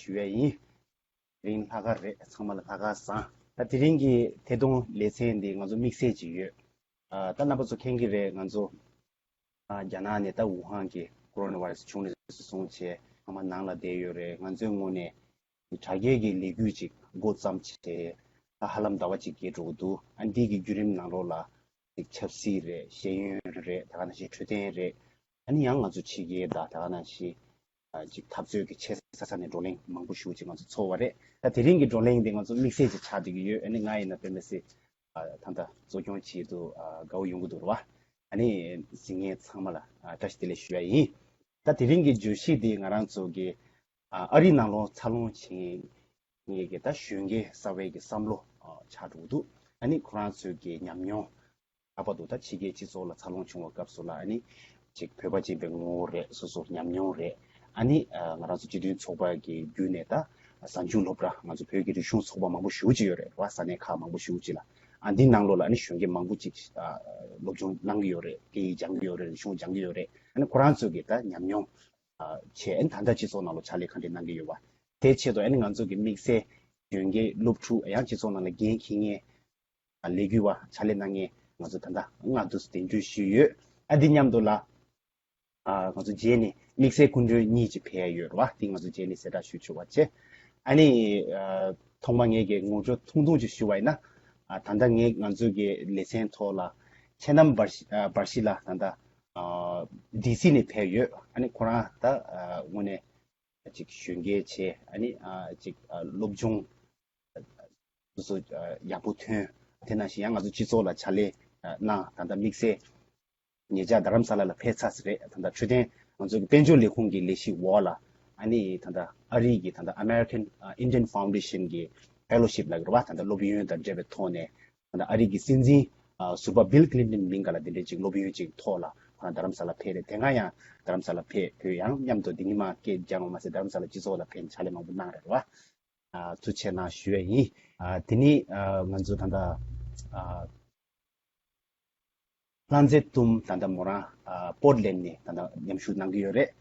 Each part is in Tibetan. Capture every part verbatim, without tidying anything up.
ཞུ་ཡ་ཡིན། དེ་རིང་ལྷག་དཀར་རེད། ཚང་མ་ལ་ལྷག་དཀར་བཟང་། ད་དེ་རིང་གི་ཐད་གཏོང་ལེ་ཚན་འདི་ང་ཚོ་དམིགས་བསལ་ཅིག་ཡོད། ཨ་ད་རྣམ་པ་ཚོ་མཁྱེན་གྱི་རེད། ང་ཚོ་ཨ་རྒྱ་ནག་ནས་ད་ཝུ་ཧན་གྱི་ཀོ་རོ་ན་བྷ་ར་སི་བྱུང་ནས་བཟུང་བྱས་ཚང་མ་ནང་ལ་བསྡད་ཡོད་རེད། ང་ཚོའི་ངོས་ནས་དྲ་རྒྱའི་གི་ལས་འགུལ་ཅིག་འགོ་བརྩམས་བྱས། ད་ཧ་ལམ་ཟླ་བ་གཅིག་བརྒལ་འགྲོ་གི་འདུག་ཨ་འདི་གི་བརྒྱུད་རིམ་ནང་ལོགས་ལ་ཅིག་ཆབ་སྲིད་རེད། ཤེས་ཡོན་རེད། ད་ག་ནང་བཞིན་འཕྲོད་བསྟེན་རེད། ཨ་ནི་ཡང་ང་ཚོ་ཕྱི་རྒྱལ་དང་ད་ག་ནང་བཞིན་ཨ་ཅིག་འཐབ་རྩོད་ཀྱི་ཆེ་ས་ས་ནས་བགྲོ་གླེང་མང་པོ་ཞེ་པོ་ཅིག་ང་ཚོ་ཚོར་བ་རེད། ད་དེ་རིང་གི་བགྲོ་གླེང་འདི་ང་ཚོ་དམིགས་བསལ་ཅིག་ཆགས་བསྡད་ཀྱི་ཡོད། ཨ་ནི་ང་ཡིན་ན་དཔེ་མི་སྲིད་ཨ་ད་ལྟ་གཙོ་སྐྱོང་བྱེད་དུ་ཨ་དགའ་བོ་ཡོང་གི་འདུག་རེད་བ། ཨ་ནི་གཟིགས་མཁན་ཚང་མ་ལ་ཨ་བཀྲ་ཤིས་བདེ་ལེགས་ཞུ་ཡ་ཡིན། ད་དེ་རིང་གི་བརྗོད་གཞི་འདི་ང་རང་ཚོ་གི་ཨ་ཨ་རིའི་ནང་ལོགས་འཚར་ལོངས་བྱེད་མཁན་གྱི་ད་གཞོན་སྐྱེས་གསར་བའི་གི་བསམ་བློ་ཨ་ཆགས་འགྲོ་གི་འདུག་ཨ་ནི་ཁོ་རང་ཚོའི་གི་ཉམས་མྱོང་། ལྷག་པར་དུ་ད་ཕྱི་རྒྱལ་སྤྱི་ཚོགས་ལ་འཚར་ལོངས་བྱུང་བའི་སྐབས་སུ་ལ་ཨ་ནི་ཅིག་བོད་པ་ཅིག་ཡིན་པའི་ངོ་བོ་རེད། སོ་སོ་ཉམས་མྱོང་རེད། ཨ་ནི་ཨ་ང་རང་ཚོ་སྤྱི་མཐུན་ཚོགས་པ་གི་བརྒྱུད་ནས་ད་གཟའ་མཇུག་སློབ་གྲྭ། ང་ཚོ་བོད་ཀྱི་རིག་གཞུང་ཚོགས་པ་མང་པོ་ཞེ་པོ་ཅིག་ཡོད་རེད་བ། ས་གནས་ཁག་མང་པོ་ཞེ་པོ་ཅིག་ལ། ཨ་འདི་ནང་ལོགས་ལ་ཨ་ནི་གཞོན་སྐྱེས་མང་པོ་ཅིག་ཨ་སློབ་སྦྱོང་གནང་གི་ཡོད་རེད། སྐད་ཡིག་སྦྱང་གི་ཡོད་རེད། རིག་གཞུང་སྦྱང་གི་ཡོད་རེད། ཨ་ནི་ཁོ་རང་ཚོ་གི་ད་ཉམས་མྱོང་ཨ་བྱས། ཨ་ནི་ད་ལྟ་སྤྱི་ཚོགས་ནང་ལོགས་ཕྱག་ལས་ག་འདྲས་གནང་གི་ཡོད་བ། དེའི་ཆེད་དུ་ཨ་ནི་ང་ཚོ་གི་དམིགས་བསལ་གཞོན་སྐྱེས་སློབ་ཕྲུག་ཡང་སྤྱི་ཚོགས་ནང་ལ་འགན་འཁྱེར་མཁན་ལས་འགུལ་བ་ཕྱག་ལས་གནང་མཁན་ང་ཚོ་ད་ལྟ་ལྔ་འདུག་གདན་འདྲེན་ཞུས་ཡོད། ཨ་འདི་མཉམ་དུ་ལ་ཨ་ང་ཚོ་རྗེས་ནས་དམིགས་བསལ་སྐུ་མགྲོན་གཉིས་ཅིག་ཕེབས་ཡ་ཡོད་རེད་བ། འདི་ང་ཚོ་རྗེས་ནས་གསལ་བསྒྲགས་ཞུ་ཆོག་པ་བྱས། ཨ་ནི་ཨ་ཐོག་མ་ངས་ཀྱི་ངོ་སྤྲོད་ཐུང་ཐུང་ཅིག་ཞུ་བ་ཡིན་ན། ཨ་ད་ལྟ་ངས་ང་ཚོའི་གི་ལེ་ཚན་ཐོག་ལ་ཁྱེད་རྣམ་པར་ཨ་བར་ཞི་ལ་ད་ལྟ་ཨ་ཌི་སི་ནས་ཕེབས་ཡོད། ཨ་ནི་ཁོ་རང་ད་ཨ་དངོས་གནས་ཅིག་གཞོན་སྐྱེས་བྱས། ཨ་ནི་ཨ་ཅིག་ཨ་སློབ་སྦྱོང་སོ་སོ་ཨ་ཡག་པོ་ཐོན། དེ་ནང་བཞིན་ཡང་ང་ཚོ་སྤྱི་ཚོགས་ལ་ཕྱག་ལས་ཨ་གནང་། ད་ལྟ་དམིགས་བསལ་ཉེ་ཆར་རྡ་རམ་ས་ལ་ལ་ཕེབས་ཚར་ཟིན་རེད། ད་ལྟ་འཕྲོད་བསྟེན་ང་ཚོ་གི་དཔལ་འབྱོར་ལས་ཁུངས་ཀྱི་ལས་གཞི་འོག་ལ་ཨ་ནི་ད་ལྟ་ཨ་རི་གི་ད་ལྟ་American Indian Foundation གི་ཕེ་ལོ་ཤིབ་ལབ་ཀྱི་རེད་བ། ད་ལྟ་སློབ་ཡོན་དང་འབྲེལ་བའི་ཐོག་ནས་ད་ལྟ་ཨ་རི་གི་སྲིད་འཛིན་ཨ་ཟུར་པ་Bill Clinton མིང་ག་ལ་དེ་འདྲའི་ཅིག་སློབ་ཡོན་ཅིག་ཐོག་ལ་ཁོ་རང་རྡ་རམ་ས་ལ་ཕེབས་རེད། དེ་སྔ་ཡང་རྡ་རམ་ས་ལ་ཕེབས། བོད་ཡང་མཉམ་དུ་འདི་ཉི་མ་སྐད་རྒྱག་པ་མ་ཟད་རྡ་རམ་ས་ལ་སྤྱི་ཚོགས་ལ་ཕེབས་ནས་ཕྱག་ལས་མང་པོ་གནང་རེད་བ། ཨ་ཐུགས་རྗེ་གནང་ཞུ་ཡས་ཡིན། ཨ་དེ་ནི་ཨ་ང་ཚོ་ད་ལྟ་ཨ་ལྷ་མཛེས་དུམ་ད་ལྟ་མོ་རང་ཨ་པོར་ལེན་ནས་ད་ལྟ་མཉམ་ཞུགས་གནང་གི་ཡོད་རེད།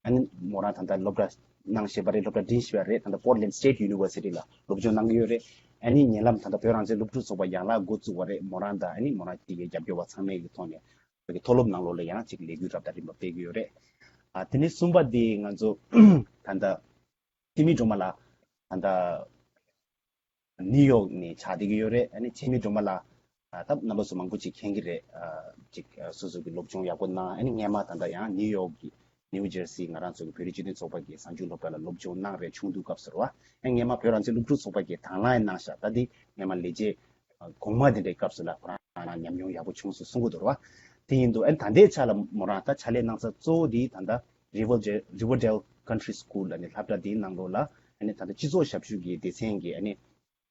ཨ་ནི་མོ་རང་ད་ལྟ་སློབ་གྲྭ་གནང་བཞིན་པ་རེད། སློབ་གྲྭ་འགྲིམས་བཞིན་པ་རེད། ད་ལྟ་པོར་ལེན་State University ལ་སློབ་སྦྱོང་གནང་གི་ཡོད་རེད། ཨ་ནི་ཉེ་ལམ་ད་ལྟ་བོད་རང་བཙན་སློབ་ཕྲུག་ཚོགས་པ་ཡན་ལག་འགོ་བཙུགས་པ་རེད། མོ་རང་དང་ཨ་ནི་མོ་རང་གཅིག་གི་རྒྱབ་སྐྱོར་བ་ཚང་མའི་གི་ཐོག་ནས་བོད་ཀྱི་མཐོ་སློབ་ནང་ལོགས་ལ་ཡང་གཅིག་ལས་འགུལ་རབ་དང་རིམ་པ་སྤེལ་གི་ཡོད་རེད། ཨ་དེ་ནས་གསུམ་པ་དེ་ང་ཚོ་ད་ལྟ་འཆི་མེད་སྒྲོལ་མ་ལགས་ད་ལྟ་ནིའུ་ཡོག་ནས་ཕྱག་བསྡད་ཀྱི་ཡོད་རེད། ཨ་ནི་འཆི་མེད་སྒྲོལ་མ་ལགས་ཨ་ད་རྣམ་པ་ཚོ་མང་པོ་ཅིག་མཁྱེན་གྱི་རེད། ཨ་ཅིག་ཨ་སོ་སོ་གི་སློབ་སྦྱོང་ཡག་པོ་གནང་། ཨ་ནི་སྔས་མ་ད་ལྟ་ཡང་ནིའུ་ཡོག་གི་ནིའུ་ཇར་སི་ང་རང་ཚོ་གི་བོད་རིགས་སྤྱི་མཐུན་ཚོགས་པ་གི་གཟའ་མཇུག་སློབ་གྲྭ་ལ་སློབ་སྦྱོང་གནང་རེད། ཆུང་དུས་སྐབས་སུ་རེད་བ། ཨ་སྔས་མ་བོད་རང་བཙན་སློབ་ཕྲུག་ཚོགས་པ་གི་དང་བླངས་གནང་ཤག་ད་འདི་སྔས་མ་ལས་བྱེད་གོང་མ་དེ་འདྲའི་སྐབས་སུ་ལ་ཁོ་རང་ཉམས་མྱོང་ཡག་པོ་བྱུང་སོང་གསུང་གི་འདུག་རེད་བ། དེ་ཡིན་དུས་ཨ་ནི་ད་ལྟའི་ཆ་ལ་མོ་རང་ད་ཕྱག་ལས་གནང་ས་གཙོ་བོ་དེ་ད་ལྟ་Riverdale Riverdale Country School ལ་ནི་སློབ་གྲྭ་དེའི་ནང་ལོགས་ལ་ཨ་ནི་ད་ལྟ་སྤྱི་ཚོགས་ཞབས་ཞུ་གི་སྡེ་ཚན་གྱི་ཨ་ནི་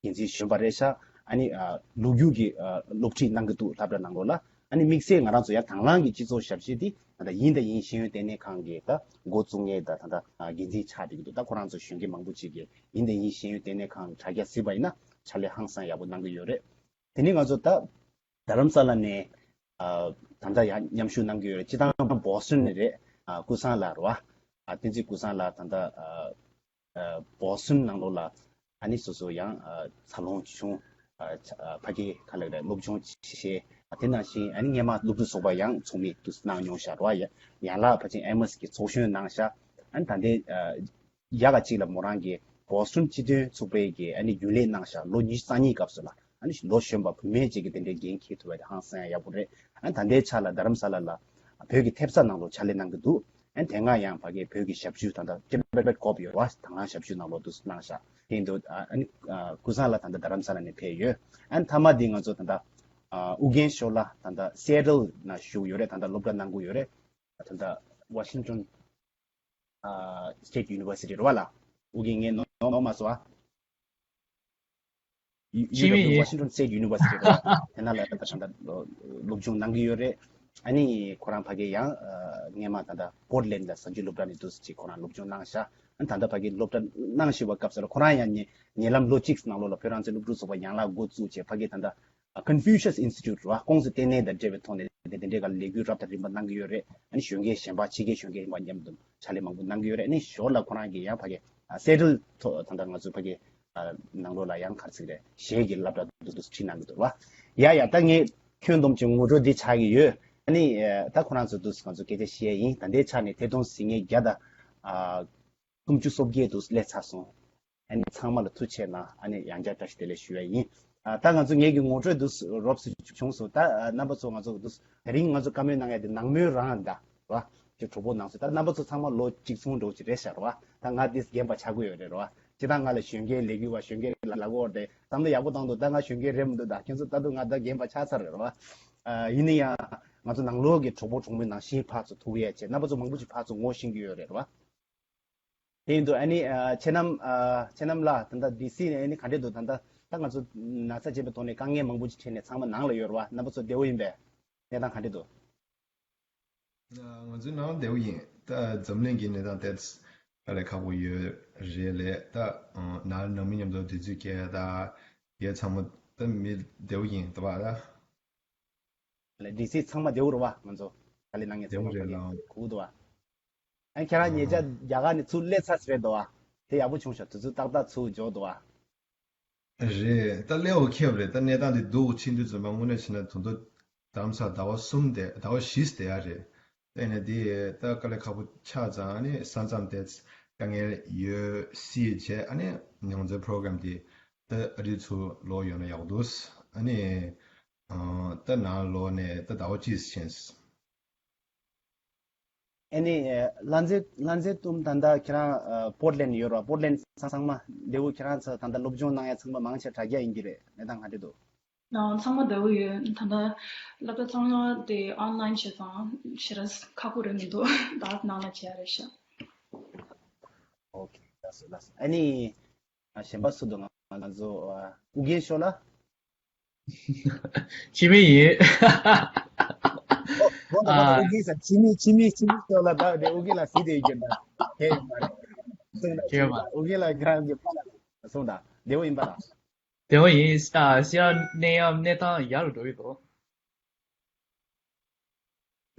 འགན་འཛིན་གཞོན་པ་རེད་ཤག་ཨ་ནི་ཨ་ལོ་རྒྱུས་ཀྱི་ཨ་སློབ་ཁྲིད་གནང་གི་འདུག་སློབ་གྲྭ་ནང་ལོགས་ལ། ཨ་ནི་དམིགས་བསལ་ང་རང་ཚོ་ཡང་དང་བླངས་ཀྱི་སྤྱི་ཚོགས་ཞབས་ཞུ་འདི་ད་ལྟ་ཡིན་དང་ཡིན་ཤེས་ཡོན་ལྟེ་གནས་ཁང་གི་ད་འགོ་བཙུགས་མཁན་ད་ད་ལྟ་འགན་འཛིན་ཆགས་བསྡད་ཀྱི་འདུག་ད་ཁོ་རང་ཚོ་གཞོན་སྐྱེས་མང་པོ་ཅིག་གིས་ཡིན་དང་ཡིན་ཤེས་ཡོན་ལྟེ་གནས་ཁང་དྲ་རྒྱ་གཟིགས་པ་ཡིན་ན་ཕྱག་ལས་ཧང་སང་ཡག་པོ་གནང་གི་ཡོད་རེད། དེ་ནས་ང་ཚོ་ད་རྡ་རམ་ས་ལ་ནས་ཨ་ད་ལྟ་ཡང་མཉམ་ཞུགས་གནང་གི་ཡོད་རེད། སྤྱི་བཏང་Boston ནས་རེད། ཨ་ཀུན་བཟང་ལགས་རེད་བ། ཨ་བསྟན་འཛིན་ཀུན་བཟང་ལགས་ད་ལྟ་ཨ་ཨ་Boston ནང་ལོགས་ལ་ཨ་ནི་སོ་སོ་ཡང་ཨ་འཚར་ལོངས་བྱུང་། ཨ་ཆ་ཨ་ཕ་གི་ག་ལབ་རེད། སློབ་སྦྱོང་བྱས། ཨ་དེ་ནང་བཞིན་ཨ་ནི་སྔས་མ་སློབ་ཕྲུག་ཚོགས་པ་ཡང་ཚོགས་མི་དུ་གནང་མྱོང་ཤག་རེད་བ། ཡ་ཡན་ལག་ཕལ་ཆེར་ཨེ་མ་སི་གི་ཚོགས་གཞོན་གནང་ཤག་ཨ་ནི་ད་ལྟའི་ཨ་ཡག་ག་ཅིག་ལ་མོ་རང་གིས་Boston སྤྱི་མཐུན་ཚོགས་པའི་གི་ཨ་ནི་རྒྱུན་ལས་གནང་ཤག་ལོ་ཉི་ཤུ་རྩ་གཉིས་སྐབས་སུ་ལ་ཨ་ནི་ལོ་གཞོན་པ་བུད་མེད་ཅིག་གི་དེ་འདྲའི་འགན་འཁྱེར་ཐུབ་པ་དེ་ཧང་སང་ཡག་པོ་རེད། ཨ་ནི་ད་ལྟའི་ཆ་ལ་རྡ་རམ་ས་ལ་ལ་བོད་ཀྱི་ཐེབས་རྩ་ནང་ལོགས་ཕྱག་ལས་གནང་གི་འདུག་ཨ་ནི་དེ་སྔ་ཡང་ཕ་གིའི་བོད་ཀྱི་ཞབས་ཞུ་ད་ལྟ་ཅེབ་པད་པད་ཀོབ་ཡོད་བ། དང་བླངས་ཞབས་ཞུ་ནང་ལོགས་དུ་གནང་ཤག་དེ་ཡིན་དུས་ཨ་ནི་ཀུན་བཟང་ལགས་ད་ལྟ་རྡ་རམ་ས་ལ་ནས་ཕེབས་ཡོད། ཨ་ནི་མཐའ་མ་དེ་ང་ཚོ་ད་ལྟ་ཨ་ཨུ་རྒྱན་ཤོ་ལགས་ད་ལྟ་Seattle ནང་བཞུགས་ཡོད་རེད། ད་ལྟ་སློབ་གྲྭ་གནང་གི་ཡོད་རེད། ད་ལྟ་Washington ཨ་State University རེད་བ་ལ། ཨུ་རྒྱན་ངས་ནོར་ནོར་མ་སོང་ཨ། ཡུ་ཡུ་ཡིན་ཡིན། Washington State University རེད་བ། དེ་ན་ལ་ད་ད་ད་སློབ་སྦྱོང་གནང་གི་ཡོད་རེད། ཨ་ནི་ཁོ་རང་ཕ་གི་ཡང་ཨ་སྔས་མ་ད་ལྟ་Portland ལ་གཟའ་མཇུག་སློབ་གྲྭ་ནས་འདུག་སེ་ཅིག་ཁོ་རང་སློབ་སྦྱོང་གནང་ཤག་ཨ་ནི་ད་ལྟ་ཕ་གི་སློབ་གྲྭ་གནང་བཞིན་པ་སྐབས་སུ་ལ་ཁོ་རང་ཡང་ཉེ་ཉེ་ལམ་ལོ་གཅིག་ནང་ལོགས་ལ་བོད་རང་བཙན་སློབ་ཕྲུག་ཚོགས་པ་ཡན་ལག་འགོ་བཙུགས་བྱས་ཕ་གི་ད་ལྟ་Confucius Institute རེད་བ། ཀོང་ཙེ་ལྟེ་གནས་དང་འབྲེལ་བའི་ཐོག་ནས་དེ་དེ་འདྲའི་སྒང་ལས་འགུལ་རབ་དང་རིམ་པ་གནང་གི་ཡོད་རེད། ཨ་ནི་གཞོན་སྐྱེས་གཞན་པ་ཕྱི་རྒྱལ་གཞོན་སྐྱེས་གཞན་པ་མཉམ་དུ་ཕྱག་ལས་མང་པོ་གནང་གི་ཡོད་རེད། ཨ་ནི་ཞོར་ལ་ཁོ་རང་གིས་ཡང་ཕ་གི་ ཨ་སེ་ཊལ་ཐོག་ད་ལྟ་ང་ཚོ་ཕ་གི་ཨ་ནང་ལོགས་ལ་ཡང་ག་རེ་ཟེར་གི་རེད། གཞས་ཀྱི་སློབ་གྲྭ་འདུག་འདུག་ཁྲིད་གནང་གི་འདུག་ར། ཡ་ཡ། ད་ངས་ཁྱོན་བསྡོམས་ཀྱི་ངོ་སྤྲོད་འདི་ཆགས་ཀྱི་ཡོད། ཨ་ནི་ཨ་ད་ཁོ་རང་ཚོ་འདུག་ང་ཚོ་སྐད་ཆ་བཤད་ཡ་ཡིན། ད་ལྟའི་ཆ་ནས་ཐད་གཏོང་ཟིན་མཁན་བརྒྱ་དང་ཨ་སུམ་ཅུ་སོ་བརྒྱད་འདུག་སླེབས་ཚར་སོང་། ཨ་ནི་ཚང་མ་ལ་ཐུགས་རྗེ་གནང་། ཨ་ནི་ཡང་བསྐྱར་བཀྲ་ཤིས་བདེ་ལེགས་ཞུ་ཡ་ཡིན། ཨ་ད་ང་ཚོ་ངེད་ཀྱི་ངོ་སྤྲོད་འདུག་རོབ་ཙམ་བྱུང་སོང་། ད་ཨ་རྣམ་པ་ཚོ་ང་ཚོ་འདུག་དེ་རིང་ང་ཚོ་བཀའ་མོལ་གནང་ཡ་དེ་ནང་མོལ་རང་འདྲ་བ། ཅིག་གྲོགས་པོ་ནང་ཚོ་ད་རྣམ་པ་ཚོ་ཚང་མ་ལོ་གཅིག་མཚུངས་འདྲ་བོ་ཅིག་རེད་ཤག་ར་བ། ད་ང་འདི་རྒན་པ་ཆགས་ཀྱི་ཡོད་རེད་ར་བ། སྤྱིར་བཏང་ང་ལ་གཞོན་སྐྱེས་ལས་འགུལ་བ་གཞོན་སྐྱེས་ལ་ལབ་ཀྱི་ཡོད་རེད། བསམ་བློ་ཡག་པོ་བཏང་འདུག་ད་ང་གཞོན་སྐྱེས་རེད་མི་འདུག་ད་ཁྱེད་ཚོ་ད་དུང་ང་ད་རྒན་པ་ཆགས་ཚར་རེད་ར་བ། ཨ་ཡིན་ན་ཡང་ང་ཚོ་ནང་ལོགས་ཀྱི་གྲོགས་པོ་གྲོགས་མོ་ནང་བཞིན་ཕར་ཚུར་ཐུག་ཡས་བྱས། རྣམ་པ་ཚོ་མང་པོ་ཅིག་ཕར་ཚུར་ངོ་ཤེས་ཀྱི་ཡོད་རེད་ར་བ། དེ་ཡིན་དུས་ཨ་ནི་ཨ་ཁྱེད་རྣམ་ཨ་ཁྱེད་རྣམ་ལགས་ད་ལྟ་ཌི་སི་ནས་ཨ་ནི་ག་འདྲས་འདུག་ད་ལྟ་ད་ང་ཚོ་ན་ཚ་བྱས་པའི་ཐོག་ནས་དཀའ་ངལ་མང་པོ་ཅིག་འཕྲད་ནས་ཚང་མ་ནང་ལ་ཡོད་རེད་བ། རྣམ་པ་ཚོ་བདེ་པོ་ཡིན་པས། གནས་སྟངས་ག་འདྲས་འདུག་ང་ཚོའི་ནང་བདེ་པོ་ཡིན། ད་འཛམ་གླིང་གི་གནས་སྟངས་དེ་དཀའ་ལས་ཁག་པོ་ཡོད་རེད་ལས། ད་ཨ་ནང་ནང་མི་མཉམ་དུ་དུས་ཚོད་སྐྱེལ་ད་ཡས་ཚང་མ་ད་མི་བདེ་པོ་ཡིན། ད་བ་ད། ལས་ཌི་སི་ཚང་མ་བདེ་པོ་རེད་བ། ང་ཚོ་དཀའ་ལས་གནང་མཁན་ཚང་མ་དཀའ་ལས་ཁུག་འདུག་བ། ཨ་ཁྱེད་རང་ཉེ་ཆར་རྒྱ་གར་ནས་ཚུར་སླེབས་ཚར་རེད་འདུག་བ། དེ་ཡག་པོ་བྱུང་ཤག་དུས་ཚོད་ཏག་ཏག་ཚུར་འབྱོར་འདུག་བ། རེད། ད་སླེབས་ཨོ་ཁེ་བ་རེད། ད་གནས་སྟངས་དེ་སྡུག་ཕྱིན་དུས་ཙམ་པ་དངོས་གནས་བྱས་ན་དོན་དུ་རྡ་རམ་ས་ལ་ཟླ་བ་གསུམ་དེ་ཟླ་བ་བཞི་བསྡད་ཡ་རེད། དེ་ནས་དེ་ད་དཀའ་ལས་ཁག་པོ་ཆགས་ཙང་ནི་ས་མཚམས་དེ་དཀའ་ངལ་ཡོད་སྲིད་བྱས། ཨ་ནི་ང་ཚོའི་པོ་རོ་གྷ་རམ་དེ་ད་ཨ་རི་ཚུར་ལོག་ཡོང་ན་ཡག་འདུག་ཨ་ནི་ཨ་ད་ནང་ལོགས་ནས་ད་ཟླ་བ་གཅིག་ཕྱིན། ཨ་ནི་ལྷ་མཛེས་ལྷ་མཛེས་གཏུམ། ད་ལྟ་ཁྱེད་རང་ཨ་པོར་ལེན་ཡོད་ར། པོར་ལེན་ཚང་མ་ལེའུ་ཁྱེད་རང་ཚོ་ད་ལྟ་སློབ་སྦྱོང་གནང་ཡ་ཚང་མ་མང་ཆེ་དྲ་རྒྱ་ཡིན་གྱི་རེད། གནས་སྟངས་ག་འདྲ་འདུག་ཨ་ཚང་མ་བདེ་པོ་ཡོད། ད་ལྟ་སློབ་གྲྭ་ཚང་མ་དེ་ཨོན་ལན་བྱས་ཙང་ཞེ་དྲག་ཁག་པོ་རེད་མི་འདུག་ད་ནང་ལ་བྱས་རེད་ཤག་ཨོ་ཁེ། ལགས་སོ་ལགས་སོ། ཨ་ནི་ཨ་གཞན་པ་སུ་འདུག་ང་ང་ཚོ་ཨ་ཨུ་རྒྱན་ཤོ་ལ། འཆི་མེད་ཡིན། ཨོ་ཨོ་ད་ཨ་ཨུ་རྒྱན་ས། འཆི་མེད་འཆི་མེད་འཆི་མེད་ཤོ་ལ་ད་དེ་ཨུ་རྒྱན་ལ་ཟིག་དེ་ཡོད་རྒྱུ་ད་དེ་ཡོད་མ་རེད། གསུངས་ད་ཁྱེད་མ་ཨུ་རྒྱན་ལ་ཁྱེད་རང་གི་ཕ་ལ་གསུངས་ད་བདེ་པོ་ཡིན་པ་ལ། དེ་འོ་ཡིན། ད་ཤར་གནས་ཡམ་གནས་སྟངས་ཡག་རུ་འགྲོ་གི་འདུག་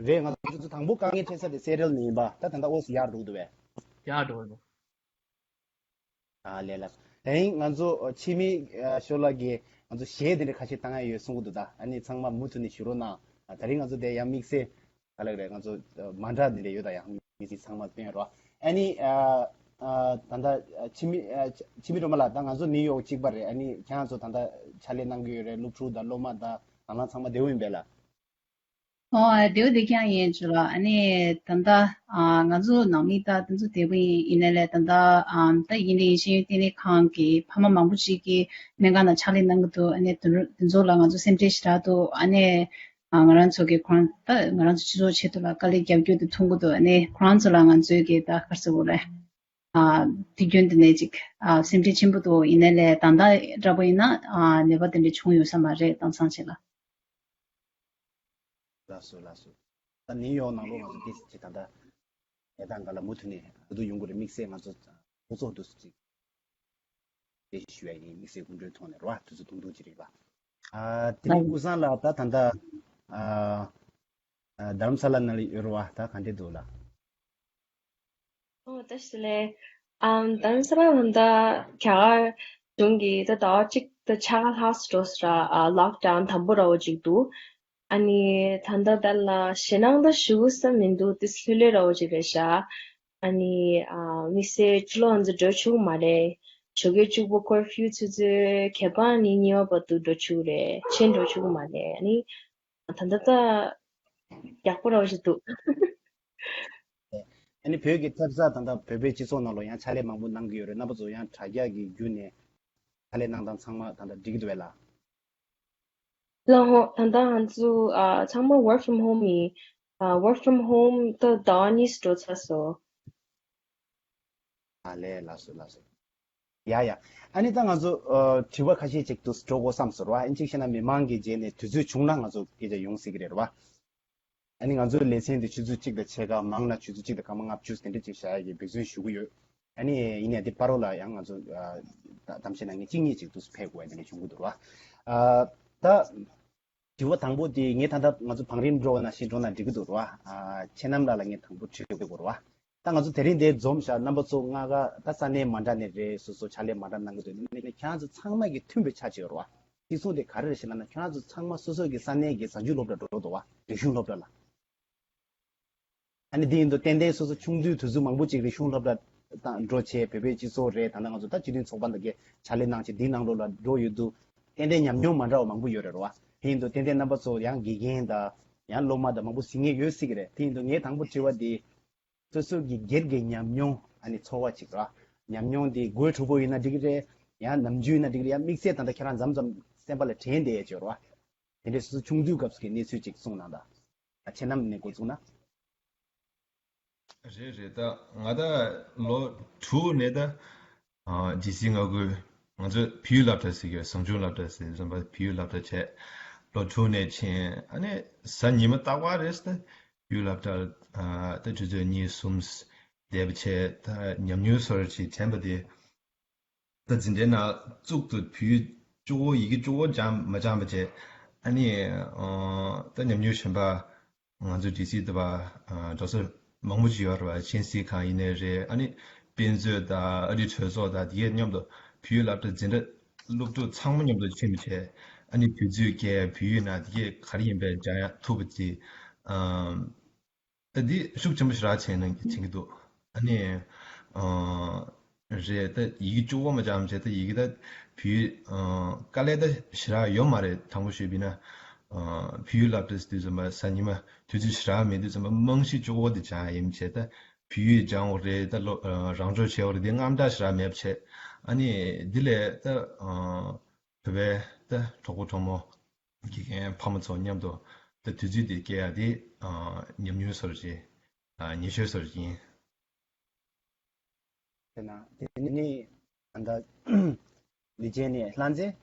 རེད། ང་ཚོ་ཚོ་དང་པོ་དཀའ་ངལ་འཕྲད་ས་དེ་སེ་ཊལ་ནས་ཡིན་པ། ད་ད་ལྟ་ཨོ་སི་ཡག་འགྲོ་གི་འདུག་བས། ཡག་འགྲོ་གི་འདུག་ཨ་ལས་ལགས། དེ་རིང་ང་ཚོ་འཆི་མེད་ཤོ་ལ་གིས་ང་ཚོ་གཞས་དེ་འདྲ་ཁ་ཤས་བཏང་ཡ་ཡོད་གསུང་གི་འདུག་ད་ཨ་ནི་ཚང་མ་མུ་མཐུད་ནས་བཞུགས་རོགས་གནང་། ད་རིང་ང་ཚོ་དེ་ཡང་དམིགས་བསལ་ག་ལ་རེད། ང་ཚོ་མ་འདྲ་དེ་འདྲ་ཡོད། ད་ཡང་མི་ཚང་མ་སྟོན་རོགས། ཨ་ནི་ཨ་ད་ལྟ་འཆི་མེད་འཆི་མེད་སྒྲོལ་མ་ལགས། ད་ང་ཚོ་ནིའུ་ཡོག་གཅིག་པ་རེད། ཨ་ནི་ཁྱེད་རང་ཚོ་ད་ལྟ་ཕྱག་ལས་གནང་གི་ཡོད་རེད། སློབ་ཕྲུག་དང་སློབ་མ་དང་ནང་ལ་ཚང་མ་བདེ་པོ་ཡིན་པས་ལགས། ཨོ་ཨ་བདེ་པོ་བདེ་རྐྱང་ཡིན་ཅུ་ལགས། ཨ་ནི་ད་ལྟ་ཨ་ང་ཚོ་ནང་མི་ད་དེ་ཚོ་བདེ་པོ་ཡིན། ཡིན་ནའི་ལས་ད་ལྟ་ཨ་ད་ཡིན་ནའི་ཤེས་ཡོན་ལྟེ་གནས་ཁང་གི་ཕ་མ་མང་པོ་ཅིག་གིས་སྨན་ཁང་ནང་ཕྱག་ལས་གནང་གི་འདུག་ཨ་ནི་དེ་ཚོ་དེ་ཚོ་ལ་ང་ཚོ་སེམས་ཁྲལ་ཞེ་དྲག་འདུག་ཨ་ནི་ཨ་ང་རང་ཚོ་གི་ཁོ་རང་ད་ང་རང་ཚོ་སྤྱི་ཚོགས་ཆེད་དུ་ལ་དཀའ་ལས་རྒྱབ་སྐྱོར་དེ་མཐོང་གི་འདུག་ཨ་ནི་ཁོ་རང་ཚོ་ལ་ང་ཚོའི་གི་ད་ག་རེ་ཟེར་དགོས་རེད། ཨ་དུས་རྒྱུན་དེ་ནས་ཅིག་ཨ་སེམས་ཁྲལ་ཆེན་པོ་འདུག་ཡིན་ནའི་ལས་ད་ལྟ་འདྲ་པོ་ཡིན་ན་ཨ་ནད་པ་དེ་འདྲ་བྱུང་ཡོད་ས་མ་རེད། དེང་སང་ཆེད་ལ། ལགས་སོ་ལགས་སོ། ད་ནིའུ་ཡོག་ནང་ལོགས་ང་ཚོ་ཏོག་ཙམ་ཅིག་ད་ལྟ་གནས་སྟངས་སྒང་ལ་མུ་མཐུད་ནས་ལྟ་རྟོག་ཡོང་དགོས་རེད། དམིགས་བསལ་ང་ཚོ་ཚོགས་གཙོ་འདུག་སེ་ཅིག་དེ་ཞུ་ཡ་ཡིན། དམིགས་བསལ་སྐུ་མགྲོན་ཐོག་ནས་རེད་བ། དུས་ཚོད་ཐུང་ཐུང་ཅིག་རེད་བ། ཨ་དེ་ནས་ཀུན་བཟང་ལགས། ད་ད་ལྟ་ཨ་ཨ་རྡ་རམ་ས་ལ་ནང་ལ་ཡོད་རེད་བ། ད་ག་འདྲས་འདུག་ལགས། ཨོ་བཀྲ་ཤིས་བདེ་ལེགས། ཨམ་ད་ནི་ས་ར་ཧམ་ད་རྒྱ་གར་གཞུང་གིས་ད་ཟླ་བ་གཅིག་ད་ཕྱེད་ཀ་ལྷག་འགྲོ་སོང་ར། ཨ་ལོག་ཌའོན་དང་པོ་ར་བ་ཅིག་འདུག་ཨ་ནི་ད་ལྟ་ད་ལ་ཞེད་སྣང་ད་ཞུ་ས་མི་འདུག་དེ་ལྷོད་ལྷོད་ར་བ་ཅིག་རེད་ཤག་ཨ་ནི་ཨ་དམིགས་བསལ་ཕྱི་ལོགས་ང་ཚོ་འགྲོ་ཆོག་གི་མ་རེད། ཞོགས་ཀའི་བཅུ་པ་ཀར་ཕིའུ་ཚུན་ཚོད་ཁྱད་པར་ནི་གཉིས་པ་བར་དུ་འགྲོ་ཆོག་གི་རེད། ཕྱིན་འགྲོ་ཆོག་གི་མ་རེད། ཨ་ནི་ད་ལྟ་ད་ཡག་པོ་ར་བ་ཞིག་འདུག་ཨ་ནི་བོད་ཀྱི་ཐེབས་རྩ་ད་ལྟ་བོད་པའི་སྤྱི་ཚོགས་ནང་ལོགས་ཡང་ཕྱག་ལས་མང་པོ་གནང་གི་ཡོད་རེད། རྣམ་པ་ཚོ་ཡང་དྲ་རྒྱ་གི་བརྒྱུད་ནས་ཕྱག་ལས་གནང་སྟངས་ཚང་མ་ད་ལྟ་འགྲིག་གི་འདུག་བས་ལགས། ལགས་འོ། ད་ལྟ་ང་ཚོ་ཨ་ཚང་མ་work from home ཡིན། ཨ་work from home ད་ཟླ་བ་གཉིས་འགྲོ་ཚར་སོང་། ཨ་ལས། ལགས་སོ་ལགས་སོ། ཡ་ཡ། ཨ་ནི་ད་ང་ཚོ་ཨ་དྲི་བ་ཁ་ཤས་ཅིག་ཏུ་འགྲོ་དགོས་བསམ་སོང་ར་བ། ཨིན་ཅིག་བཤད་ན་མི་མང་གི་རྗེས་ནས་དུས་ཚོད་བྱུང་ན་ང་ཚོ་སྐད་ཆ་ཡོང་སྲིད་ཀྱི་རེད་ར་བ། ཨ་ནི་ང་ཚོའི་ལེ་ཚན་འདི་ཆུ་ཚོད་གཅིག་དང་ཕྱེད་ཀ། མང་ན་ཆུ་ཚོད་གཅིག་དང་སྐར་མ་ལྔ་བཅུ་དེ་འདྲ་ཅིག་བཞག་ཡ་གི་འབད་བརྩོན་ཞུ་གི་ཡོད། ཨ་ནི་ཡིན་ཡང་འདི་བར་རོ་ལ་ཡང་ང་ཚོ་ཨ་གཏམ་བཤད་གནང་མཁན་གཅིག་གཉིས་ཅིག་ཏུ་ཕེབས་དགོས་ཡ་དེ་འདྲ་བྱུང་གི་འདུག་ར་བ། ཨ་ད་དྲི་བ་དང་པོ་དེ་ངས་ད་ལྟ་ང་ཚོ་བང་རིམ་འགྲོ་བ་ནང་བཞིན་འགྲོ་ན་འགྲིག་གི་འདུག་ར་བ། ཨ་ཆེ་གནམ་ལགས་ལ་ངས་དང་པོ་དྲི་དགོས་ར་བ། ད་ང་ཚོ་དེ་རིང་འདིར་འཛོམས་ཤག་རྣམ་པ་ཚོ་ལྔ་ཀ་ད་ས་གནས་མ་འདྲ་ནས་རེད། སོ་སོ་ཕྱག་ལས་མ་འདྲ་གནང་གི་འདུག་ནས་ཁྱེད་རང་ཚོ་ཚང་མ་གི་མཐུན་པའི་ཆ་ཅིག་ཡོད་རེད་བ། གཅིག་མཚུངས་དེ་ག་རེ་རེད་ཞེ་ན། ཁྱེད་རང་ཚོ་ཚང་མ་སོ་སོ་གི་ས་གནས་ཀྱི་གཟའ་མཇུག་སློབ་གྲྭ་འགྲོ་འདུག་བ། རིག་གཞུང་སློབ་གྲྭ་ལ། ཨ་ནི་འདི་ཡིན་དུས་ཏན་ཏན་སོ་སོ་ཆུང་དུས་དུས་ཚོད་མང་པོ་ཅིག་རིག་གཞུང་སློབ་གྲྭ་དང་འགྲོ་བྱས། བོད་པའི་སྤྱི་ཚོགས་རེད། ད་ལྟ་ང་ཚོ་ད་སྤྱི་མཐུན་ཚོགས་པ་འདི་གའི་ཕྱག་ལས་གནང་བྱས་འདིའི་ནང་ལོགས་ལ་འགྲོ་ཡོད་དུས་ཏན་ཏན་ཉམས་མྱོང་མ་འདྲ་བ་མང་པོ་ཡོད་རེད་བ། དེ་ཡིན་དུས་ཏན་ཏན་རྣམ་པ་ཚོ་ཡང་དགེ་རྒན་དང་ཡང་སློབ་མ་དང་མང་པོ་གཟིགས་མཁན་ཡོད་སྲིད་ཀྱི་རེད། དེ་ཡིན་དུས་ངའི་དང་པོ་དྲི་བ་འདི། སོ་སོ་གི་སྒེར་གྱི་ཉམས་མྱོང་ཨ་ནི་ཚོར་བ་ཅིག་ར། ཉམས་མྱོང་འདི་དགོད་བྲོ་པོ་ཡིན་ན་འགྲིག་གི་རེད། ཡང་ནམ་རྒྱུན་ཡིན་ན་འགྲིག་གི་རེད། ཡང་དམིགས་བསལ་ད་ལྟ་ཁྱེད་རང་མཚམས་མཚམས་སེམས་པ་ལ་དྲན་བསྡད་ཡས་ཅིག་ཡོད་རེད་བ། དེ་འདྲའི་སོ་སོ་ཆུང་དུས་སྐབས་སུ་གི་གནས་ཚུལ་ཅིག་གསུངས་གནང་དང་། ཨ། ཁྱེད་རྣམས་ནས་འགོ་བཙུགས་ན། རེད་རེད། ད་ང་ད་ལོ་དྲུག་ནས་ད་ཨ་ཌི་སི་མངའ་ཁུལ། ང་ཚོས་བལ་ཡུལ་སློབ་གྲྭ་ཟེར་གྱི་ཟངས་ཆུ་སློབ་གྲྭ་ཟེར་བཟོ་འབའ་བལ་ཡུལ་སློབ་གྲྭ་བྱས། ལོ་དྲུག་ནས་ཕྱིན། ཨ་ནི་གཟའ་ཉི་མ་རྟག་པར་རེས་ད་བལ་ཡུལ་སློབ་གྲྭར་ཨ་ད་ཆུ་ཚོད་གཉིས་གསུམ་བསྡད་པ་བྱས། ད་ཉམས་མྱོང་སོར་ཅིག་དྲན་པ་དེ། ད་འཛིན་གྲྭའི་ནང་བཙུགས་དུས་བོད་ཡིག་གཅིག་པོ་ཡི་གེ་གཅིག་པོ་སྦྱང་མ་སྦྱང་བ་བྱས། ཨ་ནི་ཨོ་ད་ཉམས་མྱོང་གཞན་པ་ང་ཚོ་ཌི་སི་དུ་བ་འགྲོ་ས་མང་པོ་ཅིག་ཡོད་རེད་བ། ཆིན་སི་ཁང་ཡིན་ནའི་རེད། ཨ་ནི་དཔེ་མཛོད་དང་ཨ་རིའི་གྲོས་ཚོགས་དང་དེ་གའི་མཉམ་དུ་བོད་ཡིག་སློབ་གྲྭ་འཛིན་གྲྭ་སློབ་ཕྲུག་ཚང་མ་མཉམ་དུ་ཕྱིན་པ་བྱས། ཨ་ནི་དུས་ཚོད་བསྐྱལ། བོད་ཡིག་ནང་དེ་གའི་ག་རེ་ཡིན་པའི་སྦྱང་ཡག་ཐུབ་པ་ཅིག་ཨམ། ད་འདི་ཤུགས་ཆེན་པོ་ཞེ་དྲག་བྱས་ན་བྱེད་ཀྱི་འདུག་ཨ་ནི་ཨ་རེད། ད་ཡི་གེ་གཅིག་པོ་མ་སྦྱངས་བྱས། ད་ཡི་གེ་ད་བོད་ཡིག་ཨ་དཀའ་ལས་ད་ཞེ་དྲག་ཡོད་མ་རེད། དྲང་པོ་ཞུས་པ་ཡིན་ན། ཨ་བོད་ཡིག་སློབ་གྲྭ་དུས་ཙམ་པ་གཟའ་ཉི་མ་དུས་ཚོད་ཞེ་དྲག་མེད་དུས་ཙམ་པ་རྨང་གཞི་གཅིག་པོ་དེ་སྦྱངས་ཡིན་བྱས། ད་བོད་ཡིག་སྦྱང་དགོས་རེད། ད་ལོ་ཨ་རང་སྦྱོང་བྱེད་དགོས་རེད། དེ་དངངས་སྐྲག་ཞེ་དྲག་མེད་པ་བྱས། ཨ་ནི་འདི་ལས་ད་ཨ་བོད་པའི་ད་གྲོགས་པོ་གྲོགས་མོ། དགེ་རྒན་ཕ་མ་ཚོ་མཉམ་དུ་ད་དུས་ཚོད་དེ་སྐྱེལ་ཡ་དེ་ཨ་ཉམས་མྱོང་སོར་ཅིག་ཨ་ཉེ་ཤོས་སོར་ཅིག་ཡིན། དེ་ན་དེ་ནི་ཨ་ད་ལི་ཅན་ནི་ལྷ་མཛེས།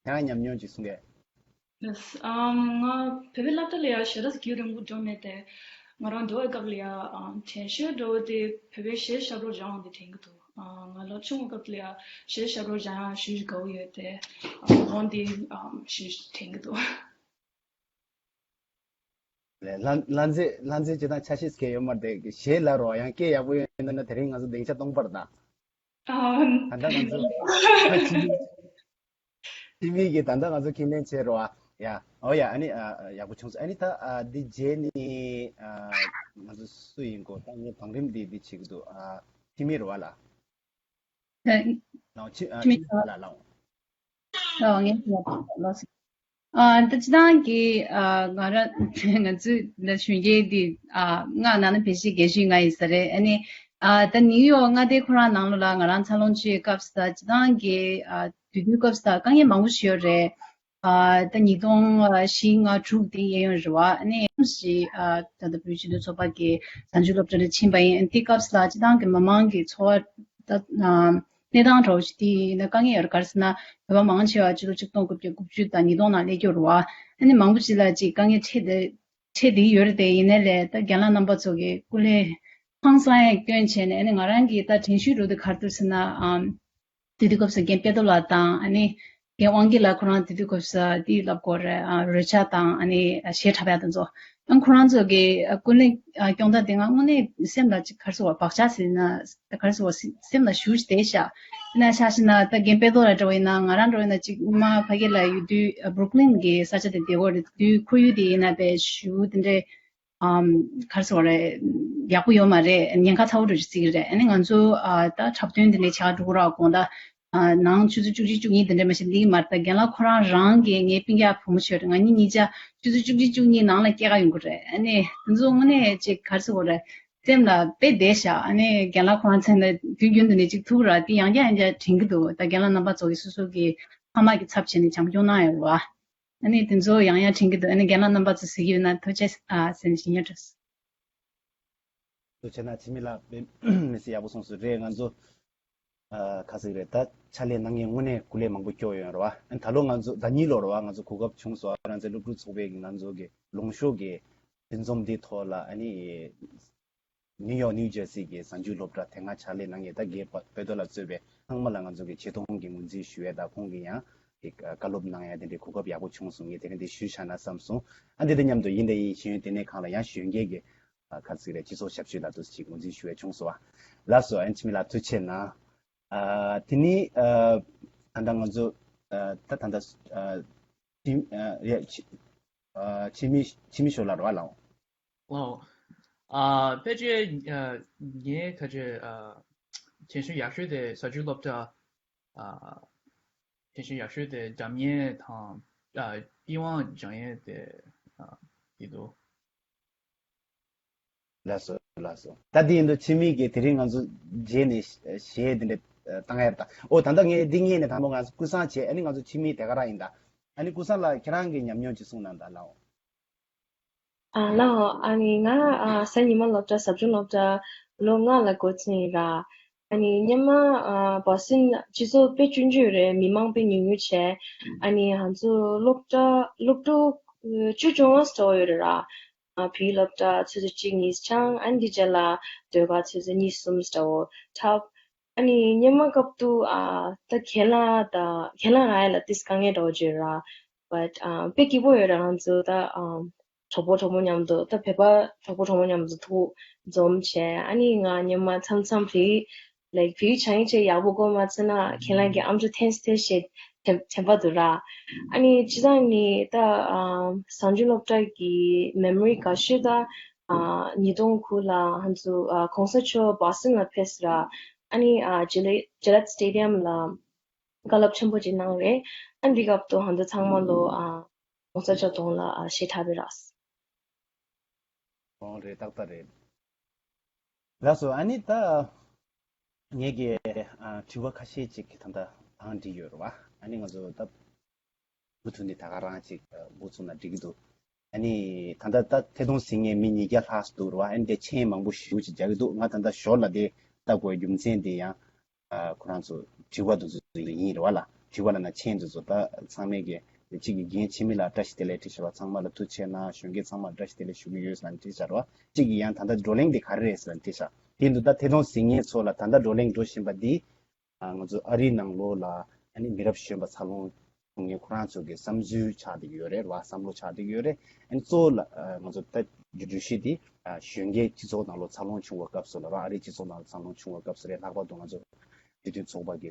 ཁྱེད་རང་ཉམས་མྱོང་ཅིག་གསུང་གས། ལགས། ཨམ། ང་བོད་པའི་སློབ་གྲྭ་ལ་ཡ་ཞེ་དྲག་རྒྱུན་རིང་པོ་འགྲོ་མེད་དེ། ང་རང་འགྲོ་བའི་སྐབས་ལ་ཡ་ཨམ་དྲན་གསོ་འདྲ་བོ་དེ་བོད་པའི་གཞས་ཞབས་བྲོ་སྦྱང་བ་དེ་དྲན་གྱི་འདུག་ཨ་ང་ལོ་ཆུང་བའི་སྐབས་ལ་ཡ་གཞས་ཞབས་བྲོ་སྦྱང་ཡ་ཞེ་དྲག་དགའ་བོ་ཡོད་དེ། ཨ་འོན་ཏེ་ཨམ་ཞེ་དྲག་དྲན་གྱི་འདུག་ལྷ་ལྷ་མཛེས་ལྷ་མཛེས་ཅི་ད་ཆ་ཤས་གས་ཡོད་མ་རེད། གཞས་ལ་རོ་ཡང་སྐད་ཡག་པོ་ཡོད་ན་ན་དེ་རིང་ང་ཚོ་སྡིངས་ཆ་སྟོང་པར་ད། ཨམ། ད་ལྟ་ང་ཚོ་ཕྱི་མི་ཕྱི་མི་གི་ད་ལྟ་ང་ཚོ་ཁས་ལེན་བྱེད་རོ་ཨ། ཡ། ཨོ་ཡ། ཨ་ནི་ཨ་ཡག་པོ་བྱུང་སོང་། ཨ་ནི་ད་ཨ་འདི་རྗེས་ནི་ཨ་ང་ཚོ་སུ་ཡིན་གོ། ད་ངས་བང་རིམ་འདི་འདི་བྱེད་ཀྱི་འདུག་ཨ་ཁྱི་མི་རེད་བ་ལ། ད་ནའོ་ཁྱི་ཨ་ཁྱི་མི་ཁྱི་མི་ལ་ལ་ལའོ། ལའོ་ངས་ལ་ལ་སི། ཨ་ད་སྤྱི་བཏང་གི་ཨ་ང་རང་ང་ཚོའི་ད་གཞོན་སྐྱེས་འདི་ཨ་ང་ནང་ན་བེད་སྤྱོད་རྒྱས་ཤོས་ང་ཡིན་ས་རེད། ཨ་ནི་ཨ་ད་ནིའུ་ཡོག་མངའ་སྡེ་ཁོ་རང་ནང་ལོགས་ལ་ང་རང་འཚར་ལོངས་བྱེད་སྐབས་སུ་ད་སྤྱི་བཏང་གི་ཨ་དུས་དུས་སྐབས་སུ་ད་དཀའ་ངལ་མང་པོ་ཞིག་ཡོད་རེད། ཨ་ད་ཉིས་སྟོང་བཞི་ལྔ་དྲུག་དེ་གཡས་གཡོན་རེད་བ། ཨ་ནི་ཞིག་ཨ་ད་ལྟ་བོད་སྤྱི་མཐུན་ཚོགས་པ་གི་གཟའ་མཇུག་སློབ་གྲྭ་ལ་ཕྱིན་པ་ཡིན། དེ་སྐབས་ལ་སྤྱི་བཏང་གི་མི་མང་གི་འཚོ་བ་ད་ཨ་གནས་སྟངས་འདྲ་བོ་ཞིག་དེ་ཡིན་ན་དཀའ་ངལ་ཡོད་རེད། ག་རེ་ཟེར་ན་བོད་པ་མང་ཆེ་བ་ཕྱི་ལོ་ཆིག་སྟོང་དགུ་བརྒྱ་དགུ་བཅུ་དང་ཉིས་སྟོང་ནང་སླེབས་ཀྱི་ཡོད་རེད་བ། ཨ་ནི་མང་པོ་ཅིག་ལ་ཅིག་དཀའ་ངལ་འཕྲད་བསྡད་འཕྲད་བསྡད་ཀྱི་ཡོད་རེད་དེ། ཡིན་ནའི་ལས་ད་རྒན་ལགས་རྣམ་པ་ཚོ་གི་སྐུ་ལས་ཧང་སང་ཡང་བསྐྱོན་བྱས་ནས། ཨ་ནི་ང་རང་གི་ད་དྲན་ཤེས་འདྲ་བོ་དེ་ག་རེ་འདུག་ཟེར་ན། ཨམ། དེ་དུས་སྐབས་སུ་རྒན་དཔལ་རྡོར་ལགས་དང་། ཨ་ནི་རྒན་དབང་སྐྱིད་ལགས་ཁོ་རང་དེ་དུས་སྐབས་སུ་དེ་ལབ་དགོས་རེད། ཨ་རོལ་ཆ་དང་། ཨ་ནི་གཞས་འཁྲབ་ཡག་དེ་ཚོ། ཨ་ཁོ་རང་ཚོ་གི་ཨ་ཀུན་གླེང་ཨ་སྐྱོང་སྟངས་དེ་ང་དངོས་གནས་སེམས་ལ་ཅིག་ག་རེ་ཟེར་བ། བག་ཆགས་ཟེར་ན་ག་རེ་ཟེར་བ། སེམས་ལ་ཞེ་པོ་ཅིག་བསྡད་ཤག་ཡིན་ན་ཆ་བཞག་ན་ད་རྒན་དཔལ་རྡོར་ལགས་འདྲ་བོ་ཡིན་ན། ང་རང་འདྲ་བོ་ཡིན་ན་ཅིག་སྔོན་མ་ཕ་གི་ལ་ཡོད་དུས་ཨ་བྷུ་རུག་ལིན་གི་ས་ཆ་དེ་བསྡད་ཀྱི་ཡོད་རེད། དེ་དུས་ཁོར་ཡུག་དེ་ཡིན་ན་དཔེ་ཞེ་པོ་དེ་འདྲའི་ཨམ། ག་རེ་ཟེར་དགོས་རེད། ཡག་པོ་ཡོད་མ་རེད། ཉེན་ཁ་ཚ་བོ་འདྲ་ཅིག་བརྩི་གི་རེད། ཨ་ནི་ང་ཚོ་ཨ་ད་འཁྲབ་སྟོན་དེ་འདྲ་བྱེད་ག་འགྲོ་གི་རེད་བ། དགོང་དག་ཨ་ནང་ཆུ་ཚོད་བཅུ་གཅིག་བཅུ་གཉིས་དེ་འདྲ་མ་ཞིག་སླེབས་ཀྱི་མ་རེད། ད་རྒན་ལགས་ཁོ་རང་རང་གི་ངའི་སྤུན་ཀྱག་བུ་མོ་ཞིག་ཡོད་རེད། ང་གཉིས་གཉིས་ཆ་ཆུ་ཚོད་བཅུ་གཅིག་བཅུ་གཉིས་ནང་ལ་སྐྱེལ་ག་ཡོང་གི་རེད། ཨ་ནི་དེ་ཚོ་དངོས་གནས་ཅིག་ག་རེ་ཟེར་དགོས་རེད། སེམས་ལ་དཔེ་བསྡད་ཤག་ཨ་ནི་རྒན་ལགས་ཁོ་རང་མཚན་ལ་དུས་རྒྱུན་དུ་ནས་ཅིག་ཐུག་ར་དེ་ཡང་བསྐྱར་ཡང་བསྐྱར་དྲན་གྱི་འདུག་ད་རྒན་ལགས་རྣམ་པ་ཚོ་གིས་སོ་སོ་གི་ཕ་མ་གི་ཚབ་བྱས་ནས་བྱམས་སྐྱོང་གནང་ཡོད་རེད་བ། ཨ་ནི་དེ་ཚོ་ཡང་ཡང་དྲན་གྱི་འདུག་ཨ་ནི་རྒན་ལགས་རྣམ་པ་ཚོ་གཟིགས་ཀྱི་ཡོད་ན་ཐུགས་རྗེ་ཆེ་ཨ་ཟེར་ནས་ཞུ་སྙིང་འདོད། ཐུགས་རྗེ་ཆེ། ན་འཆི་མེད་ལགས་དཔེ་མི་སྲིད་ཡག་པོ་གསུངས་སོང་། རེད། ང་ཚོ་ཨ་ག་ཟེར་རེད། ད་ཕྱག་ལས་གནང་མཁན་དངོས་གནས་སྐུ་ལས་མང་པོ་སྐྱོ་ཡོད་རེད་བ། ཨ་ནི་ད་ལོ་ང་ཚོ་ཟླ་གཉིས་ལོ་རེད་བ། ང་ཚོ་གོ་སྐབས་བྱུང་སོང་། ཨ་རང་བཙན་སློབ་ཕྲུག་ཚོགས་པའི་གི་ང་ཚོ་གི་ལུང་ཤོག་གི་འདུ་འཛོམས་འདིའི་ཐོག་ལ། ཨ་ནི་ནིའུ་ཡོག་ནིའུ་ཇར་སི་གི་གཟའ་མཇུག་སློབ་གྲྭ་དེ་སྔ་ཕྱག་ལས་གནང་མཁན་ད་རྒན་དཔལ་རྡོར་ལགས་གཙོས་པའི་ཚང་མ་ལ་ང་ཚོ་གི་ཆེ་མཐོང་གི་ངོས་འཛིན་ཞུ་ཡས་དང་། ཁོང་གིས་ཡང་གི་བཀའ་སློབ་གནང་ཡས་དེ་འདྲའི་གོ་སྐབས་ཡག་པོ་བྱུང་སོང་། ངས་དེ་རིང་འདི་ཞུས་བཞག་ན་བསམ་སོང་། ཨ་འདི་དང་མཉམ་དུ་ཡིན་དང་ཡིན། ཤེས་ཡོན་ལྟེ་གནས་ཁང་ལ་ཡང་གཞོན་སྐྱེས་ཀྱི་ ཨ་ག་ཚིག་རེད། སྤྱི་ཚོགས་ཞབས་ཞུ་ལ་དུ་ཅིག་ངོས་འཛིན་ཞུ་བའི་བྱུང་སོང་བ། ལགས་སོ། ཨན་ཆི་མི་ལ་ཐུགས་ཆེ་གནང་། ཨ་དེ་ནི་ཨ་ད་ལྟ་ང་ཚོ་ཨ་ད་ད་ལྟ་ཨ་ཕྱི་ཨ་ཡ་ཕྱི་ཨ་ཕྱི་མི་ཕྱི་མི་ཤོག་ལ་རོགས་ལའོ། ལའོ། ཨ་ཕལ་ཆེར་ཨ་ངའི་ཁ་ཆེ་ཨ་གལ་ཤུགས་ཡག་ཤོས་དེ་གཟའ་མཇུག་སློབ་གྲྭ་ཨ་གལ་ཤུགས་ཡག་ཤོས་དེ་འགྲམ་ཡན་དང་ཨ་པི་ཝང་སྦྱང་ཡན་དེ་ཨ་ཡིན་འདུག་ལགས་སོ། ལགས་སོ། ད་འདི་ཡིན་དུས་ཕྱི་མིག་གི་དེ་རིང་ང་ཚོ་རྗེས་ནས་གཞས་འདི་འདྲ་བཏང་ཡར་ད། ཨོ་ད་ལྟ་ངས་འདི་ངེས་ནས་དང་པོ་ང་ཚོ་ཀུན་བཟང་བྱས། ཨ་ནི་ང་ཚོ་ཕྱི་མིག་དེ་ག་རང་ཡིན་ད། ཨ་ནི་ཀུན་བཟང་ལགས་ཁྱེད་རང་གི་ཉམས་མྱོང་ཅིག་གསུངས་གནང་ད་ལའོ། ཨ་ལའོ། ཨ་ནི་ང་ཨ་གཟའ་ཉི་མ་སློབ་གྲྭ་ཟབ་སྦྱོང་སློབ་གྲྭ་ལོ་ལྔ་ལ་འགོ་ཚུགས་ཡིན་ར། ཨ་ནི་སྔོན་མ་ཨ་བོ་སི་ཊོན་སྤྱི་ཚོགས་དཔེ་ཆུང་ཆུང་རེད། མི་མང་དཔེ་ཉུང་ཉུང་བྱས། ཨ་ནི་ང་ཚོ་སློབ་གྲྭ་སློབ་ཕྲུག་བཅུ་བཅོ་ལྔ་ཙམ་ཡོད་རེད་ར། ཨ་བོད་ཡིག་སློབ་གྲྭ་ཆུ་ཚོད་གཅིག་གཉིས་ཆང་། ཨ་ནི་འདི་རྗེས་ལ་ཟློས་གར་ཆུ་ཚོད་གཉིས་གསུམ་འདྲ་བོ་འཁྲབ། ཨ་ནི་སྔོན་མ་སྐབས་དུ་ཨ་ད་ཁས་བླངས་དང་ཁས་བླངས་རག་ཡ་ལ་ཏིས་དཀའ་ངལ་འདྲ་བོ་བརྗོད་ར། བཊ་ཨ་དཔེ་སྐྱིད་པོ་ཡོད་ར། ང་ཚོ་ད་ཨ་གྲོགས་པོ་གྲོགས་མོ་མཉམ་དུ་ད་བོད་པ་གྲོགས་པོ་གྲོགས་མོ་མཉམ་དུ་ཐུག་འཛོམས་བྱས། ཨ་ནི་ང་སྔོན་མ་མཚམས་མཚམས་བོད་ཡིག་ལའིཀ་བོད་ཡིག་སྦྱང་ཡིག་ཆེས་ཡག་པོ་གོ་མ་ཚོད་ན་ཁྱེད་རང་གི་ཨམ་ཅོག་འཐེན་འཐེན་བྱེད་དྲན་པ་འདུག་ར། ཨ་ནི་སྤྱི་བཏང་ནི་ད་ཨ་གཟའ་མཇུག་སློབ་གྲྭ་གི་མེ་མོ་རི་དགའ་ཤོས་ད་ཨ་ཉིས་སྟོང་དགུ་ལ་ང་ཚོ་ཨ་གོང་ས་མཆོག་བོ་སི་ཊོན་ལ་ཕེབས་ར། ཨ་ནི་ཨ་ཇི་ལེ་ཇི་ལེད་སི་ཊེ་ཌི་ཡམ་ལ་བཀའ་སློབ་ཆེན་པོ་ཅིག་གནང་རེད། ཨ་འདི་སྐབས་དུ་ང་ཚོ་ཚང་མ་ལོ་ཨ་གོང་ས་མཆོག་གདོང་ལ་ཨ་གཞས་འཁྲབ་པའི་ར། ཨོ་རེད། ཏག་ཏག་རེད། ལགས་སོ། ཨ་ནི་ད་ངས་ཀྱི་ཨ་དྲི་བ་ཁ་ཤས་ཅིག་གི་ད་ལྟ་དང་འདྲི་ཡོད་རེད་བ། ཨ་ནི་ང་ཚོ་ད་མུ་མཐུད་ནས་ད་ག་རང་ཅིག་ཨ་འགོ་ཚུགས་ན་འགྲིག་གི་འདུག་ཨ་ནི་ད་ལྟ་ད་ཐད་གཏོང་གཟིགས་མཁན་མི་ཉིས་བརྒྱ་ལྷག་ཙམ་འདུག་རེད་བ། ཨ་ནི་དེ་མཆན་མང་པོ་ཞེ་པོ་ཅིག་རྒྱག་གི་འདུག་ང་ད་ལྟ་ཞོར་ལ་དེ་ལྟ་དགོས་རྒྱུ་མཚན་དེ་ཡང་ཨ་ཁོ་རང་ཚོ་དྲི་བ་དེ་ཚོ་ཡིན་རེད་བ་ལ། དྲི་བ་ལབ་ན་མཆན་དེ་ཚོ་ད་ཚང་མས་ཀྱི་གཅིག་གིས་རྒན་འཆི་མེད་ལགས་བཀྲ་ཤིས་བདེ་ལེགས་བྲིས་བཞག་པ། ཚང་མ་ལ་ཐུགས་རྗེ་ཆེ་གནང་། གཞོན་སྐྱེས་ཚང་མ་ལ་བཀྲ་ཤིས་བདེ་ལེགས་ཞུ་གི་ཡོད་ཟེར་ལབ་བྲིས་བཞག་རེད་བ། གཅིག་གིས་ཡང་ད་ལྟ་བགྲོ་གླེང་དེ་ག་རེ་རེད་ཟེར་ལབ་བྲིས་བཞག་དེ་འདུག་ད་ཐད་གཏོང་གཟིགས་མཁན་ཚོ་ལ་ད་ལྟ་བགྲོ་གླེང་འགྲོ་བཞིན་པ་འདི་ཨ་ང་ཚོ་ཨ་རིའི་ནང་ལོགས་ལ་ཨ་ནི་མི་རབས་གཞོན་པ་འཚར་ལོངས་བྱུང་མཁན་ཁོ་རང་ཚོ་གི་བསམ་ཚུལ་ཆགས་བསྡད་ཀྱི་ཡོད་རེད་བ། བསམ་བློ་ཆགས་བསྡད་ཀྱི་ཡོད་རེད། ཨ་ནི་གཙོ་བོ་ལ་ཨ་ང་ཚོ་ད་བརྗོད་གཞི་དེ་ཨ་གཞོན་སྐྱེས་སྤྱི་ཚོགས་ནང་ལོགས་འཚར་ལོངས་བྱུང་བའི་སྐབས་སུ་ལ་ར། ཨ་རིའི་སྤྱི་ཚོགས་ནང་ལ་འཚར་ལོངས་བྱུང་བའི་སྐབས་སུ་རེད། ལྷག་པར་དུ་ང་ཚོ་འདི་དུས་ཚོགས་པ་གི་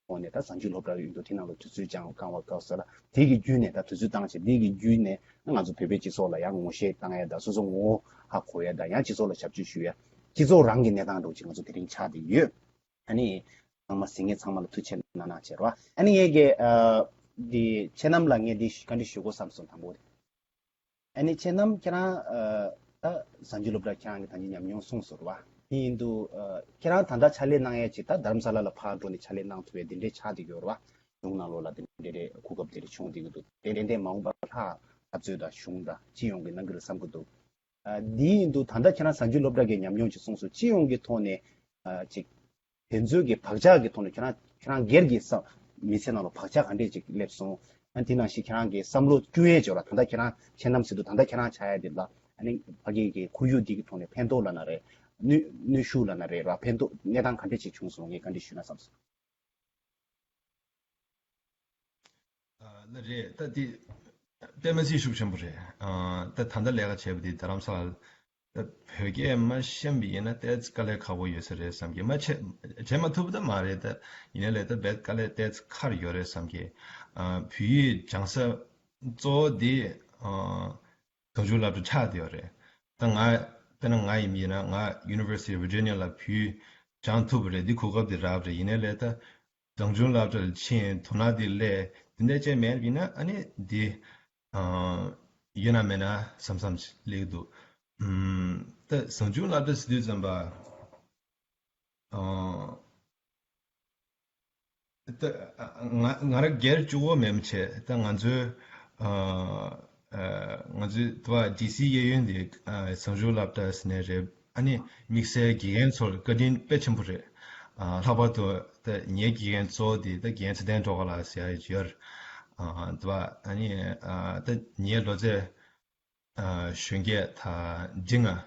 ཐོག་ནས་ད་གཟའ་མཇུག་སློབ་གྲྭ་ཡོད་འདུག་དེ་ནང་ལ་དུས་ཚོད་ཀྱང་བཀང་བ་སྐབས་སུ་ལ། དེ་གི་བརྒྱུད་ནས་ད་དུས་ཚོད་བཏང་བྱས། དེ་གི་བརྒྱུད་ནས་ང་ཚོ་བོད་པའི་སྤྱི་ཚོགས་ལ་ཡང་ངོ་ཤེས་བཏང་ཡ་དང་། སོ་སོ་ངོ་བོ་ཧ་གོ་ཡ་དང་། ཡང་སྤྱི་ཚོགས་ལ་ཞབས་ཕྱི་ཞུ་ཡ། སྤྱི་ཚོགས་རང་གི་གནས་སྟངས་འདྲ་བོ་ཅིག་ང་ཚོ་དེ་རིང་ཆགས་བསྡད་ཡོད། ཨ་ནི་ཚང་མ་གཟིགས་མཁན་ཚང་མ་ལ་ཐུགས་རྗེ་ཆེ་གནང་གནང་བྱས་རོགས། ཨ་ནི་ངས་ཀྱི་ཨ་འདི་ཁྱེད་རྣམས་ལ་ངས་འདི་བཀའ་འདྲི་ཞུ་དགོས་བསམ་སོང་། དང་པོ་རེད། ཨ་ནི་ཁྱེད་རྣམས་ཁྱེད་རང་ཨ་ད་གཟའ་མཇུག་སློབ་གྲྭ་ཁྱེད་རང་གི་ད་གིན་ཉམས་མྱོང་གསུངས་སོང་རེད་བ། དེ་ཡིན་དུས་ཨ་ཁྱེད་རང་ད་ལྟ་ཕྱག་ལས་གནང་ཡས་ཅིག་ད་རྡ་རམ་ས་ལ་ལ་ཕར་འགྲོ་ནས་ཕྱག་ལས་གནང་ཐུབ་པའི་དེ་འདྲའི་ཆགས་བསྡད་ཀྱི་ཡོད་རེད་བ། གཞུང་ནང་ལོགས་ལ་དེ་འདྲའི་གོ་སྐབས་དེ་འདྲ་བྱུང་བསྡད་ཀྱི་འདུག་དེ་ཏན་ཏན་མ་འོངས་པར་ལྷག་འཐབ་རྩོད་དང་གཞུང་དང་སྤྱི་ཡོངས་ཀྱི་གནང་གི་རེད་བསམ་གྱི་འདུག་ཨ་འདི་ཡིན་དུས་ད་ལྟ་ཁྱེད་རང་གཟའ་མཇུག་སློབ་གྲྭ་གི་ཉམས་མྱོང་ཅིག་གསུངས་སོང་། སྤྱི་ཡོངས་ཀྱི་ཐོག་ནས་ཨ་ཅིག་དེ་ཚོའི་གི་བག་ཆགས་ཀྱི་ཐོག་ནས་ཁྱེད་རང་ཁྱེད་རང་སྒེར་གྱི་བསམ་མི་ཚེ་ནང་ལ་བག་ཆགས་ག་འདྲས་ཅིག་སླེབས་སོང་། ཨ་དེ་ནང་བཞིན་ཁྱེད་རང་གི་བསམ་བློ་བསྐྱུར་ཡས་ཅིག་ཡོད་ར། ད་ལྟ་ཁྱེད་རང་ཁྱེད་རྣམས་ཟེར་དུས་ད་ལྟ་ཁྱེད་རང་ཆགས་ཡ་དེ་ལ་ཨ་ནི་ཕ་གི་གི་ཁོར་ཡུག་འདི་གི་ཐོག་ནས་ཕན་ཐོགས་ལབ་ན་རེད། ནུས་ནུས་ཤུགས་ལབ་ན་རེད་ར། ཕན་ཐོགས་གནས་སྟངས་ག་འདྲས་ཅིག་བྱུང་སོང་། ངས་བཀའ་འདྲི་ཞུས་ན་བསམ་སོང་། ཨ་ལ་རེད། ད་འདི་དཔེ་མི་སྲིད་ཤུགས་ཆེན་པོ་རེད། ཨ་ད་ད་ལྟ་ལས་ཀ་བྱས་པ་འདི་རྡ་རམ་ས་ལ། ད་བོད་སྐད་མ་ཤེས་པ་ཡིན་ན་ཏོག་ཙམ་དཀའ་ལས་ཁག་པོ་ཡོད་ས་རེད་བསམ་གི། མ་བྱས་བྱས་མ་ཐུབ་པ་ད་མ་རེད། ད་ཡིན་ནའི་ལས་ད་རྦད་དཀའ་ལས་ཏོག་ཙམ་ཁག་ཡོད་རེད་བསམ་གི། ཨ་བོད་ཡིག་སྦྱང་ས་གཙོ་བོ་འདི་ཨ་གདུང་མཇུག་སློབ་གྲྭ་ཆགས་བསྡད་ཡོད་རེད། ད་ང་དཔེར་ན་ང་ཡིན་པ་ཡིན་ན་ང་University of Virginia ལ་བོད་ཡིག་སྦྱང་ཐུབ་པ་རེད། འདི་གོ་སྐབས་འདི་རག་པ་རེད། ཡིན་ནའི་ལས་ད་གདུང་མཇུག་སློབ་གྲྭ་ལ་ཕྱིན། དོ་སྣང་འདི་སླེབས། འདི་འདྲ་བྱས་མེད་པ་ཡིན་ན་ཨ་ནི་འདི་ཨ་ཡོད་ན་མེད་ན་བསམ་བསམ་སླེབས་ཀྱི་འདུག་ཨམ་ད་གཟའ་མཇུག་སློབ་གྲྭ་ཟེར་དུས་ཙམ་པ་ཨ་ད་ང་ང་རང་སྒེར་གཅིག་པོ་མེད་མ་བྱས། ད་ང་ཚོའི་ཨ་ཨ་ང་ཚོའི་དུ་བ་ཌི་སི་གཡས་གཡོན་འདི་ཨ་གཟའ་མཇུག་སློབ་གྲྭ་ཟེར་ནའི་རེད། ཨ་ནི་དམིགས་བསལ་དགེ་རྒན་ཚོར་བཀའ་དྲིན་དཔེ་ཆེན་པོ་རེད། ཨ་ལྷག་པར་དུ་ད་ངའི་དགེ་རྒན་གཙོ་བོ་དེ་ད་རྒན་ཚེ་བརྟན་སྒྲོལ་དཀར་ལགས་ཟེར་ཡ་ཡོད། ཨ་དུ་བ་ཨ་ནི་ཨ་ད་ངའི་ལོ་ཚད་ཨ་གཞོན་སྐྱེས་ད་འབྲིང་ང་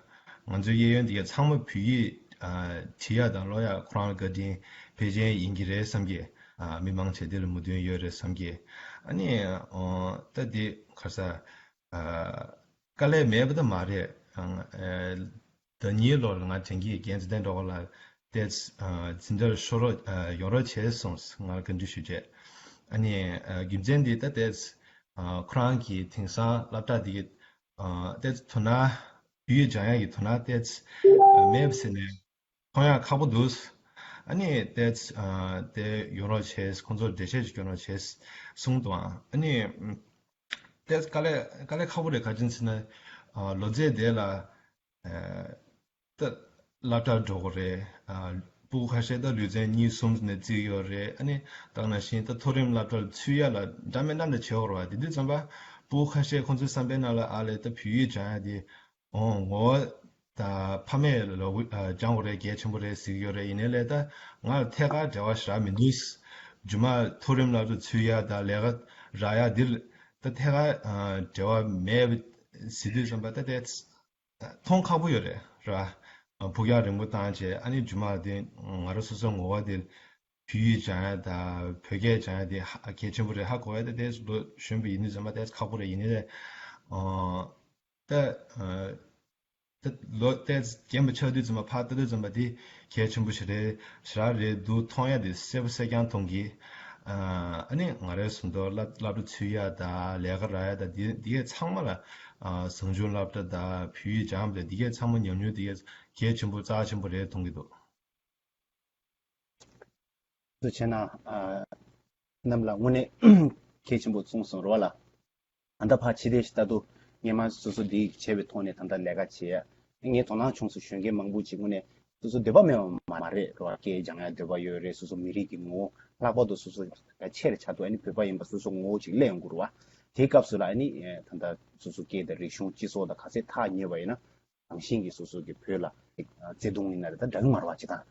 ང་ཚོའི་གཡས་གཡོན་དེ་ག་ཚང་མ་བོད་ཡིག་ཨ་བྲིས་ཡ་དང་ཀློག་ཡ་ཁོ་རང་ལ་བཀའ་དྲིན་ཕལ་ཆེར་ཡིན་གྱི་རེད་བསམ་གི། ཨ་མི་མང་ཆེ་དེ་ལ་མོས་མཐུན་ཡོད་རེད་བསམ་གི། ཨ་ནི་ཨོ་ད་དེ་ག་རེ་ཟ། ཨ་དཀའ་ལས་མེད་པ་ད་མ་རེད། ཨ་ ཟླ་གཉིས་ལོར་ང་དྲན་གྱི་རྒན་ཚེ་བརྟན་སྒྲོལ་དཀར་ལགས་ཏེ་འཛིན་གྲྭར་ཤོག་རོགས་ཡོང་རོགས་བྱས་སོང་ང་བཀའ་འདྲི་ཞུ་བྱས། ཨ་ནི་རྒྱུ་མཚན་འདི་ད་ཏེ་ཁོ་རང་གི་དེང་སང་སློབ་གྲྭ་འདི་གི་ཏེ་དོ་སྣང་བོད་ཡིག་སྦྱང་ཡག་གི་དོ་སྣང་ཏེ་མེད་པ་ཟེར་ནས། མཐོང་ཡག་ཁག་པོ་འདུག་ཨ་ནི་ཏེ་ཏེ་ཡོང་རོགས་བྱས་ཁོང་ཚོར་འགྲེལ་བཤད་ཅིག་སྐྱོན་རོགས་བྱས་གསུངས་འདུག་ཨ་ནི་ཏེ་དཀའ་ལས་དཀའ་ལས་ཁག་པོ་རེད། ག་ཅི་ཟེར་ན་ལོ་ཚད་དེ་ལ་ཏེ་སློབ་གྲྭར་འགྲོ་དགོས་རེད། སྤུ་གུ་ཁ་ཤས་ད་ལོ་ཚད་གཉིས་གསུམ་ནས་བརྩི་གི་ཡོད་རེད། ཨ་ནི་ད་ག་ནང་བཞིན་ད་མཐོ་རིམ་སློབ་གྲྭར་ཚུད་ཡག་ལ་འདྲ་མི་འདྲ་འདྲ་བྱེད་དགོས་རེད་བ། དེ་དུས་ཙམ་པ་སྤུ་གུ་ཁ་ཤས་ཁོང་ཚོའི་བསམ་པའི་ནང་ལ་ཨ་ལས་ད་བོད་ཡིག་སྦྱང་ཡག་དེ། ཨོ་ངོ་། ད་ཕ་མས་ལོ་སྦྱང་དགོས་རེད་གལ་ཆེན་པོ་རེད་ཟེར་གྱི་ཡོད་རེད། ཡིན་ནའི་ལས་ད་ང་ལ་ཐད་ཀར་འབྲེལ་བ་ཞེ་དྲག་མི་འདུག་རྗེས་མ་མཐོ་རིམ་སློབ་གྲྭ་ཚུད་ཡག་དང་ལས་ཀ་རག་ཡག་འདིར་ད་ཐད་ཀར་འབྲེལ་བ་མེད་ཟེར་དུས་ཙམ་པ་ད་དེ་མཐོང་ཁག་པོ་ཡོད་རེད་ར། ཕུགས་རྒྱང་རིང་པོ་བཏང་བྱས་ཨ་ནི་རྗེས་མ་དེ་ང་རང་སོ་སོའི་ངོ་བོ་དེ་བོད་ཡིག་སྦྱང་ཡག་དང་བོད་སྐད་སྦྱང་ཡག་དེ་ཧ་གལ་ཆེན་པོ་རེད་ཧ་གོ་ཡག་དེ་དེ་ལོ་གཞོན་པ་ཡིན་དུས་ཙམ་པ་དེ་ཁག་པོ་རེད། ཡིན་ནའི་ད། ད་ལོ་ཏེ་རྒན་པ་ཆགས་དུས་ཙམ་པ་ཕར་ལྟ་དུས་ཙམ་པ་དེ་གལ་ཆེན་པོ་ཞིག་རེད་ཞེ་དྲག་རེད་འདུག་མཐོང་ཡག་དེ་གསལ་པོ་གསལ་རྐྱང་མཐོང་གི་ཨ་ནི་ང་རའི་བཟོ་འདྲ་སློབ་སློབ་གྲྭ་ཚུད་ཡག་དང་ལས་ཀ་རག་ཡག་དང་དེ་དེ་གས་ཚང་མ་ལ་ཟུང་ཆུང་སློབ་གྲྭ་དང་བོད་ཡིག་སྦྱངས་པ་དེ་གས་ཚང་མ་ཉམས་མྱོང་དེ་གས་གལ་ཆེན་པོ་རྩ་ཆེན་པོ་རེད་མཐོང་གི་འདུག་ཚོ་བྱས་ན། རྣམས་ལ་དངོས་གནས་གལ་ཆེན་པོ་གསུངས་སོང་རོ་བ་ལ། ད་ལྟ་ཕར་ཕྱི་བལྟས་ཤིག་ལྟ་དུས་སྔས་མ་སོ་སོ་འདི་བྱས་པའི་ཐོག་ནས་ད་ལྟ་ལས་ཀ་བྱེད་ཡ། ངས་དོ་སྣང་བྱུང་སོང་གཞོན་སྐྱེས་མང་པོ་ཅིག་དངོས་གནས་སོ་སོ་འདོད་པ་མེད་པ་མ་རེད་རོ་བ། སྐད་སྦྱང་ཡ་འདོད་པ་ཡོད་རེད། སོ་སོ་མི་རིགས་ཀྱི་ངོ་བོ་ལྷག་པར་དུ་སོ་སོ་ཆེ་རེ་ཆགས་འདུག་ཨ་ནི་བོད་པ་ཡིན་པ་སོ་སོ་ངོ་བོ་ཅིག་སླེབས་ཡོང་གི་རོ་བ། དེའི་སྐབས་སུ་ལ་ཨ་ནི་ད་ལྟ་སོ་སོ་སྐད་དང་རིག་གཞུང་སྤྱི་ཚོགས་དང་ག་ཚད་ཐག་ཉེ་བ་ཡིན་ན། རང་བཞིན་གྱིས་སོ་སོ་གི་བོད་ལ་བརྩེ་དུང་ཡིན་ན་རེད་ད་འདྲ་གི་མ་རེད་བ་ཅི་དང་།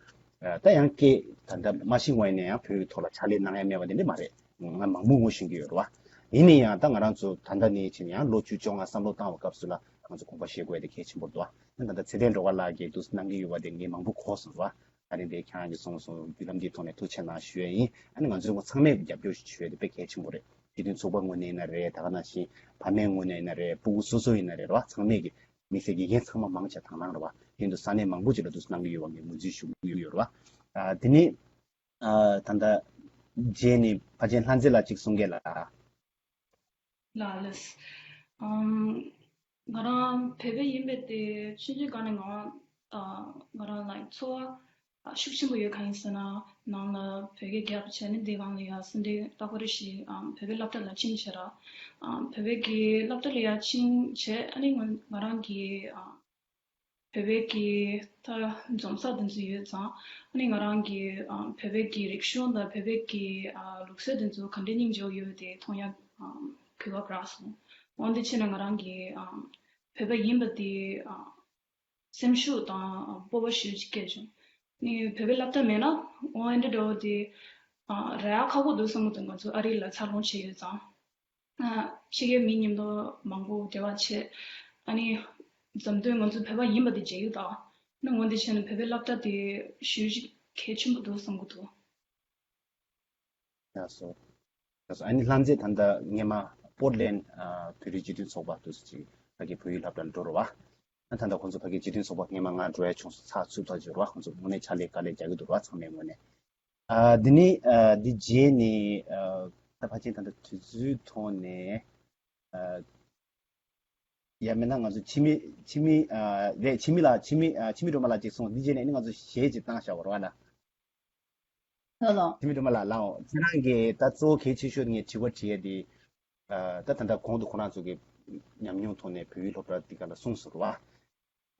ད་ཡང་སྐད་ད་ལྟ་མ་ཤེས་པ་ཡིན་ན་ཡང་བོད་ཀྱི་ཐོག་ལ་ཕྱག་ལས་གནང་ཡ་མེད་པ་དེ་འདྲ་མ་རེད། ང་མང་པོ་ངོ་ཤེས་ཀྱི་ཡོད་རེད་བ། ཡིན་ན་ཡང་ད་ང་རང་ཚོ་ད་ལྟ་ནས་ཕྱིན་ཡང་ལོ་བཅུ་བཅོ་ལྔ་བསམ་བློ་བཏང་བའི་སྐབས་སུ་ལ་ང་ཚོ་དགོངས་པ་བཞེས་དགོས་ཡ་དེ་གལ་ཆེན་པོ་རེད་བ། ད་ལྟ་ཚེ་བརྟན་སྒྲོལ་དཀར་ལགས་ཀྱིས་འདུག་སེ་གནང་གི་ཡོད་པ་དེ་ངས་མང་པོ་གོ་སོང་རེད་བ། ད་རིང་དེ་ཁྱེད་རང་གིས་གསུངས་སོང་བརྒྱུད་ལམ་འདིའི་ཐོག་ནས་ཐུགས་ཆེ་གནང་ཞུ་ཡ་ཡིན། ཨ་ནི་ང་ཚོའི་ཚང་མས་རྒྱབ་སྐྱོར་ཞུ་ཡ་དེ་དཔེ་གལ་ཆེན་པོ་རེད། སྤྱི་མཐུན་ཚོགས་པ་ངོས་ནས་ཡིན་ན་རེད། ད་ག་ནང་བཞིན་ཕ་མའི་ངོས་ནས་ཡིན་ན་རེད། སྤུ་གུ་སོ་སོ་ཡིན་ན་རེད་རེད་བ། ཚང་མས་ཀྱི་དམིགས་བསལ་དགེ་རྒན་ཚང་མ་མང་ཆེ་དང་བླངས་རེད་བ། ཡིན་དུས་ས་གནས་མང་པོ་ཅིག་ལ་འདུག་སེ་གནང་གི་ཡོད་པ་ངས་ངོས་འཛིན་ཞུ་གི་ཡོད་རེད་བ། ཨ་དེ་ནི་ཨ་ད་ལྟ་རྗེས་ནས་ཕལ་ཆེར་ལྷ་མཛེས་ལགས་གཅིག་གསུང་གི་ལ། ལགས་ལགས། ཨམ། ང་རང་བོད་པ་ཡིན་པའི་དེ་ཆུང་ཆུང་སྒང་ནས་ང་རང་ཨ་ང་རང་ལ་ཚོར་བ་ཤུགས་ཆེན་པོ་ཡོད། གང་ཡིན་ཟེར་ན་ནང་ལ་བོད་སྐད་རྒྱབ་བྱས་ནས་འདི་སྒང་ལ་ཡ་སེ་འབྲས་རྟག་པར་ཞིག་ཨམ་བོད་པའི་སློབ་གྲྭ་ལ་ཕྱིན་བྱས་ར། ཨམ་བོད་པའི་གི་སློབ་གྲྭ་ལ་ཡ་ཕྱིན་བྱས་ཨ་ནི་ང་ང་རང་གི་ཨམ་བོད་པའི་གི་ད་འཛོམས་ས་དེ་ཚོ་ཡོད་ཙང་ཨ་ནི་ང་རང་གི་ཨམ་བོད་པའི་གི་རིག་གཞུང་དང་བོད་པའི་གི་ཨ་ལུགས་སྲོལ་དེ་ཚོ་ག་འདྲའི་སྙིང་རྗེ་པོ་ཡོད་དེ་མཐོང་ཡ་ཨམ་གོ་སྐབས་རག་སོང་། འོན་ཏེ་ཕྱིན་ན་ང་རང་གི་ཨམ་བོད་པ་ཡིན་པ་དེ་ཨམ་སེམས་ཤུགས་དང་སྤོབས་པ་ཞེ་པོ་ཅིག་སྐྱེས་བྱུང་། ནི་བོད་པའི་སློབ་གྲྭ་མེད་ན་འོ་ཨེ་འདྲ་འདྲ་བོ་དེ་ཨ་རག་ཡ་ཁག་པོ་འདུག་བསམ་གྱི་འདུག་ང་ཚོ་ཨ་རི་ལ་འཚར་ལོངས་བྱས་ཡོད་ཙང་། ཨ་ཕྱི་རྒྱལ་མི་མཉམ་དུ་མང་པོ་འབྲེལ་བ་བྱས། ཨ་ནི་འཛམ་སྟོན་ང་ཚོ་བོད་པ་ཡིན་པ་དེ་མཇལ་ཡོད་ད། ནི་འོ་འདི་བྱས་ན་བོད་པའི་སློབ་གྲྭ་དེ་ཞེ་པོ་ཅིག་གལ་ཆེན་པོ་འདུག་བསམ་གྱི་འདུག་ཡག་སོ། ཡག་སོ། ཨ་ནི་ལྷ་མཛེས་ད་ལྟ་སྔས་མ་པོར་ལེན་ཨ་བོད་རིགས་སྤྱི་མཐུན་ཚོགས་པ་དུ་ཅིག་ཕ་གི་བོད་ཡིག་སློབ་གྲྭར་འགྲོ་རུ་བ། ཨ་ད་ལྟ་ཁོང་ཚོ་ཕ་གི་སྤྱི་མཐུན་ཚོགས་པ་སྔས་མ་ང་འགྲོ་ཡ་བྱུང་སོང་ཚགས་ཚུད་ཐག་ཆོད་རུ་བ། ཁོང་ཚོ་དངོས་གནས་ཕྱག་ལས་དཀའ་ལས་རྒྱག་གི་འདུག་རུ་བ་ཚང་མའི་ངོས་ནས། ཨ་འདི་ནི་ཨ་འདི་རྗེས་ནས་ཨ་ད་ཕལ་ཆེར་ད་ལྟ་དུས་ཚོད་ཐོག་ནས་ཨ་ཡ་མིན་ན་ང་ཚོ་འཆི་མེད་འཆི་མེད་ཨ་རེད་འཆི་མེད་ལགས་འཆི་མེད་ཨ་འཆི་མེད་སྒྲོལ་མ་ལགས་ཅིག་སོང་། འདི་རྗེས་ནས་ནི་ང་ཚོ་གཞས་ཅིག་བཏང་བཞག་པ་རེད་བ་ལ། ལགས་ལགས། འཆི་མེད་སྒྲོལ་མ་ལགས་ལགས་འོ། ཁྱེད་རང་གིས་ད་གཙོ་བོ་གལ་ཆེ་ཤོས་ངས་དྲི་བ་དྲི་ཡས་དེ་ཨ་ད་ད་ལྟ་གོང་དུ་ཁོ་རང་ཚོ་གི་ཉམས་མྱོང་ཐོག་ནས་བོད་ཡིག་སློབ་གྲྭ་འདི་ག་ལ་གསུངས་སོང་རེད་བ།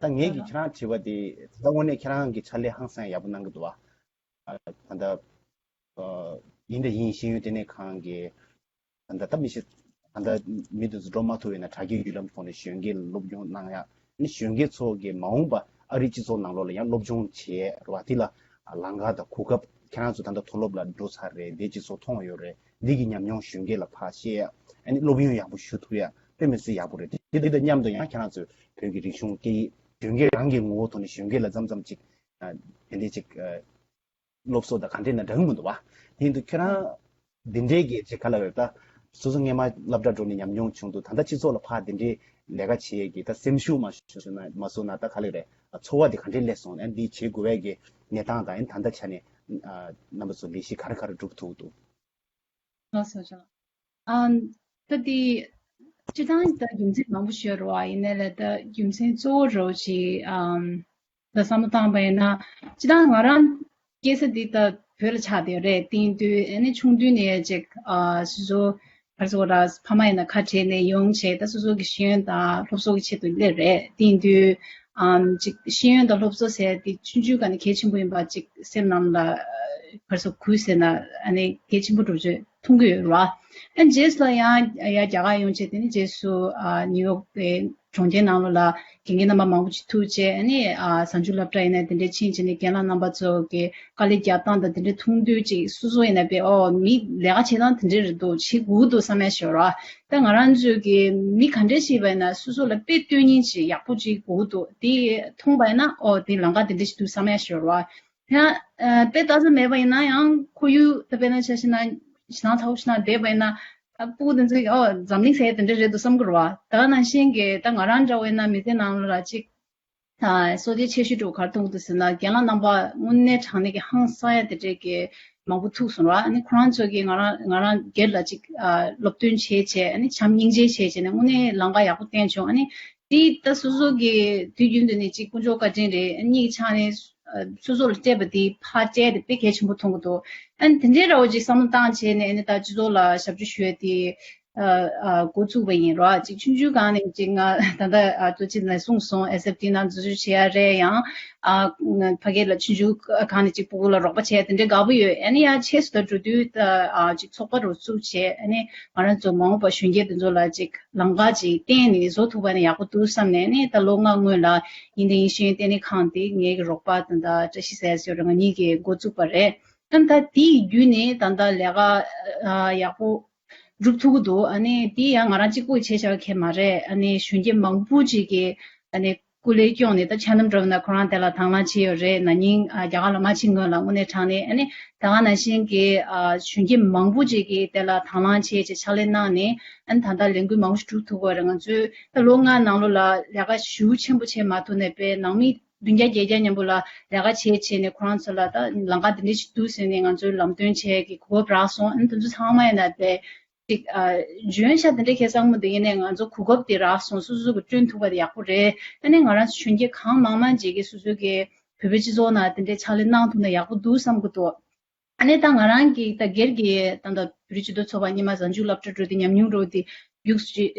ད་ངས་ཀྱིས་ཁྱེད་རང་དྲི་བ་དེ་ད་ལྟ་དངོས་གནས་ཁྱེད་རང་གི་ཕྱག་ལས་ཧང་སང་ཡག་པོ་གནང་གི་འདུག་བ། ད་ལྟ་ཡིན་ད་ཡིན་ཤེས་ཡོན་ལྟེ་གནས་ཁང་གི་ད་ལྟ་ད་མི་ཤེས་ད་ལྟ་མི་དེ་ཚོ་འགྲོ་མ་ཐུབ་ཡོད་ན་དྲ་རྒྱའི་བརྒྱུད་ལམ་ཐོག་ནས་གཞོན་སྐྱེས་ལ་སློབ་སྦྱོང་གནང་ཡ། ནི་གཞོན་སྐྱེས་ཚོ་གི་མ་འོངས་པ་ཨ་རིའི་སྤྱི་ཚོགས་ནང་ལོགས་ལ་ཡང་སློབ་སྦྱོང་བྱེད་ར་བ་དེ་ལ་ལམ་ཁ་དང་གོ་སྐབས་ཁྱེད་རང་ཚོ་ད་ལྟ་མཐོ་སློབ་ལ་འགྲོ་ཚར་རེད། དེ་སྤྱི་ཚོགས་མཐོང་ཡོད་རེད། འདི་གི་ཉམས་མྱོང་གཞོན་སྐྱེས་ལ་ཕར་བཤད་ཡ། ཨ་ནི་སློབ་ཡོན་ཡག་པོ་ཞུ་ཐུབ་ཡ་དཔེ་མི་སྲིད་ཡག་པོ་རེད། དེ་དེ་དང་མཉམ་དུ་ཡང་ཁྱེད་རང་ཚོས་བོད་ཀྱི་རིག་གཞུང་སྐད་ཡིག་གཞོན་སྐྱེས་རང་གི་ངོ་བོ་ཐོག་ནས་གཞོན་སྐྱེས་ལ་མཚམས་མཚམས་ཅིག་དེ་འདྲས་ཅིག་སློབ་གསོ་དང་ག་འདྲས་ན་འདྲ་གི་མི་འདུག་བ། དེ་ཡིན་དུས་ཁྱེད་རང་འདི་འདྲས་ཀྱི་ཅིག་ག་ལ་རེད་ད། སོ་སོ་སྔས་མ་སློབ་གྲྭ་འགྲོ་ནས་ཉམས་མྱོང་བྱུང་འདུག་ད་ལྟ་སྤྱི་ཚོགས་ལ་ཕར་འདི་འདྲས་ལས་ཀ་བྱེད་ཡས་ཀྱི་ད་སེམས་ཤུགས་མ་ཞུ་ན་མ་བཟོ་ན་ད་ག་ལེ་རེད། ཚོར་བ་དེ་ག་འདྲས་སླེབས་སོང་། ཨ་ནི་འདི་བྱེད་དགོས་པའི་གི་གནས་སྟངས་དང་། ཨ་ནི་ད་ལྟ་ཆ་ནས་ཨ་རྣམ་པ་ཚོ་ལས་གཞི་ག་རེ་ག་རེ་སྒྲུབ་ཐུབ་འདུག་ལགས་སོ། ལགས་སོ། ཨ། ད་དེ་སྤྱིར་བཏང་ད་རྒྱུ་མཚན་མང་པོ་ཞིག་ཡོད་རེད་བ། ཡིན་ནའི་ལས་ད་རྒྱུ་མཚན་གཙོ་བོ་རེད་བ་ཅིག་ཨམ། ད་བསམ་བློ་བཏང་པ་ཡིན་ན། སྤྱིར་བཏང་ང་རང་སྐྱེས་ས་འདི་ད་བོད་ལ་ཆགས་བསྡད་ཡོད་རེད། དེ་ཡིན་དུས་ཨ་ནི་ཆུང་དུས་ནས་ཅིག་ཨ། སོ་སོ་ག་རེ་ཟེར་དགོས་རེད། ཕ་མ་ཡིན་ན་ཁ་བྲལ་ནས་ཡོང་བྱས། ད་སོ་སོ་གི་ཤེས་ཡོན་དང་སློབ་གསོ་གི་ཆེད་དུ་སླེབས་རེད། དེ་ཡིན་དུས་ཨམ། ཅིག་ཤེས་ཡོན་དང་སློབ་གསོ་ཟེར་དེ་ཆུང་ཆུང་སྒང་ནས་གལ་ཆེན་པོ་ཡིན་པ་ཅིག་སེམས་ནང་ལ་ག་རེ་ཟེར། གུས་ཟེར་ན། ཨ་ནི་གལ་ཆེན་པོ་འདྲ་བོ་ཅིག་མཐོང་གི་ཡོད་རེད་བ། ཨ། རྗེས་ལ་ཡང་ཡར་རྒྱ་གར་ཡོང་བྱས། དེ་ནས་རྗེས་སུ་ཨ། ནིའུ་ཡོག་གི་གྲོང་ཁྱེར་ནང་ལོགས་ལ་དགེ་རྒན་རྣམ་པ་མང་པོ་ཅིག་ཐུག་བྱས། ཨ་ནི་ཨ། གཟའ་མཇུག་སློབ་གྲྭ་ཡིན་ན་དེ་འདྲས་ཕྱིན་བྱས་ནས་རྒན་ལགས་རྣམ་པ་ཚོ་གི་དཀའ་ལས་རྒྱག་སྟངས་དང་དེ་འདྲས་མཐོང་དུས་ཅིག་སོ་སོ་ཡིན་ན་དཔེ། ཨོ། མི་ལས་ཀ་བྱེད་སྟངས་དེ་འདྲས་རེད་འདུག་བྱེད་དགོས་འདུག་བསམ་ཡ་ཞིག་ཡོད་རེད་བ། ད་ང་རང་ཚོས་ཀྱི་མི་ག་འདྲས་ཤིག་ཡིན་པ་ཡིན་ན་སོ་སོ་ལ་དཔེ་སྟོན་མཁན་ཅིག་ཡག་པོ་ཅིག་དགོས་འདུག་དེ་མཐོང་པ་ཡིན་ན། ཨོ། དེ་ལམ་ཁ་དེ་འདྲས་ཤིག་འདུག་བསམ་ཡ་ཞིག་ཡོད་རེད་བ། ཡང་ཨ། དཔེ་ལྟ་ས་མེད་པ་ཡིན་ན་ཡང་ཁོར་ཡུག་ད་དཔེར་ན་ཆ་བཞག་ན་ཞེ་སྡང་ཚ་པོ་ཞིག་ནང་བསྡད་པ་ཡིན་ན། ཨ། སྤུ་གུ་དེ་ཚོས་ཀྱི། ཨོ། འཛམ་གླིང་ཟེར་ཡ་དེ་འདྲ་རེད་འདུག་བསམ་གྱི་རེད་བ། ད་ག་ནང་བཞིན་གྱི་ད་ང་རང་འདྲ་བོ་ཡིན་ན་མི་ཚེ་ནང་ལ་ཅིག་ཨ། བསོད་བདེ་ཆེ་ཤོས་འདྲ་བོ་ག་རེ་མཐོང་གི་འདུག་ཟེར་ན། རྒན་ལགས་རྣམ་པ་དངོས་གནས་དྲང་གནས་ཀྱི་ཧང་སང་ཡ་དེ་འདྲས་ཀྱི་མང་པོ་ཐུག་སོང་ར། ཨ་ནི་ཁོ་རང་ཚོ་གིས་ང་རང་ང་རང་སྒེར་ལ་ཅིག་ཨ། སློབ་སྟོན་བྱས་བྱས། ཨ་ནི་བྱམས་སྙིང་རྗེ་བྱས་བྱས་ནས་དངོས་གནས་ལམ་ཁ་ཡག་པོ་བསྟན་བྱུང་། ཨ་ནི་དེ་ད་སོ་སོ་གི་དུས་རྒྱུན་དུ་ནས་ཅིག་དཀོན་མཆོག་བཀའ་དྲིན་རེད། ཨ། གཉིས་ཀྱི་ཆ་ནས་ཨ། སོ་སོ་ལ་སྤྲད་པ་དེ་ཕར་སྤྲད་དེ་དཔེ་གལ་ཆེན་པོ་མཐོང་གི་འདུག་ཨ་ནི་དེ་འདྲའི་འདྲ་བོ་ཅིག་བསམ་བློ་བཏང་བྱས་ནས། ཨ་ནི་ད་སྤྱི་ཚོགས་ལ་ཞབས་ཕྱི་ཞུ་ཡ་དེ་ཨ། ཨ། འགོ་བཙུགས་པ་ཡིན་ར། ཅིག་ཆུང་ཆུང་སྒང་ནས་ཅིག་ང་ད་ལྟ་ཨ། ཅོ་ཅི་ནས་གསུངས་སོང་། ཨེས་ཨེཕ་ཊི་ནང་འཛུལ་ཞུགས་བྱེད་ཡ་རེད། ཡང་ཨ། ཕ་གི་ལ་ཆུང་ཆུང་སྒང་ནས་ཅིག་སྤུ་གུ་ལ་རོགས་པ་བྱེད་ཡ་དེ་འདྲའི་དགའ་པོ་ཡོད། ཨ་ནི་ཡང་ཕྱིས་སུ་ད་འགྲོ་དུས་ད་ཨ། ཅིག་ཚོགས་པ་རུ་བཙུགས་བྱས། ཨ་ནི་ང་རང་ཚོ་མ་འོངས་པ་གཞོན་སྐྱེས་དེ་ཚོ་ལ་ཅིག་ལམ་ཁ་ཅིག་བསྟན་ནས་བཟོ་ཐུབ་པ་ན་ཡག་པོ་འདུག་བསམ་ནས། ཨ་ནི་ད་ལོ་ལྔ་སྔོན་ལ་ཡིན་དང་ཡིན་ཤེས་ཡོན་ལྟེ་གནས་ཁང་དེ་ངེད་ཀྱི་རོགས་པ་དང་ད་བཀྲ་ཤིས་ཟེར་ཡ་ཡོད་རེད། ང་གཉིས་ཀྱིས་འགོ་བཙུགས་པ་རེད། ཨ་ནི་ད་དེའི་བརྒྱུད་ནས་ད་ལྟ་ལས་ཀ་ཨ། ཡག་པོ་སྒྲུབ་ཐུབ་ཀྱི་འདུག་ཨ་ནི་དེ་ཡང་ང་རང་གཅིག་པུས་བྱས་བཞག་མཁན་མ་རེད། ཨ་ནི་གཞོན་སྐྱེས་མང་པོ་ཅིག་གིས་ཨ་ནི་སྐུ་ལས་བསྐྱོན་ནས། ད་ཆ་སྙོམས་འགྲོ་ན་ཁོ་རང་དེ་ལ་དང་བླངས་བྱས་ཡོད་རེད། ན་ནིང་ཨ། རྒྱ་གར་ལ་མ་ཕྱིན་སྔོན་ལ་དངོས་གནས་དྲང་གནས། ཨ་ནི་ད་ག་ནང་བཞིན་གྱི་ཨ། གཞོན་སྐྱེས་མང་པོ་ཅིག་གིས་དེ་ལ་དང་བླངས་བྱས་བྱས་ཕྱག་ལས་གནང་ནས། ཨ་ནི་ད་ལྟ་ལས་འགུལ་མང་པོ་ཞིག་སྒྲུབ་ཐུབ་ཀྱི་ཡོད་རེད། ང་ཚོས་ད་ལོ་ལྔ་ནང་ལོགས་ལ་ལས་ཀ་ཞེ་པོ་ཆེན་པོ་བྱས་མ་ཐུབ་ནའི་དཔེ་ནང་མི་བདུན་བརྒྱ་བརྒྱད་བརྒྱ་མཉམ་པོ་ལ་ལས་ཀ་བྱས་བྱས་ནས་ཁོ་རང་ཚོ་ལ་ད་ལམ་ཁ་འདི་འདྲ་ཞིག་འདུག་ཟེར་ནས་ང་ཚོའི་ལམ་སྟོན་བྱེད་ཀྱི་གོ་སྐབས་རག་སོང་། ཨ་ནི་དེ་ཚོ་ཚང་མ་ཡིན་ན་དཔེ་ཅིག་ཨ། འཇོན་ཤག་དེ་འདྲ་ཁེ་བཟང་མོ་འདུག་ཡིན་ནའི་ང་ཚོ་གོ་སྐབས་དེ་རག་སོང་། སོ་སོ་གིས་བསྐྲུན་ཐུབ་པ་དེ་ཡག་པོ་རེད། ཨ་ནི་ང་རང་ཚོ་གཞོན་སྐྱེས་གང་མང་མང་ཅིག་གིས་སོ་སོ་གི་བོད་པའི་སྤྱི་ཚོགས་ནང་དེ་འདྲའི་ཕྱག་ལས་གནང་ཐུབ་ན་ཡག་པོ་འདུག་བསམ་གྱི་འདུག་ཨ་ནི་ད་ང་རང་གིས་ད་སྒེར་གྱི་ད་ལྟ་བོད་རིགས་སྤྱི་མཐུན་ཚོགས་པ་སྔོན་མ་གཟའ་མཇུག་སློབ་གྲྭ་འགྲོ་དུས་ཉམས་མྱོང་འདྲ་བོ་དེ་རྒྱུགས་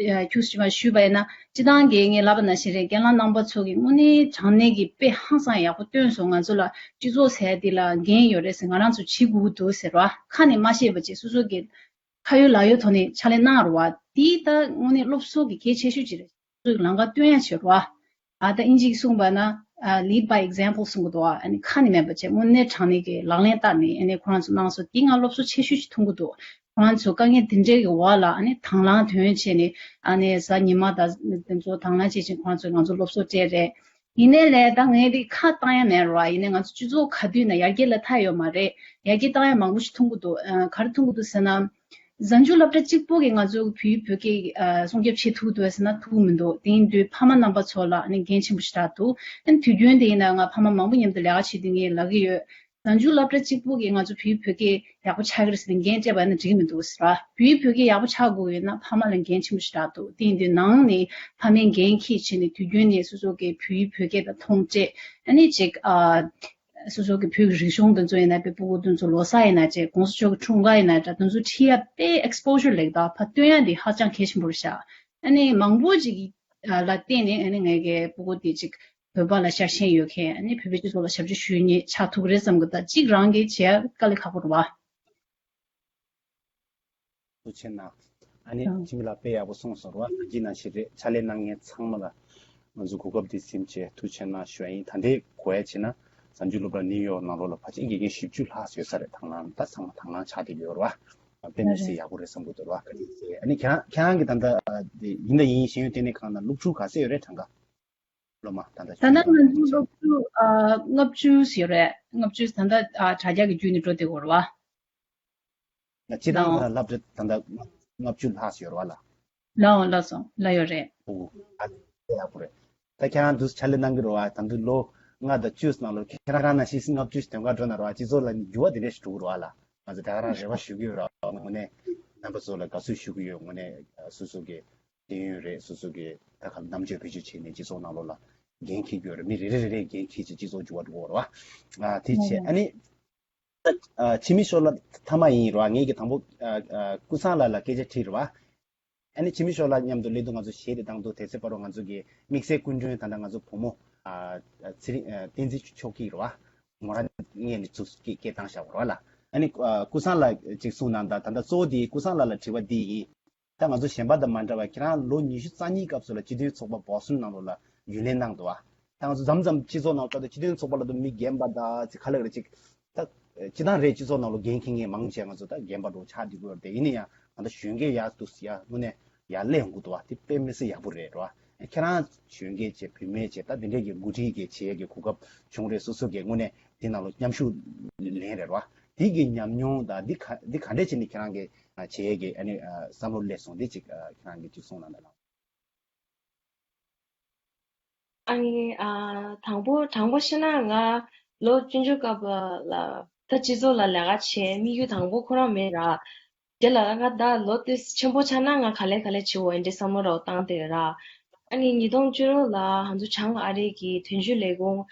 ཁྱུག་ཙམ་ཞུས་པ་ཡིན་ན། སྤྱིར་བཏང་གི་ངས་ལབ་པ་ནང་བཞིན་རེད། རྒན་ལགས་རྣམ་པ་ཚོ་གིས་དངོས་གནས་དྲང་གནས་ཀྱི་དཔེ་ཧང་སང་ཡག་པོ་སྟོན་སོང་། ང་ཚོ་ལ་སྤྱི་ཚོགས་ཟེར་དེ་ལ་འགན་ཡོད་རེད་ཟེར། ང་རང་ཚོ་བྱེད་དགོས་ཀྱི་འདུག་ཟེར་བ། ཁ་ནས་མ་བཤད་པ་བྱས་སོ་སོ་གི་ཁ་ཡོད་ལག་ཡོད་ཐོག་ནས་ཕྱག་ལས་གནང་རོགས། དེ་ད་དངོས་གནས་སློབ་གསོ་གི་གལ་ཆེ་ཤོས་ཅིག་རེད། སོ་སོའི་ལམ་ཁ་སྟོན་ཡ་བྱེད་རོགས། ཨ། ད་དབྱིན་ཇི་གིས་གསུངས་པ་ན་ཨ། Lead by example གསུང་གི་འདུག་ཨ་ནི་ཁ་ནས་མེད་པ་བྱས། དངོས་གནས་དྲང་གནས་ཀྱི་ལག་ལེན་བསྟར་ནས། ཨ་ནི་ཁོ་རང་ཚོ་གནང་སོང་། དེ་ང་སློབ་གསོ་ཆེ་ཤོས་ཤིག་མཐོང་གི་འདུག་ཁོ་རང་ཚོ་དཀའ་ངལ་དེ་འདྲའི་གི་འོག་ལ་ཨ་ནི་དང་བླངས་དོན་བྱས་ནས། ཨ་ནི་གཟའ་ཉི་མ་དང་དེ་ཚོ་དང་བླངས་བྱས་བྱས་ཁོ་རང་ཚོས་ང་ཚོ་སློབ་གསོ་སྤྲད་རེད། ཡིན་ནའི་ལས་ད་ངས་དེ་ཁ་བཏང་ཡ་མེད་ར། ཡིན་ནའི་ང་ཚོ་སྤྱི་ཚོགས་ག་དུས་ན་ཡར་རྒྱས་ལ་མཐའ་ཡོད་མ་རེད། ཡར་རྒྱས་བཏང་ཡ་མང་པོ་ཞིག་མཐོང་གི་འདུག་ཨ། ག་རེ་མཐོང་གི་འདུག་ཟེར་ན། གཟའ་མཇུག་སློབ་གྲྭ་གཅིག་པོ་གིས་ང་ཚོ་བོད་ཡིག་བོད་སྐད་ཨ། སྲུང་སྐྱོབ་བྱེད་ཐུབ་འདུག་ཟེར་ན་ཐུབ་མི་འདུག་དེ་ཡིན་དུས་ཕ་མ་རྣམ་པ་ཚོ་ལ་ཨ་ནི་འགན་ཆེན་པོ་ཞིག་རག་འདུག་ཨ་ནི་དུས་རྒྱུན་དེ་ཡིན་ན་ང་ཕ་མ་མང་པོ་མཉམ་དུ་ལས་ཀ་བྱེད་དུས་ངས་ལབ་ཀྱི་ཡོད། གཟའ་མཇུག་སློབ་གྲྭ་གཅིག་པོ་གིས་ང་ཚོ་བོད་ཡིག་བོད་སྐད་ཡག་པོ་ཆགས་ཀྱི་རེད་ཟེར་ནས་འགན་སྤྲད་པ་ཡིན་ན་འགྲིག་གི་མི་འདུག་ཟེར་བ། བོད་ཡིག་བོད་སྐད་ཡག་པོ་ཆགས་དགོས་ཡོད་ན་ཕ་མ་ལ་འགན་ཆེན་པོ་ཞིག་རག་འདུག་དེ་ཡིན་དུས་ནང་ནས་ཕ་མའི་འགན་འཁྱེར་བྱས་ནས་དུས་རྒྱུན་ནས་སོ་སོ་གི་བོད་ཡིག་བོད་སྐད་དང་མཐོང་སྤྲད། ཨ་ནི་ཅིག་ཨ། སོ་སོ་གི་བོད་ཀྱི་རིག་གཞུང་དེ་ཚོ་ཡིན་ན། དཔེ་སྤུ་གུ་དེ་ཚོ་ལོ་གསར་ཡིན་ན་ཅིག་གོང་ས་མཆོག་གི་འཁྲུངས་སྐར་ཡིན་ན་འདྲ། དེ་ཚོ་ཁྲིད་ཡ་དཔེ་exposure ལེགས་དང་ཕར་སྟོན་ཡ་དེ་ཧ་ཅང་གལ་ཆེན་པོ་རེད་ཤག་ཨ་ནི་མང་པོ་ཅིག་ལ་བརྟེན་ནས་ཨ་ནི་ངེད་ཀྱི་སྤུ་གུ་དེ་ཅིག་བོད་པ་ལ་ཤ་ཞེན་ཡོད་མཁན། ཨ་ནི་བོད་པའི་སྤྱི་ཚོགས་ལ་ཞབས་ཕྱི་ཞུ་མཁན་ཆགས་ཐུབ་ཀྱི་རེད་བསམ་གི། ད་གཅིག་རང་གིས་བྱེད་ཡ་དཀའ་ལས་ཁག་པོ་རེད་བ། ཐུགས་རྗེ་གནང་། ཨ་ནི་ཨ། འཆི་མེད་ལགས་དཔེ་ཡག་པོ་གསུངས་སོང་ར། ད་གཅིག་ནང་བཞིན་རེད། ཕྱག་ལས་གནང་མཁན་ཚང་མ་ལ་ང་ཚོ་གོ་སྐབས་འདི་ཟིན་བྱས་ཐུགས་རྗེ་གནང་ཞུ་ཡ་ཡིན། ད་ལྟའི་གོ་ཡ་བྱས་ན་གཟའ་མཇུག་སློབ་གྲྭ་ནིའུ་ཡོག་ནང་ལོགས་ལ་ཕལ་ཆེར་དགེ་རྒན་བཞི་བཅུ་ལྷག་ཡོད་ས་རེད། དང་བླངས་ད་ཚང་མ་དང་བླངས་ཆགས་བསྡད་ཡོད་རེད་བ། དཔེ་མི་སྲིད་ཡག་པོ་རེད་བསམ་གྱི་འདུག་ར། བཀའ་དྲིན་ཆེ། ཨ་ནི་ཁྱེད་རང་ཁྱེད་རང་གི་ད་ལྟ་ཨ་འདི་ཡིན་ད་ཡིན་ཤེས་ཡོན་ལྟེ་གནས་ཁང་ནང་སློབ་ཕྲུག་ག་ཚད་ཡོད་རེད་གྲངས་ཀ། སློབ་མ་ད་ལྟ་ད་ལྟ་ང་ཚོ་སློབ་ཕྲུག་ཨ་ལྔ་བཅུ་ཡོད་རེད། ལྔ་བཅུ་ད་ལྟ་ཨ་དྲ་རྒྱ་གི་བརྒྱུད་ནས་འགྲོ་བསྡད་ཡོད་རེད་བ། ང་སྤྱིར་བཏང་ལའོ། ལབ་རེད། ད་ལྟ་ལྔ་བཅུ་ལྷག་ཡོད་རེད་བ་ལ། ལའོ་ལགས་སོ། ལ་ཡོད་རེད། ཨོ། ཨ་ཡག་པོ་རེད། ད་ཁྱེད་རང་འདུག་ཕྱག་ལས་གནང་གི་རེད་བ། ད་འདི་ལོ་ལྔ་དང་བཅུ་ནང་ལོ་ཁྱེད་རང་ནང་བཞིན་ལྔ་བཅུ་ཞིག་དོན་ཁ་འགྲོ་ན་རེད་བ། སྤྱི་ཚོགས་ལ་འགྱུར་བ་དེ་འདྲ་ཞིག་འགྲོ་གི་རེད་བ་ལ། ང་ཚོ་ད་ག་རང་རེ་བ་ཞུ་གི་ཡོད་རེད་བ། དངོས་གནས་རྣམ་པ་ཚོ་ལ་དགའ་བསུ་ཞུ་གི་ཡོད། དངོས་གནས་སོ་སོ་གི་ཤེས་ཡོན་རེད། སོ་སོ་གི་ད་ག་རྣམ་དཔྱོད་བེད་སྤྱོད་བྱས་ནས་སྤྱི་ཚོགས་ནང་ལོགས་ལ་འགན་འཁྱེར་གྱི་ཡོད་རེད། མི་རེ་རེ་རེ་རེ་འགན་འཁྱེར་བྱས་སྤྱི་ཚོགས་འགྱུར་བ་འགྲོ་གི་རེད་བ། ཨ་དེ་བྱས་ཨ་ནི། ཨ་འཆི་མེད་ཤོ་ལོ་ཀ་མཐའ་མ་ཡིན་རེད་བ། ངེད་ཀྱི་དང་པོ་ཨ་ཨ་ཀུན་བཟང་ལགས་ལ་སྐད་ཆ་དྲིས་རེད་བ། ཨ་ནི་འཆི་མེད་ཤོ་ལོ་ཀ་མཉམ་དུ་སླེབས་དུས་ང་ཚོ་གཞས་དེ་བཏང་འདུག་དེ་ཚེ་བར་དུ་ང་ཚོ་གི་དམིགས་བསལ་སྐུ་མགྲོན་ད་ལྟ་ང་ཚོ་བུ་མོ་ཨ་ཨ་ཚེ་རིང་ཨ་བསྟན་འཛིན་མཆོག་སྐྱིད་རེད་བ། མོ་རང་ངས་ནི་ཚུགས་སྐད་སྐད་བཏང་བཞག་པ་རེད་བ་ལ། ཨ་ནི་ཨ་ཀུན་བཟང་ལགས་ཅིག་གསུངས་གནང་དང་། ད་ལྟ་གཙོ་བོ་དེ་ཀུན་བཟང་ལགས་ལ་དྲི་བ་འདི་ཡིན། ད་ང་ཚོ་གཞན་པ་དང་མ་འདྲ་བར་ཁྱེད་རང་ལོ་ཉི་ཤུ་རྩ་གཉིས་སྐབས་སུ་ལ་སྤྱི་མཐུན་ཚོགས་པ་བོ་སི་ཊོན་ནང་ལོགས་ལ་རྒྱུན་ལས་གནང་འདུག་བ། ད་ང་ཚོ་མཚམས་མཚམས་སྤྱི་ཚོགས་ནང་ལ་ལྟ་དུས་སྤྱི་མཐུན་ཚོགས་པ་ལ་དུ་མི་རྒན་པ་དང་ཅིག་ག་ལེར་ཅིག་ད་སྤྱི་བཏང་རེད། སྤྱི་ཚོགས་ནང་ལ་འགན་འཁྱེར་མཁན་མང་ཆེ་ང་ཚོ་ད་རྒན་པ་འདྲ་ཆགས་བསྡད་ཀྱི་ཡོད་རེད་དེ། ཡིན་ན་ཡང་ད་ལྟ་གཞོན་སྐྱེས་ཡར་དུ་ཡར་དངོས་གནས་ཡར་སླེབས་ཡོང་གི་འདུག་བ། དེ་དཔེ་མི་སྲིད་ཡག་པོ་རེད་རེད་བ། ཁྱེད་རང་གཞོན་སྐྱེས་བྱས་བུད་མེད་བྱས་ད་དེ་འདྲས་ཀྱི་འགོ་ཁྲིད་ཀྱི་བྱེད་ཡས་ཀྱི་གོ་སྐབས་བྱུང་རེད། སོ་སོ་གི་དངོས་གནས་དེ་ནང་ལ་མཉམ་ཞུགས་ལེན་རེད་བ། དེ་གི་ཉམས་མྱོང་དང་འདི་ག་འདི་ག་འདྲས་བྱས་ནས་ཁྱེད་རང་གི་ཨ་བྱེད་ཡས་ཀྱི་ཨ་ནི་ཨ་བསམ་བློ་སླེབས་སོང་དེ་ཅིག་ཨ་ཁྱེད་རང་གིས་ཅིག་གསུངས་གནང་དང་། ཨ་ནི་ཨ་དང་པོ་དང་པོ་བཤད་ན་ང་ལོ་བཅུ་མཇུག་སྐབས་ལ་ད་སྤྱི་ཚོགས་ལ་ལས་ཀ་བྱེད་དམིགས་ཡུལ་དང་པོ་ཁོ་རང་མེད་ར། དེ་ལ་ང་ད་ལོ་དེ་ཆེན་པོ་ཆགས་ན་ང་ག་ལེ་ག་ལེ་བྱེད་འོ་འདྲེ་བསམ་བློ་རོགས་བཏང་དེ་ར། ཨ་ནི་ཉིས་སྟོང་བཅུ་དྲུག་ལ་ང་ཚོ་བྱང་ཨ་རི་གི་དོན་གཅོད་ལས་ཁུངས་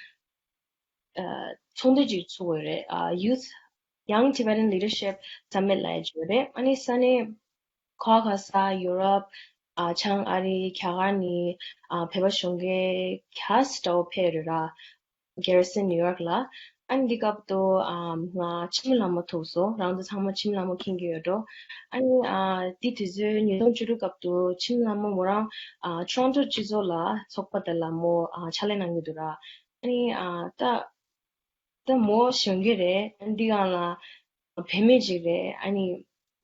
ཚོགས་འདུ་ཅིག་ཚུགས་ཡོད་རེད། ཨ་Youth Young Tibetan Leadership Summit ལབ་ཡ་ཅིག་ཡོད་རེད། ཨ་ནི་ས་གནས་གྷོ་ཁ་ས་ཡུ་རོབ། ཨ་བྱང་ཨ་རི། རྒྱ་གར་ནས་ཨ་བོད་པ་གཞོན་སྐྱེས་གྱ་སི་འདྲ་བོ་ཕེབས་ཡོད་རེད་ར། གེ་རི་སན་ནིའུ་ཡོག་ལ། ཨ་ནི་འདི་སྐབས་དུ་ཨ་ང་འཆི་མེད་ལྷ་མོ་ཐུག་སོང་། རང་ཚོ་ཚང་མ་འཆི་མེད་ལྷ་མོ་མཁྱེན་གྱི་ཡོད་འགྲོ། ཨ་ནི་ཨ་དེ་དུས་ཚོད་ཉིས་སྟོང་བཅུ་དྲུག་སྐབས་དུ་འཆི་མེད་ལྷ་མོ་མོ་རང་ཨ་ཊོ་རོན་ཊོ་སྤྱི་ཚོགས་ལ་ཚོགས་པ་དེ་ལ་མོ་ཨ་ཕྱག་ལས་གནང་གི་འདུག་ར། ཨ་ནི་ཨ་ད་ད་མོ་གཞོན་སྐྱེས་རེད། ཨ་ནི་འདི་གང་ལ་བུད་མེད་ཅིག་རེད། ཨ་ནི་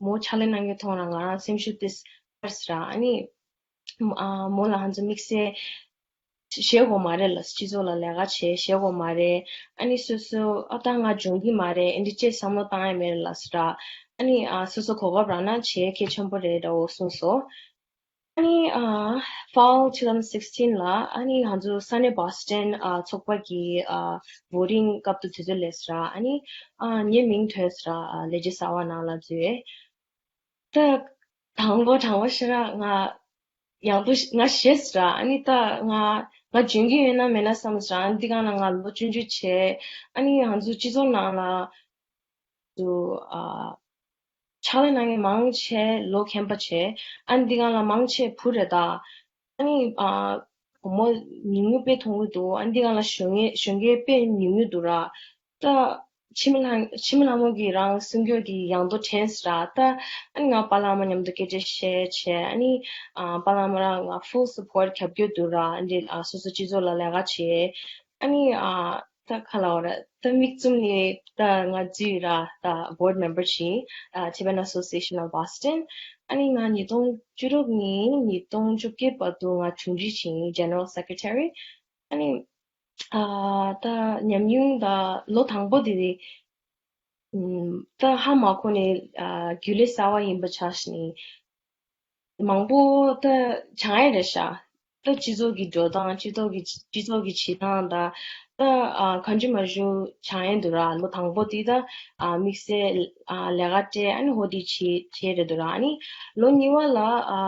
མོ་ཕྱག་ལས་གནང་མཁན་མཐོང་ར་ང་རང་སེམས་ཤུགས་ཏིས་ཨར་སི་ར། ཨ་ནི་ཨ་མོ་ལ་ཧན་ཚོ་དམིགས་བསལ་བཞེས་དགོས་མ་རེད་ལ། སྤྱི་ཚོགས་ལ་ལས་ཀ་བྱེད་བཞེས་དགོས་མ་རེད། ཨ་ནི་སོ་སོ་ཨ་ད་ང་འཇོན་གྱི་མ་རེད། ཨེ་འདྲི་ཅེས་བསམ་བློ་བཏང་ཡ་མེད་རེད་ལ་སི་ར། ཨ་ནི་ཨ་སོ་སོ་གོ་སྐབས་རག་ན་བྱེད་གལ་ཆེན་པོ་རེད་འདྲ་བོ་གསུངས་སོ། ཨ་ནི་ཨ་Fall two thousand sixteen ལ་ཨ་ནི་ང་ཚོ་ས་གནས་བོ་སི་ཊོན་ཨ་ཚོགས་པ་གི་ཨ་བོ་ཊིང་སྐབས་དུ་དུས་ཚོད་སླེབས་སོང་ར། ཨ་ནི་ཨ་ངའི་མིང་ཐོན་སོང་ར། ཨ་ལས་བྱེད་གསར་པ་ནང་ལ་འཛུལ། ད་དང་པོ་དང་པོ་ཤི་ར་ང་ཡང་དུ་ང་ཞེད་སོང་ར། ཨ་ནི་ད་ང་ང་འཇོན་གྱི་ཡོད་ན་མེད་ན་བསམ་སོང་ར། ཨ་ནི་འདི་གང་ལ་ང་ལོ་ཆུང་ཆུང་བྱས། ཨ་ནི་ང་ཚོ་སྤྱི་ཚོགས་ནང་ལ། དུ་ཨ་ཕྱག་ལས་གནང་མཁན་མང་ཆེ་ལོ་མཁན་པ་བྱས། ཨ་ནི་འདི་གང་ལ་མང་ཆེ་བུ་རེད་ད། ཨ་ནི་ཨ་བུ་མོ་ཉུང་ཉུང་དཔེ་མཐོང་གི་འདུག་ཨ་ནི་འདི་གང་ལ་གཞོན་སྐྱེས་གཞོན་སྐྱེས་དཔེ་ཉུང་ཉུང་འདུག་ར། ད་འཆི་མེད་ལྷ་འཆི་མེད་ལྷ་མོ་གིས་རང་གསུང་རྒྱུ་གི་ཡང་དོ་དྲན་སོང་ར། ད་ཨ་ནི་ང་པཱ་ལགས་མ་མཉམ་དུ་སྐད་ཆ་བཤད་བྱས། ཨ་ནི་ཨ་པཱ་ལགས་མ་རང་ང་ཕུལ་སབ་པོར་ཊི་རྒྱབ་སྐྱོར་འདུག་ར། ཨ་ནི་ཨ་སོ་སོ་སྤྱི་ཚོགས་ལ་ལས་ཀ་བྱས། ཨ་ནི་ཨ་ད་ག་ལབ་དགོས་རེད། ད་མིག་བཙུམ་ནས་ད་ང་འཛུལ་ར། ད་བྷོར་ཌི་མེམ་བར་བྱས། ཨ་Tibetan Association of Boston། ཨ་ནི་ང་ཉིས་སྟོང་བཅུ་དྲུག་ནས་ཉིས་སྟོང་བཅོ་བརྒྱད་བར་དུ་ང་དྲུང་ཆེ་བྱས། General Secretary། ཨ་ནི་ཨ་ད་ཉམས་མྱོང་ད་ལོ་དང་པོ་དེ་རེད། ཨམ་ད་ཧ་མ་གོ་ནས་ཨ་རྒྱུན་ལས་གསར་པ་ཡིན་པ་ཆགས་ནས། མང་པོ་ད་སྦྱང་ཡས་རེད་ཤག་ད་སྤྱི་ཚོགས་ཀྱི་འགྲོ་སྟངས། སྤྱི་ཚོགས་ཀྱི་སྤྱི་ཚོགས་ཀྱི་བྱེད་སྟངས་དང་། ད་ཨ་གང་བྱུང་མང་བྱུང་སྦྱང་ཡས་འདུག་ར། ལོ་དང་པོ་དེ་ད་ཨ་དམིགས་བསལ་ཨ་ལས་ཀ་སྤྲད། ཨ་ནི་འོ་དེ་བྱེད་བྱེད་རེད་འདུག་ར། ཨ་ནི་ལོ་གཉིས་པ་ལ་ཨ་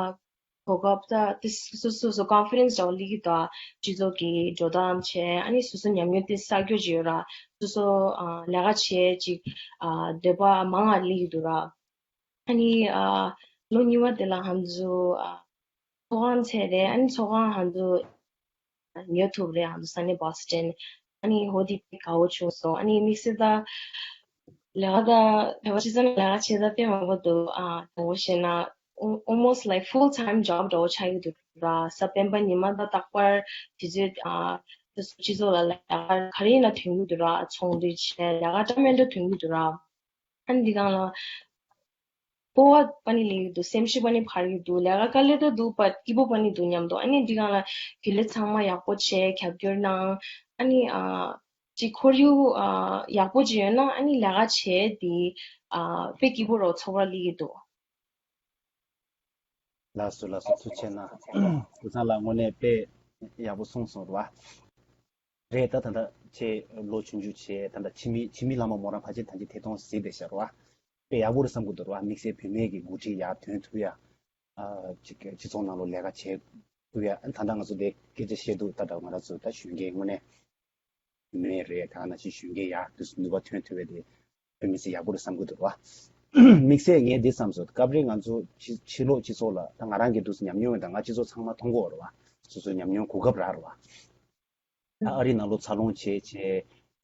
གོ་སྐབས་ད་དེ་སོ་སོ་སོ་སོ་ཀོན་ཕ་རེན་སི་འདྲ་བོ་སླེབས་ཀྱི་འདུག་སྤྱི་ཚོགས་ཀྱི་འགྲོ་སྟངས་བྱས། ཨ་ནི་སོ་སོ་ཉམས་མྱོང་དེ་གསར་སྐྱོད་བྱེད་ཡོད་ར། སོ་སོ་ཨ་ལས་ཀ་བྱེད་ཅིག་ཨ་འདོད་པ་མང་ང་སླེབས་ཀྱི་འདུག་ར། ཨ་ནི་ཨ་ལོ་གཉིས་པ་དེ་ལ་ང་ཚོ་ཨ་ཚོགས་ཁང་ཚད་རེད། ཨ་ནི་ཚོགས་ཁང་ང་ཚོ་ཉོ་ཐུབ་རེད། ང་ཚོ་ས་གནས་བོ་སི་ཊོན། ཨ་ནི་འོ་དེ་དཔེ་དགའ་བོ་བྱུང་སོང་། ཨ་ནི་དམིགས་བསལ་ད་ལས་ཀ་ད་བོད་པ་སྤྱི་ཚོགས་ནང་ལས་ཀ་བྱེད་ད་དཔེ་མང་པོ་འདུག་ཨ་དང་པོ་བཤད་ན་ཨོ་almost like full time job འདྲ་བོ་ཆགས་ཀྱི་འདུག་ར། གཟའ་སྤེན་པ་ཉི་མ་ད་རྟག་པར་དུས་ཚོད་ཨ་སྤྱི་ཚོགས་ལ་ལས་ཀ་ག་རེ་ཡིན་ན་ཐོན་གྱི་འདུག་ར། ཚོགས་འདུ་བྱས། ལས་ཀ་འདྲ་མི་འདྲ་ཐོན་གྱི་འདུག་ར། ཨ་ནི་འདི་སྒང་ལ་སྤོབས་པ་པ་ནི་ལེན་གྱི་འདུག་སེམས་ཤུགས་པ་ནི་འཕར་གྱི་འདུག་ལས་ཀ་དཀའ་ལས་ད་འདུག་པ་སྐྱིད་པོ་པ་ནི་འདུག་མཉམ་དུ། ཨ་ནི་འདི་སྒང་ལ་རྒྱུན་ལས་ཚང་མ་ཡག་པོ་བྱས་རྒྱབ་སྐྱོར་གནང་། ཨ་ནི་ཨ་ཅིག་ཁོར་ཡུག་ཨ་ཡག་པོ་ཅིག་ཡོད་ན་ཨ་ནི་ལས་ཀ་བྱས་དེ་ཨ་དཔེ་སྐྱིད་པོ་རོ་ཚོར་བ་སླེབས་ཀྱི་འདུག་ལགས་སོ་ལགས་སོ། ཐུགས་རྗེ་གནང་། སྐུ་ཚང་ལགས་དངོས་གནས་དཔེ་ ཡག་པོ་གསུངས་སོང་རེད་བ། རེད། ད་ད་ལྟ་ཁྱེད་ལོ་ཆུང་ཆུང་བྱས། ད་ལྟ་འཆི་མེད་འཆི་མེད་ལྷ་མོ་མོ་རང་ཕལ་ཆེར་ད་ཅི་ཐད་གཏོང་གཟིགས་བསྡད་ཤག་རེད་བ། དཔེ་ཡག་པོ་རེད་བསམ་གྱི་འདུག་རེད་བ། དམིགས་བསལ་བུད་མེད་ཀྱི་འགོ་ཁྲིད་ཡར་ཐོན་ཐུབ་ཡ། ཨ་ཅིག་སྤྱི་ཚོགས་ནང་ལོགས་ལས་ཀ་བྱེད་ཐུབ་ཡ། ཨ་ད་ལྟ་ང་ཚོ་དེ་སྐད་ཆ་བཤད་འདུག་ད་ལྟ་ང་རང་ཚོ་ད་གཞོན་སྐྱེས་དངོས་གནས་མེད་རེད། ད་ནང་བཞིན་གཞོན་སྐྱེས་ཡར་དུས་སུ་ནུས་པ་ཐོན་ཐུབ་པ་དེ་དཔེ་མི་སྲིད་ཡག་པོ་རེད་བསམ་གྱི་འདུག་རེད་བ། དམིགས་བསལ་ངས་འདི་བསམ་སོང་། སྐབས་རེ་ང་ཚོ་ཕྱི་ཕྱི་ལོགས་སྤྱི་ཚོགས་ལ་ད་ང་རང་གི་དུས་སུ་ཉམས་མྱོང་ཡོད། ད་ང་སྤྱི་ཚོགས་ཚང་མ་མཐོང་གི་ཡོད་རེད་བ། སོ་སོའི་ཉམས་མྱོང་གོ་སྐབས་རག་རེད་བ། ད་ཨ་རི་ནང་ལོགས་འཚར་ལོངས་བྱས་བྱས།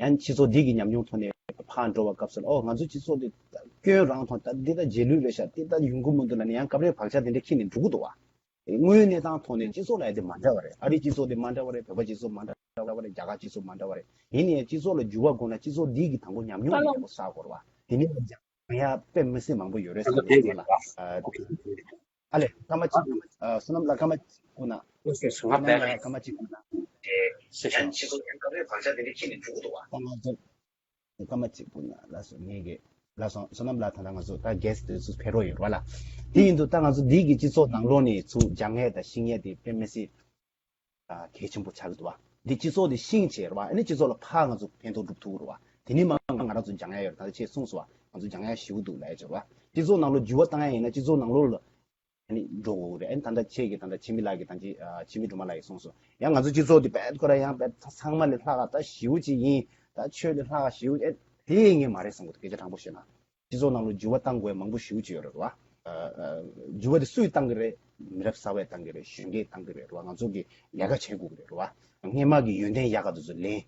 ཡང་སྤྱི་ཚོགས་འདི་གི་ཉམས་མྱོང་ཐོག་ནས་ཕར་འགྲོ་བ་སྐབས་སུ་ལ། ཨོ་ང་ཚོ་སྤྱི་ཚོགས་འདི་ད་སྐྱོན་རང་མཐོང་། ད་འདི་ད་རྗེས་ལུས་རེད་ཤག་འདི་ད་ཡོང་གི་མི་འདུག་ལབ་ནས་ཡང་སྐབས་རེ་བག་ཆགས་དེ་འདྲ་འཁྱེར་ནས་འགྲོ་གི་འདུག་བ། དངོས་ཡོད་གནས་སྟངས་ཐོག་ནས་སྤྱི་ཚོགས་ལ་ཡ་དེ་མ་འདྲ་བ་རེད། ཨ་རིའི་སྤྱི་ཚོགས་དེ་མ་འདྲ་བ་རེད། བོད་པ་སྤྱི་ཚོགས་མ་འདྲ་བ་རེད། རྒྱ་གར་སྤྱི་ཚོགས་མ་འདྲ་བ་རེད། ཡིན་ནའི་སྤྱི་ཚོགས་ལ་འགྱུར་བ་དགོས་ན་སྤྱི་ཚོགས་འདི་གི་དང་པོ་ཉམས་མྱོང་ལ་ཡག་པོ་བསགས་དགོས་རེད་བ། དེ་ནས་སྦྱང་ཡ་དཔེ་མི་སྲིད་མང་པོ་ཡོད་རེད་བསམ་གྱི་འདུག་ལ། ཨ་ལེ་སྐར་མ་གཅིག་ཨ་བསོད་ནམས་ལགས་སྐར་མ་གཅིག་སྒུག་ན། བསོད་ནམས་ལགས་སྐར་མ་གཅིག་སྒུག་ན། ཡང་སྤྱི་ཚོགས་ཡང་སྐབས་རེ་བག་ཆགས་དེ་འདྲ་འཁྱེར་ནས་འགྲོ་གི་འདུག་བ། སྐར་མ་གཅིག་སྐར་མ་གཅིག་སྒུག་ན། ལགས་སོ། ངེད་ཀྱི་ལགས་སོ། བསོད་ནམས་ལགས། ད་ལྟ་ང་ཚོ་ད་གྷེ་སི་ཊི་དེ་ཚོ་ཕེབས་རོགས་ཡོད་རེད་བ་ལ། དེ་ཡིན་དུས་ད་ང་ཚོ་འདི་གི་སྤྱི་ཚོགས་ནང་ལོགས་ནས་ཚུར་སྦྱང་ཡས་དང་ཤེས་ཡས་དེ་དཔེ་མི་སྲིད་ཨ་གལ་ཆེན་པོ་ཆགས་ཀྱི་འདུག་བ། འདི་སྤྱི་ཚོགས་འདི་ཤེས་བྱས་རེད་བ། ཨ་ནི་སྤྱི་ཚོགས་ལ་ཕར་ང་ཚོ་ཕན་ཐོགས་སྒྲུབ་ཐུབ་ཀྱི་རེད་བ། དེ་ནས་མར་ང་རང་ཚོ་སྦྱང་ཡ་ཡོད་རེད། ད་ལྟ་ཁྱེད་གསུངས་སོང་བ། ང་ཚོ་སྦྱང་ཡ་ཞེ་པོ་འདུག་ལབ་ཡ་ཅིག་རེད་བ། སྤྱི་ཚོགས་ནང་ལོགས་འགྱུར་བ་བཏང་ཡ་ཡིན་ན་སྤྱི་ཚོགས་ནང་ལོགས་ལ་ཨ་ནི་འགྲོ་དགོས་ཀྱི་རེད། ཨ་ནི་ད་ལྟ་ཁྱེད་ཀྱིས་ད་ལྟ་འཆི་མེད་ལགས་ཀྱིས་ད་ཅི་ཨ་འཆི་མེད་སྒྲོལ་མ་ལགས་ཀྱིས་གསུངས་སོང་། ཡང་ང་ཚོ་སྤྱི་ཚོགས་འདི་རྦད་ཁོ་རང་ཡང་རྦད་ཚང་མ་ལས་ལྷག་ག་ད་ཞེ་པོ་ཅིག་ཡིན། ད་ཆོས་ལས་ལྷག་ག་ཞེ་པོ། ཨེ་དེ་ངས་མ་རེད་བསམ་གྱི་འདུག་སྐད་ཆ་དྲང་པོ་བཤད་ན། སྤྱི་ཚོགས་ནང་ལོགས་འགྱུར་བ་གཏང་དགོས་མང་པོ་ཞེ་པོ་ཅིག་ཡོད་རེད་བ། ཨ་ཨ་འགྱུར་བ་དེ་སུས་གཏང་གི་རེད། མི་རབས་གསར་པས་གཏང་གི་རེད། གཞོན་སྐྱེས་གཏང་གི་རེད་བ། ང་ཚོ་གིས་ལས་ཀ་བྱེད་དགོས་ཀྱི་རེད་བ། སྔས་མ་གི་ཡོན་ཏན་ཡག་ག་དེ་ཚོ་ལེན།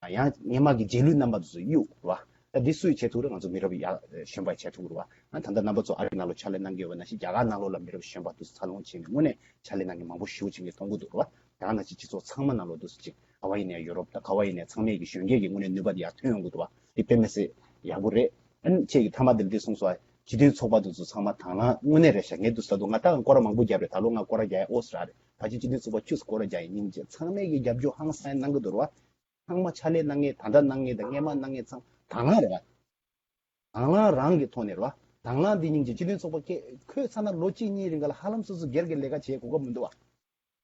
ཡང་སྔས་མ་གི་རྗེས་ལུས་རྣམ་པ་དེ་ཚོ་གཡུག་རེད་བ། ད་འདི་སུས་བྱེད་ཐུབ་རེད། ང་ཚོ་མི་རབས་ཡག་གཞོན་པས་བྱེད་ཐུབ་རེད་བ། ཨ་ད་ལྟ་རྣམ་པ་ཚོ་ཨ་རི་ནང་ལོགས་ཕྱག་ལས་གནང་གི་ཡོད་པ་ནང་བཞིན་རྒྱ་གར་ནང་ལོགས་ལ་མི་རབས་གཞོན་པ་དེ་ཚོ་འཚར་ལོངས་བྱས་ནས་དངོས་གནས་ཕྱག་ལས་གནང་མཁན་མང་པོ་ཞེ་པོ་ཅིག་ངས་མཐོང་གི་འདུག་རེད་བ། ད་ག་ནང་བཞིན་སྤྱི་ཚོགས་ཚང་མ་ནང་ལོགས་འདུག་སེ་ཅིག་ག་བ་ཡིན་ནའི་ཡུ་རོབ་དང་ག་བ་ཡིན་ནའི་ཚང་མས་ཀྱི་གཞོན་སྐྱེས་ཀྱི་ངོས་ནས་ནུས་པ་དེ་ཡར་ཐོན་ཡོང་གི་འདུག་བ། དེ་དཔེ་མི་སྲིད་ཡག་པོ་རེད། ཨ་ནི་ཁྱེད་ཀྱིས་མཐའ་མ་དེར་འདི་གསུངས་སོང་། སྤྱི་མཐུན་ཚོགས་པ་དེ་ཚོ་ཚང་མ་དང་བླངས་དངོས་གནས་རེད་ཤག་ངས་འདུག་ས་འདུག་ང་ད་སྐོར་ར་མང་པོ་བརྒྱབ་རེད། ད་ལོ་ང་སྐོར་ར་རྒྱག་ཡ་ཨོ་སི་ར་རེད། ད་ཅི་སྤྱི་མཐུན་ཚོགས་པ་ཁྱུག་ཙམ་སྐོར་ར་རྒྱག་ཡིན་སྙིང་རྗེ། ཚང་མས་ཀྱི་རྒྱབ་སྐྱོར་ཧང་སང་གནང་གི་འདུག་རེད་བ། ཚང་མ་ཕྱག་ལས་གནང་མཁན། ད་ལྟ་གནང་མཁན་དང་སྔས་མ་གནང་མཁན་ཚང་མ་དང་བླངས་རེད་བ། དང་བླངས་རང་གི་ཐོག་ནས་རེད་བ། དང་བླངས་འདི་སྙིང་རྗེ། སྤྱི་མཐུན་ཚོགས་པ་ཁྱེད་ཁོས་ཚར་ན་ལོ་གཅིག་གཉིས་རིང་ག་ལ་ཧ་ལམ་སོ་སོ་སྒེར་གྱི་ལས་ཀ་བྱེད་གོ་སྐབས་མི་འདུག་བ།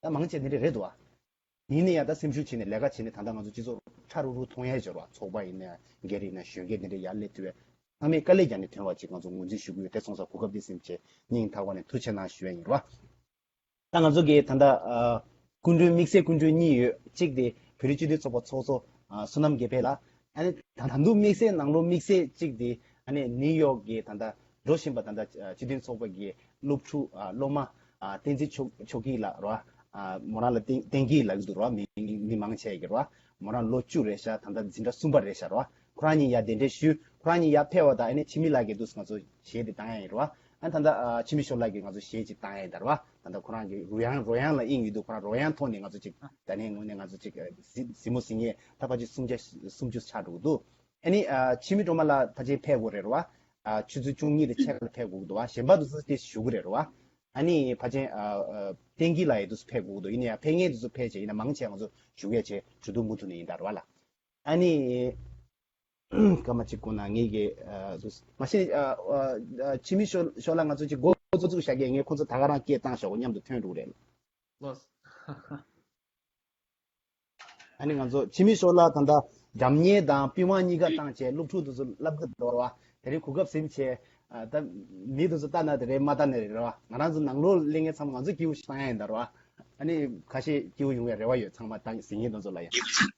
ད་མང་ཆེ་དེ་འདྲ་རེད་འདུག་བ། ཡིན་ན་ཡང་ད་སེམས་ཤུགས་བྱས་ནས་ལས་ཀ་བྱས་ནས་ད་ལྟ་ང་ཚོ་སྤྱི་ཚོགས་ཁྲ་རུ་རུ་མཐོང་ཡ་སྦྱོར་བ། ཚོགས་པ་ཡིན་ན་སྒེར་ཡིན་ན་གཞོན་སྐྱེས་དེ་འདྲ་ཡར་སླེབས་ཐུབ་པའི་ཚང་མས་དཀའ་ལས་རྒྱག་ནས་ཐོན་པ་ཅིག་ང་ཚོ་ངོས་འཛིན་ཞུ་གི་ཡོད། དེ་སོང་ཙང་གོ་སྐབས་འདི་ཟིན་བྱས་སྙིང་ཐག་པ་ནས་ཐུགས་རྗེ་ཆེ་གནང་ཞུ་ཡ་ཡིན་རོ། ད་ང་ཚོ་གི་ད་ལྟ་ཨ་སྐུ་མགྲོན་དམིགས་བསལ་སྐུ་མགྲོན་གཉིས་ཡོད། གཅིག་དེ་བོད་རིགས་སྤྱི་མཐུན་ཚོགས་པ་ཚོགས་གཙོ་ཨ་བསོད་ནམས་དགེ་འཕེལ་ལགས། ཨ་ནི་ད་ད་དུང་དམིགས་བསལ་ནང་ལོགས་དམིགས་བསལ་གཅིག་དེ་ཨ་ནི་ནིའུ་ཡོག་གི་ད་ལྟ་འགྲོ་བཞིན་པ་ད་ལྟ་སྤྱི་མཐུན་ཚོགས་པ་གི་སློབ་ཕྲུག་ཨ་སློབ་མ་ཨ་བསྟན་འཛིན་ཆོས་ཆོས་སྐྱིད་ལགས་རོ། ཨ་མོ་རང་ལ་བསྟན་བསྟན་སྐྱིད་ལབ་ཀྱི་འདུག་རོ། མི་མི་མང་ཆེ་གི་རོ། མོ་རང་ལོ་བཅུ་རེད་ཤག་ད་ལྟ་འཛིན་གྲྭ་གསུམ་པ་རེད་ཤག་རོ། ཁོ་རང་གཉིས་ཡར་གདན་འདྲེན་ཞུས། ཁོ་རང་གཉིས་ཡར་ཕེབས་པ་དང་ཨ་ནི་འཆི་མེད་ལགས་ཀྱིས་འདུག་ང་ཚོ་གཞས་དེ་བཏང་ཡ་ཡིན་རོ། ཨ་ད་ལྟ་ཨ་འཆི་མེད་ཤོ་ལགས་ཀྱིས་ང་ཚོ་གཞས་ཅིག་བཏང་ཡ་ཡིན་ད་རོ། ད་ལྟ་ཁོ་རང་གི་རོལ་དབྱངས་རོལ་དབྱངས་ལ་དབྱིངས་ཡོད་འདུག་ཁོ་རང་རོལ་དབྱངས་ཐོག་ནས་ང་ཚོ་ཅིག་ད་ནས་ངོས་ནས་ང་ཚོ་ཅིག་གཟི་གཟིགས་མོ་གཟིགས་མཁན་ད་ཕལ་ཆེར་སུམ་བརྒྱ་སུམ་ཅུ་ཆགས་འགྲོ་གི་འདུག་ཨ་ནི་ཨ་འཆི་མེད་སྒྲོལ་མ་ལགས་ཕལ་ཆེར་ཕེབས་དགོས་རེད་རོ། ཨ་ཆུ་ཚོད་བཅུ་གཉིས་དང་ཕྱེད་ཀ་ལ་ཕེབས་དགོས་ཀྱི་འདུག་བ། གཞན་པ་དེ་ཚོ་དེ་བཞུགས་ཀྱི་རེད་རོ། ཨ་ནི་ཕལ་ཆེར་ཨ་ཨ་བསྟན་སྐྱིད་ལགས་ཡང་དུས་སུ་ཕེབས་དགོས་ཀྱི་འདུག་ཡིན་ན་ཡང་ཕེབས་མཁན་དེ་ཚོ་ཕེབས་བྱས། ཡིན་ན་མང་ཆེ་ང་ཚོ་བཞུགས་ཡས་བྱས་གྲོས་བསྡུར་མུ་མཐུད་ནས་ཡིན་ད་རོ་ལ། ཨ་ནི་སྐར་མ་གཅིག་སྒུག་ན། ངེད་ཀྱི་ཨ་དུས་མ་གཞི་ཨ་ཨ་འཆི་མེད་ཤོ་ཤོ་ལགས་ང་ཚོ་ཅིག་འགོ་བཙུགས་བཞག་གི། ངས་ཁོང་ཚོ་ད་ག་རང་སྐད་བཏང་བཞག་གོ། མཉམ་དུ་ཐོན་འགྲོ་གི་རེད། ལགས་སོ། ཨ་ནི་ང་ཚོ་འཆི་མེད་ཤོ་ལགས་ད་ལྟ་སྒྲ་སྙན་དང་པི་ཝང་གཉིས་ཀ་བཏང་བྱས་སློབ་ཕྲུག་དེ་ཚོ་བསླབ་ཀྱི་འདུག་ར་བ། དེ་རིང་གོ་སྐབས་ཟིན་བྱས་ཨ་ད་མི་དེ་ཚོ་ལྟ་ན་དེ་རེད། མ་ལྟ་ན་རེད་ར་བ། ང་རང་ཚོ་ནང་ལོགས་སླེབས་མཁན་ཚང་མ་ང་ཚོ་སྐྱིད་པོ་ཞིག་བཏང་ཡ་ཡིན་ད་ར་བ། ཨ་ནི་ཁ་ཤས་སྐྱིད་པོ་ཡོང་བའི་རེ་བ་ཡོད། ཚང་མ་བཏང་ཟིན་མཁན་དེ་ཚོ་ལ་ཡང་།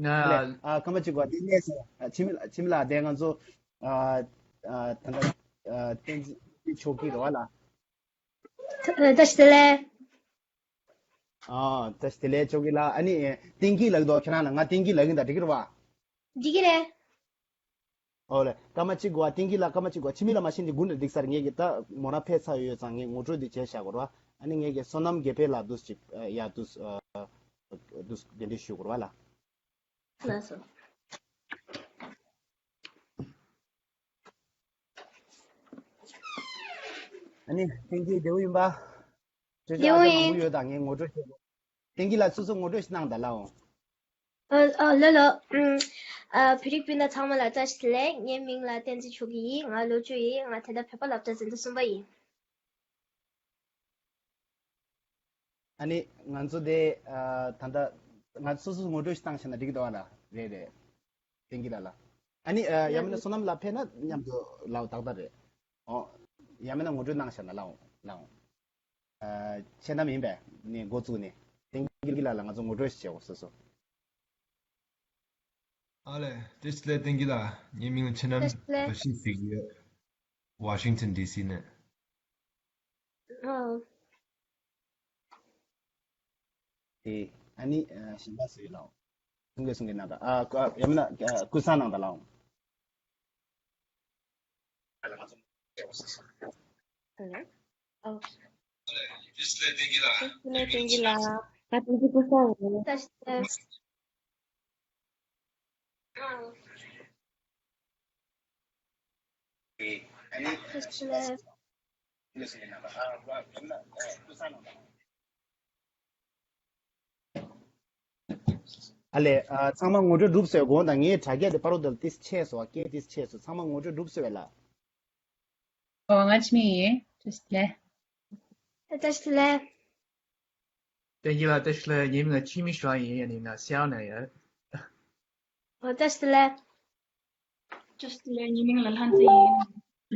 ང་ཨ་ལེ་ཨ་སྐར་མ་གཅིག་གོ་དེ་ནས་ཨ་འཆི་མེད་འཆི་མེད་ལགས་དེ་ང་ཚོ་ཨ་ཨ་ད་ལྟ་ཨ་བསྟན་འཛིན་ཆོས་སྐྱིད་ར་བ་ལ། ཨ་བཀྲ་ཤིས་བདེ་ལེགས། ཨ་བཀྲ་ཤིས་བདེ་ལེགས་ཆོས་སྐྱིད་ལགས། ཨ་ནི་བསྟན་སྐྱིད་ལགས་ཀྱི་འདུག་ཁྱེད་རང་ལ་ང་བསྟན་སྐྱིད་ལགས་ཀྱི་འདུག་འགྲིག་གི་རེད་བ། འགྲིག་གི་རེད། ཨོ་ལེ་སྐར་མ་གཅིག་གོ་བ། བསྟན་སྐྱིད་ལགས་སྐར་མ་གཅིག་གོ་བ། འཆི་མེད་ལགས་མ་གཞི་འདི་དགུ་འདྲ་འགྲིག་ས་རེད། ངས་ཀྱི་ད་མོ་རང་ཕེབས་ཚར་ཡོད་ཙང་ངས་ངོ་སྤྲོད་འདི་བྱས་བཞག་གོ་ར་བ། ཨ་ནི་ངས་ཀྱི་བསོད་ནམས་དགེ་འཕེལ་ལགས་འདུག་ཅིག་ཡ་འདུག་འདི་འདྲ་ཞུ་གོ་ར་བ་ལ། ལགས་སོ། ཨ་ནི་བསྟན་སྐྱིད་བདེ་པོ་ཡིན་པ། བདེ་པོ་ཡིན། མང་པོ་ཡོད་ད། ངས་ངོ་སྤྲོད་བྱེད་དགོས། བསྟན་སྐྱིད་ལགས་སོ་སོ་ངོ་སྤྲོད་ཞིག་གནང་དང་ལགས་འོང་། ཨ་ཨ་ལགས་ལགས། ཨ་བོད་རིགས་སྤུན་ཟླ་ཚང་མ་ལ་བཀྲ་ཤིས་བདེ་ལེགས། ངའི་མིང་ལ་བསྟན་འཛིན་ཆོས་སྐྱིད་ཡིན། ང་ལོ་བཅུ་ཡིན། ང་ད་ལྟ་བོད་པ་སློབ་གྲྭ་འཛིན་གྲྭ་གསུམ་པ་ཡིན། ཨ་ནི་ང་ཚོ་དེ་ཨ་ད་ལྟ་ང་ཚོ་སོ་སོ་ངོ་སྤྲོད་ཞིག་བཏང་ཤེས་ན་འགྲིག་གི་འདུག་ཨ་ལ། རེད་རེད། ཏིང་གི་ལ་ལ། ཨ་ནི་ཨ་ཡང་མིན་ན་བསོད་ནམས་ལ་ཕེབས་ན་མཉམ་དུ་ལའོ། ཏག་ཏག་རེད། ཨོ། ཡང་མིན་ན་ངོ་སྤྲོད་གནང་ཤེས་ན་ལའོ་ལའོ། ཨ་ཆེ་ནམ་ཡིན་པས་ནི་འགོ་བཙུགས་ནས་ཏིང་གི་ལ་ལ་ང་ཚོ་ངོ་སྤྲོད་ཞིག་བྱེད་འོ་སོ་སོ། ཨ་ལེ། བཀྲ་ཤིས་བདེ་ལེགས་ཏིང་གི་ལ། ངའི་མིང་ལ་ཆེ་ནམ་བཀྲ་ཤིས་བདེ་ལེགས། བཀྲ་ཤིས་ཟེར་གྱི་ཡོད། ཝ་ཤིང་ཊོན་ཌི་སི་ནས། ཨོ། དེ་ཨ་ནི་ཨ་གཞན་པ་སུ་ཡོད་ལགས། གསུང་གི་གསུང་གི་གནང་དང་། ཨ་ཀ་ཡང་མིན་ན་ཨ་ཀུན་བཟང་གནང་དང་ལགས། ཧེ་ལོ། ཨོ། བཀྲ་ཤིས་བདེ་ལེགས་ཏིང་གི་ལ། ང་ཏིང་གི་ཀུན་བཟང་ཡིན། བཀྲ་ཤིས་བདེ་ལེགས། ཨ་ལེ། ཨ་ཚང་མ་ངོ་སྤྲོད་གྲུབ་སོང་། དགོངས་དག་ངའི་དྲ་རྒྱ་དེ་པར་རོ་དལ་ཏིས་ཆེ་སོང་། སྐད་ཏིས་ཆེ་སོང་། ཚང་མ་ངོ་སྤྲོད་གྲུབ་སོང་བས་ལ། ཨོ་ང་ཆི་མི་ཡིན། བཀྲ་ཤིས་བདེ་ལེགས། བཀྲ་ཤིས་བདེ་ལེགས། ཏིང་གི་ལ་བཀྲ་ཤིས་བདེ་ལེགས། ངའི་མིང་ལ་ཆི་མི་ཤོ་ཡིན། ཡ་ནི་ང་སེའོ་ནས་ཡོད། ཨོ་བཀྲ་ཤིས་བདེ་ལེགས། བཀྲ་ཤིས་བདེ་ལེགས། ངའི་མིང་ལ་ལྷ་མཛེས་ཡིན།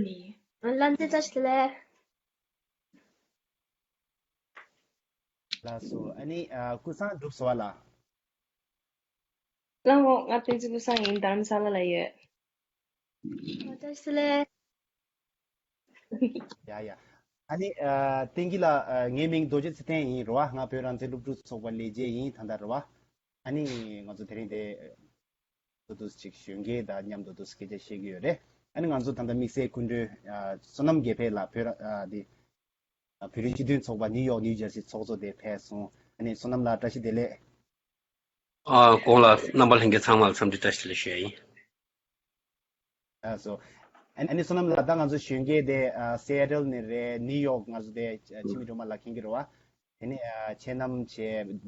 ནི། ཨོ་ལྷ་མཛེས་བཀྲ་ཤིས་བདེ་ལེགས། ལགས་སོ། ཨ་ནི་ཨ་ཀུན་བཟང་གྲུབ་སོང་བ་ལ། ལགས་འོ། ང་བསྟན་འཛིན་ཀུན་བཟང་ཡིན། རྡ་རམ་ས་ལ་ལ་ཡོད། བཀྲ་ཤིས་བདེ་ལེགས། ཡ་ཡ། ཨ་ནི་ཨ་ཏིང་གི་ལ། ཨ་ངའི་མིང་རྡོ་རྗེ་ཚེ་བརྟན་ཡིན་རེད་བ། ང་བོད་རང་བཙན་སློབ་ཕྲུག་ཚོགས་པ་ལས་བྱེད་ཡིན་ད་ལྟ་རེད་བ། ཨ་ནི་ང་ཚོ་དེ་རིང་དེ་ཏོག་ཏོག་ཅིག་གཞོན་སྐྱེས་དང་མཉམ་དུ་ཏོག་སྐད་ཆ་བཤད་ཀྱི་ཡོད་རེད། ཨ་ནི་ང་ཚོ་ད་ལྟ་དམིགས་བསལ་སྐུ་མགྲོན་ཨ་བསོད་ནམས་དགེ་འཕེལ་ལགས། བོད་ར་ཨ་དེ་ཨ་བོད་རིགས་སྤྱི་མཐུན་ཚོགས་པ་ནིའུ་ཡོག་ནིའུ་ཇར་སི་ཚོགས་གཙོ་དེ་ཕེབས་སོང་། ཨ་ནི་བསོད་ནམས་ལགས་བཀྲ་ཤིས་བདེ་ལེགས། ཨ་གོང་ལ་རྣམ་པ་ལྷན་རྒྱས་ཚང་མ་ལ་འཚམས་འདྲི་བཀྲ་ཤིས་བདེ་ལེགས་ཞུ་ཡ་ཡིན། ལགས་སོ། ཨ་ནི་བསོད་ནམས་ལགས། ད་ང་ཚོ་གཞོན་སྐྱེས་དེ་ཨ་སི་ཨེ་ཊལ་ནས་རེད། ནིའུ་ཡོག་ང་ཚོ་དེ་ཨ་འཆི་མེད་སྒྲོལ་མ་ལགས་མཁྱེན་གྱི་རེད་བ། དེ་ནས་ཨ་ཆེ་གནམ་བྱས་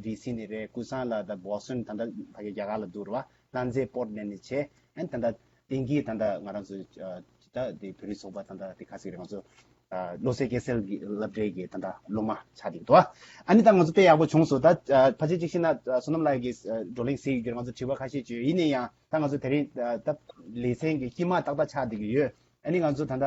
ཌི་སི་ནས་རེད། ཀུན་བཟང་ལགས་ད་བོ་སི་ཊོན། ད་ལྟ་ཕ་གི་རྒྱ་གར་ལ་འདུག་རེད་བ། ལྷ་མཛེས་པོར་ཊི་ནས་ནས་བྱས། ཨ་ནི་ད་ལྟ་ཏིང་གི་ད་ལྟ་ང་རང་ཚོ་ཨ་ད་དེ་བོད་རིགས་ཚོགས་པ་ད་ལྟ་དེ་ག་ཟེར་རེད། ང་ཚོ་ཨ་བློ་གསལ་སྐྱེད་ཚལ་གྱི་སློབ་གྲྭའི་གི་ད་ལྟ་སློབ་མ་ཆགས་བསྡད་འདུག་ཨ་ནི་ད་ང་ཚོ་དཔེ་ཡག་པོ་བྱུང་སོང་། ད་ཨ་ཕལ་ཆེར་གཅིག་བཤད་ན་ཨ་བསོད་ནམས་ལགས་ཀྱིས་ཨ་བགྲོ་གླེང་བྱེད་ཡོད་རྒྱུ་རེད། ང་ཚོ་དྲི་བ་ཁ་ཤས་བྱོས། ཡིན་ན་ཡང་ད་ང་ཚོ་དེ་རིང་ཨ་ད་ལེ་ཚན་གྱི་དཀྱིལ་མ་ཏག་ཏག་ཆགས་བསྡད་ཀྱི་ཡོད། ཨ་ནི་ང་ཚོ་ད་ལྟ་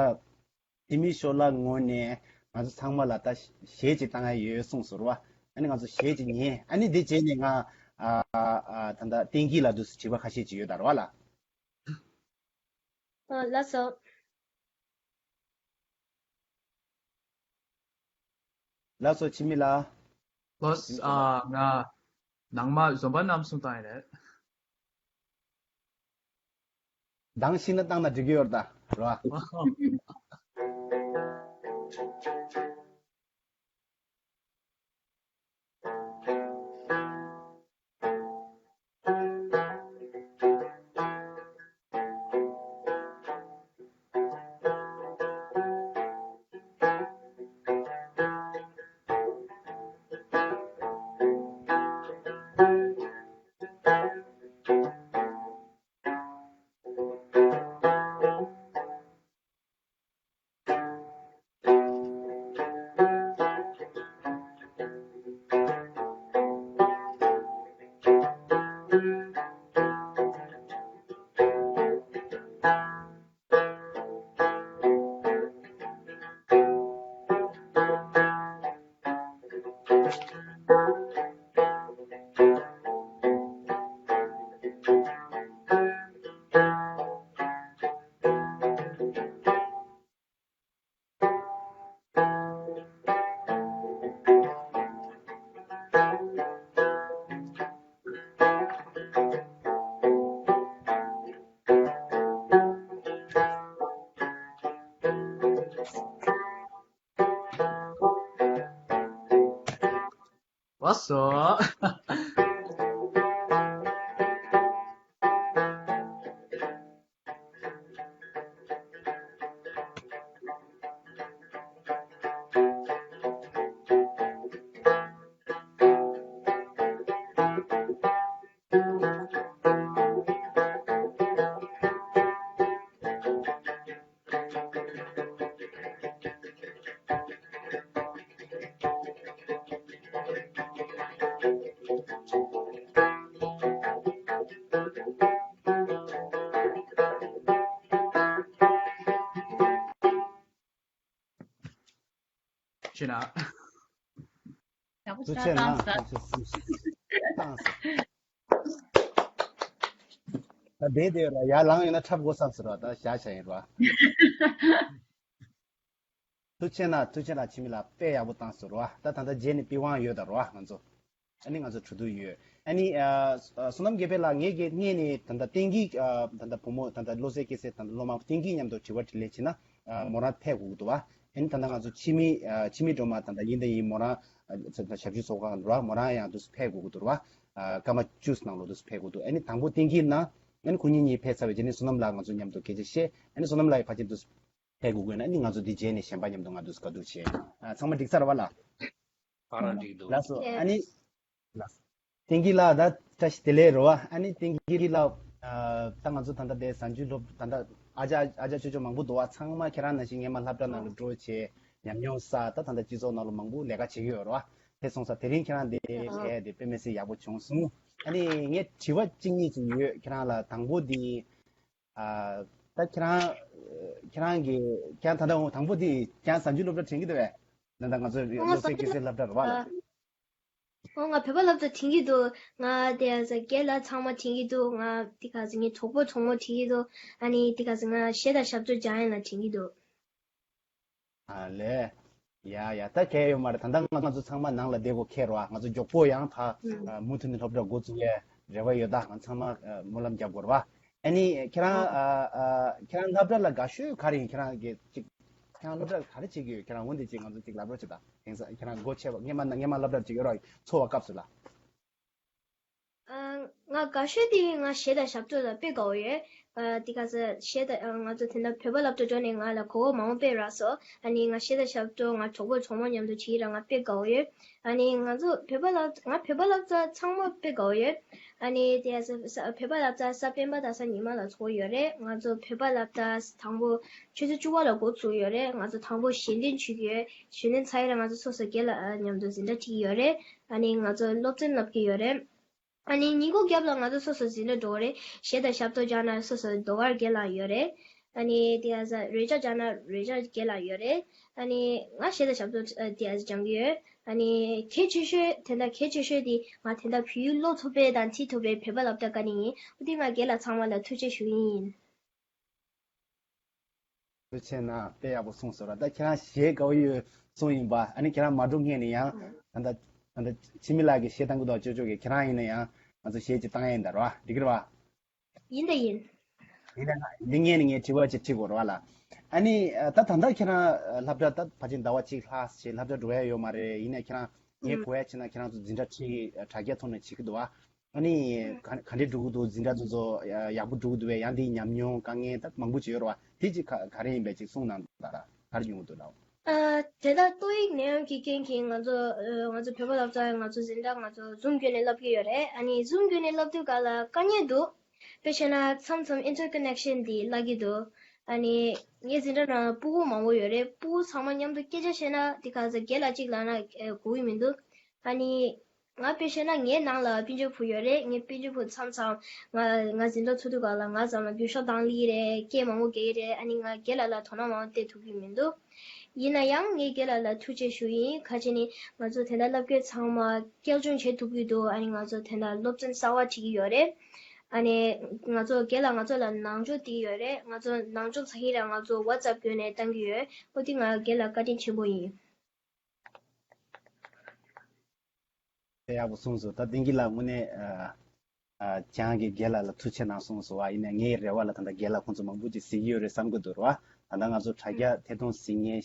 དེ་མི་ཤོ་ལ་ངོས་ནས་ང་ཚོ་ཚང་མ་ལ་ད་གཞས་ཅིག་བཏང་ཡ་ཡོད་གསུངས་སོང་རེད་བ། ཨ་ནི་ང་ཚོ་གཞས་ཅིག་ཉན། ཨ་ནི་དེ་རྗེས་ནས་ང་ཨ་ཨ་ད་ལྟ་ཏིང་གི་ལ་འདུག་སེ་དྲི་བ་ཁ་ཤས་ཅིག་ཡོད་ད་རེད་བ་ལ། ཨ་ལགས་སོ། ལགས་སོ་འཆི་མེད་ལགས། ལགས་སོ། ཨ་ང་ནང་མ་འཛོམས་པ་རྣམ་གསུམ་བཏང་ཡ་རེད། གདངས་ཤིག་ན་བཏང་ན་འགྲིག་གི་ཡོད་རེད་ད་རེད་བ། ལགས་སོ། ཡག་པོ་ཐུགས་རྗེ་ཆེ་གནང་། བསམ་ཤེས་བསམ་ཤེས་བཏང་སོང་། ད་བསྡད་བསྡད་ཡོད་ལ་ཡར་ལངས་ཡོད་ན་འཁྲབ་དགོས་བསམ་སོང་ར། ད་བཞག་བྱས་ཡིན་ར། ཐུགས་རྗེ་ཆེ་གནང་། ཐུགས་རྗེ་ཆེ་གནང་། འཆི་མེད་ལགས་དཔེ་ཡག་པོ་བཏང་སོང་ར། ད་ད་ལྟ་རྗེས་ནས་པི་ཝང་ཡོད་ད་ར་ང་ཚོ། ཨ་ནི་ང་ཚོ་གྲོས་བསྡུར་ཡོད། ཨ་ནི་ཨ་བསོད་ནམས་རྒྱལ་འཕེལ་ལགས། ངས་ཀྱི་སྔས་ནས་ད་ལྟ་བསྟན་འགྱུར་ཨ་ད་ལྟ་བུ་མོ་ད་ལྟ་བློ་གསལ་སྐྱེ་སའི་ད་ལྟ་སློབ་མ་བསྟན་འགྱུར་མཉམ་དུ་དྲི་བ་དྲིས་ལན་བྱས་ན་ཨ་མོ་རང་ཕེབས་དགོས་ཀྱི་འདུག་བ། ཨ་ནི་ད་ལྟ་ང་ཚོ་འཆི་མེད་ཨ་འཆི་མེད་སྒྲོལ་མ་ད་ལྟ་ཡིན་ད་ཡིན་མོ་རང་ཨ་ད་ལྟ་ཞབས་ཞུ་ཚོགས་ཁང་ར་མོ་རང་ཡང་དུ་ཕེབས་དགོས་ཀྱི་འདུག་བ། ཨ་སྐར་མ་བཅུ་ནང་ལོགས་དུ་ཕེབས་དགོས་འདུག་ཨ་ནི་དང་པོ་བསྟན་འགྱུར་ནང་ཨ་ནི་ཁོ་གཉིས་གཉིས་ཕེབས་ཚར་བའི་རྗེས་ནས་བསོད་ནམས་ལགས་ང་ཚོ་མཉམ་དུ་སྐད་ཆ་བཤད། ཨ་ནི་བསོད་ནམས་ལགས་ཀྱི་ཕ་ཆེན་དུ་ཕེབས་དགོས་དགོས་ན་ཨ་ནི་ང་ཚོ་འདི་རྗེས་ནས་གཞན་པ་མཉམ་དུ་ང་དུ་བཀའ་བསྡུར་བྱེད། ཨ་ཚང་མ་འགྲིག་ཚར་བ་ལ། ཨ་རང་འགྲིག་འདུག་ལགས་སོ། ཨ་ནི་ལགས་སོ། བསྟན་འགྱུར་ལགས་ད་བཀྲ་ཤིས་བདེ་ལེགས་རོ། ཨ་ནི་བསྟན་འགྱུར་ལགས་ཨ་ད་ང་ཚོ་ད་ལྟ་དེ་གཟའ་མཇུག་སློབ་ད་ལྟ་ཨ་ཅག་ཨ་ཅག་ཅོ་ཅོ་མང་པོ་འདུག་བ། ཚང་མ་ཁྱེད་རང་ནང་བཞིན་སྔས་མ་སློབ་གྲྭ་ནང་ལ་འགྲོ་བྱས་ཉམས་མྱོང་བསགས། ད་ད་ལྟ་སྤྱི་ཚོགས་ནང་ལ་མང་པོ་ལས་ཀ་བྱེད་ཀྱི་ཡོད་རོ། དེ་སོང་ཙང་དེ་རིང་ཁྱེད་རང་དེ་ཕེབས་དེ་དཔེ་མི་སྲིད་ཡག་པོ་བྱུང་སོང་། ཨ་ནི་ངས་དྲི་བ་གཅིག་གཉིས་ཅིག་ཡོད་ཁྱེད་རང་ལ། དང་པོ་དེ་ཨ་ད་ཁྱེད་རང་ཁྱེད་རང་གི་ཁྱེད་རང་ད་ལྟ་དང་པོ་དེ་ཁྱེད་རང་གཟའ་མཇུག་སློབ་གྲྭ་དྲན་གྱི་འདུག་བས། ད་ལྟ་ང་ཚོ་ང་བློ་གསལ་སྐྱེ་སའི་སློབ་གྲྭ་རེད་བ་ལ། ཨོ་ང་བོད་པ་སློབ་གྲྭ་དྲན་གྱི་འདུག་ང་དེ་ཡ་ས་རྒན་ལགས་ཚང་མ་དྲན་གྱི་འདུག་ང་དེ་ག་ས་ངའི་གྲོགས་པོ་གྲོགས་མོ་དྲན་གྱི་འདུག་ཨ་ནི་དེ་ག་ས་ང་གཞས་དང་ཞབས་བྲོ་སྦྱང་ཡ་ལ་དྲན་གྱི་འདུག་ཨ་ལས། ཡ་ཡ་ད་གལ་ཡོད་མ་རེད། ད་ལྟ་ང་ཚོ་ཚང་མ་ནང་ལ་བསྡད་དགོས་ཁེལ་རེད་བ། ང་ཚོ་མགྱོགས་པོ་ཡང་ད་ཨ་མུ་མཐུད་ནས་སློབ་གྲྭ་འགོ་འཛུགས་ཡའི་རེ་བ་ཡོད། ད་ང་ཚང་མ་ཨ་སྨོན་ལམ་རྒྱབ་དགོས་རེད་བ། ཨ་ནི་ཁྱེད་རང་ཨ་ཨ་ཁྱེད་རང་སློབ་གྲྭ་ལ་དགའ་ཤོས་ག་རེ་ཡིན། ཁྱེད་རང་གི་ཅིག་ཁྱེད་རང་སློབ་གྲྭ་ག་རེ་བྱེད་ཀྱི་ཡོད། ཁྱེད་རང་འོན་ཏེ་ཅིག་ང་ཚོ་ཅིག་ལབ་རོགས་བྱེད་དང་། དེང་སང་ཁྱེད་རང་སྒོ་ཕྱེ་བ་སྔས་མ་སྔས་མ་སློབ་གྲྭ་ཅིག་ཡོད་རོགས་འཚོ་བ་སྐབས་སུ་ལ། ཨ་ང་དགའ་ཤོས་དེ་ང་གཞས་དང་ཞབས་བྲོ་ལ་དཔེ་དགའ་བོ་ཡོད། ཨ་དེ་ག་ས་གཞས་དང་ཨ་ང་ཚོ་དེ་འདྲ་བོད་པ་སློབ་གྲྭ་འགྲོ་ནས་ང་ལ་གོ་སྐབས་མང་པོ་དཔེ་རག་སོང་། ཨ་ནི་ང་གཞས་དང་ཞབས་བྲོ་ང་གྲོགས་པོ་གྲོགས་མོ་མཉམ་དུ་བྱེད་ར་ང་དཔེ་དགའ་བོ་ཡོད། ཨ་ནི་ང་ཚོ་བོད་པ་སློབ་ང་བོད་པ་སློབ་གྲྭ་ཚང་མ་དཔེ་དགའ་བོ་ཡོད། ཨ་ནི་དེ་ས་ས་བོད་པ་སློབ་གྲྭ་གཟའ་སྤེན་པ་དང་གཟའ་ཉི་མ་ལ་ཚོགས་ཡོད་རེད། ང་ཚོ་བོད་པ་སློབ་གྲྭ་དང་པོ་ཆུ་ཚོད་བཅུ་པ་ལ་འགོ་ཚུགས་ཡོད་རེད། ང་ཚོ་དང་པོ་གཞས་འདོན་བྱེད་ཀྱི་ཡོད། གཞས་འདོན་ཚར་ཡ་ར་ང་ཚོ་སོ་སོ་སྒེར་ལ་ཨ་མཉམ་དུ་འཛིན་གྲྭ་ཁྲིད་ཀྱི་ཡོད་རེད། ཨ་ནི་ང་ཚོ་སློབ་ཚན་བསླབ་ཀྱི་ཡོད་རེད། ཨ་ནི་ཉིན་གུང་རྒྱབ་ལ་ང་ཚོ་སོ་སོ་འཛིན་གྲྭ་འགྲོ་གི་རེད། གཞས་དང་ཞབས་བྲོ་སྦྱང་ན་སོ་སོ་ཟློས་གར་སྒེར་ལ་ཡོད་རེད། ཨ་ནི་དེ་ཡ་ས་རོལ་ཆ་སྦྱང་ན་རོལ་ཆ་སྒེར་ལ་ཡོད་རེད། ཨ་ནི་ང་གཞས་དང་ཞབས་བྲོ་ཨ་དེ་ཡ་ས་སྦྱང་གི་ཡོད། ཨ་ནི་གལ་ཆེ་ཤོས་དེ་འདྲ་གལ་ཆེ་ཤོས་དེ་ང་དེ་འདྲ་བོད་ཡིག་ཀློག་ཐུབ་པའི་དང་ཁྲིད་ཐུབ་པའི་བོད་པ་སློབ་གྲྭ་དཀའ་ནི་ཡིན། འོ་དེ་ང་སྒེར་ལ་ཚང་མ་ལ་ཐུགས་རྗེ་ཞུ་ཡིན། ཐུགས་རྗེ་ཆེ་གནང་། དཔེ་ཡག་པོ་གསུངས་སོང་ར། ད་ཁྱེད་རང་གཞས་དགའ་བོ་ཡོད་གསུངས་ཡིན་པ། ཨ་ནི་ཁྱེད་རང་མ་འགྲོ་སྔས་ནས་ཡང་ད་ལྟ་ད་ལྟ་འཆི་མེད་ལགས་ཀྱིས་གཞས་བཏང་གི་འདུག་ཅོ་ཅོ་གིས། ཁྱེད་རང་ཡིན་ན་ཡང་ང་ཚོ་གཞས་ཅིག་བཏང་ཡ་ཡིན་ད་ར། འགྲིག་གི་རེད་བ། ཡིན་ད་ཡིན། ཡིན་ད་ང་འདི་སྔས་ནས་ངས་དྲི་བ་ཅིག་དྲི་དགོས་རེད་བ་ལ། ཨ་ནི་ད་ད་ལྟ་ཁྱེད་རང་སློབ་གྲྭ་ད་ཕལ་ཆེར་ཟླ་བ་གཅིག་ལྷག་ཞིག་སློབ་གྲྭ་འགྲོ་ཡ་ཡོད་མ་རེད། ཡིན་ན་ཁྱེད་རང་ངས་གོ་ཡ་བྱས་ན་ཁྱེད་རང་ཚོ་འཛིན་གྲྭ་ཁྲིད་དྲ་རྒྱ་ཐོག་ནས་བྱེད་ཀྱི་འདུག་བ། ཨ་ནི་ག་ག་འདྲས་འགྲོ་གི་འདུག་འཛིན་གྲྭ་དེ་ཚོ་ཡག་པོ་འགྲོ་གི་འདུག་བས། ཡང་དེའི་ཉམས་མྱོང་དཀའ་ངལ་ད་མང་པོ་ཅིག་ཡོད་རེད་བ། དེ་ཅིག་ག་ག་རེ་ཡིན་པས་ཅིག་གསུངས་གནང་དང་། ག་རེ་ཡོང་གི་འདུག་ལགས། ཨ་དེ་ལྟར་ཏོག་དབྱིབས་ནད་ཡམས་ཀྱི་རྐྱེན་གྱིས་ང་ཚོ་ཨ་ང་ཚོ་བོད་པ་སློབ་གྲྭ་ང་ཚོ་འཛིན་གྲྭ་ང་ཚོ་ཛུམ་བརྒྱུད་ནས་བསླབ་ཀྱི་ཡོད་རེད། ཨ་ནི་ཛུམ་བརྒྱུད་ནས་བསླབ་དུས་ག་ལ་དཀའ་ངལ་འདུག་དཔེ་བཤད་ན་མཚམས་མཚམས་ཨིན་ཊར་ཀོ་ནེག་ཤན་འདི་བརླག་གི་འདུག་ཨ་ནི་ངའི་འཛིན་གྲྭ་ནང་ཕྲུ་གུ་མང་པོ་ཡོད་རེད། ཕྲུ་གུ་ཚང་མ་མཉམ་དུ་སྐད་ཆ་བཤད་ན་དེ་ག་ཚོད་སྒེར་ལ་གཅིག་ལབ་ན་ཨེ་གོ་གི་མི་འདུག་ཨ་ནི་ང་དཔེ་བཤད་ན་ངའི་ནང་ལ་སྤུན་ཀྱག་བུ་ཡོད་རེད། ངའི་སྤུན་ཀྱག་བུ་མཚམས་མཚམས་ང་ང་འཛིན་གྲྭ་ཚུགས་དུས་ག་ལ་ང་ཙམ་ལ་འགྱོད་བཤགས་བཏང་ལི་རེད། སྐད་མང་པོ་རྒྱག་གི་རེད། ཨ་ནི་ང་རྒན་ལགས་ལ་དོ་སྣང་མང་པོ་སྟེར་ཐུབ་ཀྱི་མི་འདུག་ཡིན་ན་ཡང་ངས་རྒན་ལགས་ལ་ཐུགས་རྗེ་ཞུ་ཡིན། ག་ཅི་ནི་ང་ཚོ་དེ་འདྲ་སློབ་དགེ་ཚང་མ་སྐྱོན་བརྗོད་བྱེད་ཐུབ་ཀྱི་འདུག་ཨ་ནི་ང་ཚོ་དེ་འདྲ་སློབ་ཚན་གསར་བ་ཁྲིད་ཀྱི་ཡོད་རེད། ཨ་ནི་ང་ཚོ་རྒན་ལགས་ང་ཚོ་ལ་ནང་འཇོག་སྟེར་གྱི་ཡོད་རེད། ང་ཚོ་ནང་འཇོག་ཚ་ཧི་ར་ང་ཚོ་ཝ་ཙབ་བརྒྱུད་ནས་བཏང་གི་ཡོད། ཨོ་དེ་ང་རྒན་ལགས་བཀའ་དྲིན་ཆེན་པོ་ཡིན། དཔེ་ཡག་པོ་གསུངས་སོང་། ད་བསྟན་འགྱུར་ལགས་དངོས་གནས་ཨ་ཨ་ཁྱེད་རང་གིས་རྒན་ལགས་ལ་ཐུགས་རྗེ་ཆེ་གནང་གསུངས་སོང་བ། ཡིན་ནའི་ངའི་རེ་བ་ལ་ད་ལྟ་རྒན་ལགས་ཁོང་ཚོ་མང་པོ་ཅིག་གཟིགས་ཀྱི་ཡོད་རེད་བསམ་གྱི་འདུག་ར། ད་ལྟ་ང་ཚོ་དྲ་རྒྱ་ཐད་གཏོང་གཟིགས་མཁན་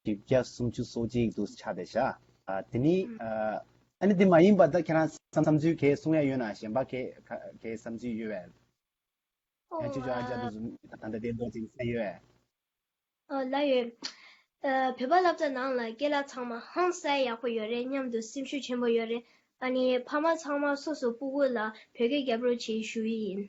བཞི་བརྒྱ་སུམ་ཅུ་སོ་གཅིག་འདུག་ཆགས་བསྡད་ཤག་ཨ་དེ་ནི་ཨ་ཨ་ནི་དེ་མ་ཡིན་པ་ད་ཁྱེད་རང་བསམ་བསམ་ཚུལ་གས་གསུང་ཡ་ཡོད་ན། གཞན་པ་གས་གས་བསམ་ཚུལ་ཡོད་པས། ཨོ་ཡང་ཅོ་ཅོ་ཨ་ཅག་ཨ། དེ་ཚོ་ད་ལྟ་བསྡད་འདུག་ཅིག་བསམ་ཡོད་པས། ཨ་ལགས་ཡོད། ཨ་བོད་པ་སློབ་གྲྭ་ནང་ལ་རྒན་ལགས་ཚང་མ་ཧང་སང་ཡག་པོ་ཡོད་རེད། མཉམ་དུ་སེམས་ཤུགས་ཆེན་པོ་ཡོད་རེད། ཨ་ནི་ཕ་མ་ཚང་མ་སོ་སོ་སྤུ་གུ་ལ་བོད་སྐད་རྒྱབ་རོགས་བྱེད་ཞུ་ཡི་ཡིན།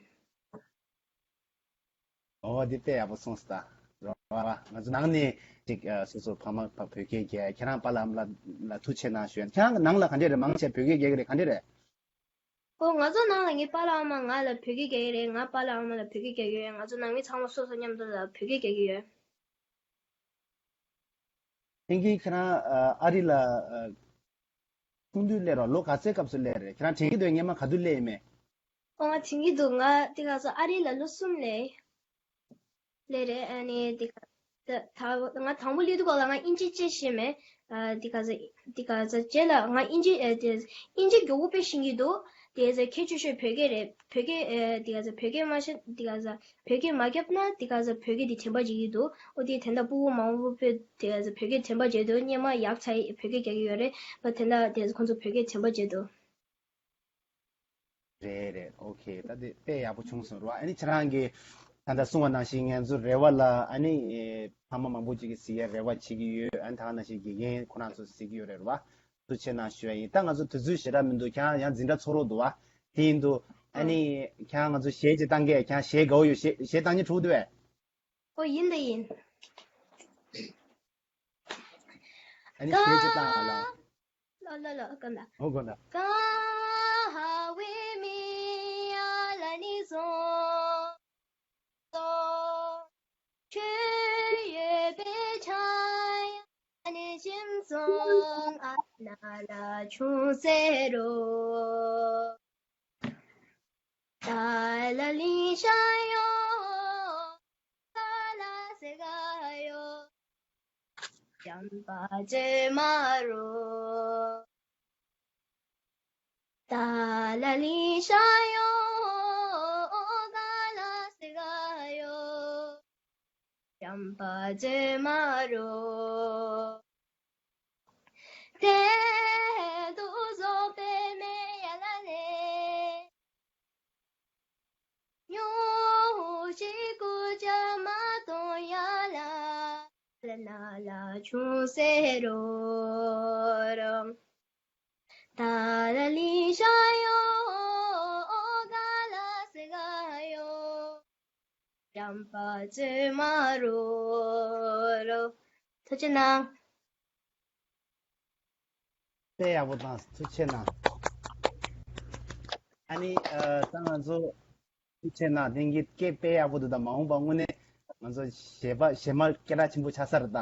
ཨོ་འདི་དཔེ་ཡག་པོ་གསུངས་སོང་། ད་རོ་ར་ང་ཚོ་ནང་ནས་ཅིག་ཨ་སོ་སོ་ཕ་མ་བོད་སྐད་རྒྱབ། ཁྱེད་རང་པཱ་ལགས་ཨ་མ་ལགས་ལ་ཐུགས་རྗེ་ཆེ་གནང་ཞུ་ཡ། ཁྱེད་རང་ནང་ལ་ག་འདྲས་རེད། མང་ཆེ་བོད་སྐད་རྒྱབ་ཀྱི་རེད། ག་འདྲས་རེད། ཨོ་ང་ཚོ་ནང་ལ་ངའི་པཱ་ལགས་ཨ་མ་ང་ལ་བོད་སྐད་རྒྱག་གི་རེད། ང་པཱ་ལགས་ཨ་མ་ལ་བོད་སྐད་རྒྱག་གི་ཡོད། ང་ཚོ་ནང་མི་ཚང་མ་སོ་སོ་མཉམ་དུ་ལ་བོད་སྐད་རྒྱག་གི་ཡོད། ཐེངས་གི་ཁྱེད་རང་ཨ་རི་ལ་ཆུང་དུས་སླེབས་རོགས། ལོ་ག་ཚོད་སྐབས་སུ་སླེབས་རེད། ཁྱེད་རང་དྲན་གྱི་འདུག་སྔོན་མ་ག་དུས་སླེབས་ཡིན་མེད། ཨོ་ང་དྲན་གྱི་འདུག་ང་དེ་ག་ས་ཨ་རི་ལ་ལོ་གསུམ་སླེབས། ལེ་རེད། ཨ་ནི་དེ་ག་ད་ད་ང་དང་པོ་སླེབས་དུས་སྐབས་ལ་ང་ཨིན་ཇི་ཅི་ཤེས་མེད། ཨ་དེ་ག་ས་དེ་ག་ས་རྗེས་ལ་ང་ཨིན་ཇི་ཨ་དེ་ཨིན་ཇི་མགྱོགས་པོ་དཔེ་ཤེས་ཀྱི་འདུག་དེ་ག་ས་ཁྱད་ཆོས་ཤོས་བོད་སྐད་རེད། བོད་སྐད་ཨ་དེ་ག་ས་བོད་སྐད་མ་ཤེས་དེ་ག་ས་བོད་སྐད་མ་རྒྱབ་ན་དེ་ག་ས་བོད་སྐད་དེ་དྲན་པ་བརྗེད་ཀྱི་འདུག་ཨོ་དེ་དེ་འདྲ་སྤུ་གུ་མང་པོ་དཔེ་དེ་ག་ས་བོད་སྐད་དྲན་པ་བརྗེད་འདུག་སྔོན་མ་ཡག་ཚ་བོད་སྐད་རྒྱག་གི་ཡོད་རེད། ཨོ་དེ་འདྲ་དེ་ག་ས་ཁོང་ཚོ་བོད་སྐད་དྲན་པ་བརྗེད་འདུག་རེད་རེད། ཨོ་ཁེ། ད་དེ་དཔེ་ཡག་པོ་བྱུང་སོང་རོ། ཨ་ནི་ཁྱེད་རང་གི་ད་ལྟ་གསུངས་པ་ནང་བཞིན་ང་ཚོ་རེ་བ་ལ་ཨ་ནི་ཨེ་ཕ་མ་མང་པོ་ཅིག་གིས་གཟིགས་ཡ་རེ་བ་བྱེད་ཀྱི་ཡོད། ཨ་ནི་ད་ག་ནང་བཞིན་དགེ་རྒན་ཁོ་རང་ཚོ་གཟིགས་ཀྱི་ཡོད་རེད་རོ། ཐུགས་རྗེ་གནང་ཞུ་ཡ་ཡིན། ད་ང་ཚོ་དུས་ཚོད་ཞེ་དྲག་མི་འདུག་ཁྱེད་རང་ཡང་འཛིན་གྲྭ་ཚོགས་རོགས་འདུག་བ། དེ་ཡིན་དུས་ཨ་ཨ་ནི་ཁྱེད་རང་ང་ཚོ་གཞས་ཅིག་བཏང་གས། ཁྱེད་རང་གཞས་དགའ་བོ་ཡོད། གཞས་གཞས་བཏང་སྙིང་བྲོ་འདུག་བས། ཨོ་ཡིན་ད་ཡིན། ཨ་ནི་གཞས་ཅིག་བཏང་ཨ་ལ། ལོ་ལོ་ལོ་དགོན་ད། ཨོ་དགོན་ད། ཀ་ཧ་ཝེ་མི་ཡ་ལ་ནི་སོ་སོ། ཆོས་ཡོད་པའི་ཆ་ཡ་ནི་ཤིམ་སོང་ཨ་ན་ལ་ཆུང་སེ་རོ། ད་ལ་ལི་ཤ་ཡོ། ད་ལ་སེ་ག་ཡོ། ཅམ་པ་ཅེ་མ་རོ། ད་ལ་ལི་ཤ་ཡོ། ད་ལ་སེ་ག་ཡོ། ཅམ་པ་ཅེ་མ་རོ། དེ་དུ་བཟོ་པའི་མེ་ཡ་ལ་ལེ། ཉོ་ཤི་ཀུ་ཅ་མ་ཏོ་ཡ་ལ། ལ་ན་ལ་ཆུང་སེ་རོ་རོ། ད་ལ་ལི་ཤ་ཡོ། ཨོ་ག་ལ་སེ་ག་ཡོ། ཅམ་པ་ཅེ་མ་རོ་རོ། ཐུགས་རྗེ་གནང་། དཔེ་ཡག་པོ་བཏང་། ཐུགས་རྗེ་གནང་། ཨ་ནི་ཨ་ད་ང་ཚོ་ཐུགས་རྗེ་གནང་། དེང་གི་སྐད་དཔེ་ཡག་པོ་འདུག་ད་མ་འོངས་པ་དངོས་གནས་ང་ཚོ་གཞས་པ་གཞས་མ་སྐད་གྲགས་ཆེན་པོ་ཆགས་ས་རེད་ད།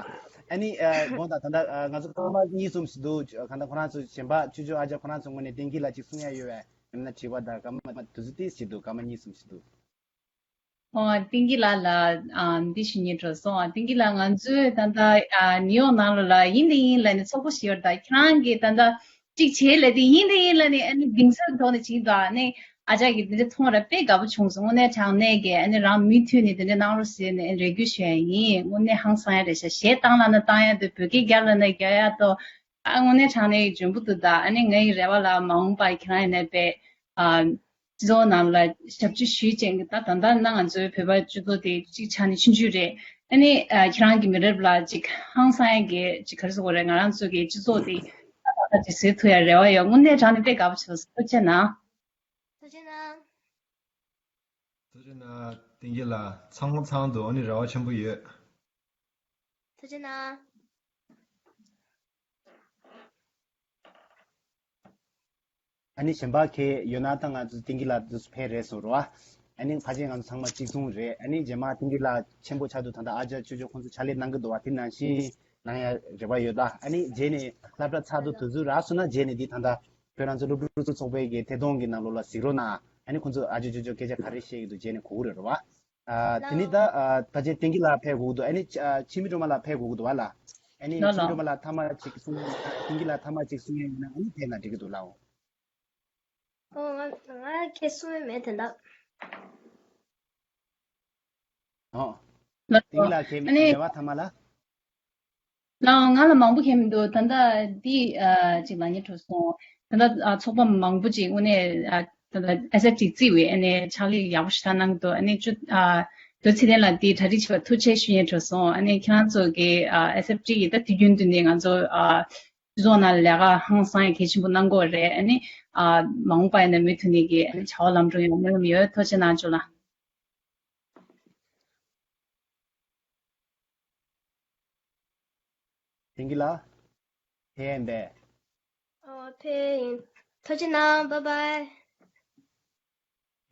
ཨ་ནི་ཨ་དགོངས་དག་ད་ལྟ་ཨ་ང་ཚོ་སྐར་མ་གཉིས་གསུམ་ཞིག་འདུག་གང་ལྟར་ཁོ་རང་ཚོ་གཞན་པ་ཅོ་ཅོ་ཨ་ཅག་ཁོ་རང་ཚོ་ངོས་ནས་བསྟན་སྐྱིད་ལགས་ཅིག་གསུང་ཡ་ཡོད་པས། ཡང་ན་དྲི་བ་དང་སྐར་མ་དུས་ཚོད་ཏོག་ཙམ་ཞིག་འདུག་སྐར་མ་གཉིས་གསུམ་ཞིག་འདུག་ཨོ་བསྟན་སྐྱིད་ལགས་ལ་ཨ་འདི་ཞུ་སྙིང་འདོད་སོང་། བསྟན་སྐྱིད་ལགས་ང་ཚོའི་ད་ལྟ་ཨ་ནིའུ་ཡོག་ནང་ལོགས་ལ་ཡིན་དེ་ཡིན་ལབ་ནས་ཚོགས་པ་ཞིག་ཡོད་རེད་ད། ཁྱེད་རང་གིས་ད་ལྟ་གཅིག་བྱས་ལབ་དེ་ཡིན་དེ་ཡིན་ལབ་ནས་ཨ་ནི་གདེང་ཚོད་ཐོག་ནས་བྱེད་ཀྱི་འདུག་ཨ་ནི་ཨ་ཅག་གིས་དེ་འདྲ་མཐོང་ར་དཔེ་དགའ་པོ་བྱུང་སོང་། དངོས་གནས་དྲང་གནས་ཀྱི་ཨ་ནི་རང་མུ་མཐུད་ནས་དེ་འདྲ་གནང་རོགས་ཟེར་ནས་རེ་སྐུལ་ཞུ་ཡ་ཡིན། དངོས་གནས་ཧང་སང་ཡ་རེད་ཤག་གཞས་བཏང་ལབ་ན་བཏང་ཡ་དེ་བོད་སྐད་རྒྱག་ལབ་ན་རྒྱག་ཡ་ཏོ། ཨ་དངོས་གནས་དྲང་གནས་ཀྱི་འཇོན་པོ་འདུག་ད་ཨ་ནི་ངའི་རེ་བ་ལ་མ་འོངས་པར་ཁྱེད་རང་ཡིན་ན་དཔེ་ཨ་སྤྱི་ཚོགས་ནང་ལ་ཞབས་ཕྱི་ཞུས་ཅན་གྱི་ད་ད་ལྟ་ན་ང་ཚོའི་བོད་པ་སྤྱི་ཚོགས་དེ་གཅིག་ཆ་ནས་ཆུང་ཆུང་རེད། ཨ་ནི་ཨ་ཁྱེད་རང་གི་མི་རབས་ལ་ཅིག་ཧང་སང་ཡ་གི་ཅིག་ག་རེ་ཟེར་དགོས་རེད། ང་རང་ཚོ་གི་སྤྱི་ཚོགས་དེ་ད་ད་ད་ཅིག་བཟོས་ཐུབ་ཡ་རེ་བ་ཡོད། དངོས་གནས་དྲང་གནས་དཔེ་དགའ་པོ་བྱུང་སོང་། ཐུགས་རྗེ་གནང་། ཐུགས་རྗེ་གནང་། ཐུགས་རྗེ་གནང་། བསྟན་སྐྱིད་ལགས་ཚང་མ་ཚང་འདུག་ཨ་ནི་རེ་བ་ཆེན་པོ་ཡོད། ཐུགས་རྗེ་གནང་། ཨ་ནི་གཞན་པ་གལ་ཡོད་ན་ད་ང་ཚོ་བསྟན་སྐྱིད་ལགས་དུས་སུ་ཕེབས་རེད་སོང་རོ། ཨ་ནི་ཕལ་ཆེར་ང་ཚོ་ཚང་མ་གཅིག་མཚུངས་རེད། ཨ་ནི་རྗེས་མ་བསྟན་སྐྱིད་ལགས་ཆེན་པོ་ཆགས་དུས་ད་ལྟ་ཨ་ཅག་ཅོ་ཅོ་ཁོང་ཚོ་ཕྱག་ལས་གནང་གི་འདུག་བ། དེ་ནང་བཞིན་གནང་ཡ་རེ་བ་ཡོད་ད། ཨ་ནི་རྗེས་ནས་སློབ་གྲྭ་ཚར་དུས་དུས་ཚོད་རག་སོང་ན་རྗེས་ནས་འདི་ད་ལྟ་ཁྱོད་རང་ཚོ་སློབ་ཕྲུག་ཚོགས་པའི་གི་ཐད་གཏོང་གི་ནང་ལོགས་ལ་གཟིགས་རོགས་གནང་། ཨ་ནི་ཁོང་ཚོ་ཨ་ཅོ་ཅོ་ཅོ་སྐད་ཆ་ག་རེ་བཤད་ཀྱི་འདུག་རྗེས་ནས་གོ་གི་རེད་རོ་བ། ཨ་དེ་ནི་ད་ཨ་ཕལ་ཆེར་བསྟན་སྐྱིད་ལགས་ཕེབས་དགོས་ཀྱི་འདུག་ཨ་ནི་ཨ་འཆི་མེད་སྒྲོལ་མ་ལགས་ཕེབས་དགོས་ཀྱི་འདུག་བ་ལ། ཨ་ནི་ལགས་འཆི་མེད་སྒྲོལ་མ་ལགས་ཐ་མ་ཅིག་གསུང་། བསྟན་སྐྱིད་ལགས་ཐ་མ་ཅིག་གསུང་ཡ་ཡིན་ན་ཨ་ནི་ཕེབས་ན་འགྲིག་གི་འདུག་ལགས། ཨོ་ང་ང་ཁྱེད་གསུང་ཡ་མེད་དེ་འདྲ། ཨོ། ལགས་སོ། བསྟན་སྐྱིད་ལགས་ཁྱེད་ཨ་ནི་རེ་བ་ཐ་མ་ལ། ལགས་ང་ལ་མང་པོ་ཁྱེར་མི་འདུག་ད་ལྟ་འདི་ཨ་ཅིག་ལ་ཉེ་འགྲོ་སོང་། ད་ལྟ་ཨ་ཚོགས་པ་མང་པོ་ཅིག་དངོས་གནས་ཨ་ད་ལྟ་ཨེས་ཨེཕ་ཊི་ཅིག་བརྩིས་པའི་ཨ་ནི་ཕྱག་ལས་ཡག་པོ་ཞེ་དྲག་གནང་འདུག་ཨ་ནི་ཅུ་ཨ་རྡོ་རྗེ་ཚེ་བརྟན་ལགས་འདི་གྲ་སྒྲིག་བྱས་པ་ཐུགས་རྗེ་ཆེ་ཞུ་ཉེ་འགྲོ་སོང་། ཨ་ནི་ཁྱེད་རང་ཚོ་གི་ཨ་ཨེས་ཨེཕ་ཊི་ཡི་ད་དུས་རྒྱུན་དུ་ནས་ང་ཚོ་ཨ་སྤྱི་ཚོགས་ནང་ལས་ཀ་ཧང་སང་ཡ་གལ་ཆེན་པོ་གནང་གི་ཡོད་རེད། ཨ་ནི་ཨ་མ་འོངས་པ་ཡིན་ན་མུ་མཐུད་ནས་ཀྱི་ཨ་ནི་བྱ་བ་ལམ་འགྲོ་ཡོང་སྨོན་ལམ་ཡོད། ཐུགས་རྗེ་གནང་ཅོ་ལགས། བསྟན་སྐྱིད་ལགས། ཕེབས་ཡིན་པས། ཨོ་ཕེབས་ཡིན། ཐུགས་རྗེ་གནང་། བྷའི་བྷའི།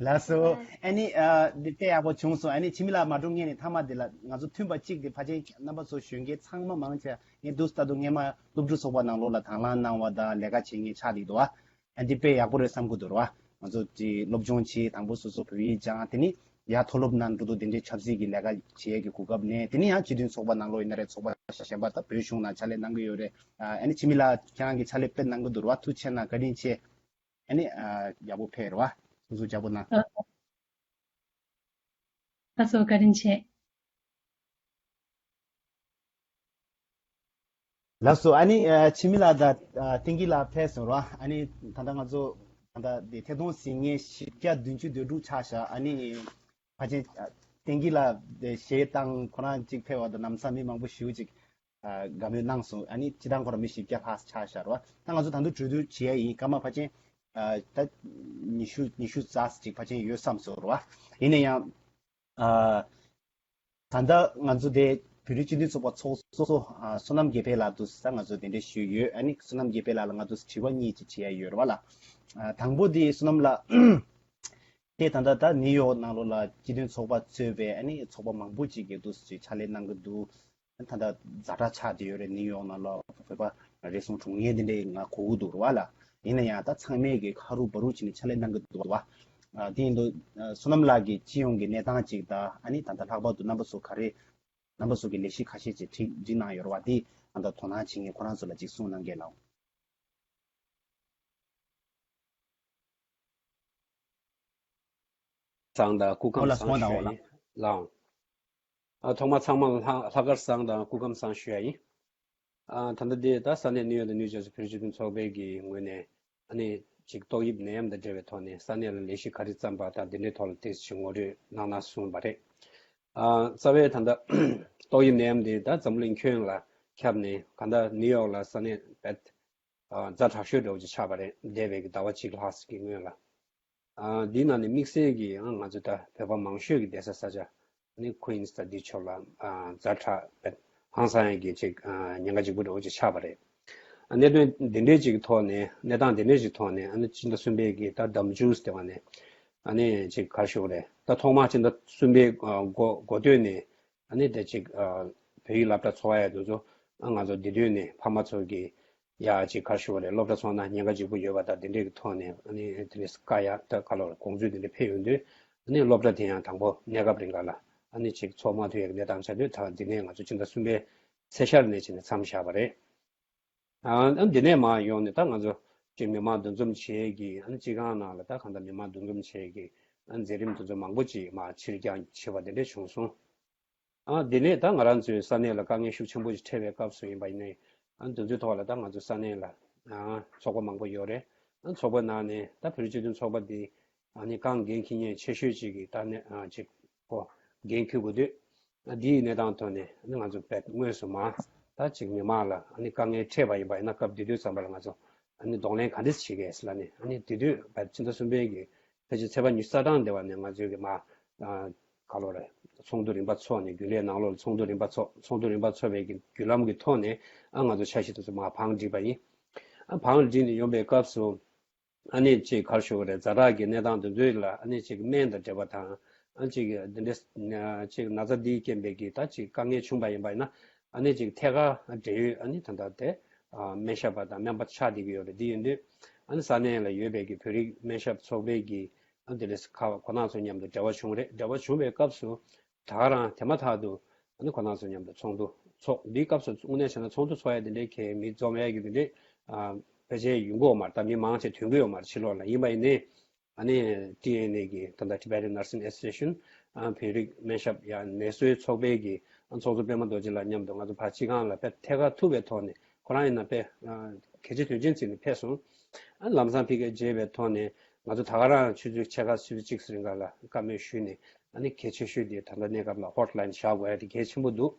ལགས་སོ། ཨ་ནི་ཨ་འདི་དཔེ་ཡག་པོ་བྱུང་སོང་། ཨ་ནི་འཆི་མེད་ལགས་མ་འགྲོ་སྔོན་ནས་མཐའ་མ་འདི་ལ་ང་ཚོ་མཐུན་པ་གཅིག་དེ་ཕལ་ཆེར་རྣམ་པ་ཚོ་གཞོན་སྐྱེས་ཚང་མ་མང་ཆེ་ངས་འདུག་ལྟ་དུས་སྔས་མ་སློབ་ཕྲུག་ཚོགས་པ་ནང་ལོགས་ལ་དང་བླངས་གནང་བ་དང་ལས་ཀ་བྱེད་མཁན་ཆགས་བསྡད་འདུག་བ། ཨ་འདི་དཔེ་ཡག་པོ་རེད་བསམ་གི་འདུག་ར་བ། ང་ཚོ་དེ་སློབ་སྦྱོང་བྱེད་དང་པོ་སོ་སོ་བོད་ཡིག་སྦྱང་དེ་ནི་ཡར་མཐོ་སློབ་ནང་འགྲོ་དུས་དེ་འདྲའི་ཆབ་སྲིད་ཀྱི་ལས་ཀ་བྱེད་ཡས་ཀྱི་གོ་སྐབས་ལེན། དེ་ནི་ཡང་སྤྱི་མཐུན་ཚོགས་པ་ནང་ལོགས་ཡིན་ན་རེད། ཚོགས་པ་གཞན་པ་ད་བོད་གཞུང་ནང་ཕྱག་ལས་གནང་གི་ཡོད་རེད། ཨ་ནི་འཆི་མེད་ལགས་ཁྱེད་རང་གི་ཕྱག་ལས་དཔེ་གནང་གི་འདུག་ར་བ། ཐུགས་རྗེ་གནང་། བཀའ་དྲིན་ཆེ། ཨ་ནི་ཨ་ཡག་པོ་ཕེབས་རེད་བ། ཐུགས་རྗེ་ཆེ་གནང་། ལགས་སོ། བཀའ་དྲིན་ཆེ། ལགས་སོ། ཨ་ནི་ཨ་འཆི་མེད་ལགས་དང་ཨ་བསྟན་སྐྱིད་ལགས་ཕེབས་སོང་ར་བ། ཨ་ནི་ད་ལྟ་ང་ཚོ་ད་ལྟ་འདི་ཐད་གཏོང་གཟིགས་མཁན་བཞི་བརྒྱ་བདུན་ཅུ་དོན་དྲུག་ཆགས་ཤག་ཨ་ནི་ཕལ་ཆེར་ཨ་བསྟན་སྐྱིད་ལགས་དེ་གཞས་བཏང་ཁོ་རང་གཅིག་ཕེབས་པ་དང་ལམ་སང་མི་མང་པོ་ཞེ་པོ་ཅིག་ཨ་དགའ་མོས་གནང་སོང་། ཨ་ནི་སྤྱིར་བཏང་ཁོ་རང་མི་བཞི་བརྒྱ་ལྷག་ཆགས་ཤག་ར་བ། ད་ང་ཚོ་ད་དུང་གྲོས་བསྡུར་བྱེད་ཡ་ཡིན། སྐར་མ་ཕལ་ཆེར་ཨ་ད་ཉི་ཤུ་ཉི་ཤུ་རྩ་ཅིག་ཕལ་ཆེར་ཡོད་བསམ་སོང་ར་བ། ཡིན་ན་ཡང་ཨ་ད་ལྟ་ང་ཚོ་དེ་བོད་རིགས་སྤྱི་མཐུན་ཚོགས་པ་ཚོགས་གཙོ་ཨ་བསོད་ནམས་རྒྱལ་འཕེལ་ལགས་འདུག་ས་ང་ཚོ་དེ་འདྲ་ཞུས་ཡོད། ཨ་ནི་བསོད་ནམས་རྒྱལ་འཕེལ་ལགས་ལ་ང་ཚོ་དྲི་བ་གཉིས་ཅིག་བྱེད་ཡ་ཡོད་ར་བ་ལ། ཨ་དང་པོ་དེ་བསོད་ནམས་ལགས་དེ་ད་ལྟ་ད་ནིའུ་ཡོག་ནང་ལོགས་ལ་སྤྱི་མཐུན་ཚོགས་པ་གཙོས་པའི་ཨ་ནི་ཚོགས་པ་མང་པོ་ཅིག་གིས་འདུག་ཅིག་ཕྱག་ལས་གནང་གི་འདུག་ད་ལྟ་ཛ་དྲག་ཆགས་བསྡད་ཡོད་རེད། ནིའུ་ཡོག་ནང་ལ་བོད་པ་རེ་ཟུང་གྲོངས་མཁན་དེ་འདྲའི་ང་གོ་གི་འདུག་ར་བ་ལ། ཡིན་ན་ཡང་ད་ཚང་མས་ཀྱི་ཁ་རུབ་བ་རུབ་བྱས་ནས་ཕྱག་ལས་གནང་གི་འདུག་བ། ཨ་དེ་ཡིན་དུས་ཨ་བསོད་ནམས་ལགས་ཀྱི་སྤྱི་ཡོངས་ཀྱི་གནས་སྟངས་ཅིག་དང་ཨ་ནི་ད་ལྟ་ལྷག་པར་དུ་རྣམ་པ་ཚོ་ག་རེ་རྣམ་པ་ཚོ་གི་ལས་གཞི་ཁ་ཤས་ཅིག་བྲིས་བྲིས་གནང་ཡོད་ར་བ། དེ་ད་ལྟ་དོ་སྣང་བྱེད་མཁན་ཁོ་རང་ཚོ་ལ་ཅིག་གསུངས་གནང་གས་ལགས། བཟང་དང་སྐུ་ཁམས་བཟང་ཞུ་ཡ་ཡིན་ལགས། ཨ་ཐོག་མར་ཚང་མ་ལ་ལྷག་ལྷག་དཀར་བཟང་དང་སྐུ་ཁམས་བཟང་ཞུ་ཡ་ཡིན། ཨ་ད་ལྟ་འདི་ད་ས་གནས་ནིའུ་ཡོག་དང་ནིའུ་ཇར་སི་བོད་རིགས་སྤྱི་མཐུན་ཚོགས་པའི་གི་ངོས་ནས་ཨ་ནི་ཅིག་ཏོག་དབྱིབས་ནད་ཡམས་དང་འབྲེལ་བའི་ཐོག་ནས་ས་གནས་ལ་ལས་གཞི་ག་རེ་བརྩམས་པ་དང་དེ་འདྲའི་ཐོག་ལ་ཏོག་ཙམ་ངོ་སྤྲོད་གནང་ན་གསུངས་པ་རེད། ཨ་རྩ་བའི་ད་ལྟ་ཏོག་དབྱིབས་ནད་ཡམས་འདི་ད་འཛམ་བུ་གླིང་ཁྱོན་ལ་ཁྱབ་ནས་གང་ལྟར་ནིའུ་ཡོག་ལ་ས་གནས་བེད་ཛ་དྲག་ཤོས་འདྲ་བོ་ཅིག་ཆགས་པ་རེད། འདས་པའི་གི་ཟླ་བ་གཅིག་ལྷག་ཙམ་གྱི་སྔོན་ལ། ཨ་འདིའི་ནང་ནས་དམིགས་བསལ་གྱི་ཨ་ང་ཚོ་ད་བོད་པ་མང་ཤོས་ཀྱི་བསྡད་ས་ས་ཆ་ནི་ཁུན་སི་དང་འདི་ཕྱོགས་ལ་ཨ་ཛ་དྲག་བེད་ཧང་སང་ཡ་གི་ཅིག་ཨ་ཉེན་ཁ་ལྗིད་པོ་འདྲ་བོ་ཅིག་ཆགས་པ་རེད། ཨ་གནད་དོན་འདི་འདྲའི་ཅིག་གི་ཐོག་ནས་གནས་སྟངས་འདི་འདྲའི་ཅིག་ཐོག་ནས་ཨ་ནི་སྤྱི་ཟླ་གསུམ་པའི་གི་ཟླ་མདའ་མཇུག་ཟེར་བ་ནས་ཨ་ནི་ཅིག་ག་རེ་ཞུ་དགོས་རེད། ད་ཐོག་མར་སྤྱི་ཟླ་གསུམ་པའི་ཨ་འགོ་འགོ་སྟོད་ནས་ཨ་ནི་དེ་ཅིག་ཨ་བོད་ཡིག་སློབ་གྲྭ་ཚོགས་ཡ་དེ་ཚོ་ཨ་ང་ཚོ་འདི་དུས་ནས་ཕ་མ་ཚོ་གི་ཡ་ཅིག་ག་རེ་ཞུ་དགོས་རེད། སློབ་གྲྭ་ཚོགས་ན་ཉེན་ཁ་ལྗིད་པོ་ཡོད་པ་དང་དེ་འདྲའི་གི་ཐོག་ནས་ཨ་ནི་དེ་ནས་བཀའ་ཡ་ད་ག་ལོར་དགོངས་ཚུལ་དེ་འདྲ་ཕེབས་ཡོང་དུས་ཨ་ནི་སློབ་གྲྭ་དེ་ཡང་དང་པོ་གནས་སྐབས་རིང་ག་ལ་ཨ་ནི་ཅིག་ཚོགས་མ་ཐུབ་ཡ་གི་གནས་སྟངས་ཆགས་དུས་ད་འདི་ནས་ང་ཚོ་སྤྱི་ཟླ་གསུམ་པའི་ཚེས་ཤར་ནས་བྱས་ནས་མཚམས་བཞག་པ་རེད། ཨ་ཨ་འདི་ནས་མར་ཡོང་ནས་ད་ང་ཚོ་ཅིག་མི་མང་འདུ་འཛོམས་བྱེད་ཀྱི་ཨ་ནི་སྤྱི་ཁང་ནང་ལ་ད་གང་ལྟར་མི་མང་འདུ་འཛོམས་བྱེད་ཀྱི་ཨ་མཛད་རིམ་དེ་ཚོ་མང་པོ་ཅིག་མར་ཕྱིར་འགྱངས་བྱས་པ་དེ་འདྲ་བྱུང་སོང་། ཨ་དེ་ནས་ད་ང་རང་ཚོའི་ས་གནས་ལ་དཀའ་ངལ་ཤུགས་ཆེན་པོ་ཞིག་འཕྲད་པའི་སྐབས་སུ་ཡིན་པ་ཡིན་ནའི་ཨ་དེ་ཚོའི་ཐོག་ལ་ད་ང་ཚོ་ས་གནས་ལ་ཨ་ཚོགས་པ་མང་པོ་ཡོད་རེད། ཨ་ཚོགས་པའི་ནང་ནས་ད་བོད་རིགས་སྤྱི་མཐུན་ཚོགས་པ་འདི་ཨ་ནི་རྐང་འགན་འཁྱེར་མཁན་ཆེ་ཤོས་ཅིག་གི་ད་ནས་ཨ་ཅིག་གོ་འགན་འཁྱེར་དགོས་དུས་ཨ་འདིའི་གནས་སྟངས་ཐོག་ནས་ཨ་ནི་ང་ཚོ་བེད་དངོས་སུ་མ་ད་ཅིག་མི་མང་ལ་ཨ་ནི་དཀའ་ངལ་འཕྲད་པ་ཡིན་པ་ཡིན་ན་སྐབས་དེ་དུས་ཙམ་པ་ལ་ང་ཚོ་ཨ་ནི་གདོང་ལེན་ག་འདྲས་བྱེད་དགོས་ལ་ནི་ཨ་ནི་དེ་དུས་བེད་ཕྱི་ཟླ་གསུམ་པའི་གི་ཕལ་ཆེར་ཚེས་པ་ཉི་ཤུ་རྩ་གྲངས་འདས་པ་ནས་ང་ཚོའི་གི་མ་ཨ་ག་ལོ་རེད། ཚོགས་འདུ་རིམ་པ་ཚོགས་ནས་རྒྱུན་ལས་ནང་ལོགས་ལ་ཚོགས་འདུ་རིམ་པ་ཚོགས་ཚོགས་འདུ་རིམ་པ་ཚོགས་པའི་གི་བརྒྱུད་ལམ་གི་ཐོག་ནས་ཨ་ང་ཚོ་འཆར་གཞི་དེ་ཚོ་མར་བང་བསྒྲིགས་པ་ཡིན། ཨ་བང་བསྒྲིགས་ནས་ཡོང་པའི་སྐབས་སུ་ཨ་ནི་ཅིག་ག་རེ་ཞུ་དགོས་རེད། ཛ་དྲག་གི་གནས་སྟངས་དེ་ཚོའི་ལ་ཨ་ནི་ཅིག་སྨན་དང་འབྲེལ་བ་དང་ཨ་ཅིག་འདི་འདྲའི་ཅིག་ན་ཚ་འདིའི་རྐྱེན་པས་གི་ད་ཅིག་དཀའ་ངལ་བྱུང་པ་ཡིན་པ་ཡིན་ན་ཨ་ནི་ཅིག་ཐད་ཀར་འབྲེལ་ཡོད་ཨ་ནི་ད་ལྟ་དེ་ཨ་སྨན་ཞབས་པ་དང་སྨན་པ་ཆགས་བསྡད་ཀྱི་ཡོད་རེད། འདི་ཡིན་དུས་ཨ་ནི་ས་གནས་ལ་ཡོད་པའི་གི་བོད་རིགས་སྨན་ཞབས་ཚོགས་པའི་གི་ཨ་དེ་འདྲའི་ཁ་ཁོ་ན་ཚོ་མཉམ་དུ་འབྲེལ་བ་བྱུང་རེད། འབྲེལ་བ་བྱུང་བའི་སྐབས་སུ་ད་ག་རང་དེ་མ་ཐག་ཏུ་ཨ་ནི་ཁོ་ན་ཚོ་མཉམ་དུ་ཚོགས་འདུ་ཚོགས། འདིའི་སྐབས་སུ་དངོས་གནས་བྱས་ན་ཚོགས་འདུ་ཚོགས་ཡ་དེ་འདྲའི་གལ་མི་འཛོམས་ཡ་གི་དེ་འདྲའི་ཨ་ཕལ་ཆེར་ཡོང་གི་ཡོད་མ་རེད། ད་མི་མང་ཆེ་ཐོན་གི་ཡོད་མ་རེད། ཕྱི་ལོགས་ལ་ཡིན་པ་ཡིན་ནའི་ཨ་ནི་ཊི་ཨེན་ཨེ་གི་ད་ལྟ་Tibetan Nursing Association ཨ་བོད་རིགས་སྨན་ཞབས་ཡ་ནད་གསོའི་ཚོགས་པའི་གི་ཨ་ཚོགས་གཙོ་པད་མ་རྡོ་རྗེ་ལགས་མཉམ་དུ་ང་ཚོ་ཕར་སྤྱི་ཁང་ལ་དཔེ་ཐད་ཀར་ཐུག་པའི་ཐོག་ནས་ཁོ་རང་ཡིན་ན་དཔེ་ཨ་གལ་ཆེ་དོན་ཆེན་བརྩིས་ནས་ཕེབས་སོང་། ཨ་ལམ་སང་ཕ་གིར་མཇལ་བའི་ཐོག་ནས་ང་ཚོ་ད་ག་རང་ཆུ་ཚོད་ཕྱེད་ཀ་སུམ་ཅུ་གཅིག་ཙམ་སྒང་ལ་བཀའ་མོལ་ཞུས་ནས་ཨ་ནི་གལ་ཆེ་ཤོས་དེ་ད་ལྟ་གནས་སྐབས་ལ་ཧོཊ་ལ་ཡིན་བཞག་དགོས་ཡ་དེ་གལ་ཆེན་པོ་འདུག་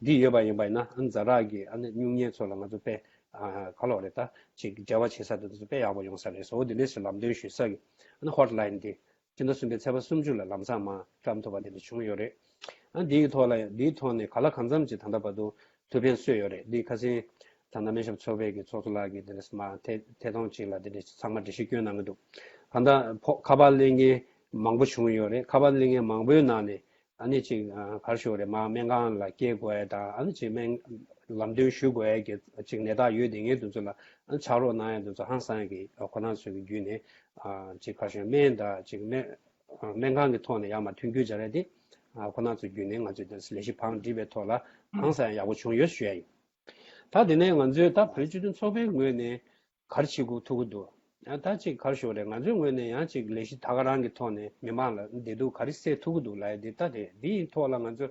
འདི་ཡོད་པ་ཡིན་པ་ཡིན་ན་ཨ་ཛ་དྲག་གི་ཨ་ནི་སྨྱུང་གནས་ཚོ་ལ་ང་ཚོ་དཔེ་ཨ་ག་ལོག་རེད། ད་ཅིག་འབྲེལ་བ་བྱེད་ས་དེ་ཚོ་དཔེ་ཡག་པོ་ཡོང་ས་རེད། བཟོ་བོ་དེ་འདྲས་སུ་ལམ་སྟོན་ཞུ་ས་གི་ཨ་ནི་ཧོཊ་ལ་ཡིན་དེ་སྤྱི་ཟླ་གསུམ་པའི་ཚེས་པ་སུམ་ཅུ་ལ་ལམ་སང་མར་བཀྲམ་ཐུབ་པ་དེ་འདྲ་བྱུང་ཡོད་རེད། ཨ་འདིའི་ཐོག་ལ་འདིའི་ཐོག་ནས་ག་ལ་གང་འཚམ་ཅིག་ད་ལྟ་བར་དུ་ཐུགས་ཕན་གསོས་ཡོད་རེད། འདི་ཁ་སང་ད་ལྟ་སྨན་ཞབས་ཚོགས་པའི་གི་ཚོགས་གཙོ་ལགས་ཀྱིས་དེ་འདྲས་མར་ཐད་ཐད་གཏོང་ཅིག་ལ་དེ་འདྲས་ཚང་མ་འགྲེལ་བཤད་སྐྱོན་གནང་གི་འདུག་གང་ལྟར་ཁ་པར་ལེན་མཁན་ མང་པོ་བྱུང་ཡོད་རེད། ཁ་པར་གླེང་མཁན་མང་པོའི་ནང་ནས་ཨ་ནི་ཅིག་ཨ་ག་རེ་ཞུ་དགོས་རེད། མར་སྨན་ཁང་ལ་སྐྱེལ་དགོས་ཡ་དང་། ཨ་ནི་ཅིག་སྨན་ལམ་སྟོན་ཞུ་དགོས་ཡ་གི་ཅིག་ནད་རྟགས་ཡོད་དེ་ངེས་དུས་ཚོད་ལ་ཨ་ཕྱག་རོགས་གནང་ཡ་དེ་ཚོ་ཧང་སང་གི་ཁོ་རང་ཚོ་གི་བརྒྱུད་ནས་ཨ་ཅིག་ག་རེ་ཞུ། སྨན་དང་ཅིག་སྨན་སྨན་ཁང་གི་ཐོག་ནས་ཡར་མར་མཐུན་འགྱུར་སྦྱར་ཡ་དེ་ཨ་ཁོ་རང་ཚོ་བརྒྱུད་ནས་ང་ཚོས་དེ་ལས་གཞི་བང་བསྒྲིགས་པའི་ཐོག་ལ་ཧང་སང་ཡག་པོ་བྱུང་ཡོད་ཞུ་ཡ་ཡིན། ད་དེ་ནས་ང་ཚོས་ད་བོད་རིགས་སྤྱི་མཐུན་ཚོགས་པའི་ངོས་ནས་ག་རེ་བྱེད་དགོས་ཐུག་གི་འདུག་ཡང་ད་ཅིག་ག་རེ་ཞུ་དགོས་རེད། ང་ཚོའི་ངོས་ནས་ཡང་ཅིག་ལས་གཞི་ད་ག་རང་གི་ཐོག་ནས་མི་མང་ལ་བདེ་སྡུག་ག་རེ་སེལ་ཐུབ་ཀྱི་འདུག་ལབ་ཡ་འདི་ད་རེད། འདི་ཡི་ཐོག་ལ་ང་ཚོ་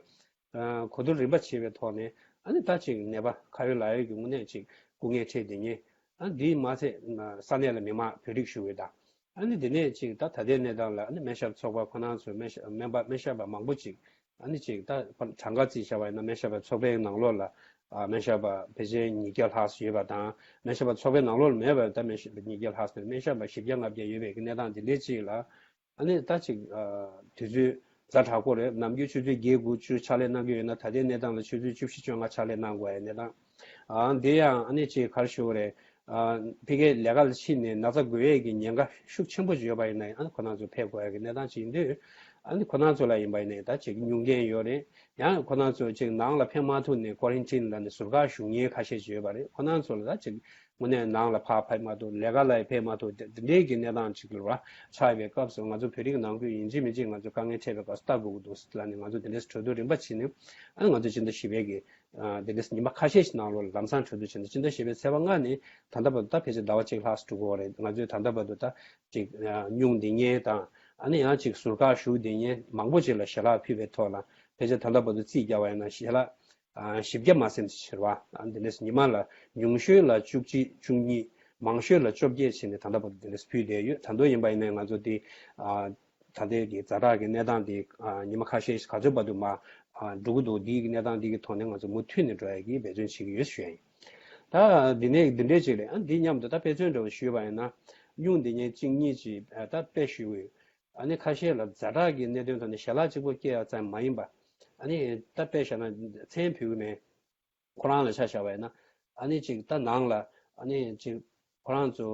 ཨ་གོ་བསྡུར་རིམ་པ་བྱས་པའི་ཐོག་ནས་ཨ་ནི་ད་ཅིག་ནད་པ་ཁ་ཡོད་ལག་ཡོད་ཀྱི་དངོས་གནས་ཅིག་སྐུ་ངལ་འཕྲད་བསྡད་མཁན་ཨ་འདི་མ་ཚད་ས་གནས་ལ་མི་མང་བོད་རིགས་བཞུགས་ཡོད་ད། ཨ་ནི་འདི་ནས་ཅིག་ད་ད་ལྟའི་གནས་སྟངས་ལ་ཨ་ནི་སྨན་ཞབས་ཚོགས་པ་ཁོ་རང་ཚོའི་སྨན་ཞབས་སྨན་པ་སྨན་ཞབས་པ་མང་པོ་ཅིག་ཨ་ནི་ཅིག་ད་གྲངས་ཀ་རྩིས་བྱས་པ་ཡིན་ན་སྨན་ཞབས་པ་ཚོགས་པའི་ནང་ལོགས་ལ་ཨ་སྨན་ཞབས་པ་ཕལ་ཆེར་ཉིས་བརྒྱ་ལྷག་ཙམ་ཡོད་པ་དང་། སྨན་ཞབས་པ་ཚོགས་པའི་ནང་ལོགས་ལ་མེད་པ་ད་སྨན་ཞབས་པ་ཉིས་བརྒྱ་ལྷག་ཙམ་མེད། སྨན་ཞབས་པ་བཞི་བརྒྱ་ལྔ་བརྒྱ་ཡོད་པའི་གི་གནས་སྟངས་འདི་འདྲའི་ཅིག་ལ་ཨ་ནི་ད་ཅིག་ཨ་དུས་ཚོད་ཛ་དྲག་པོ་རེད། ནམ་རྒྱུན་ཆུ་ཚོད་བརྒྱད་དགུ་བཅུ་ཕྱག་ལས་གནང་གི་ཡོད་ན་ད་ལྟའི་གནས་སྟངས་ལ་ཆུ་ཚོད་བཅུ་བཞི་བཅོ་ལྔ་ཕྱག་ལས་གནང་དགོས་ཡ་གནས་སྟངས། ཨ་འདི་ཡང་ཨ་ནི་ཅིག་ག་རེ་ཞུ་དགོས་རེད། ཨ་ཕ་གིའི་ལས་ཀ་ལ་ཕྱིན་ནས་ན་ཚ་འགོས་ཡས་ཀྱི་ཉེན་ཁ་ཤུགས་ཆེན་པོ་ཅིག་ཡོད་པ་ཡིན་ན་ཡང་ཨ་ནི་ཁོ་རང་ཚོ་ཕེབས་དགོས་ཡ་གི་གནས་སྟངས་ཅིག་ཡིན་དུས། ཨ་ནི་ཁོ་རང་ཚོ་ལ་ཡིན་པ་ཡིན་ན་ད་ཅིག་སྨྱུག་འགན་ཡོད་རེད། ཡང་ཁོ་རང་ཚོ་ཅིག་ནང་ལ་ཕེབས་མ་ཐུབ་ནས་ཀོ་རན་ཊིན་ལ་ནི་ཟུར་བཀག་བཞུགས་མཁན་ཁ་ཤས་ཅིག་ཡོད་པ་རེད། ཁོ་རང་ཚོ་ལ་ད་ཅིག་དངོས་གནས་ནང་ལ་ཕར་ཕེབས་མ་ཐུབ། ལས་ཀ་ལ་ཡང་ཕེབས་མ་ཐུབ། དེ་དེ་འདྲའི་གི་གནས་སྟངས་ཅིག་ལ་ཆགས་པའི་སྐབས་སུ་ང་ཚོ་བོད་རིགས་ནང་ཁུལ་ཡིན་གཅིག་མིན་གཅིག་ང་ཚོ་དཀའ་ངལ་འཕྲད་པའི་སྐབས་སུ་ལྟ་དགོས་ཀྱི་འདུག་ལབ་ནས་ང་ཚོ་དེ་འདྲའི་གྲོས་བསྡུར་རིམ་པ་བྱས་ནས་ཨ་ནི་ང་ཚོ་སྤྱི་ཟླ་བཞི་པའི་གི་དེ་འདྲའི་ཉི་མ་ཁ་ཤས་ཤིག་ནང་ལོགས་ལ་ལམ་སང་གྲོས་བསྡུར་བྱས་ནས་སྤྱི་ཟླ་བཞི་པའི་ཚེས་པ་ལྔ་ནས་ད་ལྟ་བར་དུ་ད་ཕལ་ཆེར་ཟླ་བ་གཅིག་ལྷག་ཙམ་འགྲོ་གི་ཡོད་རེད། ང་ཚོས་ད་ལྟ་བར་དུ་ད་ཅིག་སྨྱུང་བསྡད་མཁན་དང་ཨ་ནི་ཡང་ཅིག་ཟུར་བཀག་ཞུགས་བསྡད་མཁན་མང་པོ་ཅིག་ལ་ཞལ་ལག་ཕུལ་བའི་ཐོག་ལ་ཕལ་ཆེར་ད་ལྟ་བར་དུ་རྩིས་བརྒྱབ་པ་ཡིན་ན་ཞལ་ལག་ཨ་བཞི་བརྒྱ་མ་ཟིན་ཙམ་ཕྱིར་བ། ཨ་འདི་འདྲས་ཉི་མ་ལ་ཉུང་ཤོས་ལ་བཅུ་གཅིག་བཅུ་གཉིས། མང་ཤོས་ལ་བཅོ་བརྒྱད་བྱས་ནས་ད་ལྟ་བར་དུ་འདི་འདྲས་ཕུལ་བསྡད་ཡོད། ད་དུང་ཡིན་པ་ཡིན་ན་ང་ཚོ་འདི་ཨ་ད་ལྟའི་གི་ཛ་དྲག་གི་གནས་སྟངས་འདི་ཨ་ཉི་མ་ཁ་ཤས་ག་ཚོད་བར་དུ་མ་ཨ་འགྲོ་གི་འདུག་འདིའི་གི་གནས་སྟངས་འདི་གི་ཐོག་ནས་ང་ཚོ་མུ་མཐུད་ནས་འགྲོ་ཡ་གི་འབད་བརྩོན་བྱེད་ཀྱི་ཡོད་ཞུ་ཡ་ཡིན། ད་འདི་ནས་འདི་འདྲས་ཅིག་རེད། ཨ་འདི་མཉམ་དུ་ད་དཔེ་མཚོན་འདྲ་བོ་ཞུས་པ་ཡིན་ན་སྨྱུང་འདི་ཉིད་གཅིག་གཉིས་ཅིག་ཨ་ད་དཔེ་ཞུས་ཡོད། ཨ་ནི་ཁ་ཤས་ལ་ཛ་དྲག་གི་གནད་དོན་ཐོག་ནས་ཞལ་ལག་གཅིག་པོ་སྐྱེལ་ཡ་ཙམ་མ་ཡིན་པ། ཨ་ནི་ད་དཔེ་བཞག་ན་མཚན་ཕུལ་གི་མེད། ཁོ་རང་ལ་ཆ་བཞག་པ་ཡིན་ན་ཨ་ནི་ཅིག་ད་ནང་ལ་ཨ་ནི་ཅིག་ཁོ་རང་ཚོ་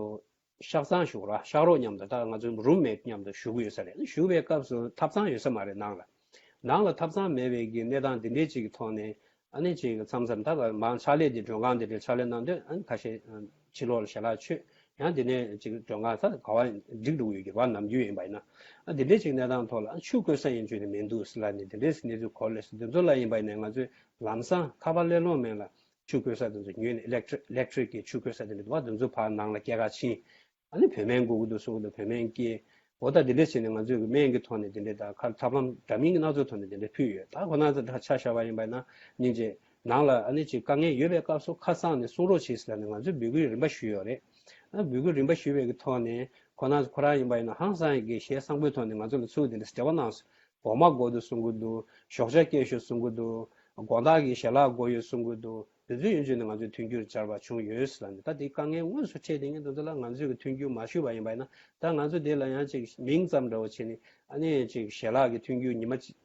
ཤག་ཚང་ཞུགས་ར་ཤག་རོགས་མཉམ་དུ་ད་ང་ཚོ་རུམ་མེཊ་མཉམ་དུ་བཞུགས་ཡོད་ས་རེད། བཞུགས་པའི་སྐབས་སུ་ཐབ་ཚང་ཡོད་ས་མ་རེད་ནང་ལ། ནང་ལ་ཐབ་ཚང་མེད་པའི་གི་གནས་སྟངས་འདི་འདྲའི་ཅིག་གི་ཐོག་ནས་ཨ་ནི་ཅིག་མཚམས་མཚམས་ད་མང་ཕྱག་ལས་འདི་མགྲོན་ཁང་འདི་འདྲའི་ཕྱག་ལས་གནང་དུས་ཨ་ནི་ཁ་ཤས་ཕྱི་ལོགས་ལ་ཞལ་ལག་མཆོད། ཡང་དེ་ནས་ཅིག་མགྲོན་ཁང་ད་ག་བ་འགྲིག་འགྲོ་གི་ཡོད་ཀྱི་རེད་བ། ནམ་རྒྱུན་ཡིན་པ་ཡིན་ན། ཨ་དེ་འདྲའི་ཅིག་གནས་སྟངས་ཐོག་ལ་ཨ་ཆུ་བསྐོལ་ས་ཡིན་རྒྱུ་ནི་མི་འདུག་ཟེར་ལབ་ནས་དེ་འདྲའི་གནས་ཚུལ་གོ་སླེབས་སོང་། དེ་ཚོ་ལ་ཡིན་པ་ཡིན་ན་ང་ཚོས་ལམ་སང་ཁ་པར་སླེབས་ལོང་མེད་ལ་ཆུ་བསྐོལ་ས་དེ་ཚོ་ཉོས་ནས་ཨི་ལེག་ཊི་རིག་ཨི་ལེག་ཊི་རིག་གི་ཆུ་བསྐོལ་ས་དེ་འདྲ་འདུག་བ། དེ་ཚོ་ཕར་ནང་ལ་སྐྱེལ་ག་ཕྱིན། ཨ་ནི་བོད་སྨན་དགོས་ཀྱི་འདུག་གསུང་གི་འདུག་བོད་སྨན་སྐྱེལ། འོ་ད་དེ་འདྲ་བྱས་ནས་ང་ཚོས་ཀྱི་སྨན་གྱི་ཐོག་ནས་དེ་འདྲའི་ད་ཁ་ཐབས་ལམ་འདྲ་མིན་གྱི་སྣ་ཚོགས་ཐོག་ནས་དེ་འདྲ་ཕུལ་ཡོད། ད་ཁོ་ན་ཚོ་ད་ཆ་བཞག་པ་ཡིན་པ་ཡིན་ན་སྙིང་རྗེ། ནང་ལ་ཨ་ནི་ཅིག་དཀའ་ངལ་ཡོད་པའི་སྐབས་སུ་ཁ་གསང་ནས་གསུང་རོགས་བྱེད་ཟེར་ནས་ང་ཚོས་འབོད་སྐུལ་རིམ་པ་ཞུས་ཡོད་རེད། ཨ་འབོད་སྐུལ་རིམ་པ་ཞུས་པའི་གི་ཐོག་ནས་ཁོ་ན་ཁོ་རང་ཡིན་པ་ཡིན་ན་ཧང་སང་གི་ཞལ་གསང་པོའི་ཐོག་ནས་ང་ཚོ་ལ་ཚུར་དེ་འདྲ་འབྲེལ་བ་གནང་སོང་། སྒོ་མ་དགོས་འདུག་གསུང་གི་འདུག་ཞོགས་ཇ་སྐྱེལ་ཤོག་གསུང་གི་འདུག་དགོང་དག་གི་ཞལ་ལག་དགོས་ཡོད་གསུང་གི་འདུག་དེ་ཚོའི་ཡོན་ཆོད་ནས་ང་ཚོས་མཐུན་འགྱུར་སྦྱར་བ་བྱུང་ཡོད་ལ་ནི། ད་དེ་དཀའ་ངལ་དངོས་སུ་འཕྲད་དེ་ངས་དེ་ཚོ་ལ་ང་ཚོས་ཀྱི་མཐུན་འགྱུར་མ་ཞུས་པ་ཡིན་པ་ཡིན་ན། ད་ང་ཚོ་དེ་ལ་ཡང་ཅིག་མིང་ཙམ་འདྲ་བོ་བྱས་ནས་ཨ་ནི་ཅིག་ཞལ་ལག་གི་མཐུན་འགྱུར་ཉི་མ་གཅིག་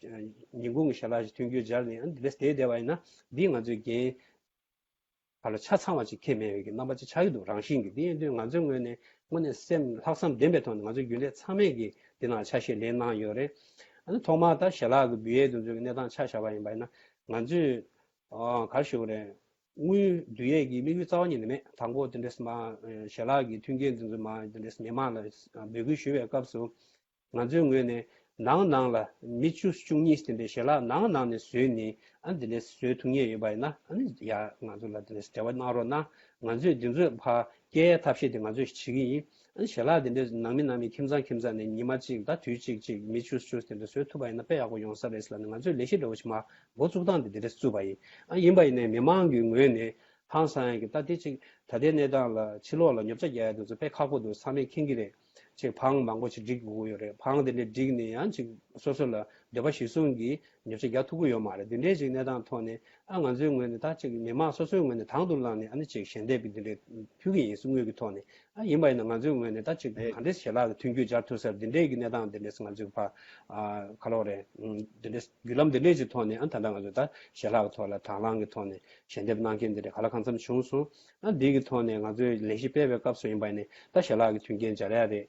ཉིན་གུང་གི་ཞལ་ལག་ཅིག་མཐུན་འགྱུར་སྦྱར་ནས་ཨ་ནི་དེ་འདྲ་བསྡད་བསྡད་པ་ཡིན་ན་འདི་ང་ཚོའི་འགན་ཁ་ལ་ཆ་ཚང་བ་ཅིག་འཁྱེར་མེད་པའི་གི་རྣམ་པ་ཅིག་ཆགས་ཀྱི་འདུག་རང་བཞིན་གྱིས། དེ་ཡིན་དུས་ང་ཚོའི་ངོས་ནས་དངོས་གནས་སེམས་ལྷག་བསམ་ལྡན་པའི་ཐོག་ནས་ང་ཚོའི་རྒྱུན་ལས་ཚང་མས་ཀྱི་འདི་ནང་ཆ་ཤས་ལེན་གནང་ཡོད་རེད། ཨ་ནི་ཐོག་མར་ད་ཞལ་ལག་གི་འབུལ་ཡས་དེ་ཚོའི་གི་གནས་སྟངས་ཆ་བཞག་པ་ཡིན་པ་ཡིན་ན་ང་ཚོས་ཨ་ག་རེ་ཞུ་དགོས་རེད། དངུལ་བསྡུ་ཡས་ཀྱི་དམིགས་ཡུལ་རྩ་བ་ཉིད་ནས་མེད། དང་པོ་དེ་འདྲས་མ་ཞལ་ལག་གི་མཐུན་རྐྱེན་དེ་ཚོ་མ་དེ་འདྲས་མི་མང་ལ་འབོད་སྐུལ་ཞུ་བའི་སྐབས་སུ་ང་ཚོའི་ངོས་ནས་ནང་ནང་ལ་མི་བཅུ་བཅུ་གཉིས་དེ་འདྲས་ཞལ་ལག་ནང་ནང་ནས་བཟོས་ནས་ཨ་འདི་འདྲས་བཟོ་ཐུབ་མཁན་ཡོད་པ་ཡིན་ན་ཨ་ནི་ཡ་ང་ཚོ་ལ་དེ་འདྲས་འབྲེལ་བ་གནང་རོགས་གནང་། ང་ཚོས་འདི་ཚོ་ཕར་སྐྱེལ་ཡས་ཐབས་ཤེས་དེ་ང་ཚོས་བྱེད་ཀྱི་ཡིན། ཨ་ནི་ཞལ་ལག་དེ་འདྲས་ནང་མི་ནང་མི་ཁྱིམ་ཚང་ཁྱིམ་ཚང་ནས་ཉི་མ་གཅིག་ད་དུས་གཅིག་གཅིག་མི་བཅུ་བཅུ་དེ་འདྲས་བཟོ་ཐུབ་པ་ཡིན་ན་དཔེ་ཡག་པོ་ཡོང་ས་རེད་ལབ་ནས་ང་ཚོས་ལས་གཞི་འདྲ་བོ་ཞིག་མ་འགོ་བཙུགས་སྟངས་དེ་དེ་འདྲས་བཙུགས་པ་ཡིན། ཨ་ཡིན་པ་ཡིན་ནའི་མི་མང་གི་ངོས་ནས་ཧང་སང་ཡ་གི་ད་དེ་ཅིག་ད་ལྟའི་གནས་སྟངས་ལ་ཕྱི་ལོགས་ལ་ཉོ་ཆ་རྒྱག་ཡ་དེ་ཚོ་དཔེ་ཁག་པོ་འདུག་ཚང་མས་མཁྱེན་གྱི་རེད། ཅིག་བང་མང་པོ་ཞིག་སྒྲིག་དགོས་ཀྱི་ཡོད་རེད། བང་དེ་འདྲས་སྒྲིག་ནས་ཡང་ཅིག་སོ་སོ་ལ་འདོད་པ་གཞིར་བཟུང་གིས་ཉོ་ཆ་རྒྱག་ཐུབ་ཀྱི་ཡོད་མ་རེད། དེ་འདྲའི་ཅིག་གནས་སྟངས་ཐོག་ནས་ཨ་ང་ཚོའི་ངོས་ནས་ད་ཅིག་མི་མང་སོ་སོའི་ངོས་ནས་དང་དུ་བླངས་ནས་ཨ་ནི་ཅིག་ཞལ་འདེབས་ཀྱི་དེ་འདྲས་ཕུལ་གྱི་ཡིན་གསུང་ཡོད་ཀྱི་ཐོག་ནས། ཨ་ཡིན་པ་ཡིན་ན་ང་ཚོའི་ངོས་ནས་ད་ཅིག་ག་འདྲས་ཞལ་ལག་གི་མཐུན་འགྱུར་སྦྱར་ཐུབ་ས་འདི་འདྲས་ཀྱི་གནས་སྟངས་འདི་འདྲས་ང་ཚོས་ཕར་ཨ་ག་ལབ་རེད། འདི་འདྲས་བརྒྱུད་ལམ་འདི་འདྲས་ཀྱི་ཐོག་ནས་ཨ་ད་ལྟ་ང་ཚོས་ད་ཞལ་ལག་གི་ཐོག་ལ་དང་བླངས་ཀྱི་ཐོག་ནས་ཞལ་འདེབས་གནང་མཁན་འདི་འདྲས་ག་ལ་གང་འཚམ་བྱུང་སོང་། ཨ་འདི་གི་ཐོག་ནས་ང་ཚོས་ལས་གཞི་སྤེལ་བའི་སྐབས་སུ་ཡིན་པ་ཡིན་ནའི་ད་ཞལ་ལག་གི་མཐུན་རྐྱེན་སྦྱར་ཡ་རེད།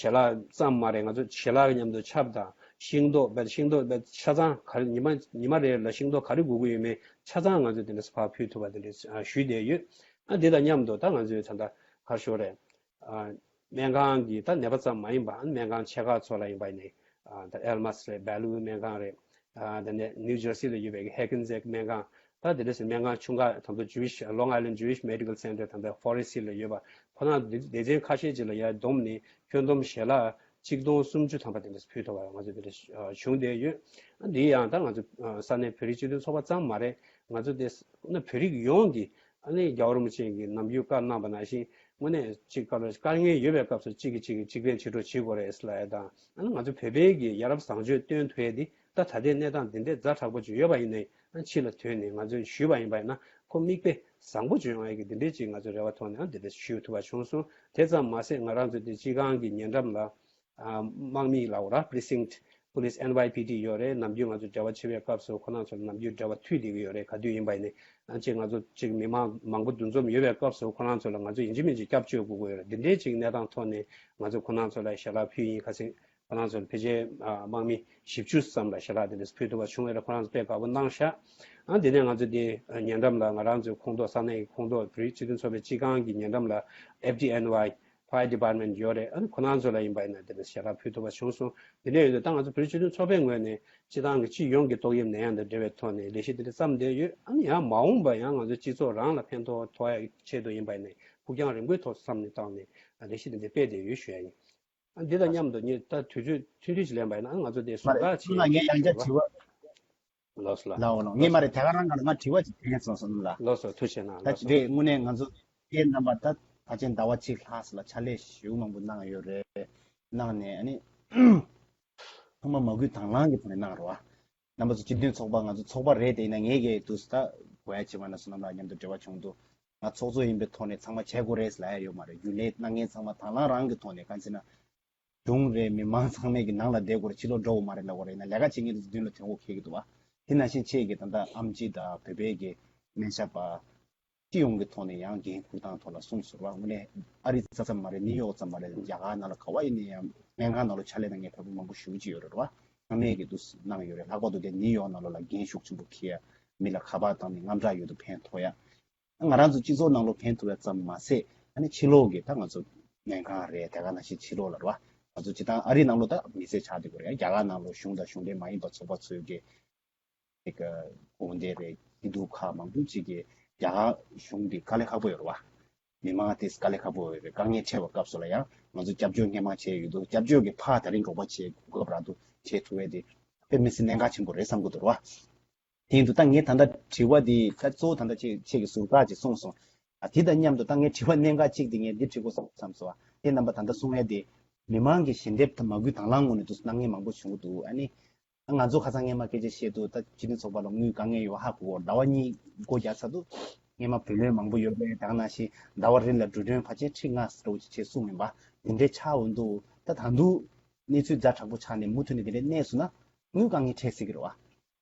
ཞལ་ལག་ཙམ་མ་རེད། ང་ཚོ་ཞལ་ལག་གི་མཉམ་དུ་ཆབ་དང་ཤིང་ཏོག་རྦད་ཤིང་ཏོག་རྦད་ཆ་ཚང་ག་རེ་ཉི་མ་ཉི་མ་རེ་ལ་ཤིང་ཏོག་ག་རེ་དགོས་ཀྱི་ཡོད་མེད་ཆ་ཚང་ང་ཚོས་དེ་འདྲ་ཕར་ཕུལ་ཐུབ་པ་དེ་འདྲ་ཞུས་བསྡད་ཡོད། ཨ་འདི་དང་མཉམ་དུ་ད་ང་ཚོས་ད་ལྟ་ག་རེ་ཞུ་དགོས་རེད། ཨ་སྨན་ཁང་གི་ད་ནད་པ་ཙམ་མ་ཡིན་པ་ཨ་སྨན་ཁང་ཆེ་ཁག་ཚོ་ལ་ཡིན་པ་ཡིན་ནའི་ཨ་ད་ཨེལ་མཱས་རེད། བེ་ལུ་སྨན་ཁང་རེད། ཨ་དེ་ནས་ནིའུ་ཇར་སི་ལ་ཡོད་པའི་ཧེ་ཀིན་ཛེག་སྨན་ཁང་། ད་དེ་འདྲ་ཟེར་སྨན་ཁང་ཆུང་ཁག་དང་པོ་Jewish Long Island Jewish Medical Center དང་པོ་ཕོ་རེ་སི་ལ་ཡོད་པ་ཁོ་རང་སྡེ་ཚན་ཁ་ཤས་ཅིག་ལ་ཡར་བསྡོམས་ནས་ཁྱོན་བསྡོམས་ཞལ་ལག་ཆིག་སྟོང་སུམ་ཅུ་ཐམ་པ་དེ་འདྲ་ཕུལ་ཐུབ་པ་ང་ཚོ་དེ་འདྲ་བྱུང་བསྡད་ཡོད། འདི་ཡང་ད་ང་ཚོ་ས་གནས་བོད་རིགས་སྤྱི་མཐུན་ཚོགས་པ་ཙམ་མ་རེད། ང་ཚོ་དེ་ན་བོད་རིགས་ཡོངས་ཀྱི་ཨ་ནི་རྒྱལ་བ་རིན་པོ་ཆེ་གིས་ནམ་རྒྱུན་བཀའ་གནང་པ་ནང་བཞིན་དངོས་གནས་གཅིག་སྐབས་ལ་དཀའ་ངལ་ཡོད་པའི་སྐབས་སུ་གཅིག་གིས་གཅིག་གི་གཅིག་ཕན་གཅིག་གྲོགས་བྱེད་དགོས་རེད་ཟེར་ལབ་ཡ་དང་ཨ་ནི་ང་ཚོ་བོད་པའི་གི་ཡ་རབས་བཟང་སྤྱོད་སྟོན་ཐུབ་ཡ་འདི་ད་ད་ལྟའི་གནས་སྟངས་འདི་འདྲའི་ཛ་དྲག་པོ་ཅིག་ཡོད་པ་ཡིན་ནའི་ཨ་ཕྱི་ལ་ཐོན་ནས་ང་ཚོས་ཞུས་པ་ཡིན་པ་ཡིན་ན་ཁོ་མིག་དཔེ་བཟང་པོ་ཅིག་ཡོང་ཡ་གི་འདི་འདྲའི་ཅིག་ང་ཚོའི་རེ་བ་ཐོག་ནས་ཨ་འདི་འདྲ་ཞུ་ཐུབ་པ་བྱུང་སོང་། དེ་ཙམ་མ་ཟད་ང་རང་ཚོ་དེ་སྤྱི་ཁང་གི་ཉེ་འགྲམ་ལ་ཨ་དམག་མི་ལ་འོ་ར་Precinct Police N Y P D ཡོད་རེད། ནམ་རྒྱུན་ང་ཚོ་འབྲེལ་བ་བྱེད་པའི་སྐབས་སུ་ཁོ་རང་ཚོ་ལ་ནམ་རྒྱུན་འབྲེལ་བ་མཐུད་བསྡད་ཀྱི་ཡོད་རེད། ག་དུས་ཡིན་པ་ཡིན་ནའི་ཨ་ཅེ་ང་ཚོ་ཅིག་མི་མང་མང་པོ་འདུ་འཛོམས་ཡོད་པའི་སྐབས་སུ་ཁོ་རང་ཚོ་ལ་ང་ཚོ་ཡིན་གཅིག་མིན་གཅིག་སྐྱབས་བཅོལ་དགོས་ཀྱི་ཡོད་རེད། འདི་འདྲའི་ཅིག་གནས་སྟངས་ཐོག་ནས་ང་ཚོ་ཁོ་རང་ཚོ་ལ་ཞལ་ལག་ཕུལ་ཡིན། ཁ་སང་ཁོ་རང་ཚོ་ལ་ཕལ་ཆེར་ཨ་དམག་མི་བཞི་བཅུ་ཙམ་ལ་ཞལ་ལག་དེ་འདྲ་ཕུལ་ཐུབ་པ་བྱུང་བས་ཁོ་རང་ཚོ་དཔེ་དགའ་པོ་གནང་ཤག་ཨ་དེ་ནས་ང་ཚོ་དེ་ཉེ་འགྲམ་ལ་ང་རང་ཚོའི་ཁོངས་གཏོགས་ས་གནས་ཀྱི་ཁོངས་གཏོགས་བོད་རིགས་སྤྱི་མཐུན་ཚོགས་པའི་སྤྱི་ཁང་གི་ཉེ་འགྲམ་ལ་F D N Y Fire Department ཡོད་རེད། ཨ་ནི་ཁོ་རང་ཚོ་ལ་ཡིན་པ་ཡིན་ན་དེ་འདྲ་ཞལ་ལག་ཕུལ་ཐུབ་པ་བྱུང་སོང་། དེ་འདྲ་ཡོད་དུས་ད་ང་ཚོ་བོད་རིགས་སྤྱི་མཐུན་ཚོགས་པའི་ངོས་ནས་སྤྱི་བཏང་གི་སྤྱི་ཡོངས་ཀྱི་ཏོག་དབྱིབས་ནད་ཡམས་དང་འབྲེལ་བའི་ཐོག་ནས་ལས་གཞི་དེ་འདྲ་བརྩམས་བསྡད་ཡོད། ཨ་ནི་ཡང་མ་འོངས་པ་ཡང་ང་ཚོའི་སྤྱི་ཚོགས་རང་ལ་ཕན་ཐོགས་ཐོགས་ཡ་ཆེད་དུ་ཡིན་པ་ཡིན་ནའི་ཕུགས་རྒྱང་རིང་པོའི་ཐོག་བསམ་ནས་བཏང་ནས་ལས་གཞི་དེ་འདྲ་སྤེལ་བསྡད་ཡོད་ཞུ་ཡ་ཡིན། ཨ་འདི་དང་མཉམ་དུ་ངས་ད་དུས་ཚོད་ཐུང་ཐུང་ཞིག་ལེན་པ་ཡིན་ན་ཨ་ང་ཚོ་དེ་ཟུར་མ་རེད། བཀག་ཅིག་ཁོང་ལ་ངས་ཡང་བསྐྱར་དྲི་བ། ལགས་སོ་ལགས། ལའོ་ལའོ་ངས་མ་རེད་དེ་ག་རང་ག་ལ་ང་དྲི་བ་ཅིག་དྲན་སོང་སོང་ལ། ལགས་སོ་ཐུགས་རྗེ་གནང་། ད་ལགས་སོ། རེད་དངོས་གནས་ང་ཚོ་ཁྱེད་རྣམ་པ་ད་ཕལ་ཆེར་ཟླ་བ་གཅིག་ལྷག་ཙམ་ལ་ཕྱག་ལས་ཞེ་པོ་མང་པོ་གནང་ཡོད་རེད། གནང་ནས་ཨ་ནི་ཚང་མ་མ་བསྐུལ་དང་བླངས་ཀྱི་ཐོག་ནས་གནང་རོགས་ཨ། རྣམ་པ་ཚོ་སྤྱི་མཐུན་ཚོགས་པ་ང་ཚོ་ཚོགས་པ་རེད་དེ་ཡིན་ན་ངས་ཀྱི་དུས་སུ་ད་གོ་ཡ་བྱེད་པ་ན་སོ་ནམ་ལགས་མཉམ་དུ་འབྲེལ་བ་བྱུང་འདུག་ང་ཚོགས་གཙོ་ཡིན་པའི་ཐོག་ནས་ཚང་མ་བྱེད་དགོས་རེད་ལབ་ཡ་ཡོད་མ་རེད། རྒྱུན་ལས་གནང་མཁན་ཚང་མ་དང་བླངས་རང་གི་ཐོག་ནས་གང་ཟེར་ན། གཞུང་རེད་མི་མང་ཚང་མས་ཀྱི་ནང་ལ་བསྡད་དགོས་རེད། ཕྱི་ལོགས་འགྲོ་དགོས་མ་རེད་ལབ་དགོས་རེད་ན་ལས་ཀ་བྱེད་མཁན་དེ་ཚོ་མདུན་ལ་དོན་གོ་ཁེལ་གྱི་འདུག་བ། དེ་ནང་བཞིན་ཆེད་ཀྱི་ད་ལྟ་ཨེམ་ཆི་དང་བོད་པའི་གི་སྨན་ཞབས་པ། སྤྱི་ཡོངས་ཀྱི་ཐོག་ནས་ཡང་འགན་འཁུར་སྟངས་ཐོག་ལ་གསུངས་སོང་བ། དངོས་གནས་ཨ་རི་རྩ་ཙམ་མ་རེད། ནིའུ་ཡོག་ཙམ་མ་རེད། རྒྱ་གར་ནང་ལ་ག་བ་ཡིན་ན་ཡང་སྨན་ཁང་ནང་ལ་ཕྱག་ལས་གནང་མཁན་བོད་པ་མང་པོ་ཞེ་པོ་ཅིག་ཡོད་རེད་བ། ཚང་མས་ཀྱི་འདུག་གནང་ཡོད་རེད། ལྷག་པར་དུ་དེ་ནིའུ་ཡོག་ནང་ལོགས་ལ་འགན་ཤུགས་ཆེན་པོ་འཁྱེར་ཡ། མི་ལ་ཁ་པར་བཏང་ནས་དངངས་སྐྲག་ཡོད་དུ་ཕན་ཐོགས་ཡ། ང་རང་ཚོ་སྤྱི་ཚོགས་ནང་ལོགས་ཕན་ཐོགས་ཡ་ཙམ་མ་ཟད་ཨ་ནི་ཕྱི་ལོགས་ཀྱི་ད་ང་ཚོ་སྨན་ཁང་རེད། དེ་ག་ནང་བཞིན་ཕྱི་ལོགས་ལ་རེད་བ། ང་ཚོ་སྤྱི་བཏང་ཨ་རི་ནང་ལོགས་ད་མི་སེར་ཆགས་བསྡད་ཀྱི་རེད། རྒྱ་གར་ནང་ལོགས་གཞུང་དང་གཞུང་འབྲེལ་མ་ཡིན་པ་ཚོགས་པ་ཚོས་ཀྱི་དེ་ག་དགོངས་དོན་རེད། སྐྱིད་སྡུག་ཁག་མང་པོ་ཅིག་གིས་རྒྱ་གར་གཞུང་འདི་དཀའ་ལས་ཁག་པོ་ཡོད་རེད་བ། མི་མང་དེ་དཀའ་ལས་ཁག་པོ་ཡོད་རེད། དཀའ་ངལ་འཕྲད་པའི་སྐབས་སུ་ལ་ཡང་ང་ཚོ་སྐྱབས་བཅོལ་སྔོན་མ་བྱས་ཡོད་དུས་སྐྱབས་བཅོལ་གྱི་ཕར་ད་རིང་རོགས་པ་བྱེད་གོ་སྐབས་རག་འདུག་བྱེད་ཐུབ་པ་དེ་དཔེ་མི་སྲིད་གནད་འགག་ཆེན་པོ་རེད་བསམ་གྱི་འདུག་རེད་བ། དེ་ཡིན་དུས་ད་ངས་ད་ལྟ་དྲི་བ་འདི་ད་གཙོ་བོ་ད་ལྟ་ཁྱེད་ཁྱེད་ཀྱི་ཟུར་བཀག་ཅིག་གསུངས་སོང་། ཨ་དེ་དང་མཉམ་དུ་ད་ངས་དྲི་བ་གནད་འགག་གཅིག་དེ་ངས་འདི་དྲི་དགོས་བསམ་སོང་། ཨ་དེ་རྣམ་པ་ད་ལྟ་གསུང་ཡ་དེ་མི་མང་གི་ཞལ་འདེབས་དང་མ་བསྐུལ་དང་བླངས་ངོས་ནས་དུ་གནང་མཁན་མང་པོ་བྱུང་གི་འདུག་ཨ་ནི། ང་ཚོ་ཁ་སང་སྔས་མ་སྐད་ཆ་བཤད་དུས་ད་སྤྱི་མཐུན་ཚོགས་པ་ལ་དངུལ་དཀའ་ངལ་ཡོད་ཧ་གོ། ཟླ་བ་གཉིས་སྒོ་རྒྱག་ཚར་དུས་སྔས་མ་བུ་ལོན་མང་པོ་ཡོད་པས་ད་ག་ནང་བཞིན་ཟླ་བ་རེ་ལ་འགྲོ་གྲོན་ཕལ་ཆེར་ཁྲི་ལྔ་ཙམ་ཅིག་བྱས་གསུངས་ཡིན་པ་དེ་འདྲའི་ཆགས་འོང་དུས་ད་ད་དུང་གནས་ཚུལ་ཛ་དྲག་པོ་ཆགས་ནས་མུ་མཐུད་ནས་དེ་འདྲའི་གནས་སོང་ན་དངུལ་དཀའ་ངལ་འཕྲད་སྲིད་ཀྱི་རེད་བ།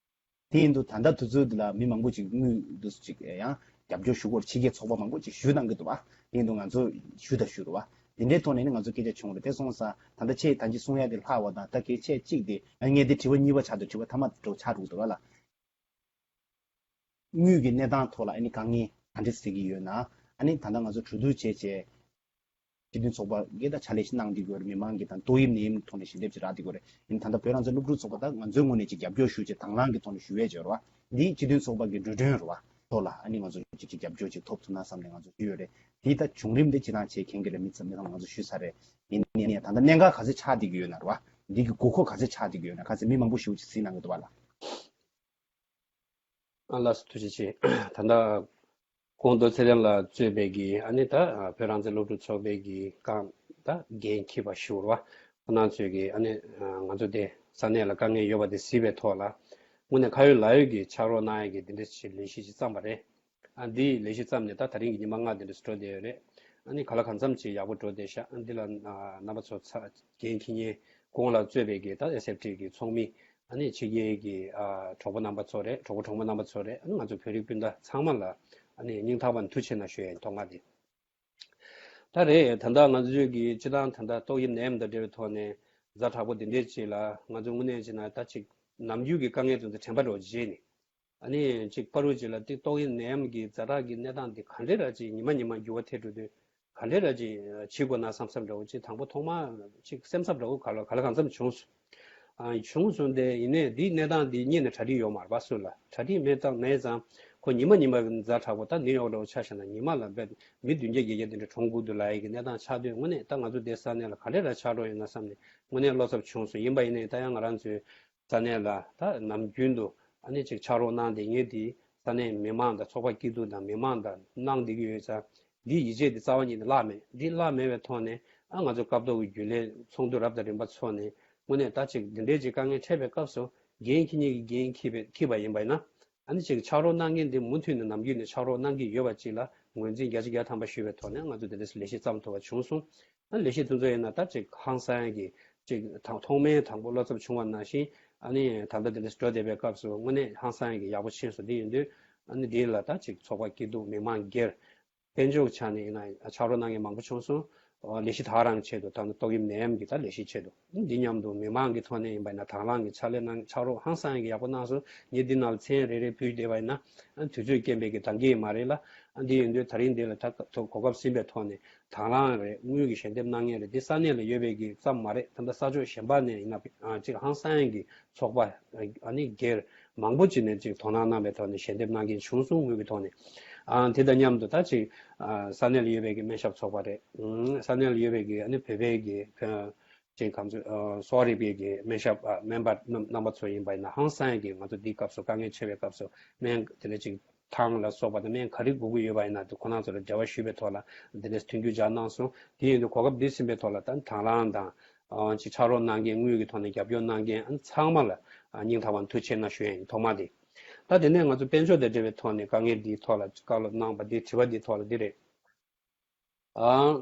དེ་ཡིན་དུས་ད་ལྟ་དུས་ཚོད་འདི་ལ་མི་མང་པོ་ཅིག་དངུལ་འདུག་ཅིག་ཡང་རྒྱབ་སྐྱོར་ཞུ་སྐོར་ཕྱི་རྒྱལ་ཚོགས་པ་མང་པོ་ཅིག་ཞུ་གནང་གི་འདུག་བ། དེ་ཡིན་དུས་ང་ཚོ་ཞུ་དང་ཞུ་རུ་བ། འདི་འདྲའི་ཐོག་ནས་ནི་ང་ཚོ་སྐད་ཆ་བྱུང་རེད། དེ་སོང་ཙང་ད་ལྟ་ཁྱེད་ད་ཅི་གསུང་ཡ་དེ་ལྷག་པ་དང་ད་གལ་ཆེ་གཅིག་དེ་ངས་འདི་དྲི་བ་གཉིས་པ་ཆགས་འདུག་དྲི་བ་ཐ་མ་འགྲོ་ཆགས་འགྲོ་གི་འདུག་བ་ལ། དངུལ་གྱི་གནས་སྟངས་ཐོག་ལ་ཨ་ནི་དཀའ་ངལ་ག་འདྲ་སེ་གི་ཡོད་ན། ཨ་ནི་ད་ལྟ་ང་ཚོ་གྲོས་བསྡུར་བྱས་བྱས། སྤྱི་མཐུན་ཚོགས་པ་གིས་ད་ཕྱག་ལས་ཤིག་གནང་བསྡད་ཀྱི་ཡོད་རེད། མི་མང་གི་དང་ཏོག་དབྱིབས་ནད་ཡམས་ཐོག་ནས་ཞལ་འདེབས་ཅིག་རག་བསྡད་ཀྱི་ཡོད་རེད། ཡིན་ད་ལྟ་བོད་རང་བཙན་སློབ་ཕྲུག་ཚོགས་པ་ད་ང་ཚོའི་ངོས་ནས་ཅིག་རྒྱབ་སྐྱོར་ཞུ་བྱས་དང་བླངས་ཀྱི་ཐོག་ནས་ཞུ་ཡས་ཅིག་ཡོད་རེད་བ། འདི་སྤྱི་མཐུན་ཚོགས་པ་གི་འགྲོ་གྲོན་རེད་བ། ཐོག་ལ་ཨ་ནི་ང་ཚོ་ཅིག་ཅིག་རྒྱབ་སྐྱོར་ཅིག་ཐོབ་ན་བསམ་ནས་ང་ཚོ་ཞུས་ཡོད་རེད། འདི་ད་བྱུང་རིམ་འདི་ཅི་ཐང་ཆེ་མཁན་གྱི་རེད། མི་ཚང་མི་ཚང་ང་ཚོ་ཞུས་ཚར་རེད། ཡིན་ནའི་ད་ལྟ་གནད་འགག་ག་ཚོད་ཆགས་བསྡད་ཀྱི་ཡོད་ན་རེད་བ། འདི་གི་དགོས་མཁོ་ག་ཚོད་ཆགས་བསྡད་ཀྱི་ཡོད་ན་ག་ཚོད་མི་མང་པོ་ཞེ་པོ་ཅིག་གཟིགས་གནང་གི་འདུག་བ་ལ། ཨ་ལགས་སོ་ཐུགས་རྗེ་ཆེ། ད་ལྟ་ཁོང་རྡོ་རྩེ་ལེན་ལ་གཙོས་པའི་གི་ཨ་ནི་ད་བོད་རང་བཙན་སློབ་ཕྲུག་ཚོགས་པའི་གི་རྐང་ད་འགན་འཁྱེར་བ་ཞུ་བ་ཁོ་ན་ཚོས་གི་ཨ་ནི་ང་ཚོ་དེ་ས་གནས་ལ་དཀའ་ངལ་ཡོད་པ་དེ་གཟིགས་པའི་ཐོག་ལ་དངོས་གནས་ཁ་ཡོད་ལག་ཡོད་ཀྱི་ཕྱག་རོགས་གནང་ཡ་གི་དེ་འདྲ་ཞིག་ལས་གཞི་ཞིག་བརྩམས་པ་རེད། ཨ་འདི་ལས་གཞི་བརྩམས་ནས་ད་ད་རིང་གི་ཉི་མ་ལྔ་དེ་འདྲ་འགྲོ་བསྡད་ཡོད་རེད། ཨ་ནི་ག་ལ་གང་འཚམ་ཅིག་ཡག་པོ་འགྲོ་བསྡད་ཤག་ཨ་འདི་ལ་རྣམ་པ་ཚོ་ཚ་འགན་འཁྱེར་མཁན་ཁོང་ལ་གཙོས་པའི་གི་ད་ཨེས་ཨེཕ་ཊི་གི་ཚོགས་མི་ཨ་ནི་ཕྱི་རྒྱལ་གྱི་ཨ་གྲོགས་པོ་རྣམ་པ་ཚོ་རེད། གྲོགས་པོ་གྲོགས་མོ་རྣམ་པ་ཚོ་རེད། ཨ་ནི་ང་ཚོ་བོད་རིགས་སྤུན་ཟླ་ཚང་མ་ལ་ཨ་ནི་སྙིང་ཐག་པ་ནས་ཐུགས་རྗེ་ཆེ་གནང་ཞུ་ཡ་ཡིན། ཐོག་མ་དེ། ད་རེད། ད་ལྟ་ང་ཚོས་ཀྱི་སྤྱི་བཏང་ད་ལྟ་ཏོག་དབྱིབས་ནད་ཡམས་དང་འབྲེལ་བའི་ཐོག་ནས་ཛ་དྲག་པོ་འདི་འདྲའི་ཅིག་ལ་ང་ཚོ་དངོས་གནས་བྱས་ན་ད་ཅིག་ནམ་རྒྱུན་གྱི་དཀའ་ངལ་དེ་ཚོ་དྲན་པ་འདྲ་བོ་བརྗེད་ནས། ཨ་ནི་ཅིག་བར་དུ་ཅིག་ལ་ཏིག་ཏོག་དབྱིབས་ནད་ཡམས་ཀྱི་ཛ་དྲག་གི་གནས་སྟངས་འདི་ག་འདྲས་ར་ཅིག་ཉི་མ་ཉི་མ་འགྱུར་བ་ཐེབས་འགྲོ་དུས་ག་འདྲས་ར་ཅིག་བྱེད་དགོས་ན་བསམ་བསམ་འདྲ་བོ་ཅིག་དང་པོ་ཐོག་མ་ཅིག་སེམས་འཚབ་འདྲ་བོ་ག་ལ་ག་ལ་གང་འཚམ་བྱུང་སོང་། ཨ། བྱུང་སོང་སྟེ། ཡིན་ནའི་འདིའི་གནས་སྟངས་འདི་རྙེད་ནས་གྲ་སྒྲིག་ཡོད་མ་རེད་པ། སུ་ལ་གྲ་སྒྲིག་མེད་ཙང་མེད་ཙང་ཁོ་ཉི་མ་ཉི་མ་གི་ཛ་དྲག་པོ། ད་ནིའུ་ཡོག་འདྲ་བོ་ཆ་བཞག་ན་ཉི་མ་ལ་བས་མི་བདུན་བརྒྱ་བརྒྱད་བརྒྱ་དེ་འདྲ་གྲོངས་དགོས་འདུག་ལབ་ཡས་ཀྱི་གནས་སྟངས་ཆགས་དུས། དངོས་གནས་ད་ང་ཚོ་དེ་ས་གནས་ལ་ག་འདྲས་ར་ཆགས་འགྲོ་ཡོད་ན་བསམ་ནས་དངོས་གནས་བློ་འཚབ་བྱུང་སོང་། ཡིན་པ་ཡིན་ནའི་ད་ཡང་ང་རང་ཚོའི་ས་གནས་ལ་ད་ནམ་རྒྱུན་དུ་ཨ་ནི་ཅིག་ཕྱག་རོགས་གནང་བསྡད་མཁན་དེ་ས་གནས་མི་མང་དང་ཚོགས་པ་སྐྱིད་སྡུག་དང་མི་མང་དང་གནང་བསྡད་ཀྱི་ཡོད་ཙང་། འདིའི་ཡིད་ཆེས་དེ་རྩ་བ་ཉིད་ནས་བརླག་མེད། འདི་བརླག་མེད་པའི་ཐོག་ནས་ཨ་ང་ཚོ་སྐབས་ཐོག་གི་རྒྱུན་ལས་ཚོགས་འདུ་རབ་དང་རིམ་པ་ཚོགས་ནས་དངོས་གནས་ད་ཅིག་འདི་འདྲའི་ཅིག་དཀའ་ངལ་འཕྲད་པའི་སྐབས་སུ་འགན་འཁྱེར་མཁན་གྱིས་འགན་འཁྱེར་པའི་འཁྱེར་པ་ཡིན་པ་ཡིན་ན། ཨ་ནི་ཅིག་ཕྱག་རོགས་གནང་མཁན་དེ་མུ་མཐུད་ནས་ནམ་རྒྱུན་ནས་ཕྱག་རོགས་གནང་གི་ཡོད་པ་ཅིག་ལ་ངོས་འཛིན་བརྒྱ་ཆ་བརྒྱ་ཐམ་པ་ཞུས་པའི་ཐོག་ནས་ང་ཚོ་དེ་འདྲའི་ལས་གཞི་བརྩམས་ཐུབ་པ་བྱུང་སོང་། ཨ་ནི་ལས་གཞི་དེ་ཚོ་ཡིན་ན་ད་ཅིག་ཧང་སང་ཡག་གི་ཅིག་དང་ཐོག་མའི་དང་པོ་བློ་འཚབ་བྱུང་བ་ནང་བཞིན། ཨ་ནི་ད་ལྟ་དེ་འདྲ་འགྲོ་བསྡད་པའི་སྐབས་སུ་དངོས་གནས་ཧང་སང་ཡག་གི་ཡག་པོ་ཕྱིན་སོང་། དེ་ཡིན་དུས་ཨ་ནི་འདི་ལ་ད་ཅིག་ཚོགས་པ་སྐྱིད་སྡུག་མི་མང་སྒེར་དཔལ་འབྱོར་གྱི་ཆ་ནས་ཡིན་ན་ཕྱག་རོགས་གནང་མཁན་མང་པོ་བྱུང་སོང་། ཨ། ལས་གཞི་དེ་ག་རང་ཆེད་དུ། ད་ནི་ཏོག་དབྱིབས་ནད་ཡམས་ཀྱི་ད་ལས་གཞི་ཆེད་དུ། འདི་མཉམ་དུ་མི་མང་གི་ཐོག་ནས་ཡིན་པ་ཡིན་ན་དང་བླངས་ཀྱི་ཕྱག་ལས་གནང་། ཕྱག་རོགས་ཧང་སང་ཡག་གི་ཡག་པོ་གནང་སོང་། ངས་འདི་ནང་ལ་མཚན་རེ་རེ་ཕུལ་བསྡད་པ་ཡིན་ན་ཨ་དུས་ཚོད་རྐྱེན་པས་ཀྱི་འདང་གི་མ་རེད་ལ། ཨ་འདི་ཡིན་དུས་ད་རིང་འདི་ལ་ད་གོ་སྐབས་ཟིན་པའི་ཐོག་ནས་དང་བླངས་རེད། དངུལ་གྱི་ཞལ་འདེབས་གནང་མཁན་རེད། འདི་ས་གནས་ལ་ཡོད་པའི་གི་ཙམ་མ་རེད། ད་ལྟ་ས་ཕྱོགས་གཞན་པ་ནས་ཡིན་ན་ཨ་ཅིག་ཧང་སང་ཡག་གི་ཚོགས་པ་ཨ་ནི་སྒེར་མང་པོ་ཅིག་ནས་ཅིག་དོ་སྣང་གནང་བའི་ཐོག་ནས་ཞལ་འདེབས་གནང་མཁན་བྱུང་སོང་། དངུལ་གྱི་ཐོག་ནས། ཨ། དེ་དང་མཉམ་དུ་ད་ཅིག་ཨ་ས་གནས་ལ་ཡོད་པའི་གི་སྨན་ཞབས་ཚོགས་པ་རེད། ཨང་། ས་གནས་ལ་ཡོད་པའི་གི་ཨ་ནི་བོད་པའི་གི་ཅིག་ག་ཚོད། ཨ། གསོ་བ་རིག་པའི་གི་སྨན་ཞབས། ཨ། སྨན་པ་རྣམ་རྣམ་པ་ཚོ་ཡིན་པ་ཡིན་ན་ཧང་སང་ཡག་གི་ང་ཚོ་འདིའི་སྐབས་སུ་དཀའ་ངལ་འཕྲད་པའི་སྐབས་སུ་སྨན་དེ་འདྲ་ཅིག་ཐང་ལ་སོགས་པ་དང་སྨན་ག་རེ་དགོས་ཀྱི་ཡོད་པ་ཡིན་ན་དེ་ཁོ་རང་ཚོ་ལ་འབྲེལ་བ་ཞུས་པའི་ཐོག་ལ་དེ་འདྲ་མཐུན་འགྱུར་སྦྱར་གནང་སོང་། དེ་ཡིན་དུས་གོ་སྐབས་འདི་ཟིན་པའི་ཐོག་ལ་ད་དང་བླངས་དང་། ཨ། ཅིག་ཕྱག་རོགས་གནང་མཁན། དངུལ་གྱི་ཐོག་ནས་རྒྱབ་སྐྱོར་གནང་མཁན། ཨ། ཚང་མ་ལ་ཨ་སྙིང་ཐག་པ་ནས་ཐུགས་རྗེ་ཆེ་གནང་ཞུ་ཡ་ཡིན། ཐོག་མ་དེ། ད་དེ་ནས་ང་ཚོ་དཔལ་འབྱོར་དང་འབྲེལ་བའི་ཐོག་ནས་དཀའ་ངལ་འདིའི་ཐོག་ལ་བཀའ་སློབ་གནང་བ་འདི། དྲི་བ་འདིའི་ཐོག་ལ་འདི་རེད། ཨ།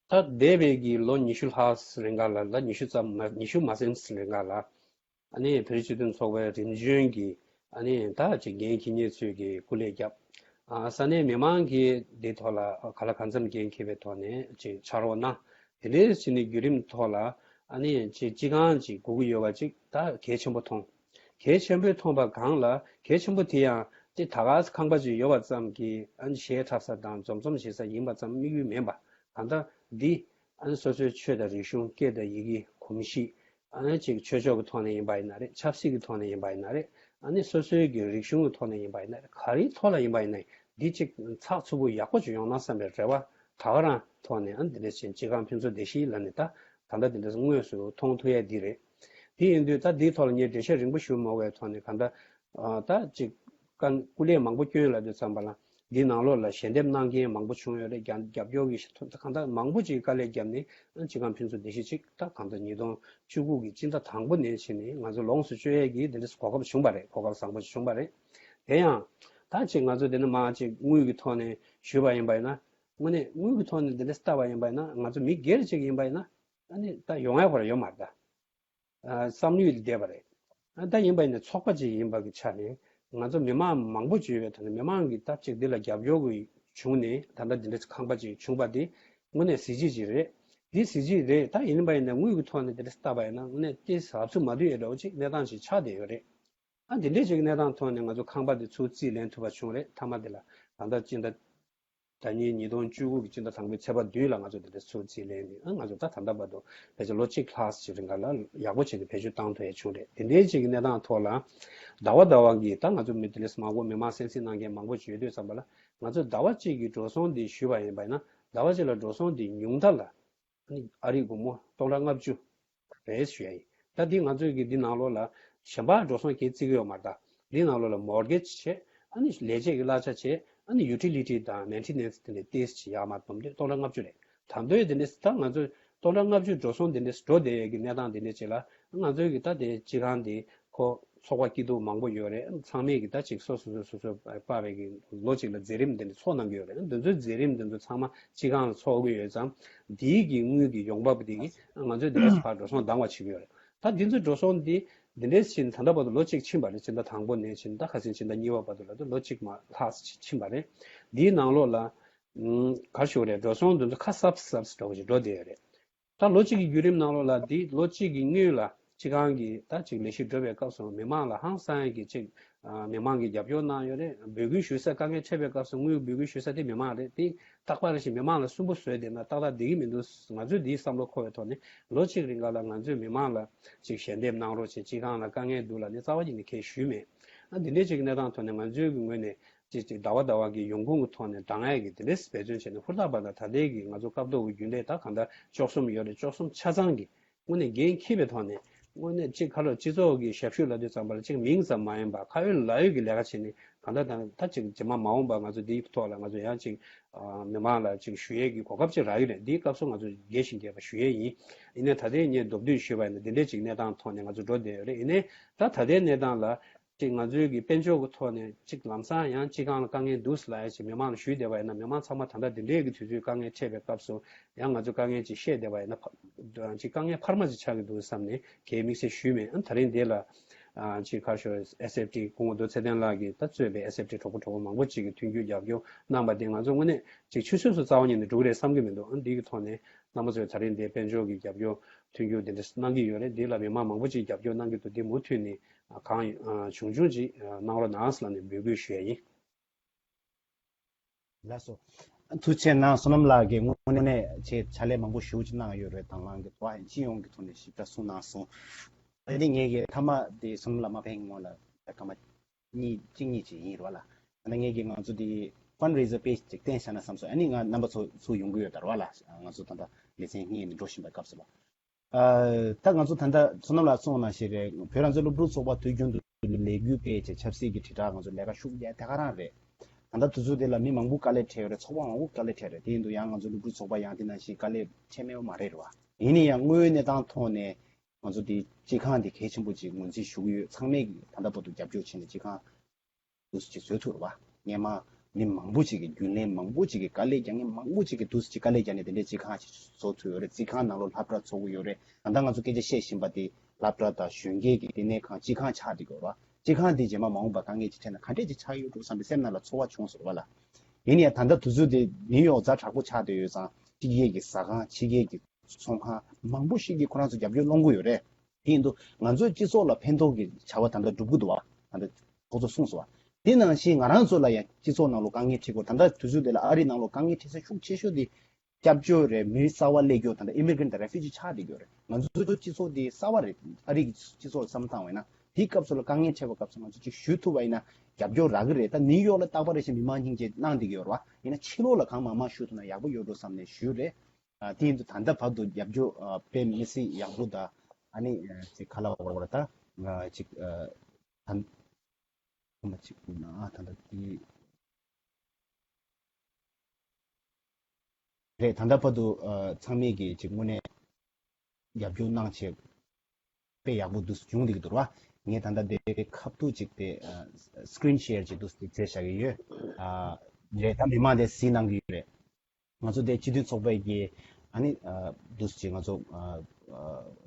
ད་འདས་པའི་གི་ལོ་ཉི་ཤུ་ལྷག་རིང་ག་ལ། ལ་ཉི་ཤུ་ཙམ་མ། ཉི་ཤུ་མ་ཟིན་རིང་ག་ལ། ཨ་ནི་བོད་རིགས་སྤྱི་མཐུན་ཚོགས་པའི་རིམ་བྱོན་གྱི་ཨ་ནི་ད་ཅིག་འགན་འཁྱེར་མཁན་ཚོས་ཀྱི་སྐུ་ལས་བརྒྱབ། ཨ། ས་གནས་མི་མང་གིས་འདི་ཐོག་ལ་ག་ལ་གང་འཚམ་འགན་འཁྱེར་བའི་ཐོག་ནས་ཅིག་ཕྱག་རོགས་གནང་། དེ་འདྲའི་བྱས་ནས་བརྒྱུད་རིམ་ཐོག་ལ་ཨ་ནི་ཅིག་སྤྱི་ཁང་ཅིག་དགོས་ཀྱི་ཡོད་པ་ཅིག་ད་གལ་ཆེན་པོ་མཐོང་། གལ་ཆེན་པོ་མཐོང་བ་གང་ལ། གལ་ཆེན་པོ་དེ་ཡང་ཅིག་ད་ག་ས་ཁང་པ་ཅིག་ཡོད་པ་ཙམ་གྱིས་ཨ་ནི་གཞས་འཁྲབ་ས་དང་འཛོམས་འཛོམས་བྱེད་ས་ཡིན་པ་ཙམ་དམིགས་ཡུལ་མིན་པ། གང་ལྟར་འདི་ཨ་ནི་སོ་སོའི་ཆོས་དང་རིག་གཞུང་། སྐད་དང་ཡི་གེ། གོམས་གཤིས། ཨ་ནི་ཅིག་ཆོས་ཕྱོགས་ཀྱི་ཐོག་ནས་ཡིན་པ་ཡིན་ན་རེད། ཆབ་སྲིད་ཀྱི་ཐོག་ནས་ཡིན་པ་ཡིན་ན་རེད། ཨ་ནི་སོ་སོའི་གི་རིག་གཞུང་གི་ཐོག་ནས་ཡིན་པ་ཡིན་ན་རེད། ག་རེའི་ཐོག་ལ་ཡིན་པ་ཡིན་ན་རེད། འདི་ཅིག་ཚགས་ཚུད་པོ་ཡག་པོ་ཅིག་ཡོང་ན་བསམ་པའི་རེ་བ་ད་ག་རང་ཐོག་ནས། ཨ་ནི་འདི་འདྲ་བྱས་སྤྱི་ཁང་ཕུན་ཚོགས་བདེ་སྐྱིད་ལ་ནི་ད་ད་ལྟ་འདི་འདྲ་དངོས་སུ་མཐོང་ཐུབ་ཡ་འདི་རེད། དེ་ཡིན་དུས་ད་འདིའི་ཐོག་ལ་ངས་འགྲེལ་བཤད་རིང་པོ་ཞུ་མ་དགོས་པའི་ཐོག་ནས། གང་ལྟར་ཨ་ད་ཅིག་ཀ་སྐུ་ལས་མང་པོ་བསྐྱོན་ལབ་དུས་ཙམ་པ་ལ། འདི་ནང་ལོགས་ལ་ཞལ་འདེབས་གནང་མཁན་མང་པོ་བྱུང་ཡོད་རེད། རྒྱ་རྒྱབ་སྐྱོར་གྱི་གང་ལྟར་མང་པོ་ཅིག་དཀའ་ལས་བརྒྱབ་ནས་ཨ་སྤྱི་ཁང་ཕུན་ཚོགས་བདེ་སྐྱིད་ཅིག་ད་གང་ལྟར་ཉིས་སྟོང་བཅུ་དགུ་གི་སྤྱི་ཟླ་དང་པོ་ནས་བྱས་ནས་ང་ཚོ་ལོངས་སུ་སྤྱོད་ཡས་ཀྱི་དེ་འདྲ་གོ་སྐབས་བྱུང་བ་རེད། གོ་སྐབས་བཟང་པོ་ཞིག་བྱུང་བ་རེད། དེ་ཡང་ད་ཅིག་ང་ཚོ་དེ་ནས་མར་ཅིག་དངུལ་གྱི་ཐོག་ནས་ཞུས་པ་ཡིན་པ་ཡིན་ན། དངོས་གནས་དངུལ་གྱི་ཐོག་ནས་དེ་འདྲ་བལྟས་པ་ཡིན་པ་ཡིན་ན། ང་ཚོ་མི་སྒེར་ཅིག་ཡིན་པ་ཡིན་ན་ཨ་ནི་ད་ཡོང་ཡ་བར་ཡོད་མ་རེད་ད། ཨ། བསམ་བློ་ཡིད་བདེ་བ་རེད། ཨ། ད་ཡིན་པ་ཡིན་ན་ཚོགས་པ་ཅིག་ཡིན་པ་གི་ཆ་ནས་ང་ཚོ་མི་མང་མང་པོ་ཅིག་ཡོད་པའི་ཐོག་ནས་མི་མང་གིས་ད་ཅིག་འདི་ལ་རྒྱབ་སྐྱོར་གྱི་བྱུང་ནས་ད་ལྟ་འདི་འདྲ་ཁང་པ་ཅིག་བྱུང་བ་འདི་དངོས་གནས་གཟི་བརྗིད་ཅིག་རེད། འདི་གཟི་བརྗིད་རེད། ད་ཡིན་པ་ཡིན་ན་དངུལ་གྱི་ཐོག་ནས་འདི་འདྲ་བལྟས་པ་ཡིན་ན་དངོས་གནས་དེ་ཟབ་ཚུགས་མ་འདུས་ཡ་འདྲ་བོ་ཅིག་གནས་སྟངས་ཅིག་ཆགས་བསྡད་ཡོད་རེད། ཨ། འདི་འདྲའི་ཅིག་གནས་སྟངས་ཐོག་ནས་ང་ཚོ་ཁང་པ་འདི་ཚུར་རྩིས་ལེན་ཐུབ་པ་བྱུང་རེད། མཐའ་མ་འདི་ལ་ད་ལྟ་སྤྱི་ཟླ། ཟླ་ཉིན་ཉིས་སྟོང་བཅུ་དགུ་གི་སྤྱི་ཟླ་དང་པོའི་ཚེས་པ་བདུན་ལ་ང་ཚོ་དེ་འདྲ་ཚུར་རྩིས་ལེན་ནས། ཨ། ང་ཚོ་ད་ད་ལྟ་བར་དུ་ཕལ་ཆེར་ལོ་གཅིག་ལྷག་ཅིག་རིང་ག་ལ་ཡག་པོ་བྱས་ཏེ་བེད་སྤྱོད་བཏང་ཐུབ་ཡ་བྱུང་རེད། དེ་འདྲའི་ཅིག་གི་གནས་སྟངས་ཐོག་ལ་ཟླ་བ་ཟླ་བ་གི་ད་ང་ཚོ་མི་དེ་འདྲ་མང་པོ་མི་མང་གསན་གཟིགས་གནང་མཁན་མང་པོ་ཅིག་ཡོད་དུས་ཙམ་པ་ལ། ང་ཚོ་ཟླ་བ་གཅིག་གི་འགྲོ་སོང་འདི་ཞུས་པ་ཡིན་པ་ཡིན་ན། ཟླ་བ་གཅིག་ལ་འགྲོ་སོང་འདི་ཉུང་མཐའ་ལ་ཨ་ནི་ཨ་རིའི་སྒོར་མོ་སྟོང་ཕྲག་ལྔ་བཅུ་རེད་ཞུ་ཡ་ཡིན། ད་འདི་ང་ཚོས་ཀྱི་འདི་ནང་ལོགས་ལ་གཞན་པ་འགྲོ་སོང་གང་བརྩི་གི་ཡོད་མ་རེད་ད། འདི་ནང་ལོགས་ལ་མོར་གེཇ་བྱས། ཨ་ནི་ལས་བྱེད་ཀྱི་གླ་ཆ་བྱས། ཨ་ནི་ཡུ་ཊི་ལི་ཊི་དང་མེན་ཊེ་ནན་སི་དེ་འདྲའི་ཏོག་ཙམ་ཅིག་ཡར་མར་བསྡོམས་དུས་སྟོང་ཕྲག་ལྔ་བཅུ་རེད། ད་དུང་དེ་འདྲའི་ད་ང་ཚོས་སྟོང་ཕྲག་ལྔ་བཅུ་འགྲོ་སོང་དེ་འདྲའི་འགྲོ་བསྡད་ཡས་ཀྱི་གནས་སྟངས་དེ་འདྲའི་ཅིག་ལ། ང་ཚོའི་གི་ད་དེ་སྤྱི་ཁང་འདི་ཁོ་ཚོགས་པ་སྐྱིད་སྡུག་མང་པོ་ཡོད་རེད། ཚང་མས་ཀྱི་ད་ཅིག་སོ་སོ་སོ་སོ་སྤར་བའི་གི་ལོ་གཅིག་ལ་མཛད་རིམ་དེ་འདྲ་ཚོགས་གནང་གི་ཡོད་རེད། འདི་ཚོའི་མཛད་རིམ་དེ་ཚོ་ཚང་མ་སྤྱི་ཁང་ལ་ཚོགས་ཀྱི་ཡོད་ཙང་། འདིའི་གི་དངུལ་གྱི་ཡོང་འབབ་དེ་གི་ང་ཚོས་འདི་འདྲ་ཕར་འགྲོ་སོང་འདང་བ་བྱེད་ཀྱི་ཡོད་རེད། ད་འདི་ཚོའི་འགྲོ་སོང་འདི་འདི་འདྲའི་ཕྱིན། ད་ལྟ་བར་དུ་ལོ་གཅིག་ཕྱིན་པ་རེད། སྤྱི་ཟླ་དང་པོ་ནས་ཕྱིན། ད་ཁ་སང་སྤྱི་ཟླ་གཉིས་པ་བར་དུ་ལ་ད་ལོ་གཅིག་མ་ལྷག་ཕྱིན་པ་རེད། འདིའི་ནང་ལོགས་ལ་ ཨུམ། ག་རེ་ཞུ་དགོས་རེད། འགྲོ་སོང་དེ་ཚོ་ཁ་གསབ་གསབ་འགྲོ་གི་འགྲོ་བསྡད་ཡོད་རེད། ད་ལོ་གཅིག་གི་བརྒྱུད་རིམ་ནང་ལོགས་ལ་འདི་ལོ་གཅིག་གི་སྔོན་ལ་སྤྱི་ཁང་གི་ད་ཅིག་ལས་གཞི་འགྲོ་བའི་སྐབས་སུ་མི་མང་ལ་ཧང་སང་ཡག་གི་ཅིག་ཨ། མི་མང་གིས་རྒྱབ་སྐྱོར་གནང་ཡོད་རེད། འབོད་སྐུལ་ཞུ་ས་དཀའ་ངལ་འཕྲད་པའི་སྐབས་སུ་དངུལ་འབོད་སྐུལ་ཞུ་ས་དེ་མི་མང་རེད། དེ་རྟག་པར་ཞིག་མི་མང་ལ་སུན་པོ་བཟོས་བསྡད་ན་ཏག་ཏག་བསྡད་ཀྱི་མི་འདུག་ང་ཚོས་འདིའི་བསམ་བློ་འཁོར་བའི་ཐོག་ནས་ལོ་གཅིག་རིང་ག་ལ་ང་ཚོས་མི་མང་ལ་ཅིག་ཞལ་འདེབས་གནང་རོགས་བྱེད། སྤྱི་ཁང་ལ་དཀའ་ངལ་འདུག་ལབ་ནས་རྩ་བ་ཉིད་ནས་ཁས་ཞུས་མེད། ཨ། འདི་འདྲའི་ཅིག་གནས་སྟངས་ཐོག་ནས་ང་ཚོའི་གི་ངོས་ནས་ཅིག་ཅིག་ཟླ་བ་ཟླ་བ་གི་ཡོང་ཁུངས་ཀྱི་ཐོག་ནས་འདང་ཡག་གི་དེ་འདྲས་འབད་བརྩོན་བྱས་ནས་ཧུར་ཐག་པ་དང་། ད་ལྟའི་གི་ང་ཚོ་སྐབས་ཐོག་གི་རྒྱུན་ལས་ད་གང་ལྟར་བཅུ་གསུམ་ཡོད་རེད། བཅུ་གསུམ་ཆ་ཚང་གི་དངོས་གནས་འགན་འཁྱེར་བའི་ཐོག་ནས་དངོས་གནས་ཅིག་ཁ་ལོ་སྤྱི་ཚོགས་ཀྱི་ཞབས་ཞུ་ལབ་དུས་ཙམ་པ་ལ་ཅིག་མིང་ཙམ་མ་ཡིན་པ་ཁ་ཡོད་ལག་ཡོད་ཀྱི་ལས་ཀ་བྱས་ནས་གང་ལྟར་དང་ད་ཅིག་རྗེས་མ་མ་འོངས་པ་ང་ཚོ་འདིའི་ཐོག་ལ་ང་ཚོ་ཡང་ཅིག་ཨ། མི་མང་ལ་ཅིག་ཞུ་ཡས་ཀྱི་གོ་སྐབས་ཅིག་རག་གི་རེད། འདིའི་སྐབས་སུ་ང་ཚོ་རྒྱས་ཤིང་རྒྱས་པ་ཞུ་ཡས་ཡིན། ཡིན་ནའི་ད་ལྟའི་ངས་མདོར་བསྡུས་ཞུས་པ་ཡིན་ན་འདི་འདྲའི་ཅིག་གནས་སྟངས་ཐོག་ནས་ང་ཚོ་འགྲོ་བསྡད་ཡོད་རེད། ཡིན་ནའི་ད་ད་ལྟའི་གནས་སྟངས་ལ། ཅིག་ང་ཚོའི་གི་དཔལ་འབྱོར་གྱི་ཐོག་ནས་ཅིག་ལམ་སང་ཡང་སྤྱི་ཁང་ལ་དཀའ་ངལ་འདུག་ཟེར་ལབ་ཡ་ཅིག་མི་མང་ལ་ཞུས་བསྡད་པ་ཡིན་ན། མི་མང་ཚང་མ་ད་ལྟ་འདི་འདྲའི་གི་དུས་ཚོད་དཀའ་ངལ་འཕྲད་པའི་སྐབས་སུ་ཡང་ང་ཚོས་དཀའ་ངལ་ཅིག་བཤད་བསྡད་པ་ཡིན་ན་ཕ- ཅིག་དཀའ་ངལ་འཕར་མ་ཅིག་ཆགས་ཀྱི་འདུག་བསམ་ནས་གའི་དམིགས་བསལ་ཞུས་མེད། ཨ། ད་རིང་འདི་ལ་ཨ། ཅིག་ཁ་ཤོར་ཨེས་ཨེཕ་ཊི་སྐུ་ངོ་རྡོ་ཚེ་བརྟན་ལགས་ཀྱིས་ད་གཙོས་པའི་ཨེས་ཨེཕ་ཊི་གྲོགས་པོ་གྲོགས་མོ་མང་པོ་ཅིག་གིས་མཐུན་འགྱུར་རྒྱབ་སྐྱོར་གནང་པ་དེ་ང་ཚོ་དངོས་གནས་ཅིག་ཆུད་ཟོས་སུ་རྩ་བ་ཉིད་ནས་འགྲོ་གི་རེད་བསམ་གྱི་མི་འདུག་ཨ། འདི་གི་ཐོག་ནས་རྣམ་པ་ཚོས་ད་རིང་འདི་དཔལ་འབྱོར་གྱི་རྒྱབ་སྐྱོར་མཐུན་འགྱུར་འདི་འདྲ་གནང་གི་ཡོད་རེད། འདི་ལ་མི་མང་མང་པོ་ཅིག་རྒྱབ་སྐྱོར་གནང་གི་འདུག་འདི་མུ་མཐུད་ནས་གང་བྱུང་བྱུང་ཅིག་གནང་རོགས་གནང་ལབ་ནས་འབོད་སྐུལ་ཞུ་ཡ་ཡིན། ལགས་སོ། ཐུགས་རྗེ་གནང་། བསོད་ནམས་ལགས་ཀྱིས་དངོས་གནས་ཆེས་ཕྱག་ལས་མང་པོ་ཞེ་པོ་ཅིག་གནང་ཡོད་རེད། དང་བླངས་ཀྱི་ཐོག་སྤྱི་ཡོངས་ཀྱི་ཐོག་ནས་ཞིབ་ཕྲ་གསུངས་གནང་སོང་། ཨ་ནི་ངས་ཀྱི་མཐའ་མ་དེ་བསོད་ནམས་ལགས་མ་ཕེབས་སྔོན་ལ་སྐར་མ་གཉིས་གཅིག་གཉིས་ཅིག་ཡིན་རེད་བ་ལ། ད་ལྟ་ངས་ཀྱི་ང་ཚོ་དེ་ཕན་རེ་ཟར་པེ་ཇི་ཅིག་བསྟན་བཞག་ན་བསམ་སོང་། ཨ་ནི་ང་རྣམ་པ་ཚོ་ཚུར་ཡོང་གི་ཡོད་ད་རེད་བ་ལ། ང་ཚོ་ད་ལྟ་ལེ་ཚན་གཉིས་ནས་འགྲོ་བཞིན་པའི་སྐབས་སུ་ལ། ཨ། ད་ང་ཚོ་ད་ལྟ་བསོད་ནམས་ལགས་གསུངས་པ་ནང་བཞིན་རེད། བོད་རང་བཙན་སློབ་ཕྲུག་ཚོགས་པ་དུས་རྒྱུན་དུ་ལས་འགུལ་སྤེལ་བྱས་ཆབ་སྲིད་ཀྱི་དྲིལ་བསྒྲགས་ང་ཚོ་ལས་ཀ་ཤུགས་རྒྱག་དེ་ག་རང་རེད། ད་ལྟ་དུས་ཚོད་དེ་ལ་མི་མང་པོ་དཀའ་ལས་འཕྲད་ཡོད་རེད། ཚོགས་པ་མང་པོ་དཀའ་ལས་འཕྲད་རེད། དེ་ཡིན་དུས་ཡང་ང་ཚོ་སློབ་ཕྲུག་ཚོགས་པ་ཡང་དེ་ནང་བཞིན་དཀའ་ལས་འཕྲད་མེད་པ་མ་རེད་རེད་བ། ཡིན་ན་ཡང་དངོས་ཡོད་གནས་སྟངས་ཐོག་ནས་ང་ཚོ་དེ་སྤྱི་ཁང་དེ་གལ་ཆེན་པོ་ཅིག་ངོས་འཛིན་ཞུ་གི་ཡོད། ཚང་མས་ཀྱི་ད་ལྟ་བར་དུ་རྒྱབ་སྐྱོར་བྱས་ནས་སྤྱི་ཁང་འདུག་སེ་ཅིག་བཟོ་ཐུབ་རེད་བ། སྔོན་མ་མི་མང་པོ་ཅིག་གིས་རྒྱུན་ལས་མང་པོ་ཅིག་གིས་དཀའ་ལས་རྒྱག་མཁན་མང་པོ་ཅིག་གིས་འདུག་སེ་ཅིག་དཀའ་ལས་རྒྱག་ནས་དེ་འདྲའི་སྤྱི་ཁང་ཅིག་བཟོ་ཐུབ་ཡོད་རེད། སྤྱི་ཁང་ནང་ལོགས་སློབ་གྲྭ་ཚོགས་ཀྱི་ཡོད་རེད། ད་ལྟ་ང་ཚོ་སྐད་ཆ་བཤད་བཞིན་པ་དེ་སློབ་གྲྭ་དང་གཞོན་སྐྱེས་ཀྱི་ལྟེ་གནས་ཁང་སྤྱི་ཁང་ཆགས་བསྡད་ཀྱི་ཡོད་རེད་བ། སྤྱི་ཁང་དེ་རྗེས་མ་མ་འོངས་པ་དཀའ་ངལ་ཅིག་འཕྲད་ན་ག་འདྲས་ཅིག་ཆགས་ཡོད་འགྲོ་བསམ་པའི་སེམས་ནང་ལ་ཚོར་བ་བྱུང་སོང་རེད་བ་ལ། ཡིན་ཡང་ད་ལྟ་དུས་ཚོད་དེ་ནིའུ་ཡོག་ཛ་དྲག་པོ་ཆགས་བསྡད་ཡོད་ཙང་ཕྱི་རྒྱལ་གྱི་ཟ་ཁང་ཕྱི་རྒྱལ་གྱི་ཚོང་ཁང་མང་པོ་ཞིག་གིས་ཁོ་རང་ཚོ་རྒྱབ་སྐྱོར་སློང་གི་ཡོད་རེད། དེ་ཡིན་དུས་ང་ཚོའི་སྤྱི་ཚོགས་ལ་ཕན་ཐོགས་ཀྱི་བྱ་བ་ད་ལྟ་སྒྲུབ་ཀྱི་འདུག་བ། ད་ལྟ་ཚོགས་གཙོས་གསུངས་སོང་བ། དེ་ནང་བཞིན་ང་རང་ཚོ་ལ་ཡང་སྤྱི་ཚོགས་ནང་ལོགས་དཀའ་ངལ་འཕྲད་ཀྱི་ཡོད། ད་ལྟ་དུས་ཚོད་འདི་ལ་ཨ་རིའི་ནང་ལོགས་དཀའ་ངལ་འཕྲད་ས་ཤུགས་ཆེ་ཤོས་དེ་སྐྱབས་བཅོལ་རེད། མི་གསར་པ་སླེབས་ཀྱི་ཡོད། ད་ལྟ་ཨི་མི་གྷི་རེན་ཊི་དང་རེ་ཕུ་ཇི་ཆགས་བསྡད་ཀྱི་ཡོད་རེད། ང་ཚོའི་སྤྱི་ཚོགས་འདི་གསར་པ་རེད། ཨ་རི་གི་སྤྱི་ཚོགས་ལ་བསམ་བློ་བཏང་བས་ན་དེའི་སྐབས་སུ་ལ་དཀའ་ངལ་འཕྲད་པའི་སྐབས་སུ་ང་ཚོ་ཅིག་ཞུ་ཐུབ་པ་ཡིན་ན་རྒྱབ་སྐྱོར་རག་གི་རེད། ད་ནིའུ་ཡོག་ལ་རྟག་པར་རེ་བཞིན་མི་མང་སྙིང་རྗེ་གནང་བསྡད་ཀྱི་ཡོད་རེད་བ། ཡིན་ན་ཕྱི་ལོགས་ལ་གང་མང་མང་ཞུ་ཐུབ་ན་ཡག་པོ་ཡོད་འགྲོ་བསམ་ནས་ཞུས་རེད། ཨ། དེ་ཡིན་དུས་ད་ལྟ་བར་དུ་རྒྱབ་སྐྱོར་ཨ། དཔེ་མི་སྲིད་ཡག་པོ་དང་། ཨ་ནི་ཨ། ཅིག་ག་ལ་བར་བར་ད་ཨ། ཅིག་ཨ། ད་ཁོ་མ་ཅིག་ན་ད་ལྟ་དེ་རེད། ད་ལྟ་བར་དུ་ཨ། ཚང་མས་ཀྱིས་ཅིག་དངོས་གནས་རྒྱབ་སྐྱོར་གནང་བྱས་དཔེ་ཡག་པོ་འདུག་བྱུང་བསྡད་ཀྱི་འདུག་ར། ངས་ད་ལྟ་དེ་ཁ་ཐུག་ཅིག་དེ་ཨ། སི་ཀི་རིན་ཤེར་ཅིག་འདུག་དེ་མཛད་བཞག་གི་ཡོད། ཨ། རེད། ད་མི་མང་དེ་གཟིགས་གནང་གི་ཡོད་རེད། ང་ཚོ་དེ་སྤྱི་མཐུན་ཚོགས་པའི་གི་ཨ་ནི་ཨ། འདུག་སེ་ང་ཚོ་ཨ།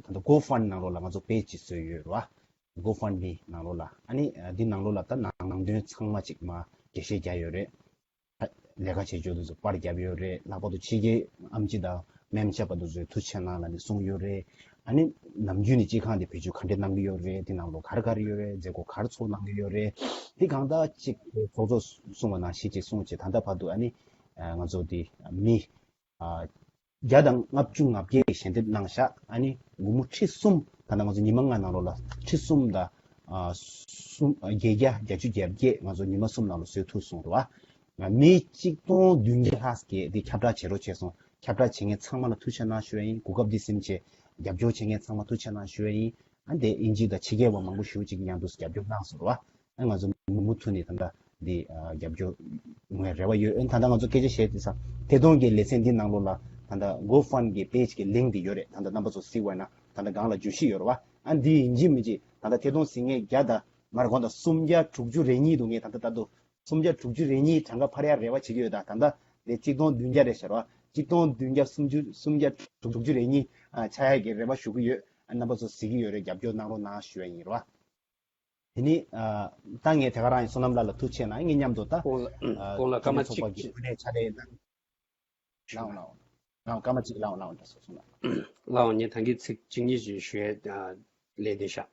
ཨ། ད་ལྟ་གོ་ཕན་ནང་ལོགས་ལ་ང་ཚོ་པེ་ཇི་ཅིག་བཟོས་ཡོད་རེད་བ། གོ་ཕན་མི་ནང་ལོགས་ལ་ཨ་ནི་ཨ། འདི་ནང་ལོགས་ལ་ད་ནང་ནང་དོན་ཚང་མ་ཅིག་མར་འགྲེལ་བཤད་རྒྱག་ཡོད་རེད། ལས་ཀ་བྱེད་ཕྱོགས་དེ་ཚོ་པར་བརྒྱབ་ཡོད་རེད། ལྷག་པར་དུ་ཕྱི་རྒྱལ་ཨེམ་ཆི་དང་མེམ་ཆི་པ་དེ་ཚོས་ཐུགས་རྗེ་ཆེ་གནང་ལབ་ནས་གསུངས་ཡོད་རེད། ཨ་ནི་ནམ་རྒྱུན་ནས་སྤྱི་ཁང་དེ་བེད་སྤྱོད་ག་འདྲས་གནང་གི་ཡོད་རེད། དེ་ནང་ལོགས་ག་རེ་ག་རེ་ཡོད་རེད། མཛད་སྒོ་ག་རེ་ཚོགས་གནང་གི་ཡོད་རེད། དེ་གང་ལྟར་ཅིག་ཚོགས་གཙོས་གསུངས་པ་ནང་བཞིན་ཅིག་གསུངས་བྱས་ད་ལྟ་བར་དུ་ཨ་ནི་ང་ཚོ་དེ་མི་ཨ། བརྒྱ་དང་ལྔ་བཅུ་ང་བརྒྱད་ཞལ་འདེབས་གནང་བཞག་ཨ་ནི་སྒོར་མོ་ཁྲི་གསུམ། ད་ལྟ་ང་ཚོ་ཉི་མ་ལྔ་ནང་ལོགས་ལ་ཁྲི་གསུམ་དང་། ཨ། གསུམ། བརྒྱད་བརྒྱ་བརྒྱད་ཅུ་གྱ་བརྒྱད་ང་ཚོ་ཉི་མ་གསུམ་ནང་ལ་བཟོ་ཐུབ་སོང་རེད་བ། ང་མི་གཅིག་སྟོང་བདུན་བརྒྱ་ལྷག་ཅིག་དེ་ཁྱབ་བསྒྲགས་བྱེད་རོགས་བྱས་སོང་། ཁྱབ་བསྒྲགས་བྱེད་མཁན་ཚང་མ་ལ་ཐུགས་རྗེ་གནང་ཞུ་ཡ་ཡིན། གོ་སྐབས་འདི་ཟིན་བྱས་རྒྱབ་སྐྱོར་བྱེད་མཁན་ཚང་མ་ཐུགས་རྗེ་གནང་ཞུ་ཡ་ཡིན། ཨ། དེ་དབྱིན་ཇི་དང་ཕྱི་རྒྱལ་བ་མང་པོ་ཞེ་པོ་ཅིག་གིས་ཡང་འདུག་སེ་རྒྱབ་སྐྱོར་གནང་སོང་རེད་བ། ཨ། ང་ཚོ་མུ་མཐུད་ནས་ད་ལྟ་འདི་ཨ། རྒྱབ་སྐྱོར་ངོས་རེ་བ་ཡོད། ཨ། ད་ལྟ་ང་ཚོ་སྐད་ཆ་བཤད་དུས་ཙང་ཐད་གཏོང་གི་ལེ་ཚན་འདི་ནང་ལོགས་ལ་ད་ལྟ་གོ་ཕན་གྱི་པེ་ཇི་གི་ལིང་ཀི་འདི་ཡོད་རེད། ད་ལྟ་རྣམ་པ་ཚོ་གཟིགས་པ་ན་ད་ལྟ་སྒང་ལ་བརྗོད་གཞི་ཡོད་རེད་བ། ཨ། འདི་ཡིན་གཅིག་མིན་གཅིག་ད་ལྟ་ཐད་གཏོང་གཟིགས་མཁན་བརྒྱ་དང་མར་དགོངས་དག་སུམ་བརྒྱ་དྲུག་ཅུ་རེ་གཉིས་འདུག་ངས་ད་ལྟ་ལྟ་དུས་སུམ་བརྒྱ་དྲུག་ཅུ་རེ་གཉིས་གྲངས་ཀ་འཕར་ཡག་རེ་བ་བྱེད་ཀྱི་ཡོད། ད་ད་ལྟ་དེ་གཅིག་སྟོང་བདུན་བརྒྱ་རེད་ཤག་རེད་བ། གཅིག་སྟོང་བདུན་བརྒྱ་སུམ་ཅུ། སུམ་བརྒྱ་དྲུག་ཅུ་རེ་གཉིས་ཨ། ཆགས་ཡག་གི་རེ་བ་ཞུ་གི་ཡོད། ཨ། རྣམ་པ་ཚོ་གཟིགས་ཀྱི་ཡོད་རེད། རྒྱབ་སྐྱོར་གནང་རོགས་གནང་ཞུ་ཡ་ཡིན་རེད་བ། དེ་ནི་ཨ། ད་ངས་དེ་ག་རང་ཡིན། བསོད་ནམས་ལགས་ལ་ཐུགས་རྗེ་གནང་། ངས་མཉམ་དུ་ད་ཁོང་ལ་ཨ། ཁོང་ལ་སྐར་མ་གཅིག་ཅིག་ཚོགས་པ་གི་ཕུལ་ནས་ཕྱག་ལས་གནང་། ཞུ། ལའོ་ལའོ། ལའོ་སྐར་མ་གཅིག་ལའོ་ལའོ་འདྲ་སོ་སོང་ལ། ལའོ་ངས་ད་གིན་ཚིག་གཅིག་གཉིས་ཅིག་ཞུ་ཡས་ལས་དེ་ཤག་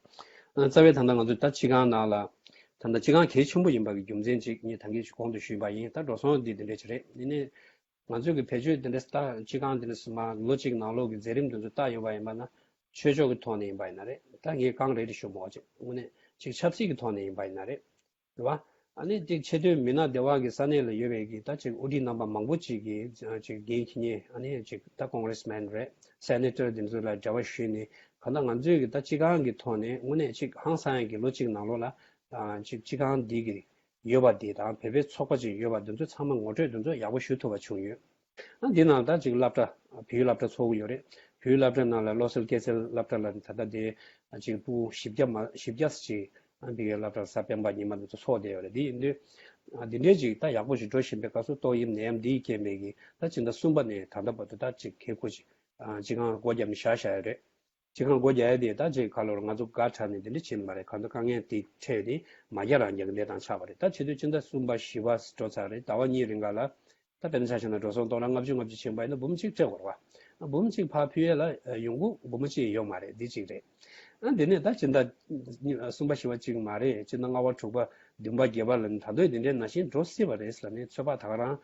རྩ་བའི་ད་ལྟ་ང་ཚོ་ད་སྤྱི་ཁང་ནང་ལ་ད་ལྟ་སྤྱི་ཁང་གལ་ཆེན་པོ་ཡིན་པ་གི་རྒྱུ་མཚན་ཅིག་ངས་ད་གིན་ཅིག་གོང་དུ་ཞུས་པ་ཡིན། ད་འགྲོ་སོང་འདི་འདི་འདྲ་ཅིག་རེད། ཡིན་ནའི་ང་ཚོས་ཀྱི་བེད་སྤྱོད་འདི་འདྲ་ད་སྤྱི་ཁང་འདི་འདྲ་མ་ལོ་གཅིག་ནང་ལོགས་ཀྱི་མཛད་རིམ་འདི་ཚོ་ལྟ་ཡོང་བ་ཡིན་པ་ན་ཆོས་ཕྱོགས་ཀྱི་ཐོག་ནས་ཡིན་པ་ཡིན་ན་རེད། ད་ངས་གང་རེད་ཞུ་མོ་ཅིག་དངོས་གནས་ཅིག་ཆབ་སྲིད་ཀྱི་ཐོག་ནས་ཡིན་པ་ཡིན་ན་རེད། རེད་བ། ཨ་ནི་ཅིག་ཆེས་མཐོའི་མི་སྣ་སྡེ་བ་གི་ས་གནས་ལ་ཡོད་པའི་གི་ད་ཅིག་དབུ་ཁྲིད་རྣམ་པ་མང་པོ་ཅིག་གིས་ཅིག་འགན་འཁྱེར་མཁན་ཨ་ནི་ཅིག་ད་ཀོང་རེས་མན་རེད། སེ་ནེ་ཊར་འདི་ཚོ་ལ་འབྲེལ་བ་ཞུས་ནས་གང་ལྟར་ང་ཚོས་གི་ད་སྤྱི་ཁང་གི་ཐོག་ནས་དངོས་གནས་ཅིག་ཧང་སང་ཡ་གི་ལོ་གཅིག་ནང་ལོགས་ལ་ཅིག་སྤྱི་ཁང་འདི་གི་ཡོད་པ་འདི་དང་བོད་པའི་ཚོགས་པ་ཅིག་ཡོད་པ་འདི་ཚོ་ཚང་མ་ངོ་སྤྲོད་འདི་ཚོ་ཡག་པོ་ཞུ་ཐུབ་པ་བྱུང་ཡོད། ཨ་འདི་ནང་ད་ཅིག་སློབ་གྲྭ་བོད་ཡིག་སློབ་གྲྭ་ཚོགས་ཀྱི་ཡོད་རེད། བོད་ཡིག་སློབ་གྲྭ་ནང་ལ་བློ་གསལ་སྐྱེད་ཚལ་སློབ་གྲྭ་ལ་ད་ལྟ་དེ་ཅིག་ཕྲུ་གུ་བཞི་བརྒྱ་མ་བཞི་བརྒྱ་ཅིག་ཨ་འདི་གའི་སློབ་གྲྭ་གསར་སྤེན་པ་ཉི་མ་འདི་ཚོ་ཚོགས་བསྡད་ཡོད་རེད། འདི་ཡིན་དུས་ཨ་འདི་འདྲའི་ཅིག་ད་ཡག་པོ་ཞིག་འགྲོ་བཞིན་པའི་སྐབས་སུ་ཏོག་དབྱིབས་ནད་ཡམས་འདིའི་རྐྱེན་པས་ཀྱི་ད་ཕྱི་ཟླ་གསུམ་པ་ནས་ད་ལྟ་བར་དུ་ད་ཅིག་ཁེ་ཁོ་ཅིག་ཨ་ཅིག་ཁང་སྒོ་བརྒྱབ་ནས་བཞག་བཞག་ཡོད་རེད། སྤྱི་ཁང་སྒོ་རྒྱག་ཡ་དེ་ད་ཅིག་ཁ་ལོར་ང་ཚོ་དགའ་དྲགས་ནས་དེ་འདྲ་བྱེད་མ་རེད། གང་ལྟར་དཀའ་ངལ་དེ་འཕྲད་དེ་མ་རྒྱག་རང་རྒྱག་གི་ལས་དང་ཆགས་པ་རེད། ད་བྱེད་དུས་ཕྱི་ཟླ་གསུམ་པ་བཞི་པ་འགྲོ་ཚར་རེད། ཟླ་བ་གཉིས་རིང་ག་ལ་ད་དཔེར་ན་ཆ་བཞག་ན་འགྲོ་སོང་སྟོང་ཕྲག་ལྔ་བཅུ་ལྔ་བཅུ་ཕྱིན་པ་ཡིན་ན་འབུམ་གཅིག་སྤྲད་དགོས་རེད་བ། འབུམ་གཅིག་ཕར་ཕུལ་ཡས་ལ་ཡོང་སྒོ་སྒོར་མོ་གཅིག་ཡོད་མ་རེད། འདི་གཅིག་རེད། ཨ་འདི་ནས་ད་ཕྱི་ཟླ་གསུམ་པ་བཞི་པ་གཅིག་མ་རེད། ཕྱི་ཟླ་ལྔ་པ་དྲུག་པ་བདུན་པ་བརྒྱད་པ་ལ་ནི་ད་དུང་འདི་འདྲའི་ནང་བཞིན་འགྲོ་སྲིད་པ་རེད་ཟེར་ནས་ཚོད་དཔག་ད་ག་རང་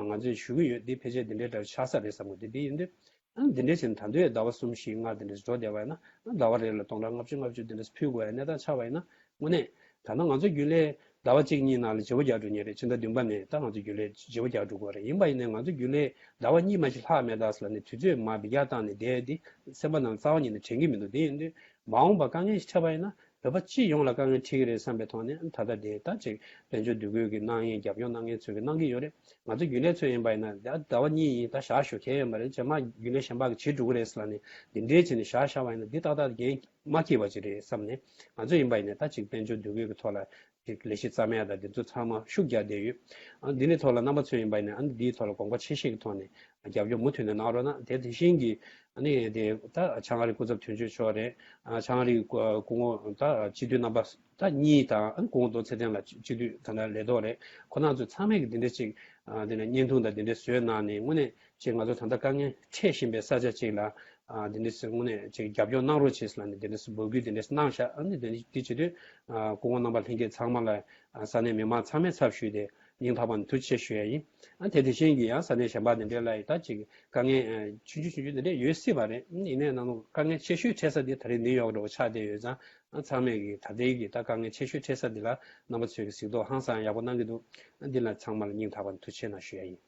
ང་ཚོས་ཞུ་གི་ཡོད། འདི་ཕལ་ཆེར་འདི་འདྲའི་འདྲ་ཆགས་ས་རེད་བསམ་གི། འདི་འདི་ཡིན་དུས། ཨ་འདི་འདྲའི་བྱས་ནས་ད་དུང་ཟླ་བ་གསུམ་བཞི་ལྔ་འདི་འདྲ་འགྲོ་བསྡད་པ་ཡིན་ན་ཨ་ཟླ་བ་རེ་ལ་སྟོང་ཕྲག་ལྔ་བཅུ་ལྔ་བཅུ་འདི་འདྲ་ཕུལ་དགོས་ཡ་གནས་སྟངས་ཆགས་པ་ཡིན་ན་དངོས་གནས་ད་ལྟ་ང་ཚོ་རྒྱུན་ལས་ཟླ་བ་གཅིག་གཉིས་ནང་ལ་བརྗེ་པོ་རྒྱག་འགྲོ་མཁན་རེད། ཕྱི་ཟླ་བདུན་པ་ནས་ད་ང་ཚོ་རྒྱུན་ལས་བརྗེ་པོ་རྒྱག་འགྲོ་དགོས་རེད། ཡིན་པ་ཡིན་ནའི་ང་ཚོ་རྒྱུན་ལས་ཟླ་བ་གཉིས་མ་གཅིག་ལྷག་མེད་ད་ཟེར་ལབ་ནས་དུས་ཚོད་མར་འདི་རྒྱག་བཏང་ནས་བསྡད་དེ་སེམས་པ་ནང་རྩ་བ་ཉིད་ནས་དྲན་གྱི་མི་འདུག་དེ་ཡིན་དུས་མ་འོངས་པ་དཀའ་ངལ་ཞིག་འཕྲད་པ་ཡིན་ན་བོད་པ་སྤྱི་ཡོངས་ལ་དཀའ་ངལ་འཕྲད་ཀྱི་རེད་བསམ་པའི་ཐོག་ནས་ད་ལྟ་དེ་ད་ཅིག་དཔལ་འབྱོར་འདུ་འགོད་ཀྱི་གནང་མཁན་རྒྱབ་སྐྱོར་གནང་མཁན་ཚོས་ཀྱི་གནང་གི་ཡོད་རེད། ང་ཚོ་རྒྱུན་ལས་ཚོས་ཡིན་པ་ཡིན་ན་ད་ཟླ་བ་གཉིས་ཡིན་ད་བཞག་ཞོག་གལ་ཡོད་མ་རེད། རྗེས་མ་རྒྱུན་ལས་གཞན་པ་གིས་བྱེད་འགྲོ་གི་རེད་ཟེར་ལབ་ནས་འདི་འདྲའི་བྱས་ནས་བཞག་བཞག་པ་ཡིན་ན་འདི་ཏག་ཏག་འགན་མ་འཁྱེར་བ་ཅིག་རེད་བསམ་ནས་ང་ཚོ་ཡིན་པ་ཡིན་ན་ད་ཅིག་དཔལ་འབྱོར་འདུ་འགོད་ཀྱི་ཐོག་ལ་ཅིག་ལས་གཞི་རྩ་མེད་དང་འདི་ཚོ་ཚང་མ་ཤུགས་རྒྱག་བསྡད་ཡོད། ཨ་འདི་ནས་ཐོག་ལ་རྣམ་པ་ཚོས་ཡིན་པ་ཡིན་ན་ཨ་འདིའི་ཐོག་ལ་དགོངས་པ་ཆེ་བཞེས་ཀྱི་ཐོག་ནས་རྒྱབ་སྐྱོར་མུ་མཐུད་ནས་གནང་རོགས་གནང་། དེ་དེ་བཞིན་གྱི་ཨ་ནི་དེ་ད་བྱང་ཨ་རི་སྐུ་ཚབ་དོན་གཅོད་མཆོག་རེད། ཨ་བྱང་ཨ་རིའི་སྐུ་སྐུ་ངོ་ད་སྤྱི་འཐུས་རྣམ་པ་ད་གཉིས་དང་ཨ་སྐུ་ངོ་རྡོ་ཚེ་བརྟན་ལགས་སྤྱི་འཐུས་ད་ལྟ་ལས་ཐོག་རེད། ཁོང་རྣམ་ཚོ་ཚང་མས་ཀྱི་འདི་འདྲ་ཅིག་ཨ་འདི་ནས་བརྙན་ཐུང་དང་འདི་འདྲ་བཟོས་གནང་ནས་དངོས་གནས་ཅིག་ང་ཚོ་ད་ལྟ་དཀའ་ངལ་འཕྲད་བཞིན་པའི་ས་ཆ་ཅིག་ལ་ཨ་འདི་འདྲ་ཟེར་དངོས་གནས་ཅིག་རྒྱབ་སྐྱོར་གནང་རོགས་བྱེད་ཟེར་ལབ་ནས་འདི་འདྲ་ཟེར་འབོད་སྐུལ་འདི་འདྲ་ཟེར་གནང་ཤག་ཨ་ནི་འདི་འདི་བྱེད་དུས་ཨ་སྐུ་ངོ་རྣམ་པ་ལྷན་རྒྱས་ཚང་མ་ལ་ཨ་ས་གནས་མི་མང་ཚང་མའི་ཚབ་ཞུས་ཏེ་སྙིང་ཐག་པ་ནས་ཐུགས་རྗེ་ཆེ་ཞུ་ཡ་ཡིན། ཨ་དེ་དེ་བཞིན་གྱི་ཡང་ས་གནས་གཞན་པ་འདི་འདྲའི་ལ་ཡི་ད་ཅིག་དཀའ་ངལ་ཆུང་ཆུང་ཆུང་ཆུང་འདི་འདྲ་ཡོད་སྲིད་པ་རེད། ཡིན་ནའི་ནང་ལོགས་དཀའ་ངལ་ཆེ་ཤོས་འཕྲད་ས་འདི་ད་རེས་ནིའུ་ཡོག་འདྲ་བོ་ཆགས་བསྡད་ཡོད་ཙང་ཨ་ཚང་མས་ཀྱི་ད་ལྟའི་གི་ད་དཀའ་ངལ་ཆེ་ཤོས་འཕྲད་ས་འདི་ལ་རྣམ་པ་ཚོས་ཀྱི་གཟིགས་རྟོག་ཧང་སང་ཡག་པོ་གནང་གི་འདུག་ཨ་འདི་ལ་ཚང་མ་ལ་སྙིང་ཐག་པ་ནས་ཐུགས་རྗེ་ཆེ་གནང་ཞུ་ཡ་ཡིན།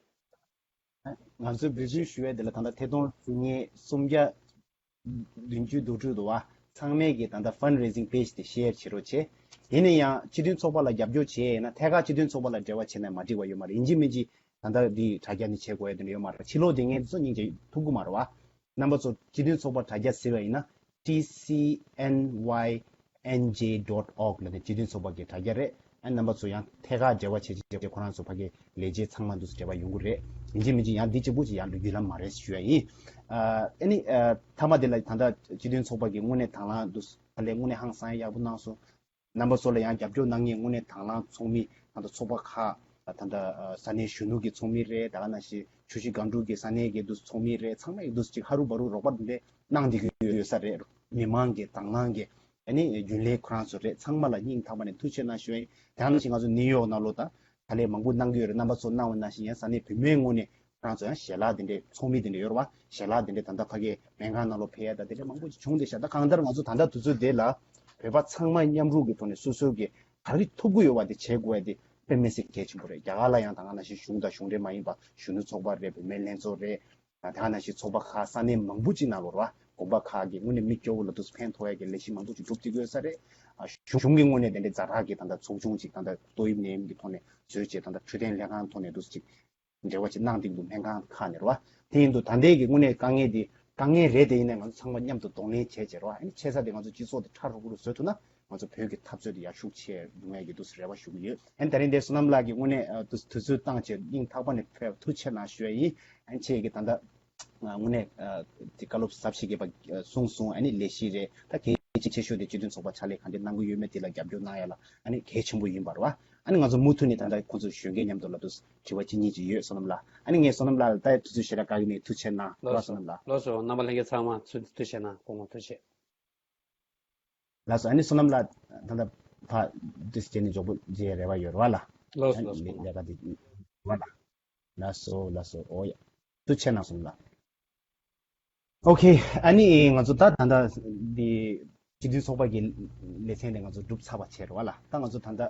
ང་ཚོས་འབོད་སྐུལ་ཞུ་བའི་འདི་ལ་ད་ལྟ་ཐད་གཏོང་བྱེད་མཁན་སུམ་བརྒྱ་བདུན་ཅུ་དོན་དྲུག་འདུག་བ། ཚང་མས་ཀྱི་ད་ལྟ་ཕན་རེ་ཟིང་པེ་ཇི་དེ་ཤེར་བྱེད་རོགས་བྱེད། དེ་ནས་ཡང་སྤྱི་མཐུན་ཚོགས་པ་ལ་རྒྱབ་སྐྱོར་བྱེད་ཡས་ན་ཐད་ཀར་སྤྱི་མཐུན་ཚོགས་པ་ལ་འབྲེལ་བ་བྱས་ན་མ་འགྲིག་པ་ཡོད་མ་རེད། ཡིན་གཅིག་མིན་གཅིག་ད་ལྟ་འདི་དྲ་རྒྱ་ནས་བྱེད་དགོས་ཡ་དེ་འདྲ་ཡོད་མ་རེད། ཕྱི་ལོགས་དེ་ངས་འདི་ཚོ་སྙིང་རྗེ་ཐུབ་ཀྱི་མ་རེད་བ། རྣམ་པ་ཚོ་སྤྱི་མཐུན་ཚོགས་པ་དྲ་རྒྱ་ཟེར་བ་ཡིན་ན་ཊི་སི་ཨེན་ཝའི་ཨེན་ཇེ་ཌོཊ་ཨོག་ལབ་ནས་སྤྱི་མཐུན་ཚོགས་པ་གི་དྲ་རྒྱ་རེད། ཨ་རྣམ་པ་ཚོ་ཡང་ཐད་ཀར་འབྲེལ་བ་བྱེད་ཀྱི་རེད། ཁོ་རང་ཚོ་ཕ་གི་ལས་བྱེད་ཚང་མ་འདུག་སེ་འབྲེལ་བ་ཡོང་གི་རེད། ཡིན་གཅིག་མིན་གཅིག་ཡང་འདི་གཅིག་པུ་གཅིག་ཡང་བརྒྱུད་ལམ་མ་རེད་ཞུ་ཡ་ཡིན། ཨ་ཨ་ནི་ཨ་མཐའ་མ་དེ་ལ་ད་ལྟ་སྤྱི་མཐུན་ཚོགས་པ་གི་དངོས་གནས་དང་བླངས་འདུག་ད་ལས་དངོས་གནས་ཧང་སང་ཡག་པོ་གནང་སོང་། རྣམ་པ་ཚོ་ལ་ཡང་རྒྱབ་སྐྱོར་གནང་མཁན་དངོས་གནས་དང་བླངས་ཚོགས་མི་ད་ལྟ་ཚོགས་པ་ཁག་ད་ལྟ་ས་གནས་གཞོན་ནུ་གི་ཚོགས་མི་རེད། ད་ག་ནང་བཞིན་ཆུ་བཞི་སྒང་དྲུག་གི་ས་གནས་ཀྱི་འདུག་ཚོགས་མི་རེད། ཚང་མས་འདུག་ཅིག་ཧ་རུ་བ་རུ་རོགས་པ་འདི་འདྲས་གནང་བསྡད་ཀྱི་ཡོད་ས་རེད། མི་མང་གི་དང་བླངས་ཀྱི་ཨ་ནི་རྒྱུན་ལས་ཁོ་རང་ཚོ་རེད། ཚང་མ་ལ་སྙིང་ཐག་པ་ནས་ཐུགས་རྗེ་ཆེ་གནང་ཞུ་ཡིན། དེ་ནང་བཞིན་ང་ཚོ་ནིའུ་ཡོག་ནང་ལོགས་དང་ད་ལས་མང་པོ་གནང་གི་ཡོད་རེད། རྣམ་པ་ཚོ་གནང་བ་ནང་བཞིན་ཡང་ས་གནས་བུད་མེད་ངོས་ནས་ཁོ་རང་ཚོ་ཡང་ཞལ་ལག་དེ་འདྲས་ཚོགས་མི་དེ་འདྲས་ཡོད་རེད་བ། ཞལ་ལག་དེ་འདྲས་ད་ལྟ་ཕ་གིའི་སྨན་ཁང་ནང་ལོགས་ཕེབས་ཡ་ད་དེ་འདྲས་མང་པོ་ཅིག་བྱུང་བསྡད་ཤག་ད་གང་ལྟར་ང་ཚོ་ད་ལྟ་དུས་ཚོད་དེ་ལ་བོད་པ་ཚང་མ་མཉམ་རུབ་ཀྱི་ཐོག་ནས་སོ་སོ་གི་ག་རེ་ཐུབ་ཀྱི་ཡོད་པ་དེ་བྱེད་དགོས་ཡ་དེ་དཔེ་མི་སྲིད་གལ་ཆེན་པོ་རེད། རྒྱ་གར་ལ་ཡང་ད་ག་ནང་བཞིན་གཞུང་དང་གཞུང་འབྲེལ་མ་ཡིན་པ་གཞོན་ནུ་ཚོགས་པ་རེད། བུད་མེད་ལྷན་ཚོགས་རེད། ད་ག་ནང་བཞིན་ཚོགས་པ་ཁག་ས་གནས་མང་པོ་ཅིག་ནང་ལོགས་ར་དགོན་པ་ཁག་གི་དངོས་གནས་མི་སྐྱོ་བོ་ལ་འདུག་ཕན་ཐོགས་ཡ་གི་ལས་གཞི་མང་པོ་ཅིག་སྒྲུབ་བསྡད་ཀྱི་ཡོད་ས་རེད། ཨ་གཞུང་གཞུང་གི་ངོས་ནས་དེ་འདྲའི་ཛ་དྲག་གི་ད་ལྟ་ཚོགས་ཆུང་ཅིག་ད་ལྟ་ཏོག་དབྱིབས་ནད་ཡམས་ཀྱི་ཐོག་ནས་འཛུལ་བྱས་ད་ལྟ་འཕྲོད་བསྟེན་ལྷན་ཁང་ཐོག་ནས་འདུག་ཅིག་འབྲེལ་བ་ཅིག་གནང་བསྡད་འདུག་སྨན་ཁང་ཁག་ནས་རེད་བ། དེ་ཡིན་དུས་ད་ལྟའི་གི་དངོས་གནས་དཀའ་ངལ་འདི་དཀའ་ངལ་རེད། དེ་ཡིན་ནའི་ང་ཚོ་ཚང་མ་མཉམ་དུ་གདོང་ལེན་བྱས་བྱས་རེད་བ། ཨ་ནི་ཆེ་ས་དེ་ང་ཚོ་སྤྱི་ཚོགས་དེ་ཁྲ་རུག་རུ་བཟོས་ཐུབ་ན་ང་ཚོ་བོད་ཀྱི་འཐབ་རྩོད་དེ་ཡར་ཤུགས་ཆེ་འགྲོ་ངེས་ཀྱི་འདུག་ཟེར་རེ་བ་ཞུ་གི་ཡོད། ཨ་ནི་ད་རིང་འདིར་བསོད་ནམས་ལགས་ཀྱིས་དངོས་གནས་ཨ་དུས་དུས་ཚོད་བཏང་བྱས་སྙིང་ཐག་པ་ནས་ཕེབས་ཐུགས་རྗེ་ཆེ་གནང་ཞུ་ཡ་ཡིན། ཨ་ནི་ཁྱེད་ཀྱིས་ད་ལྟ་ཨ་དངོས་གནས་ཨ་དེ་བཀའ་སློབ་ཟབ་ཞིག་གི་པ་ཨ་གསུངས་སོང་། ཨ་ནི་ལས་གཞི་རེད་ད་གལ་ཆེ་ཆེ་ཤོས་དེ་སྤྱི་མཐུན་ཚོགས་པ་ཕྱག་ལས་ག་འདྲས་གནང་གི་ཡོད་མེད་དེ་ལ་རྒྱབ་སྐྱོར་གནང་ཡ་ལ་ཨ་ནི་གལ་ཆེན་པོ་ཡིན་པ་རེད་བ། ཨ་ནི་ང་ཚོ་མུ་མཐུད་ནས་ད་ལྟ་ཁོང་ཚོ་གཞོན་སྐྱེས་མཉམ་དུ་ལབ་དུས་དྲི་བ་གཅིག་གཉིས་ཅིག་ཡོད་བསོད་ནམས་ལགས། ཨ་ནི་ངས་བསོད་ནམས་ལགས་ལ་ད་དུས་ཚོད་ཞེ་དྲག་བཀག་གི་མེད། ཐུགས་རྗེ་གནང་། ལགས་སོ་ལགས་སོ། རྣམ་པ་ལྷན་རྒྱས་ཚང་མ་ཚུར་ཐུགས་རྗེ་གནང་། སྐུ་ངོ་ཐུགས་རྗེ་ཆེ། ལགས་སོ། ཨ་ནི་བསོད་ནམས་ལགས་ད་ལྟ་ཕ་དུས་སྐྱེལ་ནས་མགྱོགས་པོ་མཇལ་རེ་བ་ཡོད་རེད་བ་ལགས། ལགས་སོ་ལགས་སོ། ལས་ཀ་དེ་བ་ལགས། ལགས་སོ་ལགས་སོ། ཨོ་ཡ། ཐུགས་རྗེ་ཆེ་གནང་བསོད་ནམས་ལགས། ཨོ་ཁེ། ཨ་ནི་ང་ཚོ་ད་ད་ལྟ་འདི་སྤྱི་འཐུས་ཚོགས་པ་གི་ལེ་ཚན་དེ་ང་ཚོ་གྲུབ་ཚར་བ་བྱས་རེད་བ་ལགས། ད་ང་ཚོ་ད་ལྟ་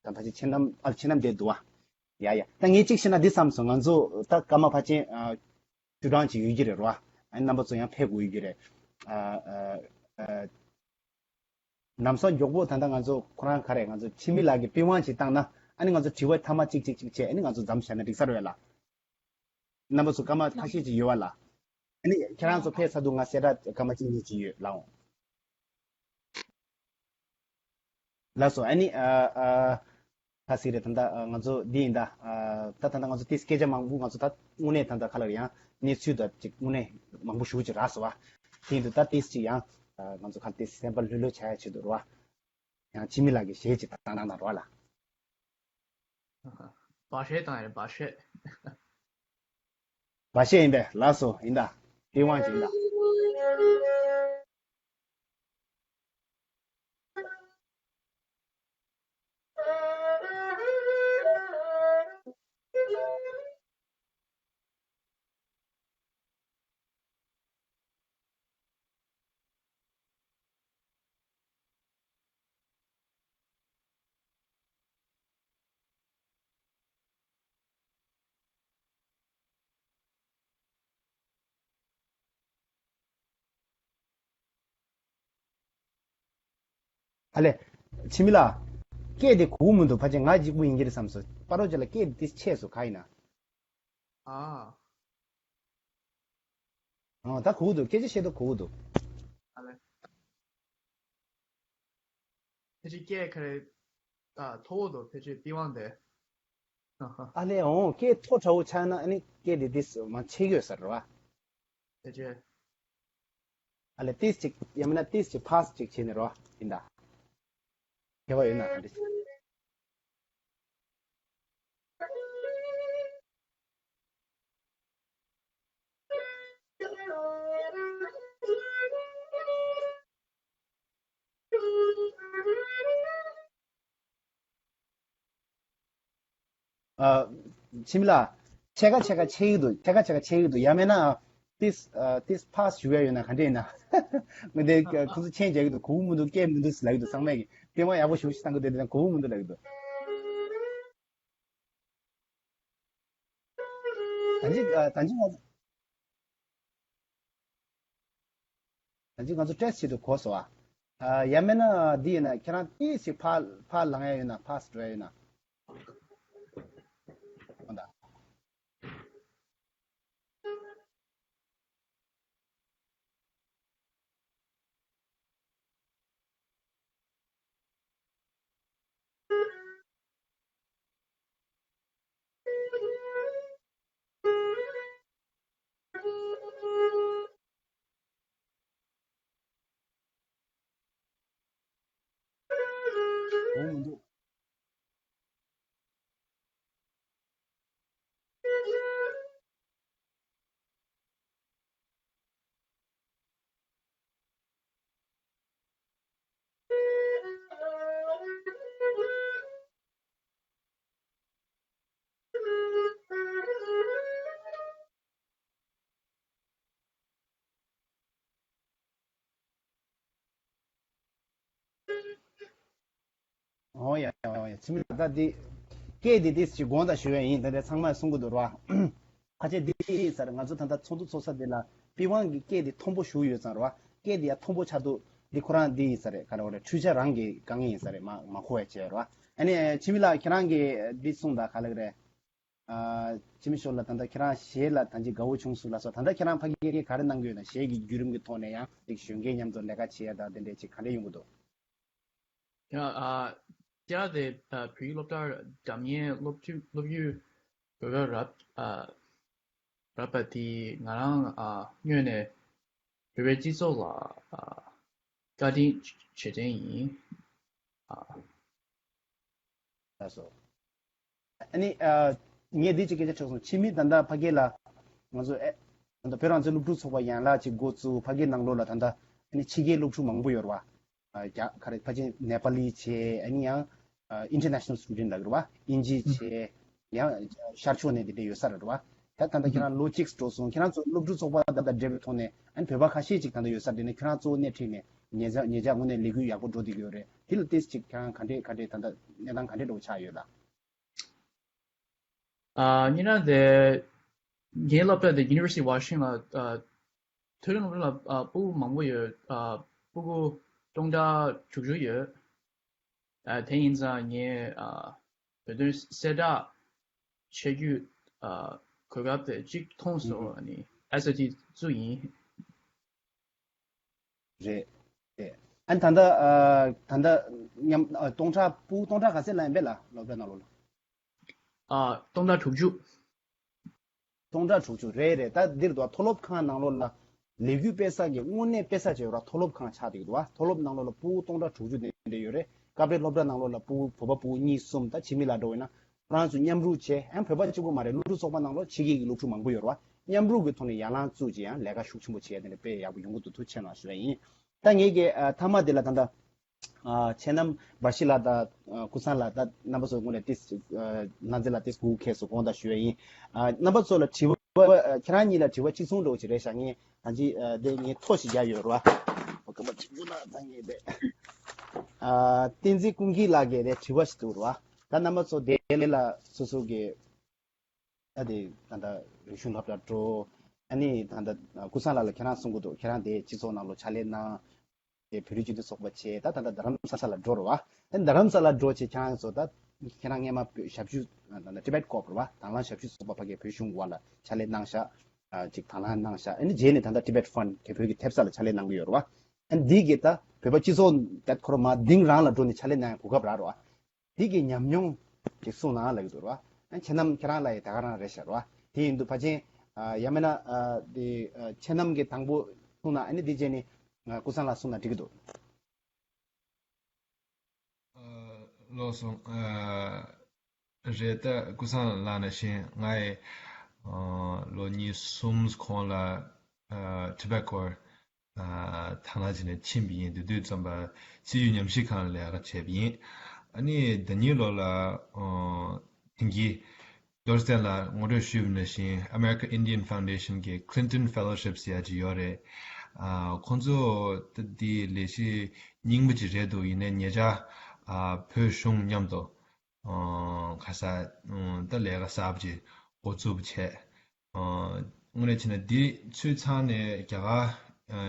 ཨམ་ད་ཕལ་ཆེར་ཆེ་ནམ་ཨ་ཆེ་ནམ་བསྡད་འདུག་བ། ཡ་ཡ། ད་ངས་གཅིག་བཤད་ན་འདི་བསམ་སོང་། ང་ཚོ་ད་སྐར་མ་ཕལ་ཆེར་ཨ་བཅུ་གྲངས་ཅིག་ཡོད་ཀྱི་རེད་རོ། ཨ་ནི་རྣམ་པ་ཚོ་ཡང་ཕེབས་དགོས་ཡོད་ཀྱི་རེད། ཨ་ཨ་ཨ་ལམ་སང་མགྱོགས་པོ་ད་ལྟ་ང་ཚོ་ཁོ་རང་ག་རེ་ང་ཚོ་འཆི་མེད་ལགས་ཀྱི་པི་ཝང་ཅིག་བཏང་ན། ཨ་ནི་ང་ཚོ་དྲི་བ་ཐ་མ་གཅིག་གཅིག་གཅིག་བྱས། ཨ་ནི་ང་ཚོ་མཚམས་བཞག་ན་འགྲིག་ས་རེད་ལགས། རྣམ་པ་ཚོ་སྐར་མ་ཁ་ཤས་ཅིག་ཡོད་བ་ལགས། ཨ་ནི་ཁྱེད་རང་ཚོ་ཕེབས་ཚར་དུས་ང་གསལ་བསྒྲགས་སྐར་མ་གཅིག་གཉིས་ཅིག་ཡོད་ལགས། ལགས་སོ། ཨ་ནི་ཨ་ཨ་ཁ་སིག་རེད། ད་ལྟ་ཨ་ང་ཚོ་འདི་ཡིན་ད། ཨ་ད་ད་ལྟ་ང་ཚོ་ཏིས་སྐད་ཆ་མང་པོ་ང་ཚོ་ད་དངོས་གནས་ད་ལྟ་ཁ་ལག་ཡང་གནས་ཚུལ་ད་ཅིག་དངོས་གནས་མང་པོ་ཞེ་པོ་ཅིག་རག་སོང་བ། དེ་ཡིན་དུས་ད་ཏིས་ཅིག་ཡང་ཨ་ང་ཚོ་ཁ་ཏིས་སེམས་པ་ལྷོད་ལྷོད་བྱ་ཡ་ཆེད་དུ་རོ། ཡང་འཆི་མེད་ལགས་ཀྱི་གཞས་ཅིག་བཏང་གནང་དང་རོ་ལགས། སྦ་བཞེད་བཏང་ཡ་རེད། སྦ་བཞེད། སྦ་བཞེད་ཡིན་པས། ལགས་སོ། ཡིན་ད། པི་ཝང་ཅིག་ཡིན་ད། ཨ་ལས། འཆི་མེད་ལགས། སྐད་དེ་གོ་གི་མི་འདུག་ཕལ་ཆེར་ང་གཅིག་པུ་ཡིན་གྱི་རེད་བསམ་སོང་། པ་རོ་ཅེ་ལགས་སྐད་དེ་ཏིས་ཆད་སོང་། ག་ཡིན་ན། ཨ། ཨ་ད་གོ་གི་འདུག་སྐད་ཆ་བཤད་དུས་གོ་གི་འདུག་ཨ་ལས། ཕལ་ཆེར་སྐད་ག་རེ། ཨ་མཐོ་བོ་འདུག་ཕལ་ཆེར་པི་ཝང་དེ། ཨ་ལས། འོང་། སྐད་མཐོ་དྲགས་པོ་ཆགས་ན་ཨ་ནི་སྐད་དེ་ཏིས་མར་ཆད་ཡོད་ས་རེད་བ། ཕལ་ཆེར། ཨ་ལས། ཏིས་ཅིག་ཡང་མིན་ན་ཏིས་ཅིག་ཕཱས་ཅིག་བྱས་ནས་རོ། ཡིན་ད། ཁྱད་པར་ཡོད་ན་ག་འདྲ་བྱེད། ཨ། འཆི་མེད་ལགས། ཕྱེད་ཀ་ཕྱེད་ཀ་ཆད་ཀྱི་འདུག་ཕྱེད་ཀ་ཕྱེད་ཀ་ཆད་ཀྱི་འདུག་ཡང་མིན་ན། ཏིས་ཨ་ཏིས་ཕཱས་ཞུ་ཡ་ཡོད་ན་ག་འདྲ་ཡིན་ན། ངས་དེ་ཁོ་ཚོ་མཆན་རྒྱག་གི་འདུག་གོ་གི་མི་འདུག་སྐད་མི་འདུག་ཟེར་ལབ་ཀྱི་འདུག་ཚང་མས་ཀྱི་པི་ཝང་ཡག་པོ་ཞེ་པོ་ཞིག་བཏང་གི་འདུག་དེ་དེ་གོ་གི་མི་འདུག་ལབ་ཀྱི་འདུག་ད་ཅི་ཨ་ད་ཅི་ང་ད་ཅི་ང་ཚོ་ཏེས་ཊི་བྱེད་དུས་གོ་སོང་ཨ། ཡང་མིན་ན་འདི་ཡིན་ན་ཁྱེད་རང་ཏིས་ཅིག་ཕར་ཕར་ལངས་ཡ་ཡོད་ན། ཕཱས་འགྲོ་ཡ་ཡོད་ན། འོ་ད། འོང་མི་འདུག་འོ་ཡ་འོ་ཡ། འཆི་མེད་ལགས། ད་འདི་སྐད་འདི་ཏིས་ཅིག་དགོངས་དག་ཞུ་ཡ་ཡིན། ད་ལྟ་ཚང་མས་གསུང་གི་འདུག་ར། ཕལ་ཆེར་འདི་ཡིན་ས་རེད། ང་ཚོ་ད་ལྟ་ཚོགས་འདུ་ཚོགས་ས་འདི་ལ་པི་ཝང་གི་སྐད་འདི་མཐོན་པོ་ཞེ་པོ་ཡོད་ཙང་ར། སྐད་འདི་ཡང་མཐོན་པོ་ཆགས་འདུག་འདི་ཁོ་རང་འདི་ཡིན་ས་རེད། ག་རེ་བ་རེད། འཕྲུལ་ཆས་རང་གི་དཀའ་ངལ་ཡིན་ས་རེད། མ་མ་གོ་བ་བྱས་ར། ཨ་ནི་འཆི་མེད་ལགས་ཁྱེད་རང་གིས་འདི་གསུངས་དང་ག་ལབ་རེད། ཨ། འཆི་མེད་ཤོ་ལགས། ད་ལྟ་ཁྱེད་རང་གཞས་ལ་ད་ཅི་དགའ་བོ་བྱུང་སོང་ལབ་སོང་། ད་ལྟ་ཁྱེད་རང་ཕ་གིར་ག་རེ་གནང་གི་ཡོད་ན། གཞས་ཀྱི་བརྒྱུད་རིམ་གྱི་ཐོག་ནས་ཡང་ཅིག་གཞོན་སྐྱེས་མཉམ་དུ་ལས་ཀ་བྱེད་ཡ་དང་དེ་འདྲས་ཅིག་ག་འདྲས་ཡོང་གི་འདུག་ཡ། ཨ། སྐྱ་དེ་ཨ་བོད་ཡིག་སློབ་གྲྭར་འགྲམ་ཡན་སློབ་ཆུ་སློབ་ཡུལ་བོད་སྐད་རབ་ཨ་རབ་པ་དེ་ང་རང་ཨ་ངོས་ནས་བོད་པའི་སྤྱི་ཚོགས་ལ་ཨ་བཀའ་དྲིན་ཆེ་དྲན་ཡིན། ཨ། ལགས་སོ། ཨ་ནི་ཨ་ངས་འདི་གཅིག་སྐད་ཆ་འཕྲོག་སོང་། ཕྱི་མི་ད་ལྟ་ཕ་གི་ལ་ང་ཚོ་ཨེ་ད་ལྟ་བོད་རང་བཙན་སློབ་ཕྲུག་ཚོགས་པ་ཡན་ལག་ཅིག་འགོ་བཙུགས། ཕ་གི་ནང་ལོགས་ལ་ད་ལྟ་ཨ་ནི་ཕྱི་རྒྱལ་སློབ་ཕྲུག་མང་པོ་ཡོད་རེད་བ། ཨ་རྒྱ་ག་རེ་ཕལ་ཆེར་ནེ་པ་ལི་བྱས། ཨ་ནི་ཡང་ཨ་international student ལབ་ཀྱི་རེད་བ། དབྱིན་ཇི་བྱས། ཡང་ཤར་ཕྱོགས་ནས་དེ་འདྲ་ཡོད་ས་རེད་བ། ད་ད་ལྟ་ཁྱེད་རང་ལོ་གཅིག་འགྲོ་སོང་། ཁྱེད་རང་ཚོ་སློབ་ཕྲུག་ཚོགས་པ་ད་ལྟ་འབྲེལ་བའི་ཐོག་ནས་ཨ་ནི་བོད་པ་ཁ་ཤས་ཅིག་ད་ལྟ་ཡོད་ས་དེ་ནས་ཁྱེད་རང་གཙོ་བོ་སྣེ་ཁྲིད་ནས་ཉེ་ཆར་ཉེ་ཆར་དངོས་གནས་ལས་འགུལ་ཡག་པོ་འགྲོ་བསྡད་ཀྱི་ཡོད་རེད། དེ་ལ་ཏོག་ཙམ་ཅིག་ཁྱེད་རང་ག་འདྲས་ག་འདྲས་ད་ལྟ་གནས་སྟངས་ག་འདྲས་འདྲ་བོ་ཆགས་ཡོད་ལ། ཨ་ཉེ་རང་དེ་ངའི་སློབ་གྲྭ་དེ་University of Washington ལ་ཨ་མཐོ་རིམ་སློབ་གྲྭ་ལ་ཨ་སྤུ་གུ་མང་པོ་ཡོད། ཨ་སྤུ་གུ་སྟོང་ཕྲག་དྲུག་ཅུ་ཡོད། ཨ་དེ་ཡིན་ཙང་ངས་ཨ་བོད་དོན་གསལ་བསྒྲགས་བྱེད་རྒྱུ་ཨ་གོ་སྐབས་དེ་གཅིག་མཐོང་སོང་། ཨ་ནི་ཨེས་ཨའི་ཊི་བཙུགས་ཡིན། རེད། རེད། ཨ་ནི་ད་ལྟ་ཨ་ད་ལྟ་མཉམ་ཨ་སྟོང་ཕྲག་སྤུ་གུ་སྟོང་ཕྲག་ག་ཚད་ལ་ཡིན་པས་ལ་སློབ་གྲྭ་ནང་ལོགས་ལ། ཨ་སྟོང་ཕྲག་དྲུག་ཅུ། སྟོང་ཕྲག་དྲུག་ཅུ་རེད། རེད། ད་འདིར་འདུག་མཐོ་སློབ་ཁང་ནང་ལོགས་ལ་ལས་འགུལ་སྤེལ་ས་གི་དངོས་གནས་སྤེལ་ས་བྱས་ཡོད་ར། མཐོ་སློབ་ཁང་ཆགས་བསྡད་ཀྱི་འདུག་མཐོ་སློབ་ནང་ལོགས་ལ་སྤུ་གུ་སྟོང་ཕྲག་དྲུག་ཅུ་དེ་འདྲ་ཡོད་རེད། སྐབས་རེ་སློབ་གྲྭ་ནང་ལོགས་ལ་སྤུ་གུ་བོད་པ་སྤུ་གུ་གཉིས་གསུམ། ད་ཕྱི་མི་ལ་འགྲོ་བས་ན་ཁོ་རང་ཚོ་མཉམ་རུབ་བྱས། ཨ་བོད་པ་གཅིག་པུ་མ་རེད། སློབ་ཕྲུག་ཚོགས་པ་ནང་ལོགས་ཕྱི་རྒྱལ་གྱི་སློབ་ཕྲུག་མང་པོ་ཡོད་རེད་བ། མཉམ་རུབ་ཀྱི་ཐོག་ནས་ཡར་ལངས་བཙུགས་བྱས་ཡང་ལས་ཀ་ཤུགས་ཆེན་པོ་བྱས། དེ་འདྲ་དཔེ་ཡག་པོ་ཡོང་གི་འདུག་ཐུགས་རྗེ་ཆེ་གནང་ཞུ་ཡ་ཡིན། ད་ངེད་ཀྱི་ཨ་མཐའ་མ་དེ་ལ་ད་ལྟ་ཨ་ཆེ་གནམ་བར་ཤི་ལགས་དང་ཨ་ཀུན་བཟང་ལགས། ད་རྣམ་པ་ཚོ་དངོས་གནས་ཏིས་ཨ་ལྷ་མཛེས་ལགས་ཏིས་གུ་ཁེ་སུ་དགོངས་དག་ཞུ་ཡ་ཡིན། ཨ་རྣམ་པ་ཚོ་ལ་དྲི་བ་ཨ་ཁྱེད་རང་གཉིས་ལ་དྲི་བ་གཅིག་མཚུངས་འདྲ་བོ་ཅིག་རེད་ཤག་ངས་ད་ཅི་ཨ་དེ་ངས་ཐོ་ཞིག་རྒྱག་ཡོད་རེད་བ། ཨོ་སྐར་མ་གཅིག་པུ་ན་ད་ངས་དེ་ཨ་བསྟན་འཛིན་ཀུན་སྐྱིད་ལགས་ཀྱི་དེ་དྲི་བ་ཞིག་འདུག་རེད་བ། ད་རྣམ་པ་ཚོ་དེ་ལ་སོ་སོ་གི་ད་དེ་ད་ལྟ་རིག་གཞུང་སློབ་གྲྭ་འགྲོ། ཨ་ནི་ད་ལྟ་ཀུན་བཟང་ལགས་ལ་ཁྱེད་རང་གསུང་གི་འདུག་ཁྱེད་རང་དེ་སྤྱི་ཚོགས་ནང་ལོགས་ཕྱག་ལས་གནང་། དེ་བོད་རིགས་སྤྱི་མཐུན་ཚོགས་པ་བྱས། ད་ད་ལྟ་རྡ་རམ་ས་ལ་འགྲོ་རེད་བ། ཨ་ནི་རྡ་རམ་ས་ལ་འགྲོ་བྱས་ཁྱེད་རང་ཚོ་ད་ཁྱེད་རང་སྔས་མ་བོད་ཞབས་ཞུ་ད་ལྟ་Tibet Corps རེད་བ། དང་བླངས་ཞབས་ཞུ་ཚོགས་པ་ཕ་གིའི་བོད་གཞུང་འོག་ལ་ཕྱག་ལས་གནང་ཤག་ཨ་ཅིག་དང་བླངས་གནང་ཤག་ཨ་ནི་རྗེས་ནས་ད་ལྟ་Tibet Fund དེ་བོད་ཀྱི་ཐེབས་རྩ་ལ་ཕྱག་ལས་གནང་གི་ཡོད་རེད་བ། ཨ་ནི་འདི་གི་ད་བོད་པ་སྤྱི་ཚོགས་ད་ཁོ་རང་མ་དེང་རང་ལ་འགྲོ་ནས་ཕྱག་ལས་གནང་ཡ་གོ་སྐབས་རག་རེད་བ། དེ་གི་ཉམས་མྱོང་ཅིག་གསུངས་གནང་ལབ་ཀྱི་འདུག་ར། ཁྱེད་རྣམ་ཁྱེད་རང་ལ་ཡི་ད་ག་རང་རེད་ཤག་ར། དེ་ཡིན་དུས་ཕལ་ཆེར་ཡང་མིན་ན་དེ་ཁྱེད་རྣམ་གི་དང་པོ་གསུངས་ན། ཨ་ནི་དེ་རྗེས་ནས་ཀུན་བཟང་ལགས་གསུངས་ན་འགྲིག་གི་འདུག་ལགས་སོ། རེད། ད་ཀུན་བཟང་ལགས་ནང་བཞིན་ང་ཡི་ལོ་གཉིས་གསུམ་གོང་ལ་Tibet Corps དང་བླངས་བྱས་ནས་ཕྱིན་པ་ཡིན། དེ་དུས་ཙམ་པ་སྲིད་བྱུས་ཉམས་ཞིབ་ཁང་ལ་ལས་ཀ་བྱས་པ་ཡིན། ཨ་ནི་ཟླ་ཉིན་ལོ་ལ་དེང་གི་རྡོར་བསྟན་ལགས་ངོ་སྤྲོད་ཞུས་པ་ནང་བཞིན་American Indian Foundation གི་Clinton Fellowship ཟེར་ཡ་ཅིག་ཡོད་རེད། ཁོང་ཚོ་ད་འདི་ལས་གཞི་རྙིང་པ་ཅིག་རེད་འདུག་ཡིན་ནའི་ཉེ་ཆར་བོད་གཞུང་མཉམ་དུ་ཁ་ས་ད་ལས་ཀ་གསར་པ་ཅིག་འགོ་བཙུགས་པ་བྱས། དངོས་གནས་བྱས་ན་འདི་ཚོའི་ཚང་ནས་རྒྱ་གར་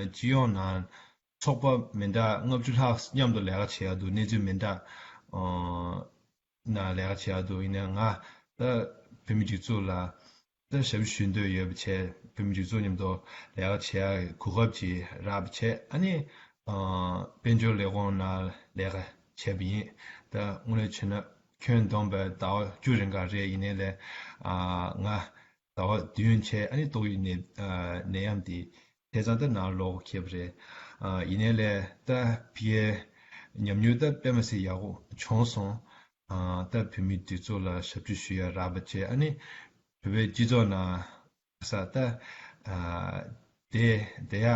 སྤྱི་ཡོངས་ནང་ཚོགས་པ་མི་འདྲ་ལྔ་བཅུ་ལྷག་མཉམ་དུ་ལས་ཀ་བྱེད་ཡག་འདུག་གནས་ཚུལ་མི་འདྲ་ནང་ལས་ཀ་བྱེད་ཡག་འདུག་ཡིན་ནའི་ང་ད་བོད་མི་སྒྲིག་འཛུགས་ལ་ད་ཞབས་ཞུ་ཞུ་འདོད་ཡོད་པ་བྱས། བོད་མི་སྒྲིག་འཛུགས་མཉམ་དུ་ལས་ཀ་བྱེད་ཡག་གོ་སྐབས་ཅིག་རག་པ་བྱས། ཨ་ནི་དཔལ་འབྱོར་ལས་ཁུངས་ནང་ལས་ཀ་བྱས་པ་ཡིན། ད་དངོས་གནས་བྱས་ན་ཁྱོན་བསྡོམས་པའི་ཟླ་བ་བཅུ་རིང་ག་རེད། ཡིན་ནའི་ལས་ང་ཟླ་བ་བདུན་བྱས། ཨ་ནི་ཏོག་དབྱིབས་ནད་ནད་ཡམས་དེ་བྱས་ཙང་ད་ནང་ལོག་འཁེལ་བ་རེད། ཡིན་ནའི་ལས་ད་ཕ་གིའི་ཉམས་མྱོང་ད་དཔེ་མི་སྲིད་ཡག་པོ་བྱུང་སོང་། ད་བོད་མིའི་སྒྲིག་འཛུགས་ལ་ཞབས་ཞུ་ཞུ་ཡ་རག་པ་བྱས། ཨ་ནི་བོད་པའི་སྤྱི་ཚོགས་ནང་ས་ད་དེ་དེ་ཡ་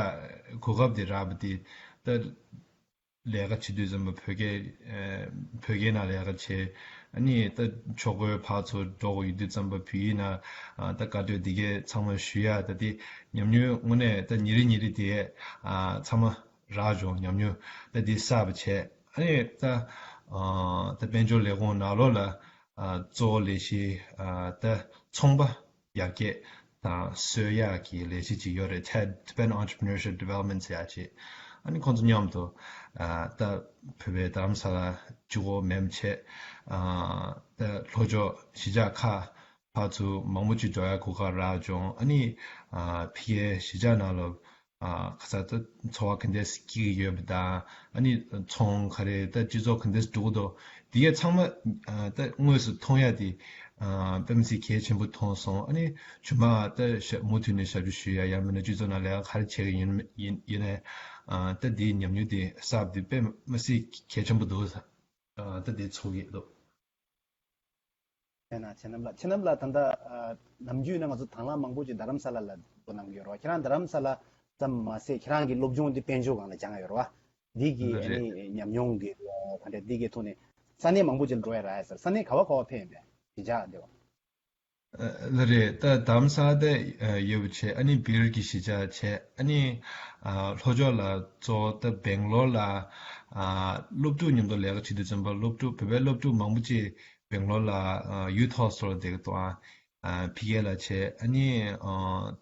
གོ་སྐབས་དེ་རག་པ་དེ་ད་ལས་ཀ་བྱེད་དུས་ཙམ་པ་བོད་སྐད་བོད་སྐད་ནང་ལས་ཀ་བྱེད། ཨ་ནི་ད་ཕྱོགས་གོས་ཕར་ཚུར་འགྲོ་དགོས་ཡོད་དུས་ཙམ་པ་བོད་ཡིག་ནང་ད་བཀའ་འདྲི་འདི་གས་ཚང་མ་ཞུ་ཡ། ད་དེ་ཉམས་མྱོང་དངོས་གནས་ད་ཉིན་རེ་ཉིན་རེ་དེ་ཚང་མ་རག་བྱུང་། ཉམས་མྱོང་ད་འདི་གསར་པ་བྱས། ཨ་ནི་ད་ད་དཔལ་འབྱོར་ལས་ཁུངས་ནང་ལོགས་ལ་གཙོ་བོ་ལས་གཞི་ད་ཚོང་པ་ཡར་རྒྱས་དང་གསོ་ཡག་གི་ལས་གཞི་ཅིག་ཡོད་རེད། Tibetan Entrepreneurship Development ཟེར་ཡག་ཅིག་ཨ་ནི་ཁོང་ཚོ་མཉམ་དུ་ད་བོད་པའི་རྡ་རམ་ས་ལ་གཅིག་པོ་མེད་པ་བྱས། ད་ལྷོ་ཕྱོགས་གཞིས་ཆགས་ཁག་ཕར་ཚུར་མང་པོ་ཅིག་འགྲོ་ཡག་གོ་སྐབས་རག་བྱུང་། ཨ་ནི་ཕ་གིའི་གཞིས་ཆགས་ནང་ལ་ཨ་ཁ་ས་ད་འཚོ་བ་ག་འདྲས་སྐྱེལ་གྱི་ཡོད་པ་དང་། ཨ་ནི་ཚོང་ག་རེ་ད་སྤྱི་ཚོགས་ག་འདྲས་འགྲོ་གི་འདུག་འདི་གས་ཚང་མ་ཨ་ད་དངོས་སུ་མཐོང་ཡ་དེ་ཨ་དཔེ་མི་སྲིད་གལ་ཆེན་པོ་མཐོང་སོང་། ཨ་ནི་རྗེས་མ་ད་ཞབས་མུ་མཐུད་ནས་ཞབས་ཞུ་ཞུ་ཡ་ཡང་མིན་ན་སྤྱི་ཚོགས་ནང་ལས་ཀ་ག་རེ་བྱེད་ཀྱི་ཡིན་ཡིན་ཡིན་ནའི་ཨ་ད་འདིའི་ཉམས་མྱོང་དེ་གསར་པ་དེ་དཔེ་མི་སྲིད་གལ་ཆེན་པོ་འདུག་ཨ་ད་དེ་ཚོར་གྱི་འདུག་ཡང་ན་ཁྱེད་རྣམས་ལ་ཁྱེད་རྣམས་ལ་ད་ལྟ་ཨ་ནམ་རྒྱུན་ཡིན་ན་ང་ཚོ་དང་བླངས་མང་པོ་ཅིག་རྡ་རམ་ས་ལ་ལ་འགྲོ་གནང་གི་ཡོད་རེད་བ། ཁྱེད་རང་རྡ་རམ་ས་ལ་ཙམ་མ་ཟད་ཁྱེད་རང་གི་སློབ་སྦྱོང་འདི་དཔལ་འབྱོར་སྒང་ལ་སྦྱངས་ཡོད་རེད་བ། འདི་གི་འདི་ཨ་རེད། ནི་ཉམས་མྱོང་གི་ཨ་ག་འདྲ་འདི་གི་ཐོག་ནས་ས་གནས་མང་པོ་ཅིག་འགྲོ་ཡ་རག་ཡ་ཟེར། ས་གནས་ག་བ་ག་བ་ཕེབས་ཡིན་པས་གཞིས་ཆགས་འདི་བ། ཨ་ལ་རེད། ད་དྷ་རམ་ས་ལ་དེ་ཨ་ཡོད་པ་བྱས། ཨ་ནི་སྦིར་གྱི་གཞིས་ཆགས་བྱས། ཨ་ནི་ཨ་ལྷོ་ཕྱོགས་ལ་གཙོ་བོ་ད་སྦེང་ལོར་ལ་ཨ་སློབ་ཕྲུག་མཉམ་དུ་ལས་ཀ་བྱེད་དུས་ཙམ་པ་སློབ་ཕྲུག་བོད་པའི་སློབ་ཕྲུག་མང་པོ་ཅིག་སྦེང་ལོར་ལ་ཨ་ཡུ་ཐི་ཧོ་སི་ཊེལ་ལ་བསྡད་ཀྱི་འདུག་ཨ་ཕི་ཀེ་ལ་བྱས། ཨ་ནི་ཨ་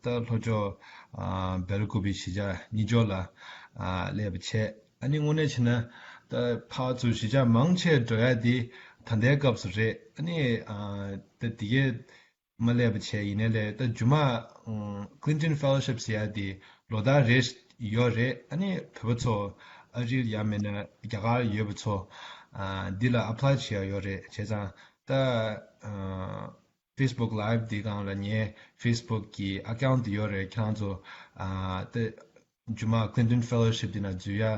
ད་ལྷོ་ཕྱོགས་ཨ་སྦེལ་ཀོབ་གཞིས་ཆགས་གཉིས་ཕྱོགས་ལ་ཨ་སླེབས་པ་བྱས། ཨ་ནི་དངོས་གནས་བྱས་ན་ད་ཕར་ཚུར་གཞིས་ཆགས་མང་ཆེ་འགྲོ་ཡ་དེ་ད་ལྟའི་སྐབས་སུ་རེད། ཨ་ནི་ཨ་ད་དེ་གས་མ་སླེབས་པ་བྱས། ཡིན་ནའི་ལས་ད་རྒྱུན་མ་ཨ་Clinton Fellowship ཟེར་ཡ་དེ་ལོ་ལྟར་རེ་ཡོད་རེད། ཨ་ནི་བོད་པ་ཚོ་ཨ་རིར་ཡང་མིན་ན་རྒྱ་གར་ཡོད་པ་ཚོ་ཨ་འདི་ལ་ཨེབ་ལའེ་བྱེད་ཡ་ཡོད་རེད། བྱས་ཙང་ད་ཨ་Facebook Live འདི་སྒང་ལ་ངའི་Facebook གི་ཨ་ཀའུན་ཊི་ཡོད་རེད། ཁྱེད་རང་ཚོ་ཨ་ད་རྒྱུན་མ་Clinton Fellowship འདི་ན་འཛུལ་ཡ་ཨ་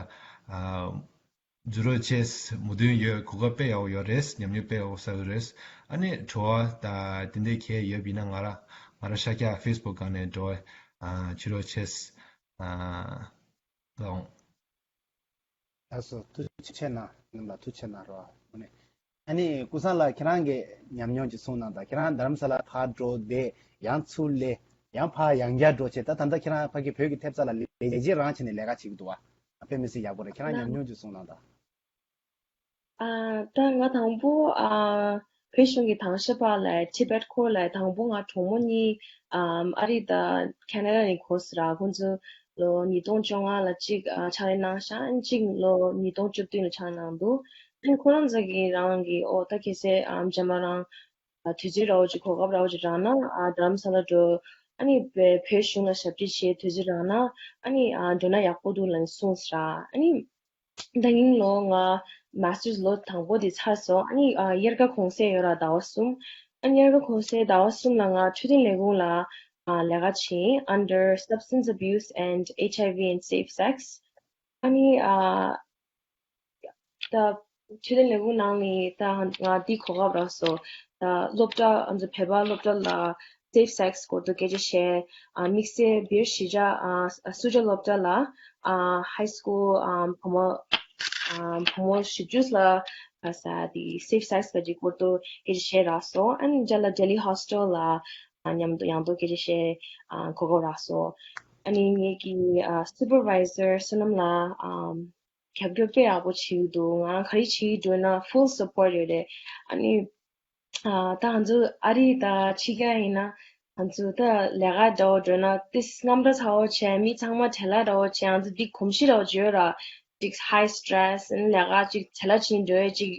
འཛུལ་རོགས་བྱས། མོས་མཐུན་ཡོད། གོ་སྐབས་དཔེ་ཡག་པོ་ཡོད་རེད། ཉམས་མྱོང་དཔེ་ཡག་པོ་བསགས་ཀྱི་རེད། ཨ་ནི་བྲོ་བ་ད་དེ་འདྲའི་གལ་ཡོད་པ་ཡིན་ན་ང་ར་ང་ར་ཤར་རྒྱག་Facebook སྒང་ནས་འགྲོ་ཨ་བྱེད་རོགས་བྱས། ཨ་ལོང་། ལགས་སོ། ཐུགས་རྗེ་ཆེ་གནང་། རྣམས་ལ་ཐུགས་རྗེ་ཆེ་གནང་རོགས། དངོས་གནས། ཨ་ནི་ཀུན་བཟང་ལགས་ཁྱེད་རང་གི་ཉམས་མྱོང་ཅིག་གསུངས་གནང་དང་། ཁྱེད་རང་རྡ་རམ་ས་ལ་ཕར་འགྲོ་བསྡད། ཡང་ཚུར་སླེབས། ཡང་ཕར་ཡང་བསྐྱར་འགྲོ་བྱས། ད་ད་ལྟ་ཁྱེད་རང་ཕ་གི་བོད་ཀྱི་ཐེབས་རྩ་ལ་ལས་བྱེད་རང་བྱས་ནས་ལས་ཀ་བྱེད་ཀྱི་འདུག་བ། དཔེ་མི་སྲིད་ཡག་པོ་རེད། ཁྱེད་རང་ཉམས་མྱོང་ཅིག་གསུངས་གནང་དང་། ཨ་ད་ང་དང་པོ་ཨ་བོད་གཞུང་གི་དང་ཤ་པ་ལ་ཊི་བེཊ་ཁོར་ལ་དང་པོ་ང་གྲོགས་མོ་གཉིས་ཨ་ཨ་རི་དང་ཁེ་ན་ཌ་ནས་གོ་སོང་ར། ཁོང་ཚོ་ལོ་ཉིས་སྟོང་བཅོ་ལྔ་ལ་གཅིག་ཨ་ཕྱག་ལས་གནང་ཤག་ཨ་ནི་གཅིག་ལོ་ཉིས་སྟོང་བཅུ་བདུན་ལ་ཕྱག་ལས་གནང་འདུག་ཨ་ནི་ཁོ་རང་ཚོ་གིས་རང་གི་ཨོ་ད་གལ་སྲིད་ཨ་རྗེས་མ་རང་ཨ་དུས་ཚོད་རག་པ་ཅིག་གོ་སྐབས་རག་པ་ཅིག་རག་ན་ཨ་རྡ་རམ་ས་ལ་འགྲོ། ཨ་ནི་བོད་བོད་གཞུང་ལ་ཞབས་ཕྱི་བྱེད་དུས་ཚོད་རག་ན་ཨ་ནི་ཨ་འགྲོ་ན་ཡག་པོ་འདུག་ལབ་ནས་གསུངས་སོང་ར། ཨ་ནི་ད་ཉིན་ལོ་ང་མ་སི་ཊར་ལོ་དང་པོ་དེ་ཚར་སོང་། ཨ་ནི་ཨ་དབྱར་ཁ་གུང་སེང་ཡོད་ར་ཟླ་བ་གསུམ། ཨ་ནི་དབྱར་ཁ་གུང་སེང་ཟླ་བ་གསུམ་ལ་ང་འཕྲོད་བསྟེན་ལས་ཁུངས་ལ་ཨ་ལས་ཀ་བྱེད། Under Substance Abuse and H I V and Safe Sex. ཨ་ནི་ཨ་ད་འཕྲོད་བསྟེན་ལས་ཁུངས་ནང་ནས་ད་ང་འདི་གོ་སྐབས་རག་སོང་། ད་སློབ་གྲྭ་ང་ཚོ་བོད་པ་སློབ་གྲྭ་ལ་སེབ་སེག་སི་སྐོར་དུ་སྐད་ཆ་བཤད། ཨ་དམིགས་བསལ་སྦིར་གཞིས་ཆགས་ཨ་སུ་ཇཱ་སློབ་གྲྭ་ལ་ཨ་ཧའི་སི་ཀུལ་ཨ་བུ་མོ་ཨ་བུ་མོ་བཞི་བཅུ་ལ་ཨ་ས་དེ་སེབ་སེག་སི་ག་ཅིག་སྐོར་དུ་སྐད་ཆ་བཤད་རག་སོང་། ཨ་ནི་རྗེས་ལ་ལྡི་ལི་ཧོ་སི་ཊེལ་ལ་ཨ་མཉམ་དུ་ཡང་དུ་སྐད་ཆ་བཤད་ཨ་གོ་སྐབས་རག་སོང་། ཨ་ནི་ངེད་ཀྱི་ཨ་སུ་པར་ཝའི་ཟར་བསོད་ནམས་ལགས་ཨ་རྒྱབ་སྐྱོར་དཔེ་ཡག་པོ་བྱེད་ཀྱི་འདུག་ང་ག་རེ་བྱེད་ཀྱི་འདུག་ན་ཧྥུལ་སབ་པོར་ཊི་ཡོད་རེད། ཨ་ནི་ཨ་ད་ང་ཚོ་ཨ་རི་དང་ཕྱི་རྒྱལ་ཡིན་ན་ང་ཚོ་ད་ལས་ཀ་འདྲ་བོ་འགྲོ་ན་ཏིས་རྔམ་སྐྲག་ཚ་བོ་བྱས། མི་ཚང་མ་བྲེལ་བ་འདྲ་བོ་བྱས། ང་ཚོ་འདི་གོམས་གཤིས་འདྲ་བོ་ཅིག་ཡོད་ར། ཅིག་ཧའི་སི་ཊེ་རེ་སི་ལས་ཀ་ཅིག་བྲེལ་བ་ཅིག་འགྲོ་ཡས་ཅིག་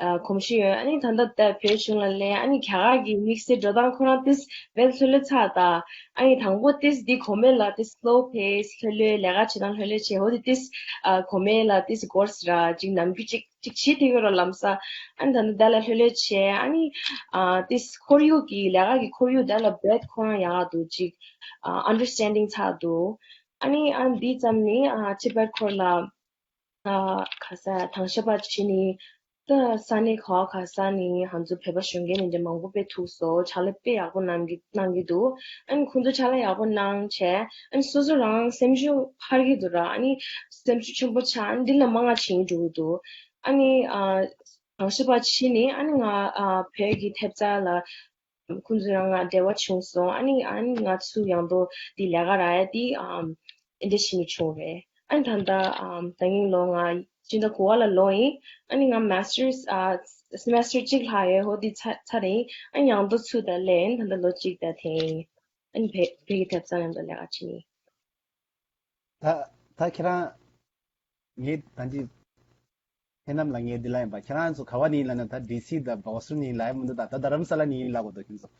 ཨ་གོམས་གཤིས་ཡོད། ཨ་ནི་ད་ལྟ་ད་བོད་གཞུང་ལ་སླེབས། ཨ་ནི་རྒྱ་གར་གྱི་དམིགས་བསལ་འགྲོ་སྟངས་ཁོ་རང་ཏིས་དཔེ་ལྷོད་ལྷོད་ཚ་ད། ཨ་ནི་དང་པོ་ཏིས་འདི་གོ་མེད་ལ་ཏིས་སི་ལོ་པེ་སི་ལྷོད་ལྷོད་ལས་ཀ་བྱེད་སྟངས་ལྷོད་ལྷོད་བྱས། འོ་དེ་ཏིས་ཨ་གོ་མེད་ལ་ཏིས་འགོར་སི་ར་ཅིག་ནམ་རྒྱུན་ཅིག་ཅིག་བྱེད་དེ་ཡོད་ར་ལམ་སང་། ཨ་ནི་ད་ནི་ད་ལ་ལྷོད་ལྷོད་བྱས། ཨ་ནི་ཨ་ཏིས་ཁོར་ཡུག་གི་ལས་ཀ་གི་ཁོར་ཡུག་ད་ལ་བེད་ཁོ་རང་ཡག་འདུག་ཅིག་ཨ་ཨན་ཌར་སི་ཊེན་ཌིང་ཚ་འདུག་ཨ་ནི་ཨ་འདི་ཙམ་ནི་ཨ་ཊི་བེཊ་ཁོར་ལ་ཨ་ག་ས་དང་ཤ་པ་ཕྱི་ནི་ད་ས་གནས་ག་བ་ག་ས་ནི་ང་ཚོ་བོད་པ་གཞོན་སྐྱེས་ནི་འདྲ་མང་པོ་དཔེ་ཐུག་སོང་། ཕྱག་ལས་དཔེ་ཡག་པོ་གནང་གི་གནང་གི་འདུག་ཨ་ནི་ཁོང་ཚོ་ཕྱག་ལས་ཡག་པོ་གནང་བྱས། ཨ་ནི་སོ་སོ་རང་སེམས་ཤུགས་འཕར་གྱི་འདུག་ར། ཨ་ནི་སེམས་ཤུགས་ཆེན་པོ་ཆགས། ཨ་ནི་འདི་ལ་མང་ང་བྱེད་ཀྱི་འགྲོ་གི་འདུག་ཨ་ནི་ཨ་གང་ཤེས་པ་ཕྱིན་ནི་ཨ་ནི་ང་ཨ་བོད་ཀྱི་ཐེབས་རྩ་ལ་ཁོང་ཚོ་རང་ང་འབྲེལ་བ་བྱུང་སོང་། ཨ་ནི་ཨ་ནི་ང་ཚོ་ཡང་དུ་འདི་ལས་ཀ་རག་ཡ་འདི་ཨམ་འདི་འདྲ་བྱེད་ནི་བྱུང་རེད། ཨ་ནི་ད་ལྟ་ཨམ་ད་ཉིན་ལོ་ང་སྤྱི་ཟླ་དགུ་པ་ལ་ལོག་ཡིན། ཨ་ནི་ང་མ་སི་ཊར་ཨ་སི་མེ་སི་ཊར་གཅིག་ལྷག་ཡོད། ཧོ་འདི་ཚ་ཚར་ཡིན། ཨ་ནི་ཡང་དུ་ཚུར་ད་སླེབས་ཡིན། ད་ལྟ་ལོ་གཅིག་ད་ཐེངས་ཡིན། ཨ་ནི་བོད་བོད་ཀྱི་ཐེབས་རྩ་མཉམ་དུ་ལས་ཀ་བྱེད་ནི། ད་ད་ཁྱེད་རང་ངས་ད་ཅི་ཁྱེད་རྣམས་ལ་ངས་འདི་ལ་ཡིན་པ། ཁྱེད་རང་ཚོ་ག་བ་ནས་ཡིན་ལབ་ན་ད་ཌི་སི་དང་བོ་སི་ཊོན་ནས་ཡིན་ལབ་ཡ་མི་འདུག་ད་ད་རྡ་རམ་ས་ལ་ནས་ཡིན་ལབ་དགོས་འདུག་ཁྱེད་ཚོ།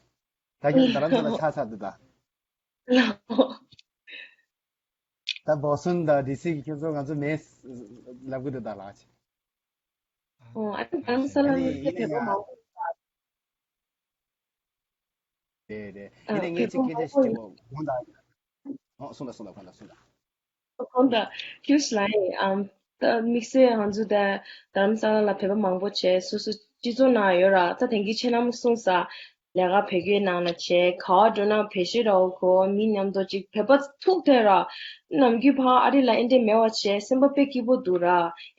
ད་ཁྱེད་རྡ་རམ་ས་ལ་ཆགས་ཚར་འདུག་ད། ད་བོ་སི་ཊོན་དང་ཌི་སི་གི་ཁྱེད་ཚོ་ང་ཚོ་མེད་ལབ་གི་འདུག་ད་ལགས། ཨོ་ཨ་ནི་རྡ་རམ་ས་ལ་ནས་ཁྱེད་བོད་པ་མང་པོ། རེད་རེད། ཨ་ཡིན་ནའི་ངས་བོད་པ་གཅིག་སྐད་ཆ་མང་པོ་ཞིག་ཡོད། དྲི་བ་དགོངས་དག་ཨོ་གསུངས་དང་གསུངས་དང་གོང་དང་གསུངས་དང་། གོང་དང་ཁྱོད་ལ་ཡིན་ཨམ་ད་དམིགས་བསལ་ང་ཚོ་ད་རྡ་རམ་ས་ལ་ལ་བོད་པ་མང་པོ་བྱས། སོ་སོ་ སྤྱི་ཚོགས་ནང་ཡོད་ར། ད་དེང་གི་ཁྱེད་རྣམས་གསུངས་ས། ལས་ཀ་བོད་སྐད་ནང་ལ་བྱས། ག་བ་འགྲོ་ན་བོད་གཞས་ར་འོ་གོ། མི་མཉམ་དུ་ཅིག་བོད་པ་ཐུག་ཐལ་ར། ནམ་རྒྱུན་ཕ་ཨ་རི་ལ་ཨེ་འདྲས་མེད་པ་བྱས། སེམས་པ་དཔེ་སྐྱིད་པོ་འདུག་ར།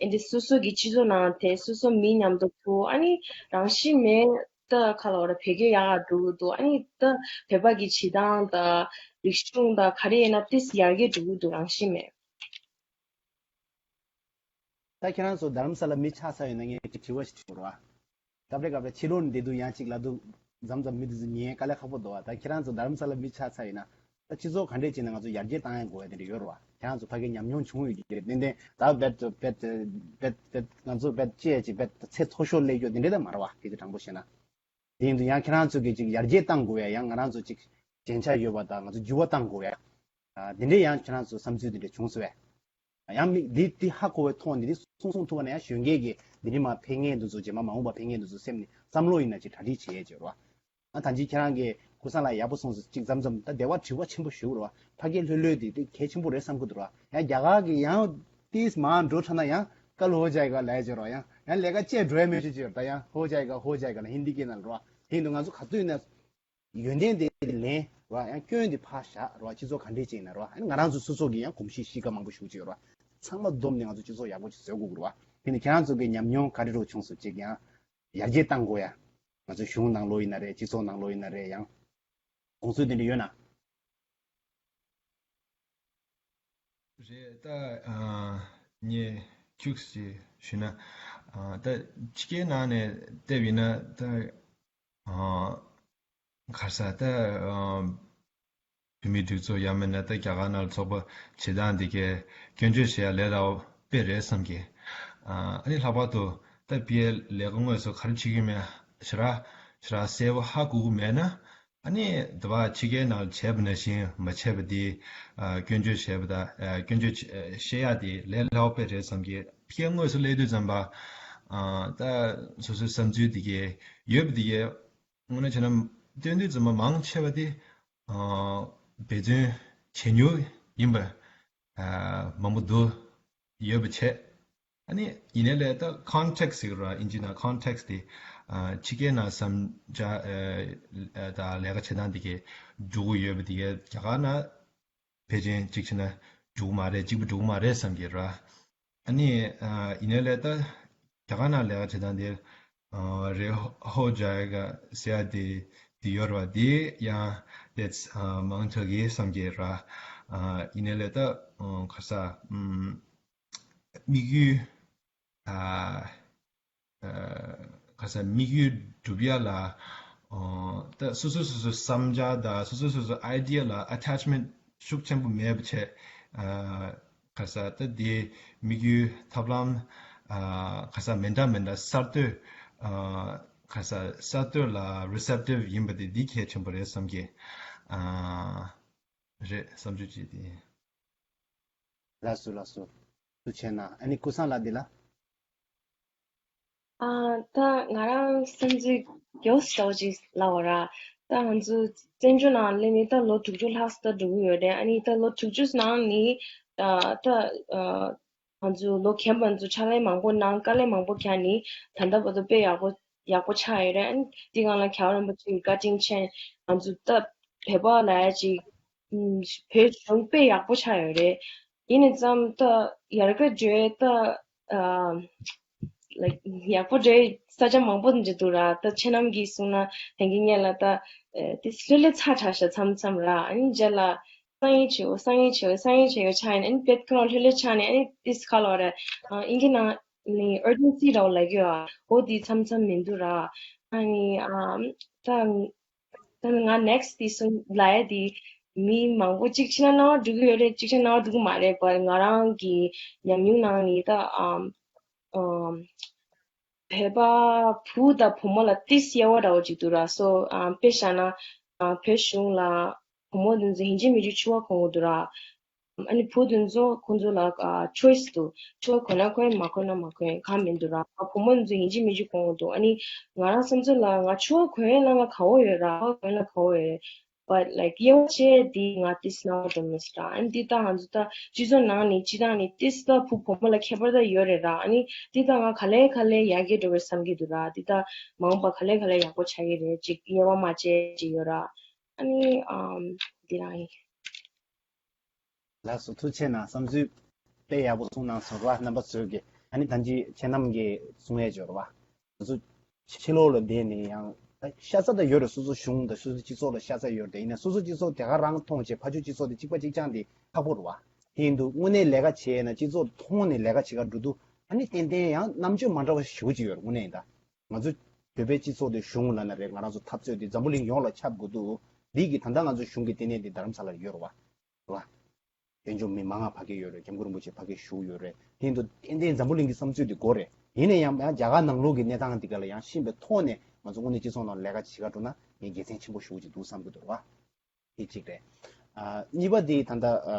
ཨེ་འདྲས་སོ་སོ་གི་སྤྱི་ཚོགས་ནང་དེ་སོ་སོ་མི་མཉམ་དུ་ཐུག་ཨ་ནི་རང་བཞིན་མེད། ད་ཁ་ལ་འོ་ར་བོད་སྐད་ཡག་ག་འགྲོ་གི་འདུག་ཨ་ནི་ད་བོད་པ་གི་བྱེད་སྟངས་དང་རིག་གཞུང་དང་ག་རེ་ཡིན་ན་ཏིས་ཡར་རྒྱས་འགྲོ་གི་འདུག་རང་བཞིན་མེད། ད་ཁྱེད་རང་ཚོ་རྡ་རམ་ས་ལ་མི་ཆགས་ཚར་ཡོད་ན་ངས་དྲི་བ་ཞིག་དྲི་དགོས་རེད་བ། སྐབས་རེ་སྐབས་རེ་ཕྱི་ལོགས་ནས་བསྡད་དུས་ཡང་གཅིག་ལབ་དུས་མཚམས་མཚམས་མི་དེ་ཚོ་ཉན་དཀའ་ལས་ཁག་པོ་འདུག་བ། ད་ཁྱེད་རང་ཚོ་རྡ་རམ་ས་ལ་མི་ཆགས་ཚར་ཡོད་ན་ད་སྤྱི་ཚོགས་ག་འདྲས་བྱས་ན་ང་ཚོ་ཡར་རྒྱས་བཏང་ཡ་དགོས་ཡ་དེ་འདྲ་ཡོད་རེད་བ། ཁྱེད་རང་ཚོ་ཕ་གིའི་ཉམས་མྱོང་བྱུང་ཡོད་ཀྱི་རེད། ཏན་ཏན་ད་རྦད་རྦད་རྦད་རྦད་ང་ཚོ་རྦད་ཅེས་ཅིག་རྦད་ཚེ་མཐོ་ཤོས་སླེབས་ཡོད་དེ་འདྲས་ད་མ་རེད་བ། སྐད་ཆ་དྲང་པོ་བཤད་ན། དེ་ཡིན་དུས་ཡང་ཁྱེད་རང་ཚོ་གིས་ཅིག་ཡར་རྒྱས་བཏང་དགོས་ཡ། ཡང་ང་རང་ཚོ་ཅིག་ཞན་ཆ་ཡོད་པ་དང་ང་ཚོ་འགྱུར་བ་བཏང་དགོས་ཡ། ཨ། དེ་འདྲས་ཡང་ཁྱེད་རང་ཚོ་བསམ་ཚུལ་དེ་འདྲས་བྱུང་སོང་བས། ཡང་མི་འདི་འདི་ཧ་གོ་བའི་ཐོག་ནས་འདི་གསུང་གསུང་ཐུབ་པ་ན་ཡང་གཞོན་སྐྱེས་ཀྱི་འདི་འདྲས་མ་ཕེབས་མཁན་འདི་ཚོ་རྗེས་མ་མ་འོངས་པ་ཕེབས་མཁན་འདི་ཚོ་སེམས་ནས་བསམ་བློ་ཡིན་ན་ཅིག་གྲ་སྒྲིག་བྱེད་ཡས་བྱེད་རོགས། ཨ། ད་ཅི་ཁྱེད་རང་གིས་ཀུན་བཟང་ལགས་ཡག་པོ་གསུངས་སོང་། ཅིག་མཚམས་མཚམས་ད་དེ་བ་དྲི་བ་ཆེན་པོ་ཞུ་རོགས། ཕ་གིའི་ལྷོད་ལྷོད་དེ་དེ་གལ་ཆེན་པོ་རེད་བསམ་གི་འདུག་རོགས། ཡང་རྒྱ་གར་གི་ཡང་ཏིས་མ་འགྲོ་ཁྲ་ན་ཡང་ཀལ་ཧོ་ཇའི་ག་ལས་བྱེད་རོགས། ཡང་ཡང་ལས་ཀ་བཅད་འགྲོ་ཡ་མེད་ཅེས་བྱེད་རོགས། ད་ཡང་ཧོ་ཇའི་ག་ཧོ་ཇའི་ག་ལ་ཧིན་དི་སྐད་ནང་རོགས། དེ་ཡིན་དུས་ང་ཚོ་ག་དུས་ན་ཡོན་ཏན་དེ་ལེན་རོགས། ཡང་སྐྱོན་དེ་ཕར་བཞག་རོགས། སྤྱི་ཚོགས་ག་འདྲས་ཅིག་ཡིན་ན་རོགས། ང་རང་ཚོ་སོ་སོ་གི་ཡང་གོམས་གཤིས་གཤིས་ཀ་མང་པོ་ཞུགས་ཅིག་རོགས། ཚང་མ་བསྡོམས་ནས་ང་ཚོ་སྤྱི་ཚོགས་ཡག་པོ་ཅིག་བཟོ་དགོས་ཀྱི་རོགས། དེ་ནི་ཁྱེད་རང་ཚོ་གི་ཉམས་མྱོང་ག་རེ་རོགས་བྱུང་སོང་ཅིག་ཡང་ཡར་རྒྱས་བཏང་དགོས་ཡ། ང་ཚོ་གཞུང་ནང་ལོགས་ཡིན་ན་རེད། སྤྱི་ཚོགས་ནང་ལོགས་ཡིན་ན་རེད། ཡང་དགོངས་ཚུལ་དེ་འདྲ་ཡོད་ན། རེད། ད་ཨ་ངས་ཁྱུག་ཙམ་ཞུས་ན། ཨ་ད་ཕྱི་རྒྱལ་ནང་ནས་བལྟས་པ་ཡིན་ན་ད་ཨ་ག་རེ་ཟེར། ད་ཨ་བོད་མིའི་སྒྲིག་འཛུགས་ཡང་མིན་ན་ད་རྒྱ་གར་ནང་ལ་ཚོགས་པ་བྱེད་སྟངས་འདི་གའི་སྐྱོན་བརྗོད་བྱེད་ཡ་ལས་སླ་པོ་དཔེ་རེད་བསམ་གི། ཨ་ཨ་ནི་ལྷག་པར་དུ་ད་པི་ཨེ་ལས་ཀ་དངོས་སུ་ག་རེ་བྱེད་ཀྱི་མེད་ཞེ་དྲག་ཞེ་དྲག་གསལ་པོ་ཧ་གོ་གི་མེད་ན། ཨ་ནི་དེ་བ་ཕྱི་རྒྱལ་ནང་བྱས་པ་ནང་བཞིན་མ་བྱས་པ་དེ་ཨ་སྐྱོན་བརྗོད་བྱས་པ་དང་ཨ་སྐྱོན་བརྗོད་བྱ་བཤད་ཡག་དེ་ལས་སླ་པོ་དཔེ་རེད་བསམ་གི། ཕྱི་རྒྱལ་དངོས་སུ་སླེབས་དུས་ཙམ་པ་ཨ་ད་སོ་སོའི་བསམ་ཚུལ་དེ་གའི་ཡོད་པ་དེ་གའི་དངོས་གནས་བྱས་ན་སྟོན་དུས་ཙམ་པ་མང་ཆེ་བ་དེ་ཨ་འབད་བརྩོན་བྱེད་མྱོང་ཡིན་པ་ཨ་མང་པོ་འདུག་ཡོད་པ་བྱས། ཨ་ནི་ཡིན་ནའི་ལས་ད་ཁོན་ཊེག་སི་ཟེར་གི་རེད་བ། ཨིན་ཇི་ནང་ཁོན་ཊེག་སི་དེ་ཨ་ཕྱི་རྒྱལ་ནང་བསམ་འཆར་ཨ་ཨ་དང་ལས་ཀ་བྱེད་སྟངས་དེ་གའི་འགྲོ་གི་ཡོད་པ་དེ་གའི་རྒྱ་གར་ནང་ཕལ་ཆེར་གཅིག་བྱས་ན་འགྲོ་གི་མ་རེད། གཅིག་པ་འགྲོ་གི་མ་རེད་བསམ་གི་ར། ཨ་ནི་ཨ་ཡིན་ནའི་ལས་ད་རྒྱ་གར་ནང་ལས་ཀ་བྱེད་སྟངས་དེ་ཨ་རེད། ཧོ་ཇའི་ག་ཟེར་ཡ་དེ་དེ་ཡོད་རེད་བ། དེ་ཡང་དེ་ཨ་མང་དྲགས་གི་བསམ་གི་ར། ཨ་ཡིན་ནའི་ལས་ད་ཨ་ག་རེ་ཟེར། ཨམ། དམིགས་ཡུལ་ཨ་ཨ་ག་རེ་ཟེར། དམིགས་ཡུལ་སྒྲུབ་ཡ་ལ་ཨོ་ད་སོ་སོ་སོ་སོའི་བསམ་འཆར་དང་སོ་སོ་སོ་སོའི་ཨའི་ཌི་ཡ་ལ་ཨ་ཊེཆ་མེན་ཊི་ཤུགས་ཆེན་པོ་མེད་པ་བྱས། ཨ་ག་རེ་ཟེར། ད་དེའི་དམིགས་ཡུལ་ཐབས་ལམ་ཨ་ག་རེ་ཟེར། མི་འདྲ་མི་འདྲ་གསར་གཏོད། ཨ་ག་རེ་ཟེར། གསར་གཏོད་ལ་རི་སེབ་ཊིབ་ཡིན་པ་དེ་འདི་གལ་ཆེན་པོ་རེད་བསམ་གི། ཨ་རེད། བསམ་ཚུལ་གཅིག་དེ་ཡིན། ལགས་སོ་ལགས་སོ། ཐུགས་རྗེ་གནང་། ཨ་ནི་ཀུན་བཟང་ལགས་འདི་ལ། ཨ་ད་ང་རང་བསམ་ཚུལ་མགྱོགས་སུ་འདྲ་བོ་ཅིག་ལབ་པ་ར། ད་ང་ཚོ་བཙན་བྱོལ་ནང་སླེབས་ནས་ད་ལོ་དྲུག་ཅུ་ལྷག་ཙམ་ད་འགྲོ་གི་ཡོད་རེད། ཨ་ནི་ད་ལོ་དྲུག་ཅུ་ནང་ནས་ཨ་ད་ཨ་ང་ཚོ་ལོ་རྒན་པ་ཚོ་ཕྱག་ལས་མང་པོ་གནང་། དཀའ་ལས་མང་པོ་བརྒྱབ་ནས་ད་ལྟ་བར་དུ་དཔེ་ཡག་པོ་ཡག་པོ་ཆགས་ཡོད་རེད། ཨ་ནི་འདི་སྒང་ལ་རྒྱལ་བ་རིན་པོ་ཆེ་གི་བཀའ་དྲིན་ཆེ། ང་ཚོ་ད་བོད་པ་ལབ་ཡ་ཅིག་ཨུམ། བོད་གཞུང་དཔེ་ཡག་པོ་ཆགས་ཡོད་རེད། ཡིན་ནའི་ཙམ་ད་ཡར་རྒྱས་འགྲོ་ཡ་ད་ཨ་ལའིཀ་ཡག་པོ་འགྲོ་ཡ་ས་ཆ་མང་པོ་འདྲ་འདུག་ར། ད་ཁྱེད་རྣམས་ཀྱིས་གསུངས་ན་དེང་གི་སྔོན་ལ་ད་ཨ་དེ་ལྷོད་ལྷོད་ཚ་དྲགས་ཤག་མཚམས་མཚམས་ར། ཨ་ནི་རྗེས་ལ་སང་ཉིན་བྱེད་འོ་སང་ཉིན་བྱེད་འོ་སང་ཉིན་བྱེད་འོ་ཆགས་ཡིན། ཨ་ནི་དཔེ་ཁོ་རང་ལྷོད་ལྷོད་ཆགས་ནས། ཨ་ནི་དེ་ཁ་ལོ་ར་ཨ་ཨིན་སྐད་ནང་ནི་ཨར་ཇེན་སི་འདྲ་བོ་ལབ་ཀྱི་ཡོད་ཨ། འོ་དེ་མཚམས་མཚམས་མི་འདུག་ར། ཨ་ནི་ཨ་ད། ད་ནི་ང་ནེག་སི་ཊི་དེ་གསུང་ལབ་ཡ་དེ་མི་མང་པོ་གཅིག་ཕྱི་ན་སྣང་བ་འགྲོ་གི་ཡོད་རེད། གཅིག་ཕྱི་ན་སྣང་བ་འགྲོ་གི་མ་རེད་པ། ང་རང་གི་ཉམས་མྱོང་ནང་ནས་ད་ཨམ་ཨམ་བོད་པ་བུ་དང་བུ་མོ་ལ་ཏིས་དབྱེ་བ་འདྲ་བོ་ཅིག་འདུག་ར། སོ་ཨམ་དཔེ་བཞག་ན་ཨམ་བོད་གཞུང་ལ་བུ་མོ་དེ་ཚོ་ཡིན་གཅིག་མིན་གཅིག་ཕྱུ་པ་གོན་དགོས་འདུག་ར། ཨ་ནི་བུ་དེ་ཚོ་ཁོང་ཚོ་ལ་ཨ་ཆོའི་སི་འདུག་ཕྱུ་པ་གོན་ན་གོན། མ་གོན་ན་མ་གོན། གང་མི་འདུག་ར། ཨ་བུ་མོ་དེ་ཚོ་ཡིན་གཅིག་མིན་གཅིག་གོན་དགོས་འདུག་ཨ་ནི་ང་རང་བསམ་ཚུལ་ལ་ང་ཕྱུ་པ་གོན་ན་ང་དགའ་བོ་ཡོད་ར། ཕྱུ་པ་གོན་ན་དགའ་བོ་ཡོད། But like དབྱེ་བ་ཕྱེ་དེ་ང་ཏིས་སྣང་བ་འགྲོ་མི་སྲིད་ར། ཨ་ནི་དེ་ད་ང་ཚོ་ད་སྤྱི་ཚོགས་ནང་ནས་སྤྱི་བཏང་ནས་ཏིས་ད་བུ་བུ་མོ་ལ་ཁྱད་པར་ད་ཡོད་རེད་ར། ཨ་ནི་དེ་ད་ང་ག་ལེ་ག་ལེ་ཡར་རྒྱས་འགྲོ་བའི་བསམ་གྱི་འདུག་ར། དེ་ད་མ་འོངས་པ་ག་ལེ་ག་ལེ་ཡག་པོ་ཆགས་ཀྱི་རེད། ཅིག་དབྱེ་བ་མ་ཕྱེ་ཅིག་ཡོད་ར། ཨ་ནི་ཨམ་དེ་རང་ཡིན། ལགས་སོ། ཐུགས་རྗེ་གནང་། བསམ་ཚུལ་དཔེ་ཡག་པོ་གསུངས་གནང་སོང་ར། རྣམ་པ་ཚོས་ཀྱི་ཨ་ནི་ད་ཅི་ཁྱེད་རྣམས་ཀྱིས་གསུང་ཡས་འབྱོར་བ། ང་ཚོ་ཕྱི་ལོགས་ལ་བསྡད་ནས་ཡང་ཤ་ཚ་ད་ཡོད་རེད། སོ་སོ་གཞུང་དང་སོ་སོ་སྤྱི་ཚོགས་ལ་ཤ་ཚ་ཡོད་རེད། ཡིན་ན་སོ་སོ་སྤྱི་ཚོགས་དེ་ག་རང་མཐོང་བྱས་ཕར་ཕྱོགས་སྤྱི་ཚོགས་དེ་གཅིག་པ་གཅིག་རྐྱང་དེ་ཁག་པོ་རེད་བ། དེ་ཡིན་དུས་དངོས་གནས་ལས་ཀ་བྱས་ན་སྤྱི་ཚོགས་མཐོང་ནས་ལས་ཀ་བྱེད་ག་འགྲོ་དུས་ཨ་ནི་ཏན་ཏན་ཡང་རྣམ་དཔྱོད་མ་འདྲ་བ་ཞེ་པོ་ཅིག་ཡོད་རེད། དངོས་གནས་ཡིན་ད་ང་ཚོ་བོད་པའི་སྤྱི་ཚོགས་དེ་གཞུང་ལབ་ན་རེད། ང་རང་ཚོ་འཐབ་རྩོད་དེ་འཛམ་བུ་གླིང་ཡོངས་ལ་ཁྱབ་དགོས་འདུག་འདི་གི་ད་ལྟ་ང་ཚོ་གཞུང་གི་ལྟེ་གནས་དེ་རྡ་རམ་ས་ལར་ཡོད་རེད་བ། རེད་བ། དཔལ་འབྱོར་མི་མང་ང་ཕ་གི་ཡོད་རེད། སྐྱབས་མགོན་རིན་པོ་ཆེ་ཕ་གིར་བཞུགས་ཡོད་རེད། དེ་ཡིན་དུས་ཏན་ཏན་འཛམ་བུ་གླིང་གི་བསམ་ཚུལ་དེ་དགོས་རེད། ཡིན་ན་ཡང་ཡང་རྒྱ་གར་ནང་ལོགས་ཀྱི་གནས་སྟངས་འདི་ག་ལ་ཡང་ཤེས་པའི་ཐོག་ནས་ང་ཚོ་དངོས་གནས་སྤྱི་ཚོགས་ནང་ལས་ཀ་བྱེད་ག་འགྲོ་ན་ངས་དགེ་མཚན་ཆེན་པོ་ཞེ་པོ་ཅིག་འདུག་བསམ་གྱི་འདུག་རེད་བ། དེ་གཅིག་རེད། ཨ་གཉིས་པ་དེ་ད་ལྟ་ཨ་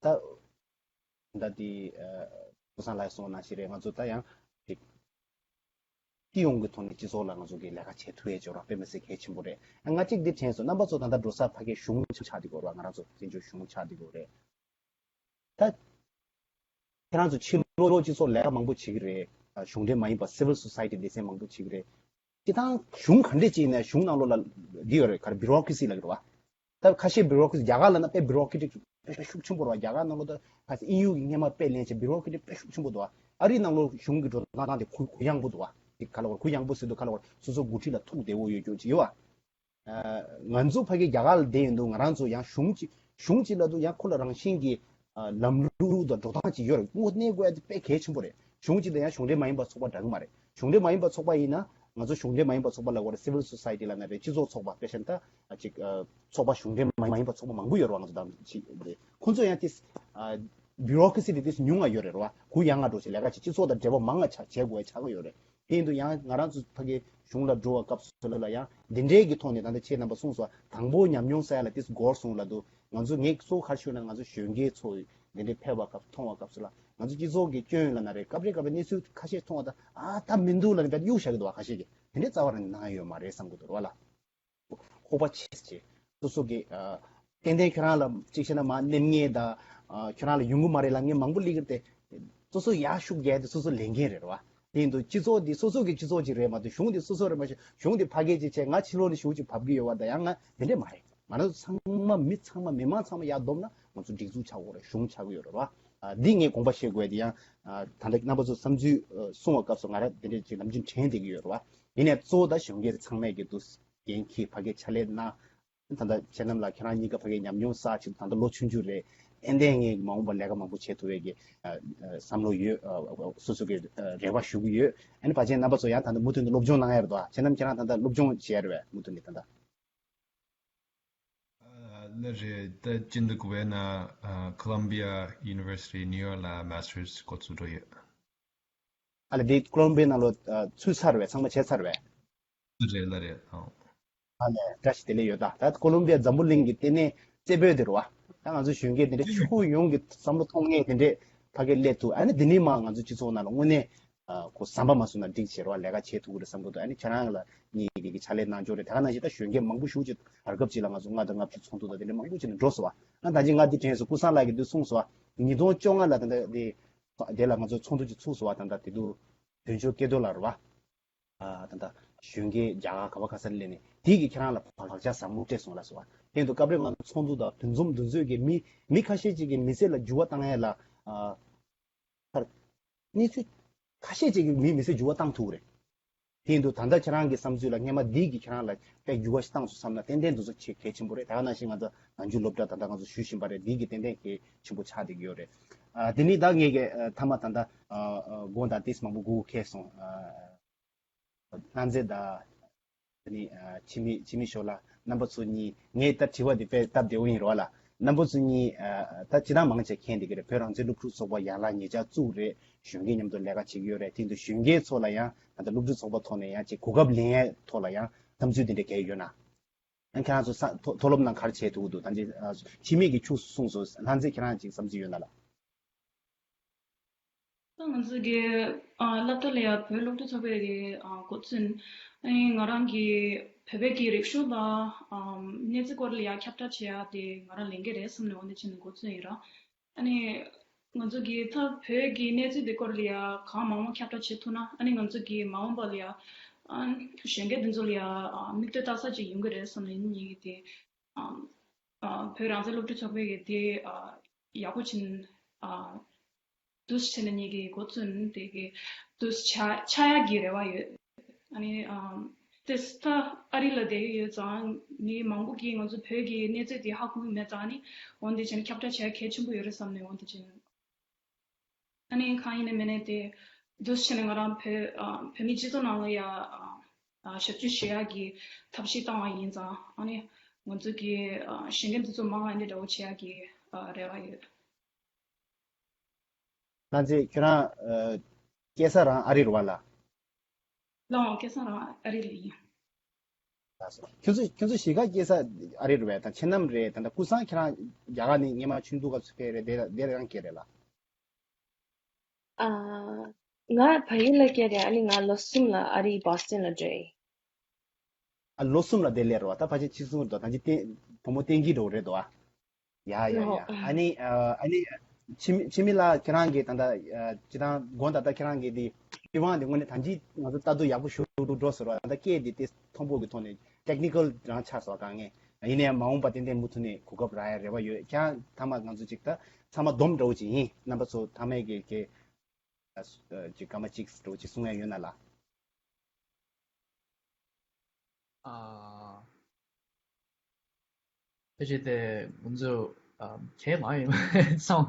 ཨ་ད་ད་དེ་ཨ་སྐུ་བཟང་ལགས་གསུངས་པ་ནང་བཞིན་རེད། ང་ཚོ་ད་ཡང་ཅིག་སྤྱི་ཡོངས་ཀྱི་ཐོག་ནས་སྤྱི་ཚོགས་ལ་ང་ཚོ་གི་ལས་ཀ་བྱེད་ཐུབ་ཡས་འབྱོར་བ་དཔེ་མི་སྲིད་གལ་ཆེན་པོ་རེད། ང་གཅིག་འདི་དྲན་སོང་། རྣམ་པ་ཚོ་ད་ལྟ་འགྲོ་ས་ཕ་གིའི་གཞུང་ཆགས་བསྡད་ཡོད་རེད་བ། ང་རང་ཚོ་བཙན་བྱོལ་གཞུང་ཆགས་བསྡད་ཡོད་རེད། ད་ཁྱེད་རང་ཚོ་ཕྱི་ལོགས་སྤྱི་ཚོགས་ལས་ཀ་མང་པོ་བྱེད་ཀྱི་རེད། གཞུང་འབྲེལ་མ་ཡིན་པ་civil society སྡེ་ཚན་མང་པོ་བྱེད་ཀྱི་རེད། སྤྱི་བཏང་གཞུང་ག་འདྲས་ཅིག་ཡིན་ན་གཞུང་ནང་ལོགས་ལ་འདི་ཡོད་རེད། ག་རེ་bureaucracy ལབ་ཀྱི་རེད་བ། ད་ཁ་ཤས་bureaucracy རྒྱ་གར་ལ་ན་དཔེ་bureaucratic དཔེ་ཤུགས་ཆེན་པོ་རེད་བ། རྒྱ་གར་ནང་ལོགས་ད་ཁ་ཤས་དབྱིན་ཡུལ་གྱི་སྔས་མ་དཔེ་ལེན་བྱས་bureaucratic དཔེ་ཤུགས་ཆེན་པོ་འདུག་བ། ཨ་རིའི་ནང་ལོགས་གཞུང་གི་འགྲོ་སྟངས་དེ་གུ་གུ་ཡངས་པོ་འདུག་བ། དེ་ག་ལ་བར་གུ་ཡངས་པོ་ཟེར་དུས་ག་ལ་བར་སོ་སོ་འགོ་ཁྲིད་ལ་ཐུགས་བདེ་བོ་ཡོད་རྒྱུ་ཅིག་ཡོད་བ། ང་ཚོ་ཕ་གི་རྒྱ་གར་ལ་བསྡད་ཡོང་དུས་ང་རང་ཚོ་ཡང་གཞུང་གཅིག་གཞུང་གཅིག་ལབ་དུས་ཡང་ཁོ་ལ་རང་བཞིན་གྱི་ལམ་ལུགས་དང་འགྲོ་སྟངས་གཅིག་ཡོད་རེད། དངོས་གནས་དགོས་ཡ་དེ་དཔེ་གལ་ཆེན་པོ་རེད། གཞུང་གཅིག་དང་ཡང་གཞུང་འབྲེལ་མ་ཡིན་པ་ཚོགས་པ་འདྲ་གི་མ་རེད། གཞུང་འབྲེལ་མ་ཡིན་པ་ཚོགས་པ་ཡིན་ན་ང་ཚོ་གཞུང་འབྲེལ་མ་ཡིན་པ་ཚོགས་པ་ལབ་དགོས་རེད། civil society ལབ་ན་རེད། སྤྱི་ཚོགས་ཚོགས་པ་དཔེ་བཞག་ན་ད་ཅིག་ཚོགས་པ་གཞུང་འབྲེལ་མ་ཡིན་པ་ཚོགས་པ་མང་པོ་ཡོད་རེད་བ། ང་ཚོ་དང་ཅིག་རེད། ཁོང་ཚོ་ཡང་དེ་bureaucracy དེ་དེ་ཉུང་ང་ཡོད་རེད་བ། གུ་ཡངས་ང་འགྲོ་ཆེ་ལས་ཀ་ཅིག་སྤྱི་ཚོགས་དང་འབྲེལ་བ་མང་ང་ཆགས་བྱེད་དགོས་ཡ་ཆགས་ཀྱི་ཡོད་རེད། དེ་ཡིན་དུས་ཡང་ང་རང་ཚོ་ཕ་གི་གཞུང་ལ་འགྲོ་བ་སྐབས་སུ་ལ་ཡང་འདི་འདྲའི་གི་ཐོག་ནས་ད་ལྟ་ཁྱེད་རྣམ་པ་གསུངས་སོང་། དང་པོ་ཉམས་མྱོང་བསགས་ཡ་ལ་ཏིས་འགོར་སོང་ལབ་འདུག་ང་ཚོ་ངས་གཙོ་བོ་ག་རེ་ཞུས་ན་ང་ཚོ་གཞོན་སྐྱེས་ཚོ་འདི་འདྲའི་ཕེབས་པ་སྐབས་མཐོང་བ་སྐབས་སུ་ལ་ང་ཚོ་སྤྱི་ཚོགས་ཀྱི་སྐྱོན་ལབ་ན་རེད། སྐབས་རེ་སྐབས་རེ་གནས་ཚུལ་ཁ་ཤས་མཐོང་བ་དང་ཨ་ད་མི་འདུག་ལབ་ནས་ད་གཡུག་བཞག་གི་འདུག་བ། ཁ་ཤས་ཀྱིས་དེ་འདྲའི་རྩ་བ་རང་ནས་གནང་ཡ་ཡོད་མ་རེད་བསམ་གི་འདུག་རེད་བ་ལ། ཁོག་པ་ཆེ་ཆེ། སོ་སོ་གི་ཨ་ཏན་ཏན་ཁྱོད་རང་ལ་གཅིག་བྱས་ན་མ་སྣེ་མཉེད་དང་ཨ་ཁྱོད་རང་ལ་ཡོང་གི་མ་རེད་ལབ་མཁན་མང་པོ་སླེབས་ཀྱི་རེད་དེ། སོ་སོ་ཡར་ཤུགས་རྒྱག་དེ་སོ་སོ་ལས་འགན་རེད་རེད་བ། དེ་ཡིན་དུས་སྤྱི་ཚོགས་འདི་སོ་སོ་གི་སྤྱི་ཚོགས་ཅིག་རེད་མ་གཏོགས་གཞུང་འདི་སོ་སོ་རེད་མ་གཞི་གཞུང་འདི་ཕ་གི་ཅིག་བྱས་ང་ཕྱི་ལོགས་ནས་ཞུགས་ཅིག་བབས་ཀྱི་ཡོད་བ། ད་ཡང་ང་དེ་འདྲས་མ་རེད། ང་རང་ཚོ་ཚང་མ་མི་ཚང་མ་མི་མང་ཚང་མ་ཡར་བསྡོམས་ན་ང་ཚོ་སྒྲིག་འཛུགས་ཆགས་དགོས་རེད། གཞུང་ཆགས་ཀྱི་ཡོད་རེད་བ། ཨ་འདི་ངས་དགོངས་པ་བཞེས་དགོས་དེ་ཡང་ཨ་ད་ལྟ་རྣམ་པ་ཚོ་བསམ་ཚུལ་ཨ་གསུང་བ་སྐབས་སུ་ང་རང་དེ་འདྲས་ཅིག་ནམ་རྒྱུན་དྲན་བསྡད་ཀྱི་ཡོད་རེད་བ། ཡིན་ནའི་གཙོ་བོ་ད་གཞོན་སྐྱེས་ཚང་མས་ཀྱི་འདུག་འགན་འཁྱེར་ཕ་གིར་ཕྱག་ལས་གནང་། ད་ལྟ་ཁྱེད་རྣམས་ལ་ཁྱེད་རང་གཉིས་ཀ་ཕ་གིའི་ཉམས་མྱོང་བསགས་ཆེད་དུ་ད་ལྟ་ལོ་ཆུང་ཆུང་རེད། ཏན་ཏན་ངས་མ་འོངས་པར་ལས་ཀ་མང་པོ་བྱེད་ཐུབ་པའི་གི་ཨ་ཨ་བསམ་བློ་ཡོད། ཨ་ཨ་སོ་སོ་གི་ཨ་རེ་བ་ཞུ་གི་ཡོད། ཨ་ནི་ཕལ་ཆེར་རྣམ་པ་ཚོ་ཡང་ད་ལྟ་མུ་མཐུད་དུ་སློབ་སྦྱོང་གནང་ཡ་རེད་དོ། ཁྱེད་རྣམས་ཁྱེད་རང་ད་ལྟ་སློབ་སྦྱོང་བྱེད་ཡ་རེད་བས་མུ་མཐུད་ནས་ད་ལྟ། ཨ་ལགས་རེད། ད་ཅི་འདུག་གི་བས་ན་ཨ་Columbia University New York ལ་Masters འགོ་ཚུགས་འགྲོ་ཡོད། ཨ་ལ་འདི་ཀོ་ལོམ་བི་ཡ་ནང་ལོ་ཨ་ཚུད་ཚར་བས། ཚང་མ་བྱས་ཚར་བས། རེད་ལ་རེད་ཨང་། ཨ་ལས་བཀྲ་ཤིས་བདེ་ལེགས་ཡོད་ད། ད་ཀོ་ལོམ་བི་ཡ་འཛམ་བུ་གླིང་གི་ལྟེ་གནས་རྩེ་བོད་དེ་རུ་བ། ད་ང་ཚོ་གཞོན་སྐྱེས་དེ་འདྲ་ཕྱོགས་ཡོངས་ཀྱི་བསམ་བློ་གཏོང་མཁན་དེ་འདྲས་ཕ་གི་སླེབས་ཐུབ། ཨ་ནི་འདི་ནས་མ་ང་ཚོ་སྤྱི་ཚོགས་ནང་ལ་དངོས་གནས་ཨ་ཁོ་ཟམ་པ་མ་བཟོས་ན་འགྲིག་བྱེད་རོགས་ལས་ཀ་བྱེད་ཐུབ་ཀྱི་རེད་བསམ་གྱི་འདུག་ཨ་ནི་ཁྱེད་རང་ལ་གཉིས་ཀྱི་ཕྱག་ལས་གནང་འབྱོར་རེད། དེ་ག་ནང་བཞིན་ད་གཞོན་སྐྱེས་མང་པོ་ཞེ་པོ་ཅིག་བར་སྐབས་ཅིག་ལ་ང་ཚོ་ལྔ་དང་ལྔ་བཅུ་ཚོགས་འདུ་དང་དེ་འདྲ་མང་པོ་ཅིག་ནས་འགྲོ་སོང་བ། ང་ད་ཅི་ང་འདི་དྲན་སོང་། ཀུན་བཟང་ལགས་ཀྱིས་འདི་གསུངས་སོང་བ། ཉིས་སྟོང་བཅོ་ལྔ་ལ་ད་ལྟ་དེ་དེ་ལ་ང་ཚོ་ཚོགས་འདུ་ཅིག་ཚུགས་སོང་བ། ད་ལྟ་དེ་དུས་དོན་གཅོད་སྐལ་རྡོར་ལགས་རེད་བ། ཨ་ད་ལྟ་གཞོན་སྐྱེས་རྒྱ་གར་ག་བ་ག་ས་ལ་སླེབས་ནས་དེ་གིས་ཁྱེད་རང་ལ་བག་ཆགས་ཟབ་མོ་སྤྲད་སོང་ལབ་སོང་བ། དེ་དུས་སྐབས་རེ་ང་ཚོ་ཚོགས་འདུ་དང་དུས་འཛོམས་འདུ་འཛོམས་ཀྱི་མི་མི་ཁ་ཤས་ཅིག་གིས་མི་ཚེ་ལ་འགྱུར་བ་བཏང་ཡས་ལ་ཨ། གནས་ཚུལ་ཁ་ཤས་ཅིག་གིས་མི་མི་ཚེ་འགྱུར་བ་བཏང་ཐུབ་ཀྱི་རེད། དེ་ཡིན་དུས་ད་ལྟ་ཁྱེད་རང་གི་བསམ་ཚུལ་ལ་སྔས་མ་འདི་གིས་ཁྱེད་རང་ལ་དཔེ་འགྱུར་བ་ཞིག་བཏང་སོང་བསམ་ན་ཏན་ཏན་འདུག་ས་ཆེས་གལ་ཆེན་པོ་རེད། ད་ག་ནང་བཞིན་ང་ཚོ་ནམ་རྒྱུན་སློབ་གྲྭ་ད་ལྟ་ང་ཚོ་ཞུས་བཞིན་པ་རེད། འདི་གིས་ཏན་ཏན་གལ་ཆེན་པོ་ཆགས་བསྡད་ཀྱི་ཡོད་རེད། ཨ་དེ་ནས་ད་ངས་ཀྱི་ཨ་མཐའ་མ་ད་ལྟ་ཨ་ཨ་དགོངས་དག་ཏིས་མང་པོ་གུ་ཁེལ་སོང་། ཨ་ལྷ་མཛེས་དང་། དེ་ནས་ཨ་འཆི་མེད་འཆི་མེད་ཞོར་ལ་རྣམ་པ་ཚོ་གཉིས་ངས་ད་དྲི་བ་འདི་དཔེ་སྟབས་བདེ་བོ་ཡིན་རོགས་ལ། རྣམ་པ་ཚོ་གཉིས་ཨ་ད་སྤྱིར་བཏང་མང་ཆེ་མཁྱེན་བསྡད་ཀྱི་རེད། བོད་རང་བཙན་སློབ་ཕྲུག་ཚོགས་པ་ཡར་ལངས་ཉེ་ཆར་བཙུགས་རེད། གཞོན་སྐྱེས་མཉམ་དུ་ལས་ཀ་བྱེད་ཀྱི་ཡོད་རེད། དེ་འདུག་གཞོན་སྐྱེས་ཚོ་ལ་ཡང་ད་ལྟ་སློབ་ཕྲུག་ཚོགས་པ་ཐོག་ནས་ཡང་ཅིག་གོ་སྐབས་ལེན་ཡས་ཐོག་ལ་ཡང་བསམ་ཚུལ་དེ་འདྲ་གལ་ཡོད་ན། ཨ་ཁྱེད་རང་ཚོ་ས་མཐོ་མཐོ་སློབ་ནང་ག་རེ་བྱས་ཐུབ་ཀྱི་འདུག་ད་ཅི་ཨ་འཆི་མེད་ཀྱི་ཕྱུགས་གསུངས་སོང་། ལྷ་མཛེས་ཁྱེད་རང་ཅིག་བསམ་ཚུལ་ཡོད་ན་ལ། ད་ང་ཚོ་གི་ཨ་སློབ་གྲྭ་ལ་ཡ་བོད་སློབ་ཕྲུག་ཚོགས་པའི་གི་ཨ་འགོ་ཚུགས་ཨ་ནི་ང་རང་གི་ བོད་པའི་གི་རིག་གཞུང་དང་ཨམ་གནས་ཚུལ་སྐོར་ལ་ཡ་ཁྱབ་བསྒྲགས་བྱེད་ཡ་དེ་ང་རང་ལས་འགན་རེད་བསམ་ནས་འོ་འདི་བྱས་ནས་འགོ་བཙུགས་ཡིན་ར། ཨ་ནི་ང་ཚོ་གི་ད་བོད་ཀྱི་གནས་ཚུལ་དེ་སྐོར་ལ་ཡ་གང་མང་མང་ཁྱབ་བསྒྲགས་བྱེད་ཐུབ་ན་ཨ་ནི་ང་ཚོ་གི་མ་འོངས་པ་ལ་ཡ་ཨ་གཞོན་སྐྱེས་འདི་ཚོ་ལ་ཡ་ཨ་མིག་ལྟོས་ལྟ་ས་ཅིག་ཡོང་གི་རེད་བསམ་ནས་ཨ་ནི་ངེད་ཀྱི་དེ་ཨམ་ཨ་བོད་རང་བཙན་སློབ་ཕྲུག་ཚོགས་པའི་གི་དེ་ཨ་ཡག་པོ་ཕྱིན་ཨ་འདུག་སེ་བྱས་ནས་ངེད་ཀྱི་འགོ་བཙུགས་ནས་དེ་གི་འདུག་སེ་ཆགས་ཆགས་ཡག་གི་རེ་བ་ཡོད། ཨ་ནི་ཨམ་དེ་ད་ཨ་རི་ལ་བསྡད་ཀྱི་ཡོད་ཙང་མི་མང་པོ་གིས་ང་ཚོ་བོད་ཀྱི་གནས་ཚུལ་དེ་ཧ་གོ་གི་མེད་ཙང་ཨ་ནི་འོན་ཏེ་བྱས་ནས་ཁྱབ་བསྒྲགས་བྱེད་ཡ་གལ་ཆེན་པོ་ཡོད་རེད་བསམ་ནས་འོན་ཏེ་བྱས་ནས་ཨ་ནི་གང་ཡིན་ནའི་མིན་ནའི་དེ་འདུག་སེ་བྱས་ནས་ང་རང་བོད་ཨ་བོད་མི་སྤྱི་ཚོགས་ནང་ལ་ཡ་ཨ་ཞབས་ཕྱི་ཞུ་ཡག་གི་ཐབས་ཤེས་བཏང་བ་ཡིན་ཙང་ཨ་ནི་ང་ཚོ་གི་ཨ་གཞོན་སྐྱེས་འདི་ཚོ་མང་ང་འདི་འདྲ་བོ་བྱེད་ཡག་གི་ཨ་རེ་བ་ཡོད། ལྷ་མཛེས་ཁྱོད་རང་ཨ་སྐྱེས་ས་རང་ཨ་རི་རེད་བ་ལ། ལགས་འོང་། སྐལ་བཟང་རང་ཨ་རི་ལ་ཡིན། ལགས་སོ། ཁྱོད་ཚོ་ཁྱོད་ཚོ་གཞིས་ཀ་སྐྱེས་ས་ཨ་རི་རེད་བས་དང་ཁྱེད་རྣམས་རེད་ད་ལྟ་ཀུན་བཟང་ཁྱེད་རང་རྒྱ་གར་ནས་སྔས་མ་ཆུང་དུས་སྐབས་སུ་ཕེབས་རེད་དེ་དེ་རང་སྐྱེས་རེད་ལ། ཨ། ང་ཕ་ཡུལ་ལ་སྐྱེས་རེད། ཨ་ནི་ང་ལོ་གསུམ་ལ་ཨ་རི་བོ་སི་ཊོན་ལ་འགྲོ་ཡིན། ཨ་ལོ་གསུམ་ལ་དེ་སླེབས་རེད་བ། ད་ཕལ་ཆེར་ཆིག་གསུམ་རེད་དོ། ད་ཅི་བརྟེན་བུ་མོ་བསྟན་གྱི་འགྲོ་རེད་དོ། ཨ་ཡ་ཡ་ཡ། ཨ་ནི་ཨ་ནི་ཆི་མི་ཆི་མི་ལ་ཁྱེད་རང་གིས་ད་ལྟ་ཨ་སྤྱི་བཏང་དགོངས་དག་ད་ཁྱེད་རང་གིས་དེ་པི་ཝང་དེ་དངོས་གནས་ད་ཅི་ང་ཚོ་ལྟ་དུས་ཡག་པོ་ཞུ་འགྲོ་འགྲོ་ཟེར་བ། ད་ལྟ་སྐད་དེ་དེ་མཐོན་པོ་གི་ཐོག་ནས་ཊེག་ནི་ཀལ་རང་ཆགས་སོང་། དཀའ་ངལ་ཡིན་ནའི་མ་འོངས་པ་ཏན་ཏན་མུ་མཐུད་ནས་གོ་སྐབས་རག་ཡ་རེ་བ་ཡོད། ཁྱེད་རང་ཚང་མ་ང་ཚོ་ཅིག་ད་ཚང་མ་སྡོམ་འདྲ་བོ་ཅིག་ཡིན། རྣམ་པ་ཚོ་ཚང་མས་གི་གི་ཅིག་སྐར་མ་གཅིག་འདྲ་བོ་ཅིག་གསུང་ཡ་ཡོད་ན་ལ། ཨ། ཕལ་ཆེར་དེ་ང་ཚོ་ཨ་གལ་མང་ཡོད་མ་རེད་བསམ།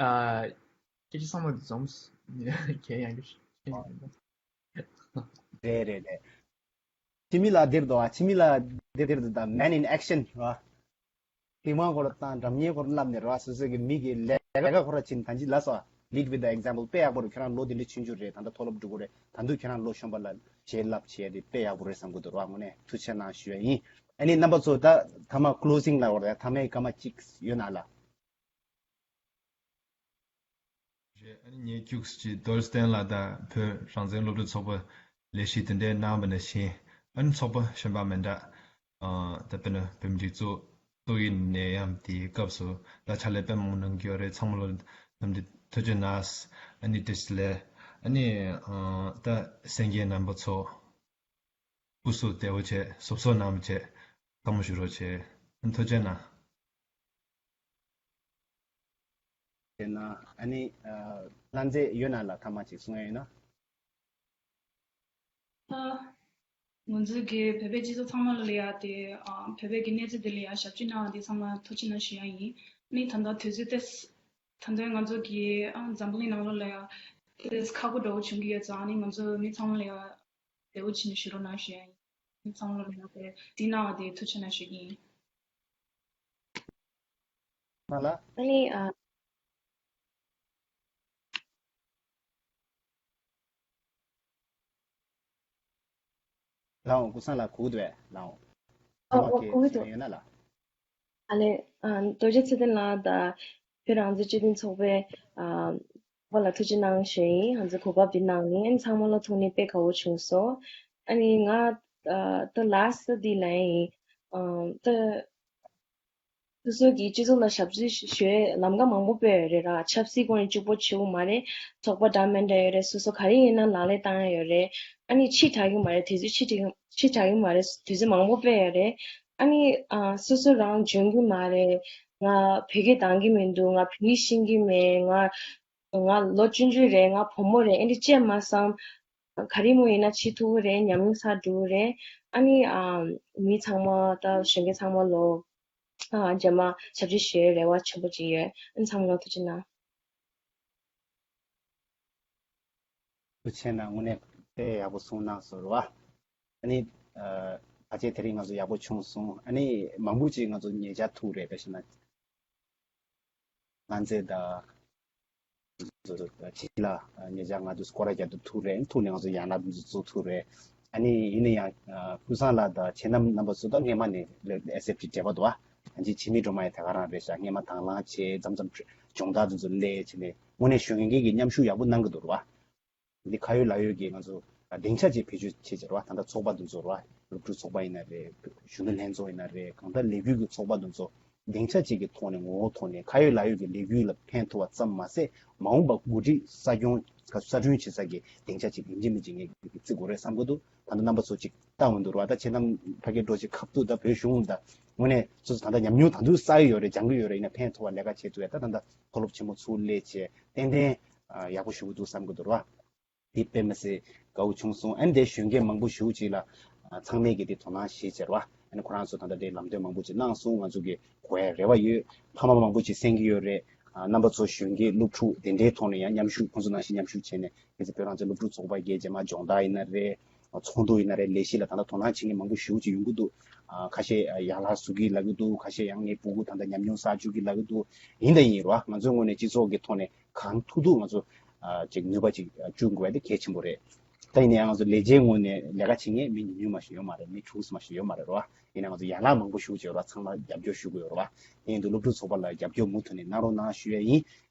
ཨ་སྐད་ཆ་ཚང་མ་འཛོམས་གལ་ཡང་གི་རེད་རེད་རེད། ཆི་མི་ལ་འདིར་དོ། ཨ་ཆི་མི་ལ་འདིར་འདིར་དོ། ད་Man in Action ར། པི་ཝང་སྐོར་དང་འགྲམ་ཉེ་སྐོར་ལབ་ནས་ར། སོ་སོ་གི་མི་གི་ལས་ཀ་ཁོ་ར་ཕྱིན་ད་ཅི་ལ་སོ། Lead with the example དཔེ་ཡག་པོ་རེད། ཁྱེད་རང་ལོ་དེ་འདྲ་ཆུང་ཆུང་རེད། ད་ལྟ་མཐོ་སློབ་འགྲོ་གི་རེད། ད་དུང་ཁྱེད་རང་ལོ་གཞོན་པ་ལ་བྱེད་ལབ་བྱེད་དེ་དཔེ་ཡག་པོ་རེད་བསམ་གི་འདུག་ར། དངོས་གནས་ཐུགས་རྗེ་གནང་ཞུ་ཡ་ཡིན། ཨ་ནི་རྣམ་པ་ཚོ་ད་ཐ་མ་closing ལ་བར་ད་ཐ་མའི་སྐར་མ་གཅིག་ཡོད་ན་ལ། རེད། ཨ་ནི་ངས་ཁྱུག་ཅིག་རྡོར་སྟན་ལ་ད་བོད་རང་བཙན་སློབ་ཕྲུག་ཚོགས་པ་ལས་གཞི་དེ་འདྲའི་གནང་བ་ནང་བཞིན། ཨ་ནི་ཚོགས་པ་གཞན་པ་མི་འདྲ། ཨ་ད་དཔེར་ན་བོད་མི་སྒྲིག་འཛུགས་གཙོ་བོའི་ནད་ཡམས་དེའི་སྐབས་སུ་ད་ཕྱག་ལས་དཔེ་མང་པོ་གནང་གི་ཡོད་རེད། ཚང་མ་ལ་ནམ་རྒྱུན་ཐུགས་རྗེ་གནང་། ཨ་ནི་བཀྲ་ཤིས་བདེ་ལེགས། ཨ་ནི་ཨ་ད་གསན་མཁན་རྣམ་པ་ཚོ་སྐུ་གཟུགས་བདེ་པོ་བྱེད། གཟབ་གཟབ་གནང་བྱེད། དགའ་མོ་ཞུ་རོགས་བྱེད། ཨ་ནི་ཐུགས་རྗེ་གནང་། དེ་ན་ཨ་ནི་ཨ་ལྷ་མཛེས་ཡོད་ན་ལ་ཐ་མ་ཅིག་གསུང་ཡ་ཡོད་ན། ཨ་ང་ཚོའི་གི་བོད་པའི་སྤྱི་ཚོགས་ཚང་མ་ལ་ཡ་དེ་ཨ་བོད་པའི་གི་གནས་ཚུལ་དེ་ལ་ཡ་ཞབས་ཕྱི་གནང་བ་དེ་ཚང་མ་ཐུགས་རྗེ་གནང་ཞུ་ཡ་ཡིན། ཨ་ནི་ད་ལྟ་དུས་ཚོད་དེ་ད་ལྟ་ང་ཚོ་གི་ཨ་འཛམ་བུ་གླིང་ནང་ལོགས་ལ་ཡ་དེ་ཁག་པོ་འདྲ་བོ་བྱུང་གི་ཡོད་ཙང་ཨ་ནི་ང་ཚོ་མི་ཚང་མ་ལ་ཡ་བདེ་པོ་བྱས་ནས་བཞུགས་རོགས་གནང་ཞུ་ཡ་ཡིན། མི་ཚང་མ་ལ་ཡ་དེ་དེ་གནང་བ་དེ་ཐུགས་རྗེ་གནང་ཞུ་གི་ཡིན། མ་ལ། ཨ་ནི་ཨ། ལགས་འོང་། ཀུན་བཟང་ལགས་གོ་གི་འདུག་པས། ལགས་འོང་། ཨ་ཨོ་གོ་གི་འདུག་ཡོད་ན་ལ། ཨ་ལེ། ཨ་རྡོ་རྗེ་ཚེ་བརྟན་ལགས་དང་བོད་རང་བཙན་སྤྱི་མཐུན་ཚོགས་པའི་ཨ་པ་ལ་ཐུགས་རྗེ་གནང་ཞུ་ཡིན། ང་ཚོ་གོ་སྐབས་འདི་གནང་ནི་ཨ་ནི་ཚང་མ་ལ་ཐུགས་ནི་དཔེ་དགའ་བོ་བྱུང་སོང་། ཨ་ནི་ང་ཨ་ད་ལ་སི་ཊི་འདི་ལ་ཡིན། ཨ་ད། སོ་སོ་གི་སྤྱི་ཚོགས་ལ་ཞབས་ཕྱི་ཞུ་ཡའི་ལམ་ཁ་མང་པོ་སྤེལ་ཡོད་རེད་ར། ཆབ་སྲིད་སྐོར་ནས་གཅིག་པོ་བྱེད་དགོས་མ་རེད། ཚོགས་པ་འདྲ་མི་འདྲ་ཡོད་རེད། སོ་སོ་ག་རེ་ཡིན་ན་ལག་ལེན་བསྟར་ཡ་ཡོད་རེད། ཨ་ནི་ཕྱི་དྲག་གི་མ་རེད། དུས་ཚོད་ཕྱི་དྲག་ཕྱི་དྲག་གི་མ་རེད། དུས་ཚོད་མང་པོ་སྤེལ་ཡོད་རེད། ཨ་ནི་ཨ་སོ་སོ་རང་འཇོན་གི་མ་རེད། ང་བོད་སྐད་འདང་གི་མི་འདུག་ང་བོད་ཡིག་ཤེས་ཀྱི་མེད། ང་ང་ལོ་ཆུང་ཆུང་རེད། ང་བུ་མོ་རེད། ཨེ་འདྲ་བྱས་མ་བསམ། ག་རེ་མོ་ཡིན་ན་བྱེད་ཐུབ་ཀྱི་རེད། ཉམས་མྱོང་བསགས་འགྲོ་གི་རེད། ཨ་ནི་ཨ་མི་ཚང་མ་ད་གཞོན་སྐྱེས་ཚང་མ་ལོ་ཨ་རྗེས་མ་ཞབས་ཕྱི་ཞུ་ཡའི་རེ་བ་ཆེན་པོ་ཅིག་ཡོད། ཨ་ནི་ཚང་མ་ལ་ཐུགས་རྗེ་གནང་། ཐུགས་རྗེ་གནང་། དངོས་གནས་དཔེ་ཡག་པོ་གསུངས་གནང་སོང་ར། ཨ་ནི་ཨ་ཕལ་ཆེར་དེ་རིང་ང་ཚོ་ཡག་པོ་བྱུང་སོང་། ཨ་ནི་མང་པོ་ཅིག་ང་ཚོ་ཉེ་ཆར་ཐུག་རེད། དཔེ་བྱས་ན། ང་ཚོས་ད་ཕྱི་ལ་ཉེ་ཆར་ང་ཚོ་སྐོར་ར་རྒྱག་ཏུ་ཐུག་རེད། ཐུག་ནས་ང་ཚོ་ཡང་ན་འདི་ཚོ་ཚུགས་ཐུག་རེད། ཨ་ནི་ཡིན་ན་ཡང་ཀུན་བཟང་ལགས་དང་ཁྱེད་རྣམ་རྣམ་པ་ཚོ་ད་སྔས་མ་ནས་ཨེ་སི་ཨེཕ་ཊི་འབྲེལ་བ་འདུག་ཨ་ཅེ་འཆི་མེད་སྒྲོལ་མ་ཡང་དེ་ག་རང་རེད་ཤག་སྔས་མ་དང་བླངས་བྱས་མཚམས་མཚམས་སྦྱོང་བརྡར་འདི་ཚོ་སླེབས་བྱས་ནས་དངོས་གནས་གཞོན་སྐྱེས་ཀྱི་མཉམ་ཞུགས་ཡག་པོ་གནང་གི་འདུག་ར། འདི་ཁ་ཡོད་ལག་ཡོད་ཀྱི་ང་ཚོ་སྡིངས་ཆ་ཅིག་བེད་སྤྱོད་བྱེད་ཀྱི་རེད་བ། ད་ལྟ་ཚོགས་པ་འདི་ཚོ་རེད་བ། སློབ་ཕྲུག་ཚོགས་པ་ཡིན་ན་རེད། གཞོན་ནུ་ལྷན་ཚོགས་ཡིན་ན་རེད། གང་ལྟར་ལས་འགུལ་གྱི་ཚོགས་པ་དེ་ཚོ་སྡིངས་ཆ་གཅིག་གི་ཐོག་ནས་ངོ་བོ་ཐོག་ནས་ཁ་ཡོད་ལག་ཡོད་ཀྱི་ལས་འགུལ་ལ་ཕན་ཐོགས་པ་ཙམ་མ་ཟད། མ་འོངས་པ་འགོ་ཁྲིད་ས་སྐྱོང་ག་གསར་སྐྲུན་བྱེད་ས་ཀྱི་སྡིངས་ཆ་གཅིག་ཡིན་གཅིག་མིན་གཅིག་ངས་བརྩི་དགོས་རེད་བསམ་གྱི་འདུག་ད་ལྟ་རྣམ་པ་ཚོ་གཅིག་བལྟ་འོང་འདུག་ར། ད་ཁྱེད་རྣམ་ཕ་གིར་འགྲོ་ཅིག་ཁ་ཐུག་ད་བོད་གཞུང་ད་དངོས་གནས་སོ་སོ་ད་ལྟ་ཉམས་མྱོང་ད་དུང་བསགས་ཀྱི་ཡོད་རེད། སྦྱང་གི་ཡོད་རེད། ཡིན་ན་ཕན་ཐོགས་པ་ལས་ཀ་བྱེད་ཐུབ་ཡ། ད་ད་ལྟ་མཐོ་སློབ་ཆེན་མོ་ཚུར་སླེབས་བྱས་ཏན་ཏན་ཡག་པོ་ཞུ་གི་འདུག་བསམ་གྱི་འདུག་ར། དེ་དཔེ་མི་སྲིད་དགའ་བོ་བྱུང་སོང་། ཨ་ནི་དེ་གཞོན་སྐྱེས་མང་པོ་ཞེ་པོ་ཅིག་ལ་ཨ་ཚང་མས་ཀྱི་དེ་དོ་སྣང་བྱེད་ཟེར་བ། ཨ་ནི་ཁོ་རང་ཚོ་ད་ལྟ་དེ་ལམ་སྟོན་མང་པོ་ཅིག་གནང་སོང་། ང་ཚོ་གི་གོ་ཡ་རེ་བ་ཡོད། ཕ་མ་མང་པོ་ཅིག་གསན་གྱི་ཡོད་རེད། ཨ་རྣམ་པ་ཚོ་གཞོན་སྐྱེས་སློབ་ཕྲུག་དེ་འདྲའི་ཐོག་ནས་ཡང་མཉམ་ཞུགས། ཁོང་ཚོ་ནང་བཞིན་མཉམ་ཞུགས་བྱས་ནས། གལ་སྲིད་བོད་རང་བཙན་སློབ་ཕྲུག་ཚོགས་པ་གི་རྗེས་མ་སྦྱོང་བརྡར་ཡིན་ན་རེད། ཚོགས་འདུ་ཡིན་ན་རེད། ལས་གཞི་ལ་ད་ལྟ་དོ་སྣང་བྱེད་མཁན་མང་པོ་ཞེ་པོ་ཅིག་ཡོང་གི་འདུག་ཨ་ཁ་ཤས་ཡ་ལ་ཟུག་གི་ལབ་ཀྱི་འདུག་ཁ་ཤས་ཡང་ངའི་སྤུ་གུ་ད་ལྟ་ཉམས་མྱོང་བསགས་བཅུག་གི་ལབ་ཀྱི་འདུག་ཡིན་དང་ཡིན་རོགས། ང་ཚོའི་ངོས་ནས་སྤྱི་ཚོགས་ཀྱི་ཐོག་ནས་གང་ཐུབ་ཐུབ་ང་ཚོ་ཨ་ཅིག་ནུས་པ་ཅིག་ཨ་བཅུག་དགོས་པ་དེ་གལ་ཆེན་པོ་རེད། ད་ཡིན་ན་ཡང་ང་ཚོ་ལས་བྱེད་ངོས་ནས་ལས་ཀ་བྱེད་མཁན་མི་ཉུང་ཉུང་མ་ཞིག་ཡོད་མ་རེད། མི་དྲུག་མ་ཞིག་ཡོད་མ་རེད་རོགས། ཡིན་ན་ང་ཚོ་ཡན་ལག་མང་པོ་ཞེ་པོ་ཅིག་ཡོད་རོགས། ཚང་མ་རྒྱབ་སྐྱོར་ཞུ་དགོས་ཡོད་རོགས། དེ་ཡིན་དུས་སློབ་ཕྲུག་ཚོགས་པ་ལ་རྒྱབ་སྐྱོར་མུ་མཐུད་ནས་གནང་རོགས་གནང་ཞུ་ཡ་ཡིན།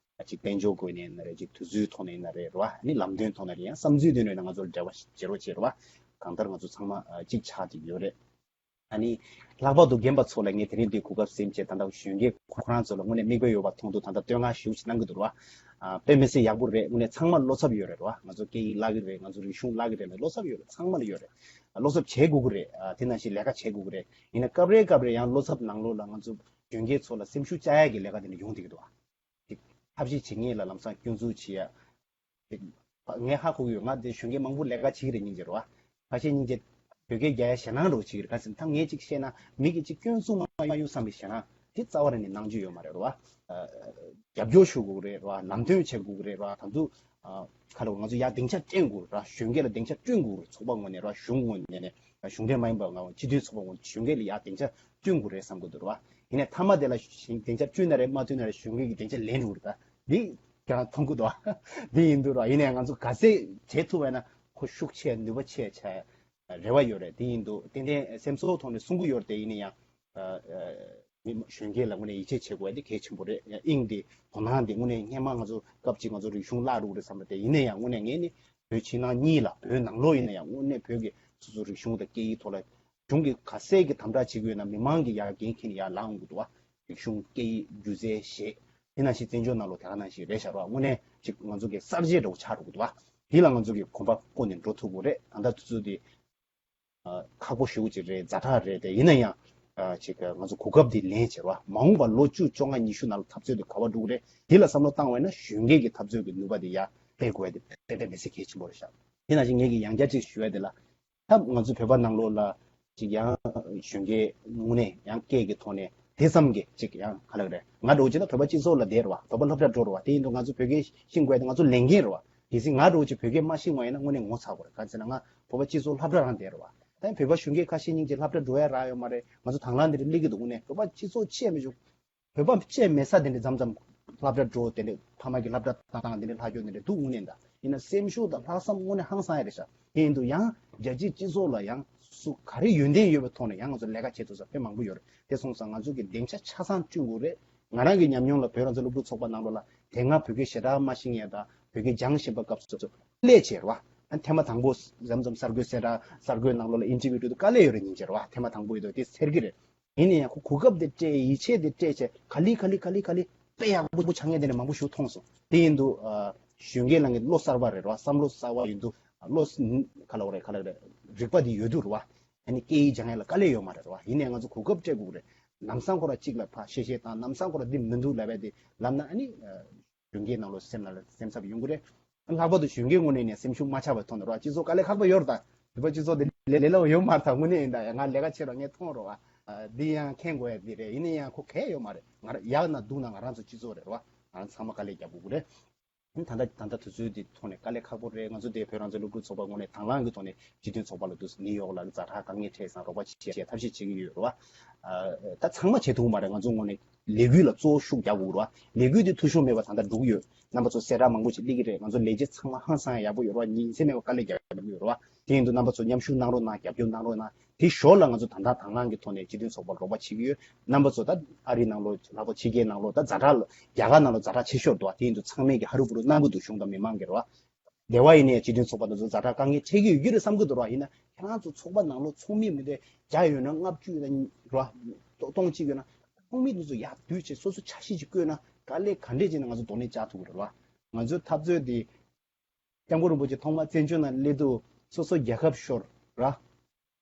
ཅིག་དཔལ་འབྱོར་སྒོ་ནས་ཡིན་ན་རེད། ཅིག་དུས་ཚོད་ཐོག་ནས་ཡིན་ན་རེད་རོགས། ཨ་ནི་ལམ་སྟོན་ཐོག་ནས་རེད། ཡང་བསམ་ཚུལ་ཐོག་ནས་ང་ཚོར་འབྲེལ་བ་བྱེད་རོགས་བྱེད་རོགས། གང་ལྟར་ང་ཚོ་ཚང་མ་ཨ་གཅིག་ཆགས་ཀྱི་ཡོད་རེད། ཨ་ནི་ལྷག་པར་དུ་རྒན་པ་ཚོ་ལ་ངས་དེ་རིང་འདི་གོ་སྐབས་ཟིན་བྱས། ད་ལྟ་གཞོན་སྐྱེས་ཁོ་རང་ཚོ་ལ་དངོས་གནས་མིག་དཔེ་ཡོད་པ་མཐོང་དུས་ད་ལྟ་བསྟོད་བསྔགས་ཞེ་པོ་ཅིག་གནང་གི་འདུག་རོགས། ཨ་དཔེ་མི་སྲིད་ཡག་པོ་རེད། དངོས་གནས་ཚང་མ་བློ་འཚབ་ཡོད་རེད་རོགས། ང་ཚོ་སྐད་ཡིག་བརླག་གི་རེད། ང་ཚོ་རིག་གཞུང་བརླག་གི་རེད་ལབ་བློ་འཚབ་ཡོད་རེད། ཚང་མ་ལ་ཡོད་རེད། བློ་འཚབ་བྱེད་དགོས་ཀྱི་རེད། ཨ་དེ་ནང་བཞིན་ལས་ཀ་བྱེད་དགོས་ཀྱི་རེད། ཡིན་ན་སྐབས་རེ་སྐབས་རེ་ཡང་བློ་འཚབ་ནང་ལོགས་ལ་ང་ཚོ་གཞོན་སྐྱེས་ཚོ་ལ་སེམས་ཤུགས་བཅག་ཡག་གི་ལས་ཀ་དེ་འདྲ་ཡོང་བསྡད་ཀྱི་འདུག་ཨ། ཅིག་ཐབས་ཤེས་བྱེད་མཁན་ལ་ལམ་སང་སྐྱོན་འཛུགས་བྱེད་ཡ། ཅིག་ངས་ཧ་གོ་གི་ཡོད། ང་དེ་གཞོན་སྐྱེས་མང་པོ་ལས་ཀ་བྱེད་ཀྱི་རེད་སྙིང་རྗེ་རེད་བ། ཁ་ཤས་སྙིང་རྗེ་བོད་སྐད་རྒྱག་ཡ་ཞེད་སྣང་འདྲ་བོ་བྱེད་ཀྱི་རེད། ག་ཟེར་ན་ད་ངས་ཅིག་བཤད་ན་མི་གིས་ཅིག་སྐྱོན་འཛུགས་མ་ཡོང་བསམ་པའི་ཞེད་སྣང་དེ་རྩ་བ་རེ་ནས་གནང་རྒྱུ་ཡོད་མ་རེད་རེད་བ། རྒྱབ་སྐྱོར་ཞུ་དགོས་རེད་རེད་བ། ལམ་སྟོན་བྱེད་དགོས་རེད་རེད་བ། ད་དུང་ཁ་ལོ་ང་ཚོ་ཡ་སྡིངས་ཆ་བསྐྲུན་དགོས་རེད་བ། གཞོན་སྐྱེས་ལ་སྡིངས་ཆ་བསྐྲུན་དགོས་རེད། ཚོགས་པ་ངོས་ནས་རེད་བ། གཞུང་ངོས་ནས་རེད། གཞུང་འབྲེལ་མ་ཡིན་པ་ང་ཚོ་སྤྱི་མཐུན་ཚོགས་པ་ངོས་ནས་གཞོན་སྐྱེས་ལ་ཡ་སྡིངས་ཆ་བསྐྲུན་དགོས་རེད་བསམ་གི་འདུག་རེད་བ། ཡིན་ནའི་མཐའ་མ་དེ་ལ་སྡིངས་ཆ་བསྐྲུན་ན་རེད་མ་བསྐྲུན་ན་རེད། གཞོན་སྐྱེས་ཀྱི་སྡིངས་ཆ་ལེན་འགྲོ་གི་རེད་ད། འདི་ཀྱང་མཐོང་གི་འདུག་བ། འདི་ཡིན་འདུག་ར། ཡིན་ནའི་ང་ཚོ་ག་ཚད་བྱེད་ཐུབ་པ་ན་ཁོ་ཤུགས་ཆེ་ནུས་པ་ཆེ་ཆ་རེ་བ་ཡོད་རེད། དེ་ཡིན་འདུག་ཏན་ཏན་སེམས་གསོ་ཐོག་ནས་གསུང་གི་ཡོད་རེད་དེ། ཡིན་ན་ཡང་ཨ་ཨ་མི་གཞོན་སྐྱེས་ལ་དངོས་གནས་ཡིད་ཆེས་བྱེད་དགོས་ཡ་དེ་གལ་ཆེན་པོ་རེད། དབྱིངས་དེ་དོ་སྣང་དེ་དངོས་གནས་སྔན་མ་ང་ཚོ་སྐབས་གཅིག་ང་ཚོ་རིག་གཞུང་བརླག་འགྲོ་གི་རེད་བསམ་རེད་དེ། ཡིན་ན་ཡང་དངོས་གནས་ངས་ནི་བོད་ཕྱི་ནང་གཉིས་ལ་བོད་ནང་ལོགས་ཡིན་ན་ཡང་དངོས་གནས་བོད་ཀྱི་སོ་སོ་རིག་གཞུང་དང་སྐད་ཡིག་ཐོག་ལ་གཞུང་གིས་ག་ཚད་ཀྱི་དམ་དྲག་བྱེད་ཀྱི་ཡོད་ན་མི་མང་གིས་ཡར་འགན་འཁྱེར་ནས་ཡར་ལངས་འོང་གི་འདུག་བ། རིག་གཞུང་སྐད་ཡིག་སྒྱུ་རྩལ་ཞེས་དེ་ནང་བཞིན་བཙན་བྱོལ་ནང་ལོགས་དེ་ག་ནང་བཞིན་རེད་ཤག་ར། དངོས་གནས་ཅིག་ང་ཚོ་གི་གསར་བརྗེ་འདྲ་བོ་ཆགས་འགྲོ་གི་འདུག་བ། དེ་ལ་ང་ཚོ་གི་གོམ་པ་བསྐོར་ནས་འགྲོ་ཐུབ་དགོས་རེད། ད་ལྟ་དུས་ཚོད་དེ་ཨ་ཁག་པོ་ཞེ་པོ་ཅིག་རེད། ཛ་དྲག་རེད་དེ། ཡིན་ན་ཡང་ཨ་ཅིག་ང་ཚོ་གོ་སྐབས་འདི་ལེན་བྱེད་རོགས། མ་འོངས་པ་ལོ་བཅུ་བཅོ་ལྔ་ཉི་ཤུ་ནང་ལ་འཐབ་རྩོད་དེ་ག་པར་འགྲོ་གི་རེད། དེ་ལ་བསམ་བློ་བཏང་བ་ཡིན་ན་གཞོན་སྐྱེས་ཀྱི་འཐབ་རྩོད་ཀྱི་ནུས་པ་དེ་ཡར་སྤེལ་དགོས་ཡ་དེ་དཔེ་དཔེ་མི་སྲིད་གལ་ཆེན་པོ་རེད་ཤག་དེ་ནང་བཞིན་ངེད་ཀྱིས་ཡང་བསྐྱར་ཅིག་ཞུ་ཡ་དེ་ལ། ད་ང་ཚོ་བོད་པ་ནང་ལོགས་ལ་ཅིག་ཡང་གཞོན་སྐྱེས་དངོས་གནས་ཡང་སྐད་ཀྱི་ཐོག་ནས་དེ་ཙམ་གྱི་ཅིག་ཡང་ག་ལ་རེད། ང་འདྲ་བོ་བྱས་ན་བོད་པ་སྤྱི་ཚོགས་ལ་བསྡད་རེད་བ། བོད་པ་སློབ་གྲྭ་འགྲོ་རེད་བ། དེ་ཡིན་དུས་ང་ཚོ་བོད་སྐད་ཤེས་དགོས་ཡ་དེ་ང་ཚོ་ལས་འགན་རེད་བ། གལ་སྲིད་ང་འདྲ་བོ་ཅིག་བོད་སྐད་མ་ཤེས་པ་ཡིན་ན་དངོས་གནས་ངོ་ཚ་དགོས་རེད། ག་ཟེར་ན་ང་བོད་པ་སྤྱི་ཚོགས་སློབ་གྲྭ་རང་བསྡད་རེད་བ། ད་བོད་པ་གཞོན་སྐྱེས་ཁ་ཤས་སྙིང་རྗེ་སློབ་གྲྭ་འགྲོ་ཡ་རག་ཡོད་མ་རེད། ང་ཚོ་དང་བླངས་འདི་འདྲ་སླེབས་ཀྱི་འདུག་དངོས་གནས་བོད་པ་སྤྱི་ཚོགས་ཆེ་མི་ཆུང་བོད་པ་བཅས་མེད་ས་དེ་འདྲ་མཚམས་མཚམས་སློབ་གྲྭ་འགྲོ་དེ་འདྲ་ཕ་མ་གི་སློབ་གྲྭ་བཏང་དེ་འདྲ་ལྷག་རྒྱུ་དེ་འདྲ་འདུག་དངོས་གནས་ད། ཡིན་ན་སེམས་ཤུགས་དང་ལྷག་བསམ་དངོས་གནས་ཧང་སང་ཡ་རེད་ཤག་དེ་ཡིན་དུས་ཡང་རྒྱལ་སྤྱིའི་སྤྱི་ཚོགས་ལ་ཡང་སུ་ག་རེ་ཡོན་ཏན་ཡོད་པའི་ཐོག་ནས་ཡང་ང་ཚོ་ལས་ཀ་བྱེད་ཐུབ་ས་དཔེ་མང་པོ་ཡོད་རེད། དེ་སོང་ཙང་ང་ཚོ་གི་སྡིངས་ཆ་ཆ་ཚང་བསྐྲུན་དགོས་རེད། ང་རང་གི་ཉམས་མྱོང་ལ་བོད་རང་བཙན་སློབ་ཕྲུག་ཚོགས་པ་ནང་ལོགས་ལ་དེ་སྔ་བོད་སྐད་ཞེ་དྲག་མ་ཤེས་མཁན་དང་བོད་སྐད་སྦྱང་བཞིན་པ་སྐབས་སུ་སླེབས་བྱས་རེད་བ། ཐེངས་མ་དང་པོ་མཚམས་མཚམས་གསར་འགོད་གསལ་བསྒྲགས་གསར་འགོད་ནང་ལོགས་ལ་ཨིན་ཊར་བིའུ་སྤྲད་དུས་དཀའ་ལས་ཡོད་རེད་སྙིང་རྗེ་རེད་བ། ཐེངས་མ་དང་པོ་ཡིན་དུས་དེ་འཚེར་གི་རེད། ཡིན་ན་ཡང་ཁོ་གོ་སྐབས་དེ་སྤྲད། ཡིད་ཆེས་དེ་སྤྲད་བྱས་ག་ལེ་ག་ལེ་ག་ལེ་ག་ལེ་དཔེ་ཡག་པོ་ཆགས་མཁན་དེ་འདྲ་མང་པོ་ཞིག་མཐོང་སོང་། དེ་ཡིན་དུས་ཨ་གཞོན་སྐྱེས་ལ་ངས་བློ་གསར་པ་རེད་ར། བསམ་བློ་གསར་པ་ཡིན་དུས་བློ་ག་ལ་བ་རེད་ག་ལ་རེད། རིག་པ་དེ་ཡོད་དུས་རེད་བ། ཨ་ནི་སྐད་ཡིག་སྦྱང་ཡ་ལ་དཀའ་ལས་ཡོད་མ་རེད་ར་བ། ཡིན་ནའི་ང་ཚོ་གོ་སྐབས་སྤྲད་དགོས་རེད། ལམ་སང་ཁོ་ར་གཅིག་ལ་ཕར་བཤད་བཤད་དང་ལམ་སང་ཁོ་ར་འདི་མི་འདུག་ལབ་པ་དེ་ལབ་ན་ཨ་ནི་གཞོན་སྐྱེས་ནང་ལོགས་སེམས་ནང་ལ་སེམས་འཚབ་ཡོང་གི་རེད། ལྷག་པར་དུ་གཞོན་སྐྱེས་ངོས་ནས་ནས་སེམས་ཤུགས་མ་ཆག་པའི་ཐོག་ནས་རོགས། སྤྱི་ཚོགས་དཀའ་ལས་ཁག་པོ་ཡོད་རེད་ད། བོད་པ་སྤྱི་ཚོགས་དེ་ལས་ལས་སླ་པོ་ཡོད་མ་རེད་ད། དངོས་གནས་ཡིན་ད་ཡ་ང་ལས་ཀ་བྱེད་རོགས་ངས་མཐོང་རོགས་ཨ། འདི་ཡང་མཁྱེན་དགོས་ཡ་འདི་རེད། ཡིན་ན་ཡང་ཁོ་གལ་ཡོད་མ་རེད། ང་རང་ཡག་ན་སྡུག་ན་ང་རང་ཚོ་སྤྱི་ཚོགས་རེད་རོགས། ང་རང་ཚང་མ་དཀའ་ལས་རྒྱག་དགོས་ཀྱི་རེད། ད་ལྟ་ད་ལྟ་དུས་ཚོད་འདི་ཐོག་ནས་དཀའ་ལས་ཁག་པོ་རེད། ང་ཚོ་དེ་བོད་རང་བཙན་སློབ་ཕྲུག་ཚོགས་པ་ངོས་ནས་དང་བླངས་ཀྱི་ཐོག་ནས་སྤྱི་མཐུན་ཚོགས་པ་ལ་འདུག་ནིའུ་ཡོག་ལ་ཛ་དྲག་དཀའ་ངལ་འཕྲད་ཙང་རོགས་པ་བྱེད་ཐབས་ཤེས་བྱེད་ཀྱི་ཡོད་རོགས། ཨ་ད་ཚང་མ་བྱེད་ཐུབ་ཀྱི་མ་རེད། ང་ཚོ་ངོས་ནས་ལས་འགུལ་ལ་གཙོ་བོ་ཤུགས་རྒྱག་དགོས་རེད་བ། ལས་འགུལ་དེ་འཐུས་ཤོར་མེད་པ་ད་ལྟ་འགྲོ་གི་ཡོད། རྣམ་པ་ཚོ་གསལ་བསྒྲགས་མང་པོ་ཞིག་སླེབས་ཀྱི་རེད། ང་ཚོ་ལས་བྱེད་ཚང་མ་ཧང་སང་ཡག་པོ་ཡོད་རེད་བ། ཉིན་མཚན་མེད་པར་དཀའ་ལས་རྒྱག་གི་ཡོད་རེད་བ། དེ་ཡིན་དུས་རྣམ་པ་ཚོ་མཉམ་ཞུགས་གནང་རོགས་གནང་། རྒྱབ་སྐྱོར་གནང་རོགས་གནང་། དེ་ཞོར་ལ་ང་ཚོ་ད་ལྟ་དང་བླངས་ཀྱི་ཐོག་ནས་སྤྱི་མཐུན་ཚོགས་པར་རོགས་པ་བྱེད་ཀྱི་ཡོད། རྣམ་པ་ཚོ་ད་ཨ་རི་ནང་ལོགས་ལྷག་པར་ཕྱི་རྒྱལ་ནང་ལོགས་ད་ཛ་དྲག་རྒྱ་གར་ནང་ལོགས་ཛ་དྲག་ཆེ་ཤོས་འདུག་བ། དེ་ཡིན་དུས་ཚང་མས་ཀྱི་ཧ་རུ་བུ་རུ་གནང་གི་འདུག་གཞུང་དང་མི་མང་གི་རེད་བ། སྡེ་བ་ཡིན་ནའི་སྤྱི་མཐུན་ཚོགས་པ་དེ་ཚོ་ཛ་དྲག་དཀའ་ངལ་འཕྲད་ཀྱི་ཡོད་རྒྱུ་རེད་བསམ་གྱི་འདུག་ར། ཡིན་ན་ཁྱེད་རང་ཚོ་ཚོགས་པ་ནང་ལོགས་ཚོགས་མི་མི་དེ་བརྒྱ་ཡོད་ན་ལྔ་བཅུ་ཡོད་ན་ར་སྟོང་གཅིག་ཡོད་ན་ཚོགས་མི་དེ་ཚོ་ཡར་བསྡུས་བྱས་སོ་སོ་འཆར་གཞི་ཅིག་བཀོད་ན་དཀའ་ལས་ག་འདྲས་བྱས་ན་ང་ཚོ་གདོང་ལེན་བྱ་ཐུབ་ཀྱི་རེད་ར། ང་ཚོའི་འཐབ་རྩོད་དེ་སྐྱབས་མགོན་རིན་པོ་ཆེ་ཐོག་མར་བཙན་བྱོལ་ནང་སླེབས་དུས་སོ་སོ་རྒྱལ་ཁབ་ཤོར་ར།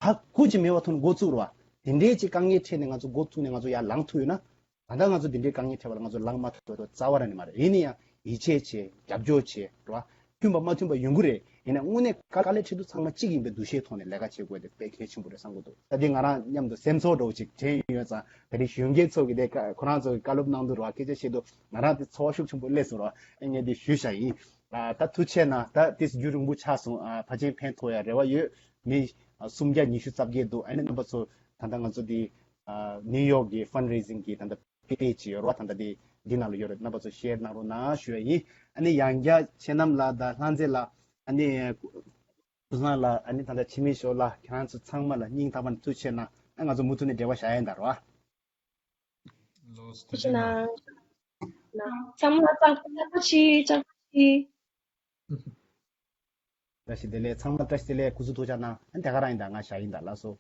ཧ་གོ་ཅིག་མེད་པ་ཐོག་ནས་འགོ་བཙུགས་ར་བ། དེ་འདྲའི་ཅིག་དཀའ་ངལ་འཕྲད་ནས་ང་ཚོ་འགོ་བཙུགས་ནས་ང་ཚོ་ཡར་ལངས་ཐུབ་ཡོད་ན། ད་ལྟ་ང་ཚོ་དེ་འདྲའི་དཀའ་ངལ་འཕྲད་པ་ལ་ང་ཚོ་ལངས་མ་ཐུབ་པ་རྩ་བ་རང་ནས་མ་རེད། ཡིན་ན་ཡང་ཡིད་ཆེས་བྱེད། རྒྱབ་སྐྱོར་བྱེད་ར་བ། མཐུན་པ་མ་མཐུན་པ་ཡོང་གི་རེད། ཡིན་ན་དངོས་གནས་དཀའ་ལས་འཕྲད་དུས་ཚང་མ་གཅིག་ཡིན་པའི་འདུ་ཤེས་ཐོག་ནས་ལས་ཀ་བྱེད་དགོས་དེ་དཔེ་གལ་ཆེན་པོ་རེད་བསམ་གྱི་འདུག་ད་དེ་ང་རང་མཉམ་དུ་སེམས་ཚོར་འདྲ་བོ་ཅིག་དྲན་ཡོད་ཙང་། ད་རེས་གཞོན་སྐྱེས་ཚོ་གི་དེ་ཁོ་རང་ཚོ་གི་བཀའ་སློབ་གནང་དུས་ར་བ་སྐད་ཆ་བཤད་དུས་ང་རང་དེ་ཚོར་བ་ཤུགས་ཆེན་པོ་སླེབས་སོང་ར་བ། ངས་དེ་ཞུས་བཞག་ཡིན། ད་ཐུགས་རྗེ་གནང་། ད་དེ་རྒྱུན་རིང་པོ་ཆགས་སོང་། ཕལ་ཆེར་ཕན་ཐོགས་ཡ་རེ་བ་ཡོད། མི་སུམ་བརྒྱ་ཉི་ཤུ་རྩ་བརྒྱད་འདུག་ཨ་ནི་རྣམ་པ་ཚོ་ད་ལྟ་ང་ཚོ་དེ་ནིའུ་ཡོག་གི་ཕན་རེ་ཟིང་གི་ད་ལྟ་པེ་ཇི་ཡོད་ར་བ། ད་ལྟ་དེ་འདི་ནང་ལ་ཡོད་རེད། རྣམ་པ་ཚོ་ཤེར་གནང་རོགས་གནང་ཞུ་ཡ་ཡིན། ཨ་ནི་ཡང་བསྐྱར་ཆེ་གནམ་ལགས་དང་ལྷ་མཛེས་ལགས། ཨ་ནི་ཀུན་བཟང་ལགས། ཨ་ནི་ད་ལྟ་འཆི་མེད་ཞོར་ལགས། ཁྱེད་རང་ཚོ་ཚང་མ་ལ་སྙིང་ཐག་པ་ནས་ཐུགས་རྗེ་གནང་། ཨ་ང་ཚོ་མུ་མཐུད་ནས་འབྲེལ་བ་བཞག་ཡ་ཡིན་ད་ར་བ། ལོ་ཐུགས་རྗེ་གནང་། ཚང་མ་ལ་བཀྲ་ཤིས་བདེ་ལེགས། ཚང་མ་བཀྲ་ཤིས་བདེ་ལེགས། སྐུ་གཟུགས་ཐུགས་ཅག་གནང་། ཨ་ནི་དེ་ག་རང་ཡིན་ད། ང་ཞག་ཡིན་ད། ལགས་སོ།